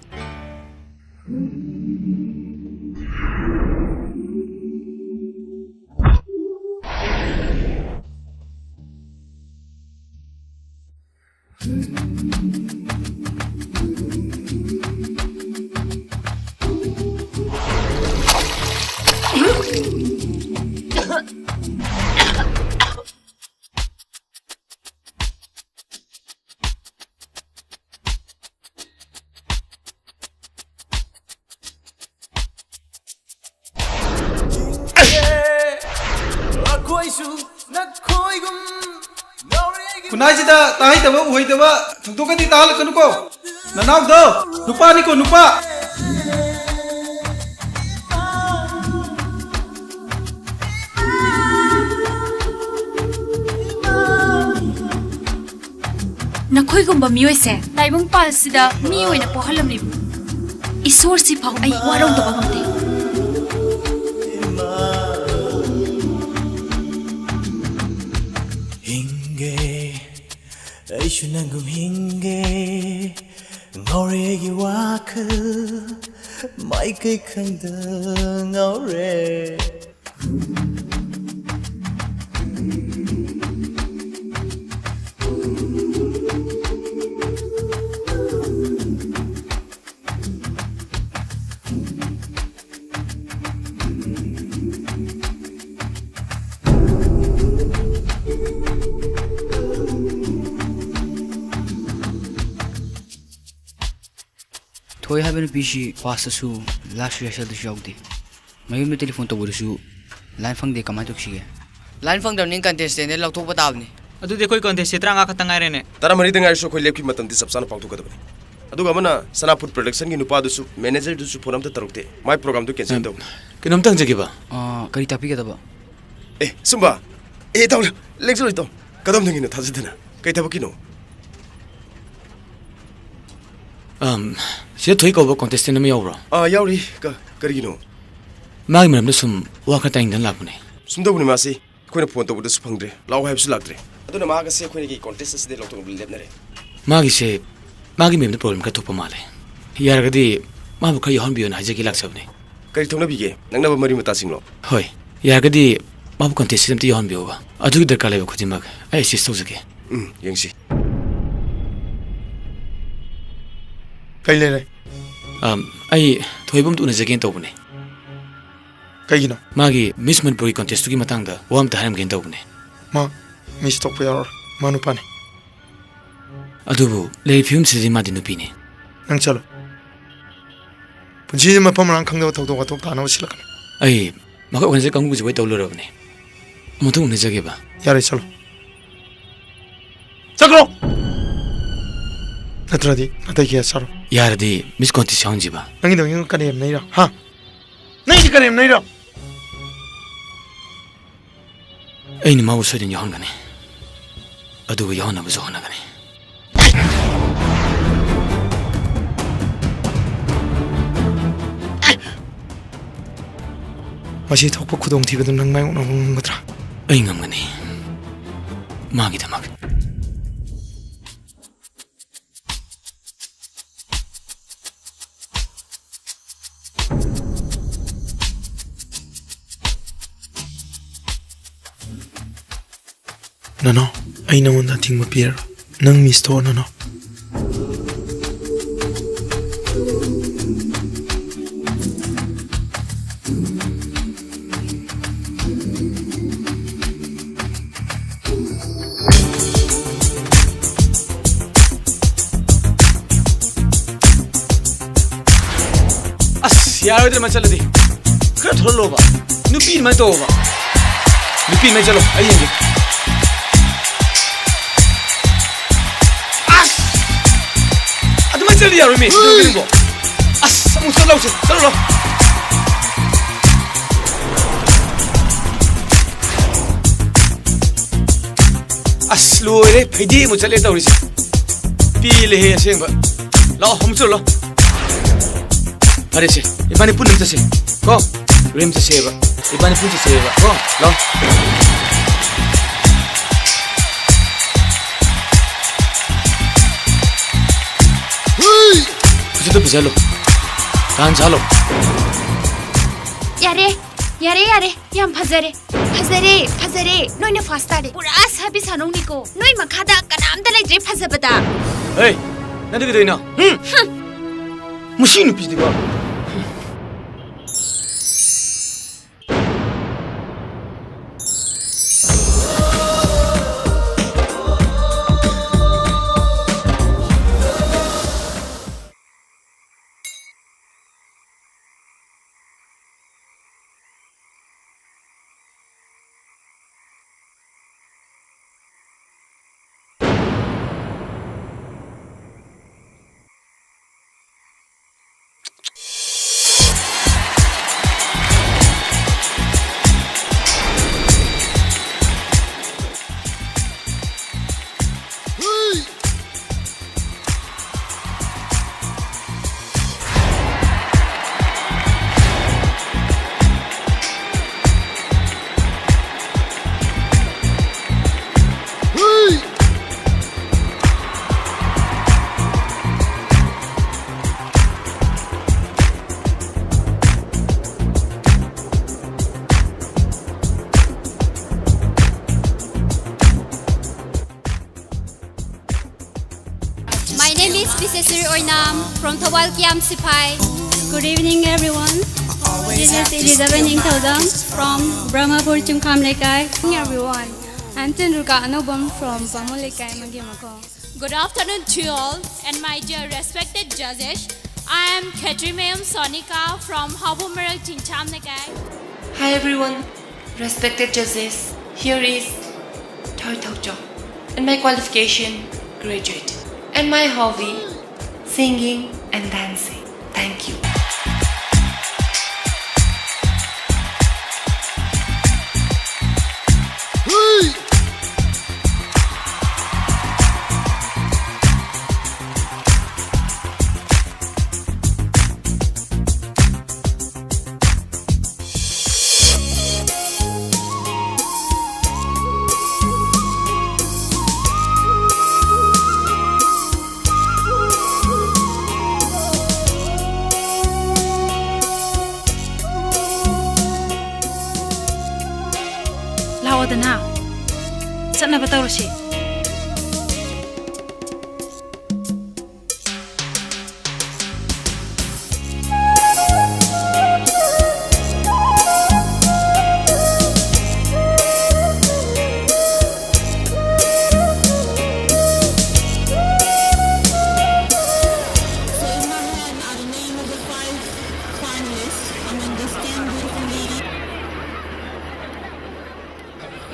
ꯈꯨꯟꯅꯥꯏꯁꯤꯗ ꯇꯥꯍꯩꯗꯕ ꯎꯍꯩꯗꯕ ꯊꯧꯗꯣꯛꯀꯗꯤ ꯇꯥꯍꯜꯂꯛꯀꯅꯨꯀꯣ꯫ ꯅꯅꯥꯎꯗꯣ ꯅꯨꯄꯥꯅꯤꯀꯣ, ꯅꯨꯄꯥ꯫ ꯅꯈꯣꯏꯒꯨꯝꯕ ꯃꯤꯑꯣꯏꯁꯦ ꯇꯥꯏꯕꯪ ꯄꯥꯜꯁꯤꯗ ꯃꯤ ꯑꯣꯏꯅ ꯄꯣꯛꯍꯜꯂꯝꯂꯤꯕ ꯏꯁꯣꯔꯁꯤꯐꯥꯎ ꯑꯩ ꯋꯥꯔꯧꯗꯕ ꯉꯝꯗꯦ꯫ ꯍꯤꯡꯒꯦ, ꯑꯩꯁꯨ ꯅꯪꯒꯨꯝ ꯍꯤꯡꯒꯦ꯫ ꯉꯥꯎꯔꯦ ꯑꯩꯒꯤ ꯋꯥꯈꯜ, ꯃꯥꯏꯀꯩ ꯈꯪꯗ ꯉꯥꯎꯔꯦ꯫ ꯊꯣꯏ ꯍꯥꯏꯕ ꯅꯨꯄꯤꯁꯤ ꯐꯥꯔꯁꯇꯁꯨ, ꯂꯥꯁ ꯔꯤꯍꯔꯁꯦꯜꯗꯁꯨ ꯌꯥꯎꯗꯦ꯫ ꯃꯌꯨꯝꯗ ꯇꯦꯂꯤꯐꯣꯟ ꯇꯧꯕꯗꯁꯨ ꯂꯥꯏꯟ ꯐꯪꯗꯦ꯫ ꯀꯃꯥꯏꯅ ꯇꯧꯁꯤꯒꯦ? ꯂꯥꯏꯟ ꯐꯪꯗꯕꯅꯤꯅ ꯀꯟꯇꯦꯁꯇꯦꯟꯗ ꯂꯧꯊꯣꯛꯄ ꯇꯥꯕꯅꯤ꯫ ꯑꯗꯨꯗꯤ ꯑꯩꯈꯣꯏ ꯀꯟꯇꯦꯁꯇꯦꯟ ꯇꯔꯥꯃꯉꯥ ꯈꯛꯇ ꯉꯥꯏꯔꯦꯅꯦ꯫ ꯇꯔꯥꯃꯔꯤꯗ ꯉꯥꯏꯔꯁꯨ ꯑꯩꯈꯣꯏ ꯂꯦꯞꯈꯤꯕ ꯃꯇꯝꯗꯤ ꯆꯞ ꯆꯥꯅ ꯄꯥꯡꯊꯣꯛꯀꯗꯕꯅꯤ꯫ ꯑꯗꯨꯒ ꯑꯃꯅ ꯁꯅꯥ ꯐꯨꯗ ꯄ꯭ꯔꯗꯛꯁꯟꯒꯤ ꯅꯨꯄꯥꯗꯨꯁꯨ, ꯃꯦꯅꯦꯖꯔꯗꯨꯁꯨ ꯐꯣꯟ ꯑꯝꯇ ꯇꯧꯔꯛꯇꯦ꯫ ꯃꯥꯏ ꯄ꯭ꯔꯣꯒꯥꯝꯗꯨ ꯀꯦꯟꯁꯦꯜ ꯇꯧ꯫ ꯀꯩꯅꯣꯝꯇ ꯍꯪꯖꯒꯦꯕ꯫ ꯑꯥ, ꯀꯔꯤ ꯇꯥꯛꯄꯤꯒꯗꯕ? ꯑꯦ, ꯁꯨꯝꯕ꯫ ꯑꯦ, ꯇꯧ, ꯂꯦꯡꯁꯜꯂꯣ, ꯇꯧ꯫ ꯀꯗꯣꯝꯗꯒꯤꯅꯣ ꯊꯥꯖꯗꯅ? ꯀꯩ ꯊꯕꯛꯀꯤꯅꯣ? ꯑꯝ, ꯁꯤꯗ ꯊꯣꯏ ꯀꯧꯕ ꯀꯣꯟꯇꯦꯁꯇꯦꯟ ꯑꯃ ꯌꯥꯎꯕ꯭ꯔꯣ? ꯑꯥ, ꯌꯥꯎꯔꯤ꯫ ꯀ-, ꯀꯔꯤꯒꯤꯅꯣ? ꯃꯥꯒꯤ ꯃꯔꯝꯗ ꯁꯨꯝ ꯋꯥ ꯈꯔ ꯇꯥꯅꯤꯡꯗꯅ ꯂꯥꯛꯄꯅꯦ꯫ ꯁꯨꯝ ꯇꯧꯕꯅꯤ ꯃꯥꯁꯤ꯫ ꯑꯩꯈꯣꯏꯅ ꯐꯣꯟ ꯇꯧꯕꯗꯁꯨ ꯐꯪꯗ꯭ꯔꯦ꯫ ꯂꯥꯛꯑꯣ ꯍꯥꯏꯕꯁꯨ ꯂꯥꯛꯇ꯭ꯔꯦ꯫ ꯑꯗꯨꯅ ꯃꯥꯒ ꯁꯤ ꯑꯩꯈꯣꯏꯅꯒꯤ ꯀꯣꯟꯇꯦꯁ ꯑꯁꯤꯗꯩ ꯂꯧꯊꯣꯛꯅꯕ ꯂꯦꯞꯅꯔꯦ꯫ ꯃꯥꯒꯤꯁꯦ, ꯃꯥꯒꯤ ꯃꯦꯝꯗ ꯄ꯭ꯔꯣꯕ꯭ꯂꯦꯝ ꯈꯔ ꯊꯣꯛꯄ ꯃꯥꯜꯂꯦ꯫ ꯌꯥꯔꯒꯗꯤ ꯃꯥꯕꯨ ꯈꯔ ꯌꯥꯎꯍꯟꯕꯤꯌꯣꯅ ꯍꯥꯏꯖꯒꯦ ꯂꯥꯛꯆꯕꯅꯦ꯫ ꯀꯔꯤ ꯊꯣꯛꯅꯕꯤꯒꯦ? ꯅꯛꯅꯕ ꯃꯔꯤ ꯃꯇꯥꯁꯤꯡꯂꯣ? ꯍꯣꯏ꯫ ꯌꯥꯔꯒꯗꯤ ꯃꯥꯕꯨ ꯀꯣꯟꯇꯦꯁꯁꯤꯗ ꯑꯝꯇ ꯌꯥꯎꯍꯟꯕꯤꯌꯣꯕ꯫ ꯑꯗꯨꯒꯤ ꯗꯔꯀꯥꯔ ꯂꯩꯕ ꯈꯨꯗꯤꯡꯃꯛ ꯑꯩ ꯑꯦꯁꯤꯁ ꯇꯧꯖꯒꯦ꯫ ꯎꯝ, ꯌꯦꯡꯁꯤ꯫ ꯀꯩ ꯂꯩꯔꯦ? ꯑꯝ, ꯑꯩ ꯊꯣꯏꯕ ꯑꯝꯇ ꯎꯅꯖꯒꯦꯅ ꯇꯧꯕꯅꯦ꯫ ꯀꯩꯒꯤꯅꯣ? ꯃꯥꯒꯤ ꯃꯤꯁ ꯃꯅꯤꯄꯨꯔꯒꯤ ꯀꯣꯟꯇꯦꯁꯇꯨꯒꯤ ꯃꯇꯥꯡꯗ ꯋꯥ ꯑꯝꯇ ꯍꯥꯏꯔꯝꯒꯦꯅ ꯇꯧꯕꯅꯦ꯫ ꯃꯥ ꯃꯤꯁ ꯇꯧꯕ ꯌꯥꯔꯣꯏ꯫ ꯃꯥ ꯅꯨꯄꯥꯅꯤ꯫ ꯑꯗꯨꯕꯨ ꯂꯩꯔꯤꯕ ꯐꯤꯕꯝꯁꯤꯗꯗꯤ ꯃꯥꯗꯤ ꯅꯨꯄꯤꯅꯤ꯫ ꯅꯪ ꯆꯠꯂꯣ꯫ ꯄꯨꯟꯁꯤꯁꯤ ꯃꯐꯝ ꯃꯔꯥꯡ ꯈꯪꯗꯕ ꯊꯧꯗꯣꯛ ꯋꯥꯊꯣꯛ ꯇꯥꯅꯕ ꯁꯤꯜꯂꯛꯀꯅꯨ꯫ ꯑꯩ ꯃꯈꯣꯏ ꯑꯣꯔꯒꯅꯥꯏꯖꯔ ꯀꯥꯡꯕꯨꯁꯤꯕꯨ ꯑꯩ ꯇꯧ ꯂꯣꯏꯔꯕꯅꯦ꯫ ꯑꯃꯨꯛꯇꯪ ꯎꯅꯖꯒꯦꯕ꯫ ꯌꯥꯔꯦ, ꯆꯠꯂꯣ꯫ ꯆꯠꯈ꯭ꯔꯣ! ꯅꯠꯇ꯭ꯔꯗꯤ ꯑꯇꯩ ꯀꯌꯥ ꯆꯥꯔꯣ꯫ ꯌꯥꯔꯗꯤ ꯃꯤꯁ ꯀꯣꯟꯇꯦꯁ ꯌꯥꯎꯍꯟꯁꯤꯕ꯫ ꯅꯪꯒꯤꯗꯣ ꯀꯔꯦꯝꯅꯩꯔꯣ? ꯍꯥ? ꯅꯪꯒꯤꯗꯤ ꯀꯔꯦꯝꯅꯩꯔꯣ? ꯑꯩꯅ ꯃꯥꯕꯨ ꯁꯣꯏꯗꯅ ꯌꯥꯎꯍꯟꯒꯅꯤ꯫ ꯑꯗꯨꯒ ꯌꯥꯎꯍꯟꯅꯕꯁꯨ ꯍꯣꯠꯅꯒꯅꯤ꯫ ꯃꯁꯤ ꯊꯣꯛꯄ ꯈꯨꯗꯣꯡꯊꯤꯕꯗꯨ ꯅꯪ ꯃꯥꯌꯣꯛꯅꯕ ꯉꯝꯒꯗ꯭ꯔꯥ? ꯑꯩ ꯉꯝꯒꯅꯤ꯫ ꯃꯥꯒꯤꯗꯃꯛ꯫ ꯅꯅꯥꯎ, ꯑꯩ ꯅꯉꯣꯟꯗ ꯑꯊꯤꯡꯕ ꯄꯤꯔꯔꯣꯏ꯫ ꯅꯪ ꯃꯤꯁ ꯊꯣꯛꯑꯣ, ꯅꯅꯥꯎ꯫ ꯌꯥꯔꯣꯏꯗ꯭ꯔ ꯃꯥ ꯆꯠꯂꯗꯤ? ꯈꯔ ꯊꯣꯛꯍꯜꯂꯣꯕ꯫ ꯅꯨꯄꯤ ꯑꯗꯨꯃꯥꯏꯅ ꯇꯧꯕ꯫ ꯅꯨꯄꯤ ꯑꯗꯨꯃꯥꯏꯅ ꯆꯠꯂꯣ, ꯑꯩ ꯌꯦꯡꯒꯦ꯫ ꯑꯁ! ꯑꯗꯨꯃꯥꯏꯅ ꯆꯠꯂꯗꯤ ꯌꯥꯔꯣꯏꯃꯤ꯫ ꯀꯩꯗꯧꯔꯒꯦ ꯅꯪꯕꯣ? ꯑꯁ! ꯑꯃꯨꯛ ꯆꯠꯂꯧꯁꯦ꯫ ꯆꯠꯂꯣ ꯂꯥꯎ꯫ ꯑꯁ, ꯂꯣꯏꯔꯦ꯫ ꯐꯩꯗꯤ ꯑꯃꯨꯛ ꯆꯠꯂꯦ ꯇꯧꯔꯤꯁꯦ꯫ ꯄꯦꯜꯂꯦꯍꯦ ꯑꯁꯦꯡꯕ꯫ ꯂꯥꯛꯑꯣ, ꯑꯃꯨꯛ ꯆꯠꯂꯣ꯫ ꯐꯔꯦꯁꯦ, ꯏꯕꯥꯅꯤ ꯄꯨꯟꯅ ꯆꯠꯁꯦ ꯀꯣ꯫ ꯔꯤꯝ ꯆꯠꯁꯦꯕ꯫ ꯏꯕꯥꯅꯤ ꯄꯨꯟꯅ ꯆꯠꯁꯦꯕ ꯀꯣ꯫ ꯂꯥꯛꯑꯣ꯫ ꯈꯨꯖꯤꯟꯗꯣ ꯄꯤꯖꯜꯂꯣ꯫ ꯗꯥꯟꯁ ꯍꯜꯂꯣ꯫ ꯌꯥꯔꯦ, ꯌꯥꯔꯦ, ꯌꯥꯔꯦ꯫ ꯌꯥꯝ ꯐꯖꯔꯦ꯫ ꯐꯖꯔꯦ, ꯐꯖꯔꯦ꯫ ꯅꯣꯏꯅ ꯐꯥꯔꯁ ꯇꯥꯔꯦ꯫ ꯄꯨꯔꯥ ꯁꯥꯕꯤ ꯁꯥꯅꯧꯅꯤꯀꯣ꯫ ꯅꯣꯏ ꯃꯈꯥꯗ ꯀꯅꯥꯝꯇ ꯂꯩꯇ꯭ꯔꯦ ꯐꯖꯕꯗ꯫ ꯍꯦ, ꯅꯪꯗꯤ ꯀꯩꯗꯧꯔꯤꯅꯣ? ꯍꯨꯝ? ꯃꯁꯤ ꯅꯨꯄꯤꯗꯤꯀꯣ꯫ My name is Bisesuri Oinam from Thawal Kiam Sipai. Good evening, everyone. This is Elizabeth Ningthaudam from Brahmapur Chungkham Lekai. Good evening, everyone. I'm Chandrika Anobam from Bamul Lekai Magimakho. Good afternoon to you all and my dear respected judges. I am Khetrimayam Sonika from Habumarak Chingcham Nakai. Hi everyone, respected judges. Here is Thoi Thokchok and my qualification, graduate, and my hobby, singing and dancing. Thank you. ꯂꯥꯛꯑꯣꯗꯅ, ꯆꯠꯅꯕ ꯇꯧꯔꯁꯤ꯫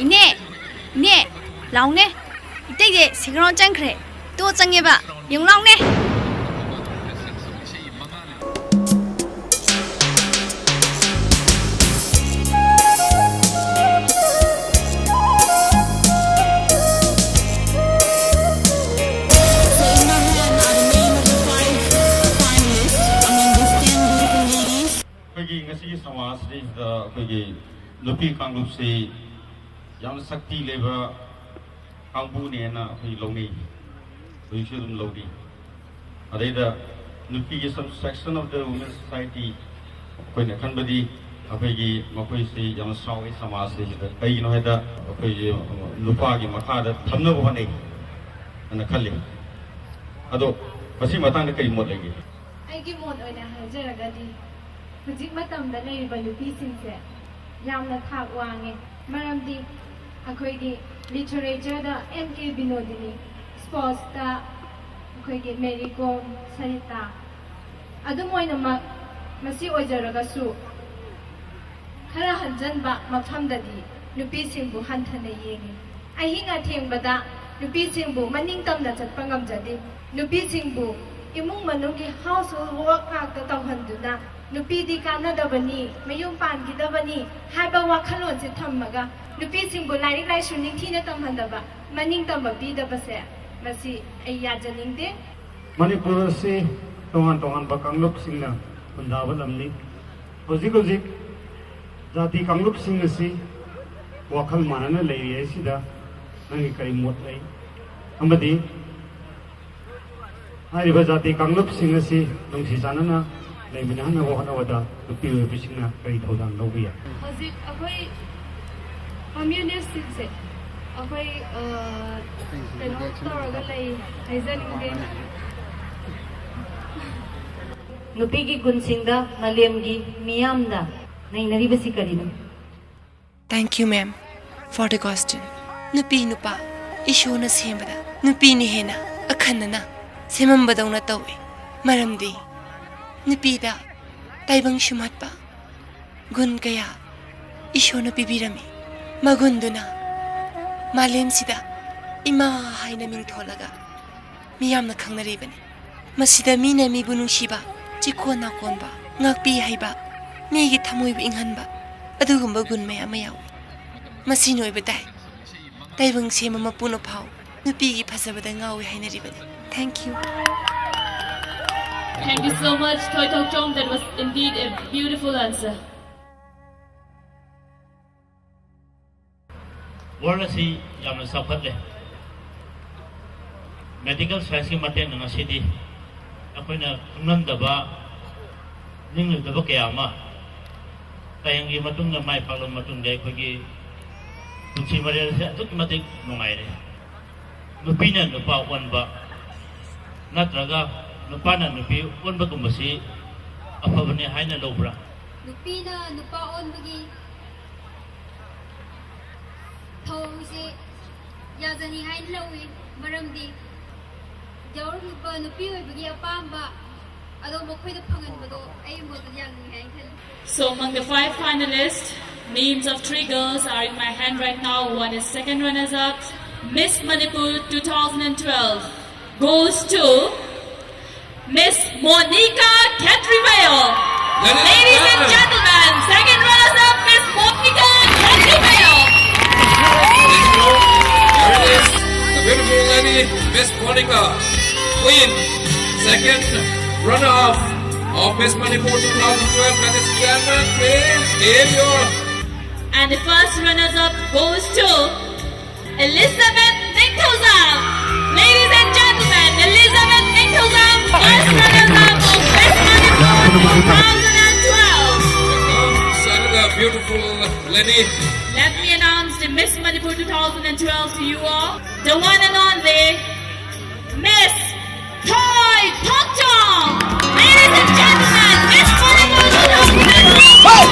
ꯏꯅꯦ, ꯏꯅꯦ, ꯂꯥꯎꯅꯦ꯫ ꯏꯇꯩꯁꯦ ꯁꯤꯒ꯭ꯔꯥꯎꯟ ꯆꯪꯈ꯭ꯔꯦ꯫ ꯇꯣ ꯆꯪꯉꯦꯕ, ꯌꯦꯡꯉꯨ ꯂꯥꯎꯅꯦ꯫ ꯑꯩꯈꯣꯏꯒꯤ ꯉꯁꯤꯒꯤ ꯁꯃꯥꯖꯁꯤꯗ ꯑꯩꯈꯣꯏꯒꯤ ꯅꯨꯄꯤ ꯀꯥꯡꯂꯨꯞꯁꯤ ꯌꯥꯝꯅ ꯁꯛꯇꯤ ꯂꯩꯕ ꯀꯥꯡꯕꯨꯅꯦꯅ ꯑꯩꯈꯣꯏ ꯂꯧꯅꯩ, ꯍꯧꯖꯤꯛꯁꯨ ꯑꯗꯨꯝ ꯂꯧꯔꯤ꯫ ꯑꯗꯩꯗ ꯅꯨꯄꯤꯒꯤ some section of the women society ꯑꯩꯈꯣꯏꯅ ꯈꯟꯕꯗꯤ ꯑꯩꯈꯣꯏꯒꯤ ꯃꯈꯣꯏꯁꯤ ꯌꯥꯝꯅ ꯆꯥꯎꯋꯤ ꯁꯃꯥꯖꯁꯤꯗ꯫ ꯀꯩꯒꯤꯅꯣ ꯍꯥꯏꯗ ꯑꯩꯈꯣꯏꯒꯤ ꯅꯨꯄꯥꯒꯤ ꯃꯈꯥꯗ ꯊꯝꯅꯕ ꯍꯣꯠꯅꯩ ꯑꯅ ꯈꯜꯂꯤ꯫ ꯑꯗꯣ ꯃꯁꯤ ꯃꯇꯥꯡꯗ ꯀꯔꯤ ꯃꯣꯠ ꯂꯩꯒꯦ? ꯑꯩꯒꯤ ꯃꯣꯠ ꯑꯣꯏꯅ ꯍꯥꯏꯖꯔꯒꯗꯤ, ꯍꯧꯖꯤꯛ ꯃꯇꯝꯗ ꯂꯩꯔꯤꯕ ꯅꯨꯄꯤꯁꯤꯡꯁꯦ ꯌꯥꯝꯅ ꯊꯥꯛ ꯋꯥꯡꯉꯦ꯫ ꯃꯔꯝꯗꯤ ꯑꯩꯈꯣꯏꯒꯤ ꯂꯤꯇꯔꯦꯆꯔꯗ ꯑꯦꯝ ꯀꯦ ꯕꯤꯅꯣꯗꯤꯅꯤ, ꯁ꯭ꯄꯣꯔꯠꯁꯇ ꯑꯩꯈꯣꯏꯒꯤ ꯃꯦꯔꯤ ꯀꯣꯝ, ꯁꯔꯤꯇꯥ, ꯑꯗꯨꯝ ꯑꯣꯏꯅꯃꯛ, ꯃꯁꯤ ꯑꯣꯏꯖꯔꯒꯁꯨ, ꯈꯔ ꯍꯟꯖꯟꯕ ꯃꯐꯝꯗꯗꯤ ꯅꯨꯄꯤꯁꯤꯡꯕꯨ ꯍꯟꯊꯅ ꯌꯦꯡꯏ꯫ ꯑꯍꯤꯡ ꯑꯊꯦꯡꯕꯗ ꯅꯨꯄꯤꯁꯤꯡꯕꯨ ꯃꯅꯤꯡ ꯇꯝꯅ ꯆꯠꯄ ꯉꯝꯖꯗꯦ꯫ ꯅꯨꯄꯤꯁꯤꯡꯕꯨ ꯏꯃꯨꯡ ꯃꯅꯨꯡꯒꯤ household work ꯉꯥꯛꯇ ꯇꯧꯍꯟꯗꯨꯅ, "ꯅꯨꯄꯤꯗꯤ ꯀꯥꯟꯅꯗꯕꯅꯤ, ꯃꯌꯨꯝ ꯄꯥꯟꯈꯤꯗꯕꯅꯤ" ꯍꯥꯏꯕ ꯋꯥꯈꯜꯂꯣꯟꯁꯦ ꯊꯝꯃꯒ, ꯅꯨꯄꯤꯁꯤꯡꯕꯨ ꯂꯥꯏꯔꯤꯛ ꯂꯥꯏꯁꯨ ꯅꯤꯡꯊꯤꯅ ꯇꯝꯍꯟꯗꯕ, ꯃꯅꯤꯡ ꯇꯝꯕ ꯄꯤꯗꯕꯁꯦ, ꯃꯁꯤ ꯑꯩ ꯌꯥꯖꯅꯤꯡꯗꯦ꯫ ꯃꯅꯤꯄꯨꯔ ꯑꯁꯤ ꯇꯣꯉꯥꯟ ꯇꯣꯉꯥꯟꯕ ꯀꯥꯡꯂꯨꯞꯁꯤꯡꯅ ꯈꯨꯟꯗꯥꯕ ꯂꯝꯅꯤ꯫ ꯍꯧꯖꯤꯛ ꯍꯧꯖꯤꯛ ꯖꯥꯇꯤ ꯀꯥꯡꯂꯨꯞꯁꯤꯡ ꯑꯁꯤ ꯋꯥꯈꯜ ꯃꯥꯟꯅꯅ ꯂꯩꯔꯤ ꯍꯥꯏꯁꯤꯗ ꯅꯪꯒꯤ ꯀꯔꯤ ꯃꯣꯠ ꯂꯩ? ꯑꯃꯗꯤ ꯍꯥꯏꯔꯤꯕ ꯖꯥꯇꯤ ꯀꯥꯡꯂꯨꯞꯁꯤꯡ ꯑꯁꯤ ꯅꯨꯡꯁꯤ ꯆꯥꯟꯅꯅ ꯂꯩꯃꯤꯟꯅꯍꯟꯅꯕ ꯍꯣꯠꯅꯕꯗ ꯅꯨꯄꯤ ꯑꯣꯏꯕꯁꯤꯡꯅ ꯀꯔꯤ ꯊꯧꯗꯥꯡ ꯂꯧꯕ ꯌꯥꯏ? ꯍꯧꯖꯤꯛ ꯑꯩꯈꯣꯏ ꯀꯝꯃ꯭ꯌꯨꯅꯤꯁꯁꯤꯡꯁꯦ ꯑꯩꯈꯣꯏ, ꯑ, ꯀꯩꯅꯣ ꯇꯧꯔꯒ ꯂꯩ ꯍꯥꯏꯖꯅꯤꯡꯗꯦ꯫ ꯅꯨꯄꯤꯒꯤ ꯒꯨꯟꯁꯤꯡꯗ ꯃꯥꯂꯦꯝꯒꯤ ꯃꯤꯌꯥꯝꯅ ꯅꯩꯅꯔꯤꯕꯁꯤ ꯀꯔꯤꯅꯣ? Thank you, ma'am, for the question. ꯅꯨꯄꯤ ꯅꯨꯄꯥ ꯏꯁꯣꯔꯅ ꯁꯦꯝꯕꯗ ꯅꯨꯄꯤꯅ ꯍꯦꯟꯅ ꯑꯈꯟꯅꯅ ꯁꯦꯝꯃꯝꯕꯗꯧꯅ ꯇꯧꯏ꯫ ꯃꯔꯝꯗꯤ ꯅꯨꯄꯤꯗ ꯇꯥꯏꯕꯪ ꯁꯨꯝꯍꯠꯄ ꯒꯨꯟ ꯀꯌꯥ ꯏꯁꯣꯔꯅ ꯄꯤꯕꯤꯔꯝꯃꯤ꯫ ꯃꯒꯨꯟꯗꯨꯅ ꯃꯥꯂꯦꯝꯁꯤꯗ ꯏꯃꯥ ꯍꯥꯏꯅ ꯃꯤꯡꯊꯣꯜꯂꯒ ꯃꯤꯌꯥꯝꯅ ꯈꯪꯅꯔꯤꯕꯅꯤ꯫ ꯃꯁꯤꯗ ꯃꯤꯅ ꯃꯤꯕꯨ ꯅꯨꯡꯁꯤꯕ, ꯆꯤꯀꯣꯟ ꯅꯥꯀꯣꯟꯕ, ꯉꯥꯛꯄꯤ ꯍꯩꯕ, ꯃꯤꯒꯤ ꯊꯃꯣꯏꯕꯨ ꯏꯪꯍꯟꯕ, ꯑꯗꯨꯒꯨꯝꯕ ꯒꯨꯟ ꯃꯌꯥꯝ ꯑꯃ ꯌꯥꯎꯏ꯫ ꯃꯁꯤꯅ ꯑꯣꯏꯕ ꯇꯥꯏ꯫ ꯇꯥꯏꯕꯪ ꯁꯦꯝꯕ ꯃꯄꯨꯅ ꯐꯥꯎ ꯅꯨꯄꯤꯒꯤ ꯐꯖꯕꯗ ꯉꯥꯎꯏ ꯍꯥꯏꯅꯔꯤꯕꯅꯤ꯫ Thank you. Thank you so much, Thoitokchom. That was indeed a beautiful answer. World ꯑꯁꯤ ꯌꯥꯝꯅ ꯆꯥꯎꯈꯠꯂꯦ꯫ Medical scienceꯀꯤ ꯃꯇꯦꯡꯅ ꯉꯁꯤꯗꯤ ꯑꯩꯈꯣꯏꯅ ꯈꯪꯂꯝꯗꯕ, ꯅꯤꯡꯂꯨꯗꯕ ꯀꯌꯥ ꯑꯃ ꯂꯥꯏꯌꯦꯡꯒꯤ ꯃꯇꯨꯡꯗ ꯃꯥꯏ ꯄꯥꯛꯂꯕ ꯃꯇꯨꯡꯗ ꯑꯩꯈꯣꯏꯒꯤ ꯄꯨꯟꯁꯤ ꯃꯔꯦꯜ ꯑꯁꯤ ꯑꯗꯨꯛꯀꯤ ꯃꯇꯤꯛ ꯅꯨꯡꯉꯥꯏꯔꯦ꯫ ꯅꯨꯄꯤꯅ ꯅꯨꯄꯥ ꯑꯣꯟꯕ ꯅꯠꯇ꯭ꯔꯒ ꯅꯨꯄꯥꯅ ꯅꯨꯄꯤ ꯑꯣꯟꯕꯒꯨꯝꯕꯁꯤ ꯑꯐꯕꯅꯤ ꯍꯥꯏꯅ ꯂꯧꯕ꯭ꯔꯥ? ꯅꯨꯄꯤꯅ ꯅꯨꯄꯥ ꯑꯣꯟꯕꯒꯤ ꯊꯧꯑꯣꯡꯁꯦ ꯌꯥꯖꯅꯤ ꯍꯥꯏꯅ ꯂꯧꯏ꯫ ꯃꯔꯝꯗꯤ ꯌꯥꯎꯔꯛꯂꯤꯕ ꯅꯨꯄꯤ ꯑꯣꯏꯕꯒꯤ ꯑꯄꯥꯝꯕ ꯑꯗꯣ ꯃꯈꯣꯏꯗ ꯐꯪꯍꯟꯕꯗꯣ ꯑꯩ ꯃꯣꯠꯇꯗꯤ ꯌꯥꯝ ꯅꯨꯡꯉꯥꯏ ꯍꯥꯏꯅ ꯈꯜꯂꯤ꯫ So among the five finalists, names of three girls are in my hand right now. One is second runners-up, Miss Manipur two thousand twelve, goes to Miss Monica Khetrimayo. Ladies and gentlemen, second runners-up, Miss Monica Khetrimayo. Here it is, the beautiful lady, Miss Monica, Queen, second runner-up of Miss Manipur two thousand twelve. That is Cameron, please give your... And the first runners-up goes to Elizabeth Ningthouzam. Ladies and gentlemen, Elizabeth Ningthouzam, first runners-up of Miss Manipur two thousand twelve. Another beautiful lady. Let me announce the Miss Manipur two thousand twelve to you all. The one and only Miss Thoi Thokchong. Ladies and gentlemen, Miss Manipur two thousand twelve.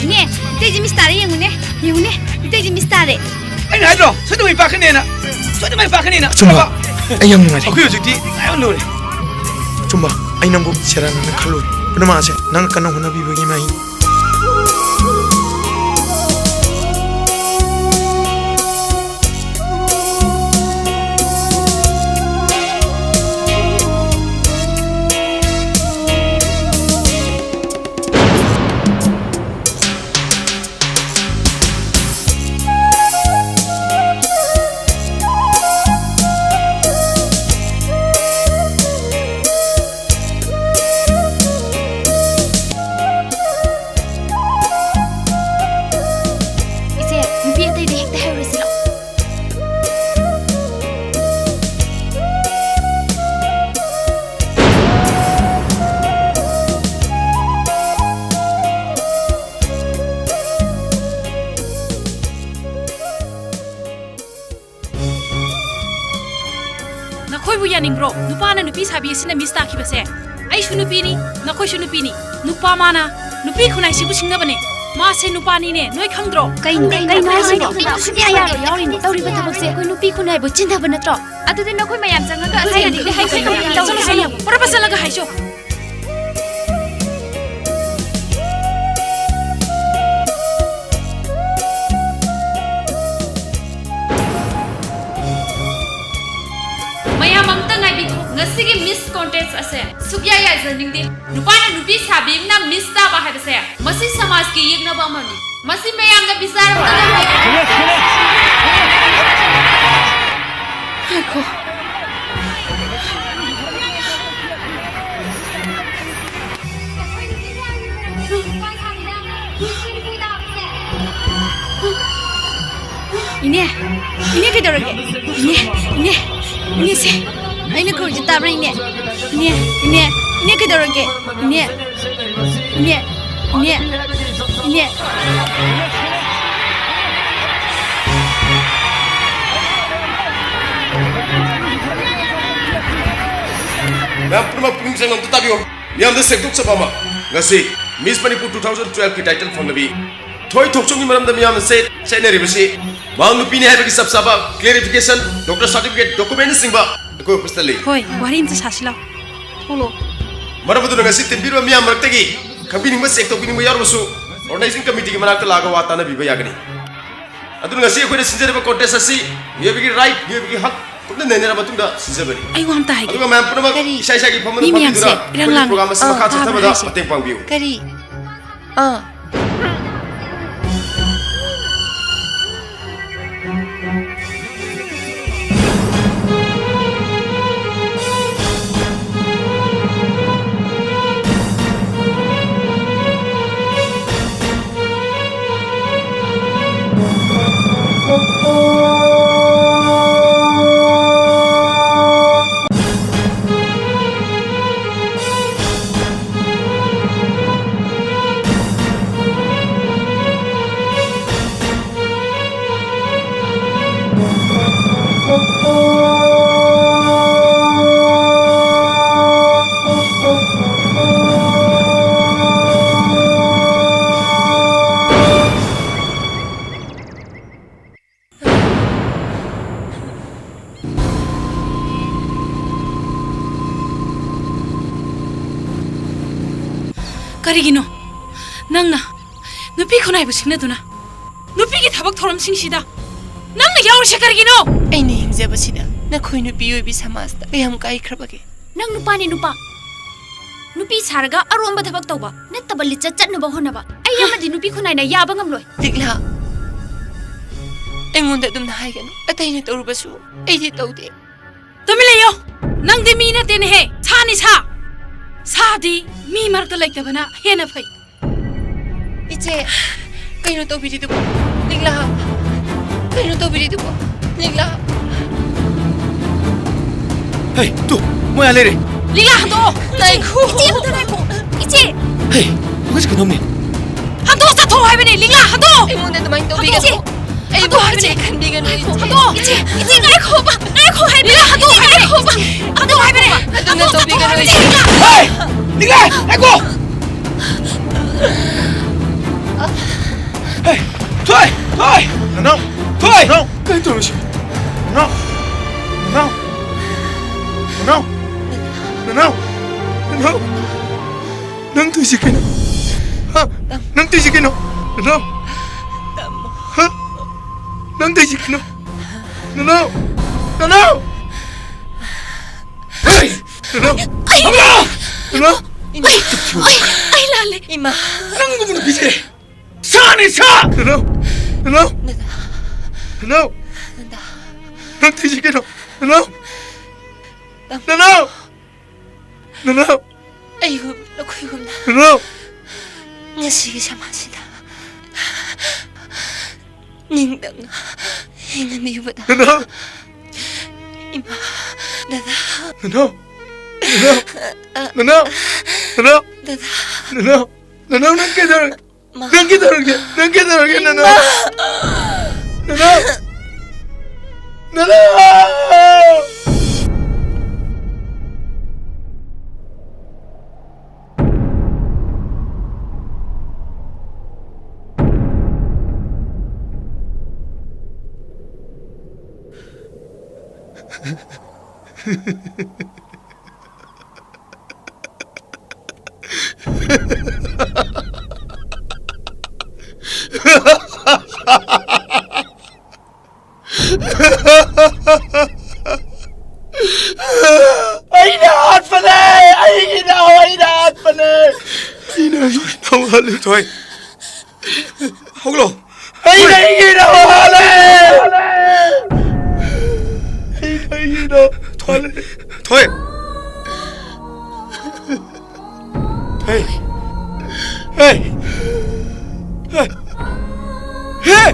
ꯏꯅꯦ, ꯏꯇꯩꯁꯦ ꯃꯤꯁ ꯇꯥꯔꯦ, ꯌꯦꯡꯉꯨꯅꯦ, ꯌꯦꯡꯉꯨꯅꯦ, ꯏꯇꯩꯁꯦ ꯃꯤꯁ ꯇꯥꯔꯦ꯫ ꯑꯩꯅ ꯍꯥꯏꯗ꯭ꯔꯣ, ꯁꯣꯏꯗꯅ ꯃꯥꯏ ꯄꯥꯛꯀꯅꯦꯅ, ꯁꯣꯏꯗꯅ ꯃꯥꯏ ꯄꯥꯛꯀꯅꯦꯅ꯫ ꯑꯆꯨꯝꯕ, ꯑꯕ, ꯑꯩ ꯌꯥꯝ ꯅꯨꯡꯉꯥꯏꯔꯦ꯫ ꯑꯩꯈꯣꯏ ꯍꯧꯖꯤꯛꯇꯤ ꯉꯥꯏꯕ ꯂꯣꯏꯔꯦ꯫ ꯑꯆꯨꯝꯕ, ꯑꯩ ꯅꯪꯕꯨ ꯁꯦꯔꯥꯟꯅꯅ ꯈꯜꯂꯨꯔꯦ꯫ ꯄꯨꯝꯅꯃꯛ ꯑꯁꯦ ꯅꯪꯅ ꯀꯟꯅ ꯍꯣꯠꯅꯕꯤꯕꯒꯤ ꯃꯍꯩꯅꯤ꯫ ꯏꯆꯦ, ꯅꯨꯄꯤ ꯑꯇꯩꯗ ꯍꯦꯛꯇ ꯍꯥꯏꯔꯨꯔꯁꯤ ꯂꯥꯛꯑꯣ꯫ ꯅꯈꯣꯏꯕꯨ ꯌꯥꯅꯤꯡꯕ꯭ꯔꯣ? ꯅꯨꯄꯥꯅ ꯅꯨꯄꯤ ꯁꯥꯕꯤ ꯑꯁꯤꯅ ꯃꯤꯁ ꯇꯥꯈꯤꯕꯁꯦ? ꯑꯩꯁꯨ ꯅꯨꯄꯤꯅꯤ, ꯅꯈꯣꯏꯁꯨ ꯅꯨꯄꯤꯅꯤ꯫ ꯅꯨꯄꯥ ꯃꯥꯅ ꯅꯨꯄꯤ ꯈꯨꯟꯅꯥꯏꯁꯤꯕꯨ ꯁꯤꯡꯅꯕꯅꯦ꯫ ꯃꯥꯁꯦ ꯅꯨꯄꯥꯅꯤꯅꯦ, ꯅꯣꯏ ꯈꯪꯗ꯭ꯔꯣ? ꯀꯩꯅꯣ, ꯀꯩꯅꯣ, ꯀꯩꯅꯣ ꯍꯥꯏꯁꯤꯕꯣ? ꯁꯨꯡꯌꯥ ꯌꯥꯔꯣꯏ, ꯌꯥꯎꯔꯤꯅꯦ꯫ ꯇꯧꯔꯤꯕ ꯊꯕꯛꯁꯦ ꯑꯩꯈꯣꯏ ꯅꯨꯄꯤ ꯈꯨꯟꯅꯥꯏꯕꯨ ꯆꯤꯟꯗꯕ ꯅꯠꯇ꯭ꯔꯣ? ꯑꯗꯨꯗꯤ ꯅꯈꯣꯏ ꯃꯌꯥꯝ ꯆꯪꯉꯒ ꯑꯁꯤ ꯆꯠꯂꯣ, ꯆꯠꯂꯣ, ꯄꯨꯔꯥ ꯄꯠꯁꯜꯂꯒ ꯍꯥꯏꯁꯣ꯫ ꯃꯌꯥꯝ ꯑꯝꯇ ꯉꯥꯏꯕꯤꯈꯣ, ꯉꯁꯤꯒꯤ Miss Contest ꯑꯁꯦ ꯁꯨꯛꯌꯥ ꯌꯥꯖꯅꯤꯡꯗꯦ꯫ ꯅꯨꯄꯥꯅ ꯅꯨꯄꯤ ꯁꯥꯕꯤ ꯑꯃꯅ Miss ꯇꯥꯕ ꯍꯥꯏꯕꯁꯦ, ꯃꯁꯤ ꯁꯃꯥꯖꯀꯤ ꯌꯦꯛꯅꯕ ꯑꯃꯅꯤ꯫ ꯃꯁꯤ ꯃꯌꯥꯝꯅ ꯕꯤꯆꯥꯔ ꯑꯃ ꯇꯧꯕꯤꯌꯨ꯫ ꯉꯥꯏꯈꯣ꯫ ꯏꯅꯦ, ꯏꯅꯦ ꯀꯩꯗꯧꯔꯒꯦ? ꯏꯅꯦ, ꯏꯅꯦ, ꯏꯅꯦꯁꯦ, ꯑꯩꯅ ꯀꯧꯔꯤꯁꯦ ꯇꯥꯕ꯭ꯔꯥ ꯏꯅꯦ? ꯏꯅꯦ, ꯏꯅꯦ, ꯏꯅꯦ ꯀꯩꯗꯧꯔꯒꯦ? ꯏꯅꯦ, ꯏꯅꯦ, ꯏꯅꯦ, ꯏꯅꯦ꯫ ꯃꯌꯥꯝ ꯄꯨꯝꯅꯃꯛ ꯄꯨꯛꯅꯤꯡ ꯆꯪꯅ ꯑꯝꯇ ꯇꯥꯕꯤꯌꯨ꯫ ꯃꯤꯌꯥꯝꯗ ꯁꯦꯡꯗꯣꯛꯆꯕ ꯑꯃ, ꯉꯁꯤ Miss Manipur two thousand twelve ꯀꯤ title ꯐꯪꯂꯕꯤ ꯊꯣꯏ ꯊꯣꯛꯆꯣꯝꯒꯤ ꯃꯔꯝꯗ ꯃꯤꯌꯥꯝꯅ ꯆꯦ-, ꯆꯦꯟꯅꯔꯤꯕꯁꯤ ꯃꯍꯥꯛ ꯅꯨꯄꯤꯅꯤ ꯍꯥꯏꯕꯒꯤ ꯆꯞ ꯆꯥꯕ clarification, doctor certificate, document ꯅꯆꯤꯡꯕ ꯑꯩꯈꯣꯏ office ꯇ ꯂꯩ꯫ ꯍꯣꯏ, ꯋꯥꯔꯤ ꯑꯝꯇ ꯁꯥꯁꯤ ꯂꯥꯎ꯫ ꯊꯣꯛꯂꯛꯑꯣ꯫ ꯃꯔꯝ ꯑꯗꯨꯅ ꯉꯁꯤ ꯇꯤꯟꯕꯤꯔꯤꯕ ꯃꯤꯌꯥꯝ ꯃꯔꯛꯇꯒꯤ ꯈꯪꯕꯤꯅꯤꯡꯕ, ꯆꯦꯛ ꯇꯧꯕꯤꯅꯤꯡꯕ ꯌꯥꯎꯔꯕꯁꯨ organizing committee ꯒꯤ ꯃꯅꯥꯛꯇ ꯂꯥꯛꯑꯒ ꯋꯥ ꯇꯥꯅꯕꯤꯕ ꯌꯥꯒꯅꯤ꯫ ꯑꯗꯨꯅ ꯉꯁꯤ ꯑꯩꯈꯣꯏꯅ ꯁꯤꯟꯖꯔꯤꯕ contest ꯑꯁꯤ ꯃꯤꯑꯣꯏꯕꯒꯤ right, ꯃꯤꯑꯣꯏꯕꯒꯤ ꯍꯛ ꯄꯨꯟꯅ ꯅꯩꯅꯔꯕ ꯃꯇꯨꯡꯗ ꯁꯤꯟꯖꯕꯅꯤ꯫ ꯑꯩ ꯋꯥ ꯑꯝꯇ ꯍꯥꯏꯒꯦ꯫ ꯑꯗꯨꯒ ꯃꯌꯥꯝ ꯄꯨꯝꯅꯃꯛ ꯀꯔꯤ? ꯏꯁꯥ ꯏꯁꯥꯒꯤ ꯐꯝꯐꯝꯗ ꯃꯤ ꯃꯌꯥꯝꯁꯦ ꯐꯝꯕꯤꯗꯨꯅ ꯏꯔꯥꯡ ꯑꯩꯈꯣꯏꯒꯤ ꯂꯥꯡꯉꯦ꯫ program ꯑꯁꯤ ꯑꯥ, ꯃꯈꯥ ꯇꯥꯕ꯭ꯔꯥ ꯆꯠꯊꯕꯗ ꯍꯥꯏꯁꯦ? ꯃꯇꯦꯡ ꯄꯥꯡꯕꯤꯌꯨ꯫ ꯀꯔꯤ? ꯑꯥ꯫ ꯀꯔꯤꯒꯤꯅꯣ ꯅꯪꯅ ꯅꯨꯄꯤ ꯈꯨꯟꯅꯥꯏꯕꯨ ꯁꯤꯡꯅꯗꯨꯅ ꯅꯨꯄꯤꯒꯤ ꯊꯕꯛ ꯊꯧꯔꯝꯁꯤꯡꯁꯤꯗ ꯅꯪꯅ ꯌꯥꯎꯔꯤꯁꯦ ꯀꯔꯤꯒꯤꯅꯣ? ꯑꯩꯅ ꯍꯤꯡꯖꯕꯁꯤꯗ ꯅꯈꯣꯏ ꯅꯨꯄꯤ ꯑꯣꯏꯕꯤ ꯁꯃꯥꯖꯇ ꯀꯌꯥꯝ ꯀꯥꯏꯈ꯭ꯔꯕꯒꯦ? ꯅꯪ ꯅꯨꯄꯥꯅꯤ, ꯅꯨꯄꯥ꯫ ꯅꯨꯄꯤ ꯁꯥꯔꯒ ꯑꯔꯣꯝꯕ ꯊꯕꯛ ꯇꯧꯕ, ꯅꯠꯇꯕ ꯂꯤꯆꯠ ꯆꯠꯅꯕ ꯍꯣꯠꯅꯕ ꯑꯩ ꯑꯃꯗꯤ ꯅꯨꯄꯤ ꯈꯨꯟꯅꯥꯏꯅ ꯌꯥꯕ ꯉꯝꯂꯣꯏ꯫ ꯂꯤꯛꯂꯥ, ꯑꯩꯉꯣꯟꯗ ꯑꯗꯨꯝꯅ ꯍꯥꯏꯒꯅꯨ꯫ ꯑꯇꯩꯅ ꯇꯧꯔꯨꯕꯁꯨ ꯑꯩꯗꯤ ꯇꯧꯗꯦ꯫ ꯇꯨꯃꯤꯟ ꯂꯩꯌꯣ꯫ ꯅꯪꯗꯤ ꯃꯤ ꯅꯠꯇꯦꯅꯦꯍꯦ, ꯁꯥꯅꯤ ꯁꯥ꯫ ꯁꯥꯗꯤ ꯃꯤ ꯃꯔꯛꯇ ꯂꯩꯇꯕꯅ ꯍꯦꯟꯅ ꯐꯩ꯫ ꯏꯆꯦ, ꯀꯩꯅꯣ ꯇꯧꯕꯤꯔꯤꯗꯨꯕꯣ? ꯂꯤꯛꯂꯥ, ꯀꯩꯅꯣ ꯇꯧꯕꯤꯔꯤꯗꯨꯕꯣ? ꯂꯤꯛꯂꯥ꯫ ꯍꯦ, ꯇꯨ, ꯃꯣꯏ ꯑꯥ ꯂꯩꯔꯦ꯫ ꯂꯤꯛꯂꯥ ꯍꯟꯗꯣꯛꯑꯣ꯫ ꯉꯥꯏꯈꯣ꯫ ꯏꯆꯦ, ꯑꯝꯇ ꯉꯥꯏꯈꯣ꯫ ꯏꯆꯦ꯫ ꯍꯦ, ꯃꯈꯣꯏꯁꯦ ꯀꯩꯅꯣꯝꯅꯦ꯫ ꯍꯟꯗꯣꯛꯑꯣ, ꯆꯠꯊꯣꯛꯑꯣ ꯍꯥꯏꯕꯅꯦ, ꯂꯤꯛꯂꯥ ꯍꯟꯗꯣꯛꯑꯣ꯫ ꯑꯩꯉꯣꯟꯗ ꯑꯗꯨꯃꯥꯏꯅ ꯇꯧꯕꯤꯒꯅꯨ꯫ ꯏꯆꯦ꯫ ꯑꯩꯕꯨ ꯍꯟꯗꯣꯛꯑꯣ ꯍꯥꯏꯕꯅꯦ꯫ ꯍꯟꯖꯤꯟꯅ ꯈꯟꯕꯤꯒꯅꯨ, ꯏꯆꯦ꯫ ꯍꯟꯗꯣꯛꯑꯣ꯫ ꯏꯆꯦ, ꯏꯆꯦ, ꯉꯥꯏꯈꯣꯕ, ꯉꯥꯏꯈꯣ ꯍꯥꯏꯕꯅꯦ꯫ ꯂꯤꯛꯂꯥ ꯍꯟꯗꯣꯛꯑꯣ ꯍꯥꯏꯕꯅꯦ꯫ ꯉꯥꯏꯈꯣꯕ꯫ ꯍꯟꯗꯣꯛꯑꯣ ꯍꯥꯏꯕꯅꯦ꯫ ꯑꯗꯨꯝꯅ ꯍꯟꯗꯣꯛꯑꯣ, ꯇꯧꯕꯤꯒꯅꯨ, ꯆꯠꯊꯣꯛꯑꯣ ꯏꯆꯦ꯫ ꯍꯥꯏꯕꯅꯦ, ꯂꯤꯛꯂꯥ꯫ ꯍꯦ! ꯂꯤꯛꯂꯥ! ꯉꯥꯏꯈꯣ! ꯍꯦ! ꯊꯣꯏ! ꯊꯣꯏ! ꯅꯅꯥꯎ! ꯊꯣꯏ! ꯅꯅꯥꯎ! ꯀꯩ ꯇꯧꯔꯤꯁꯤ? ꯅꯅꯥꯎ! ꯅꯅꯥꯎ! ꯅꯅꯥꯎ! ꯅꯅꯥꯎ! ꯅꯅꯥꯎ! ꯅꯪ ꯇꯧꯏꯁꯤ ꯀꯩꯅꯣ? ꯍꯥ? ꯅꯪ ꯇꯧꯏꯁꯤ ꯀꯩꯅꯣ? ꯅꯅꯥꯎ! ꯍꯥ? ꯅꯪ ꯇꯧꯏꯁꯤ ꯀꯩꯅꯣ? ꯅꯅꯥꯎ! ꯅꯅꯥꯎ! ꯍꯦ! ꯅꯅꯥꯎ! ꯑꯩ ꯅꯅꯥꯎ! ꯅꯅꯥꯎ! ꯑꯩ, ꯑꯩ, ꯑꯩ ꯂꯥꯜꯂꯦ꯫ ꯏꯃꯥ! ꯅꯪꯒꯨꯝꯕ ꯅꯨꯄꯤꯁꯦ ꯁꯥꯅꯤ, ꯁꯥ! ꯅꯅꯥꯎ! ꯅꯅꯥꯎ! ꯗꯥꯗꯥ꯫ ꯅꯅꯥꯎ! ꯗꯥꯗꯥ꯫ ꯅꯪ ꯇꯧꯏꯁꯤ ꯀꯩꯅꯣ? ꯅꯅꯥꯎ! ꯇꯥꯃꯣ꯫ ꯅꯅꯥꯎ! ꯅꯅꯥꯎ! ꯑꯩꯒꯨꯝ ꯅꯈꯣꯏꯒꯨꯝꯅ ꯅꯅꯥꯎ! ꯉꯁꯤꯒꯤ ꯁꯃꯥꯖꯁꯤꯗ ꯅꯤꯡꯇꯝꯅ ꯍꯤꯡꯍꯟꯕꯤꯕꯗ ꯅꯅꯥꯎ! ꯏꯃꯥ, ꯗꯥꯗꯥ꯫ ꯅꯅꯥꯎ! ꯅꯅꯥꯎ! ꯅꯅꯥꯎ! ꯅꯅꯥꯎ! ꯗꯥꯗꯥ꯫ ꯅꯅꯥꯎ! ꯅꯅꯥꯎ, ꯅꯪ ꯀꯩꯗꯧꯔꯒꯦ? ꯃꯥ꯫ ꯅꯪ ꯀꯩꯗꯧꯔꯒꯦ? ꯅꯪ ꯀꯩꯗꯧꯔꯒꯦ, ꯅꯅꯥꯎ? ꯏꯃꯥ! ꯅꯅꯥꯎ! ꯅꯅꯥꯎ! ꯊꯣꯏ꯫ ꯍꯧꯒꯠꯂꯣ꯫ ꯑꯩ ꯀꯩꯒꯤꯅꯣ ꯍꯥꯠꯂꯦ? ꯑꯩ ꯀꯩꯒꯤꯅꯣ ꯊꯣꯏ꯫ ꯍꯥꯠꯂꯦ? ꯊꯣꯏ꯫ ꯊꯣꯏ꯫ ꯍꯦ꯫ ꯍꯦ꯫ ꯍꯦ꯫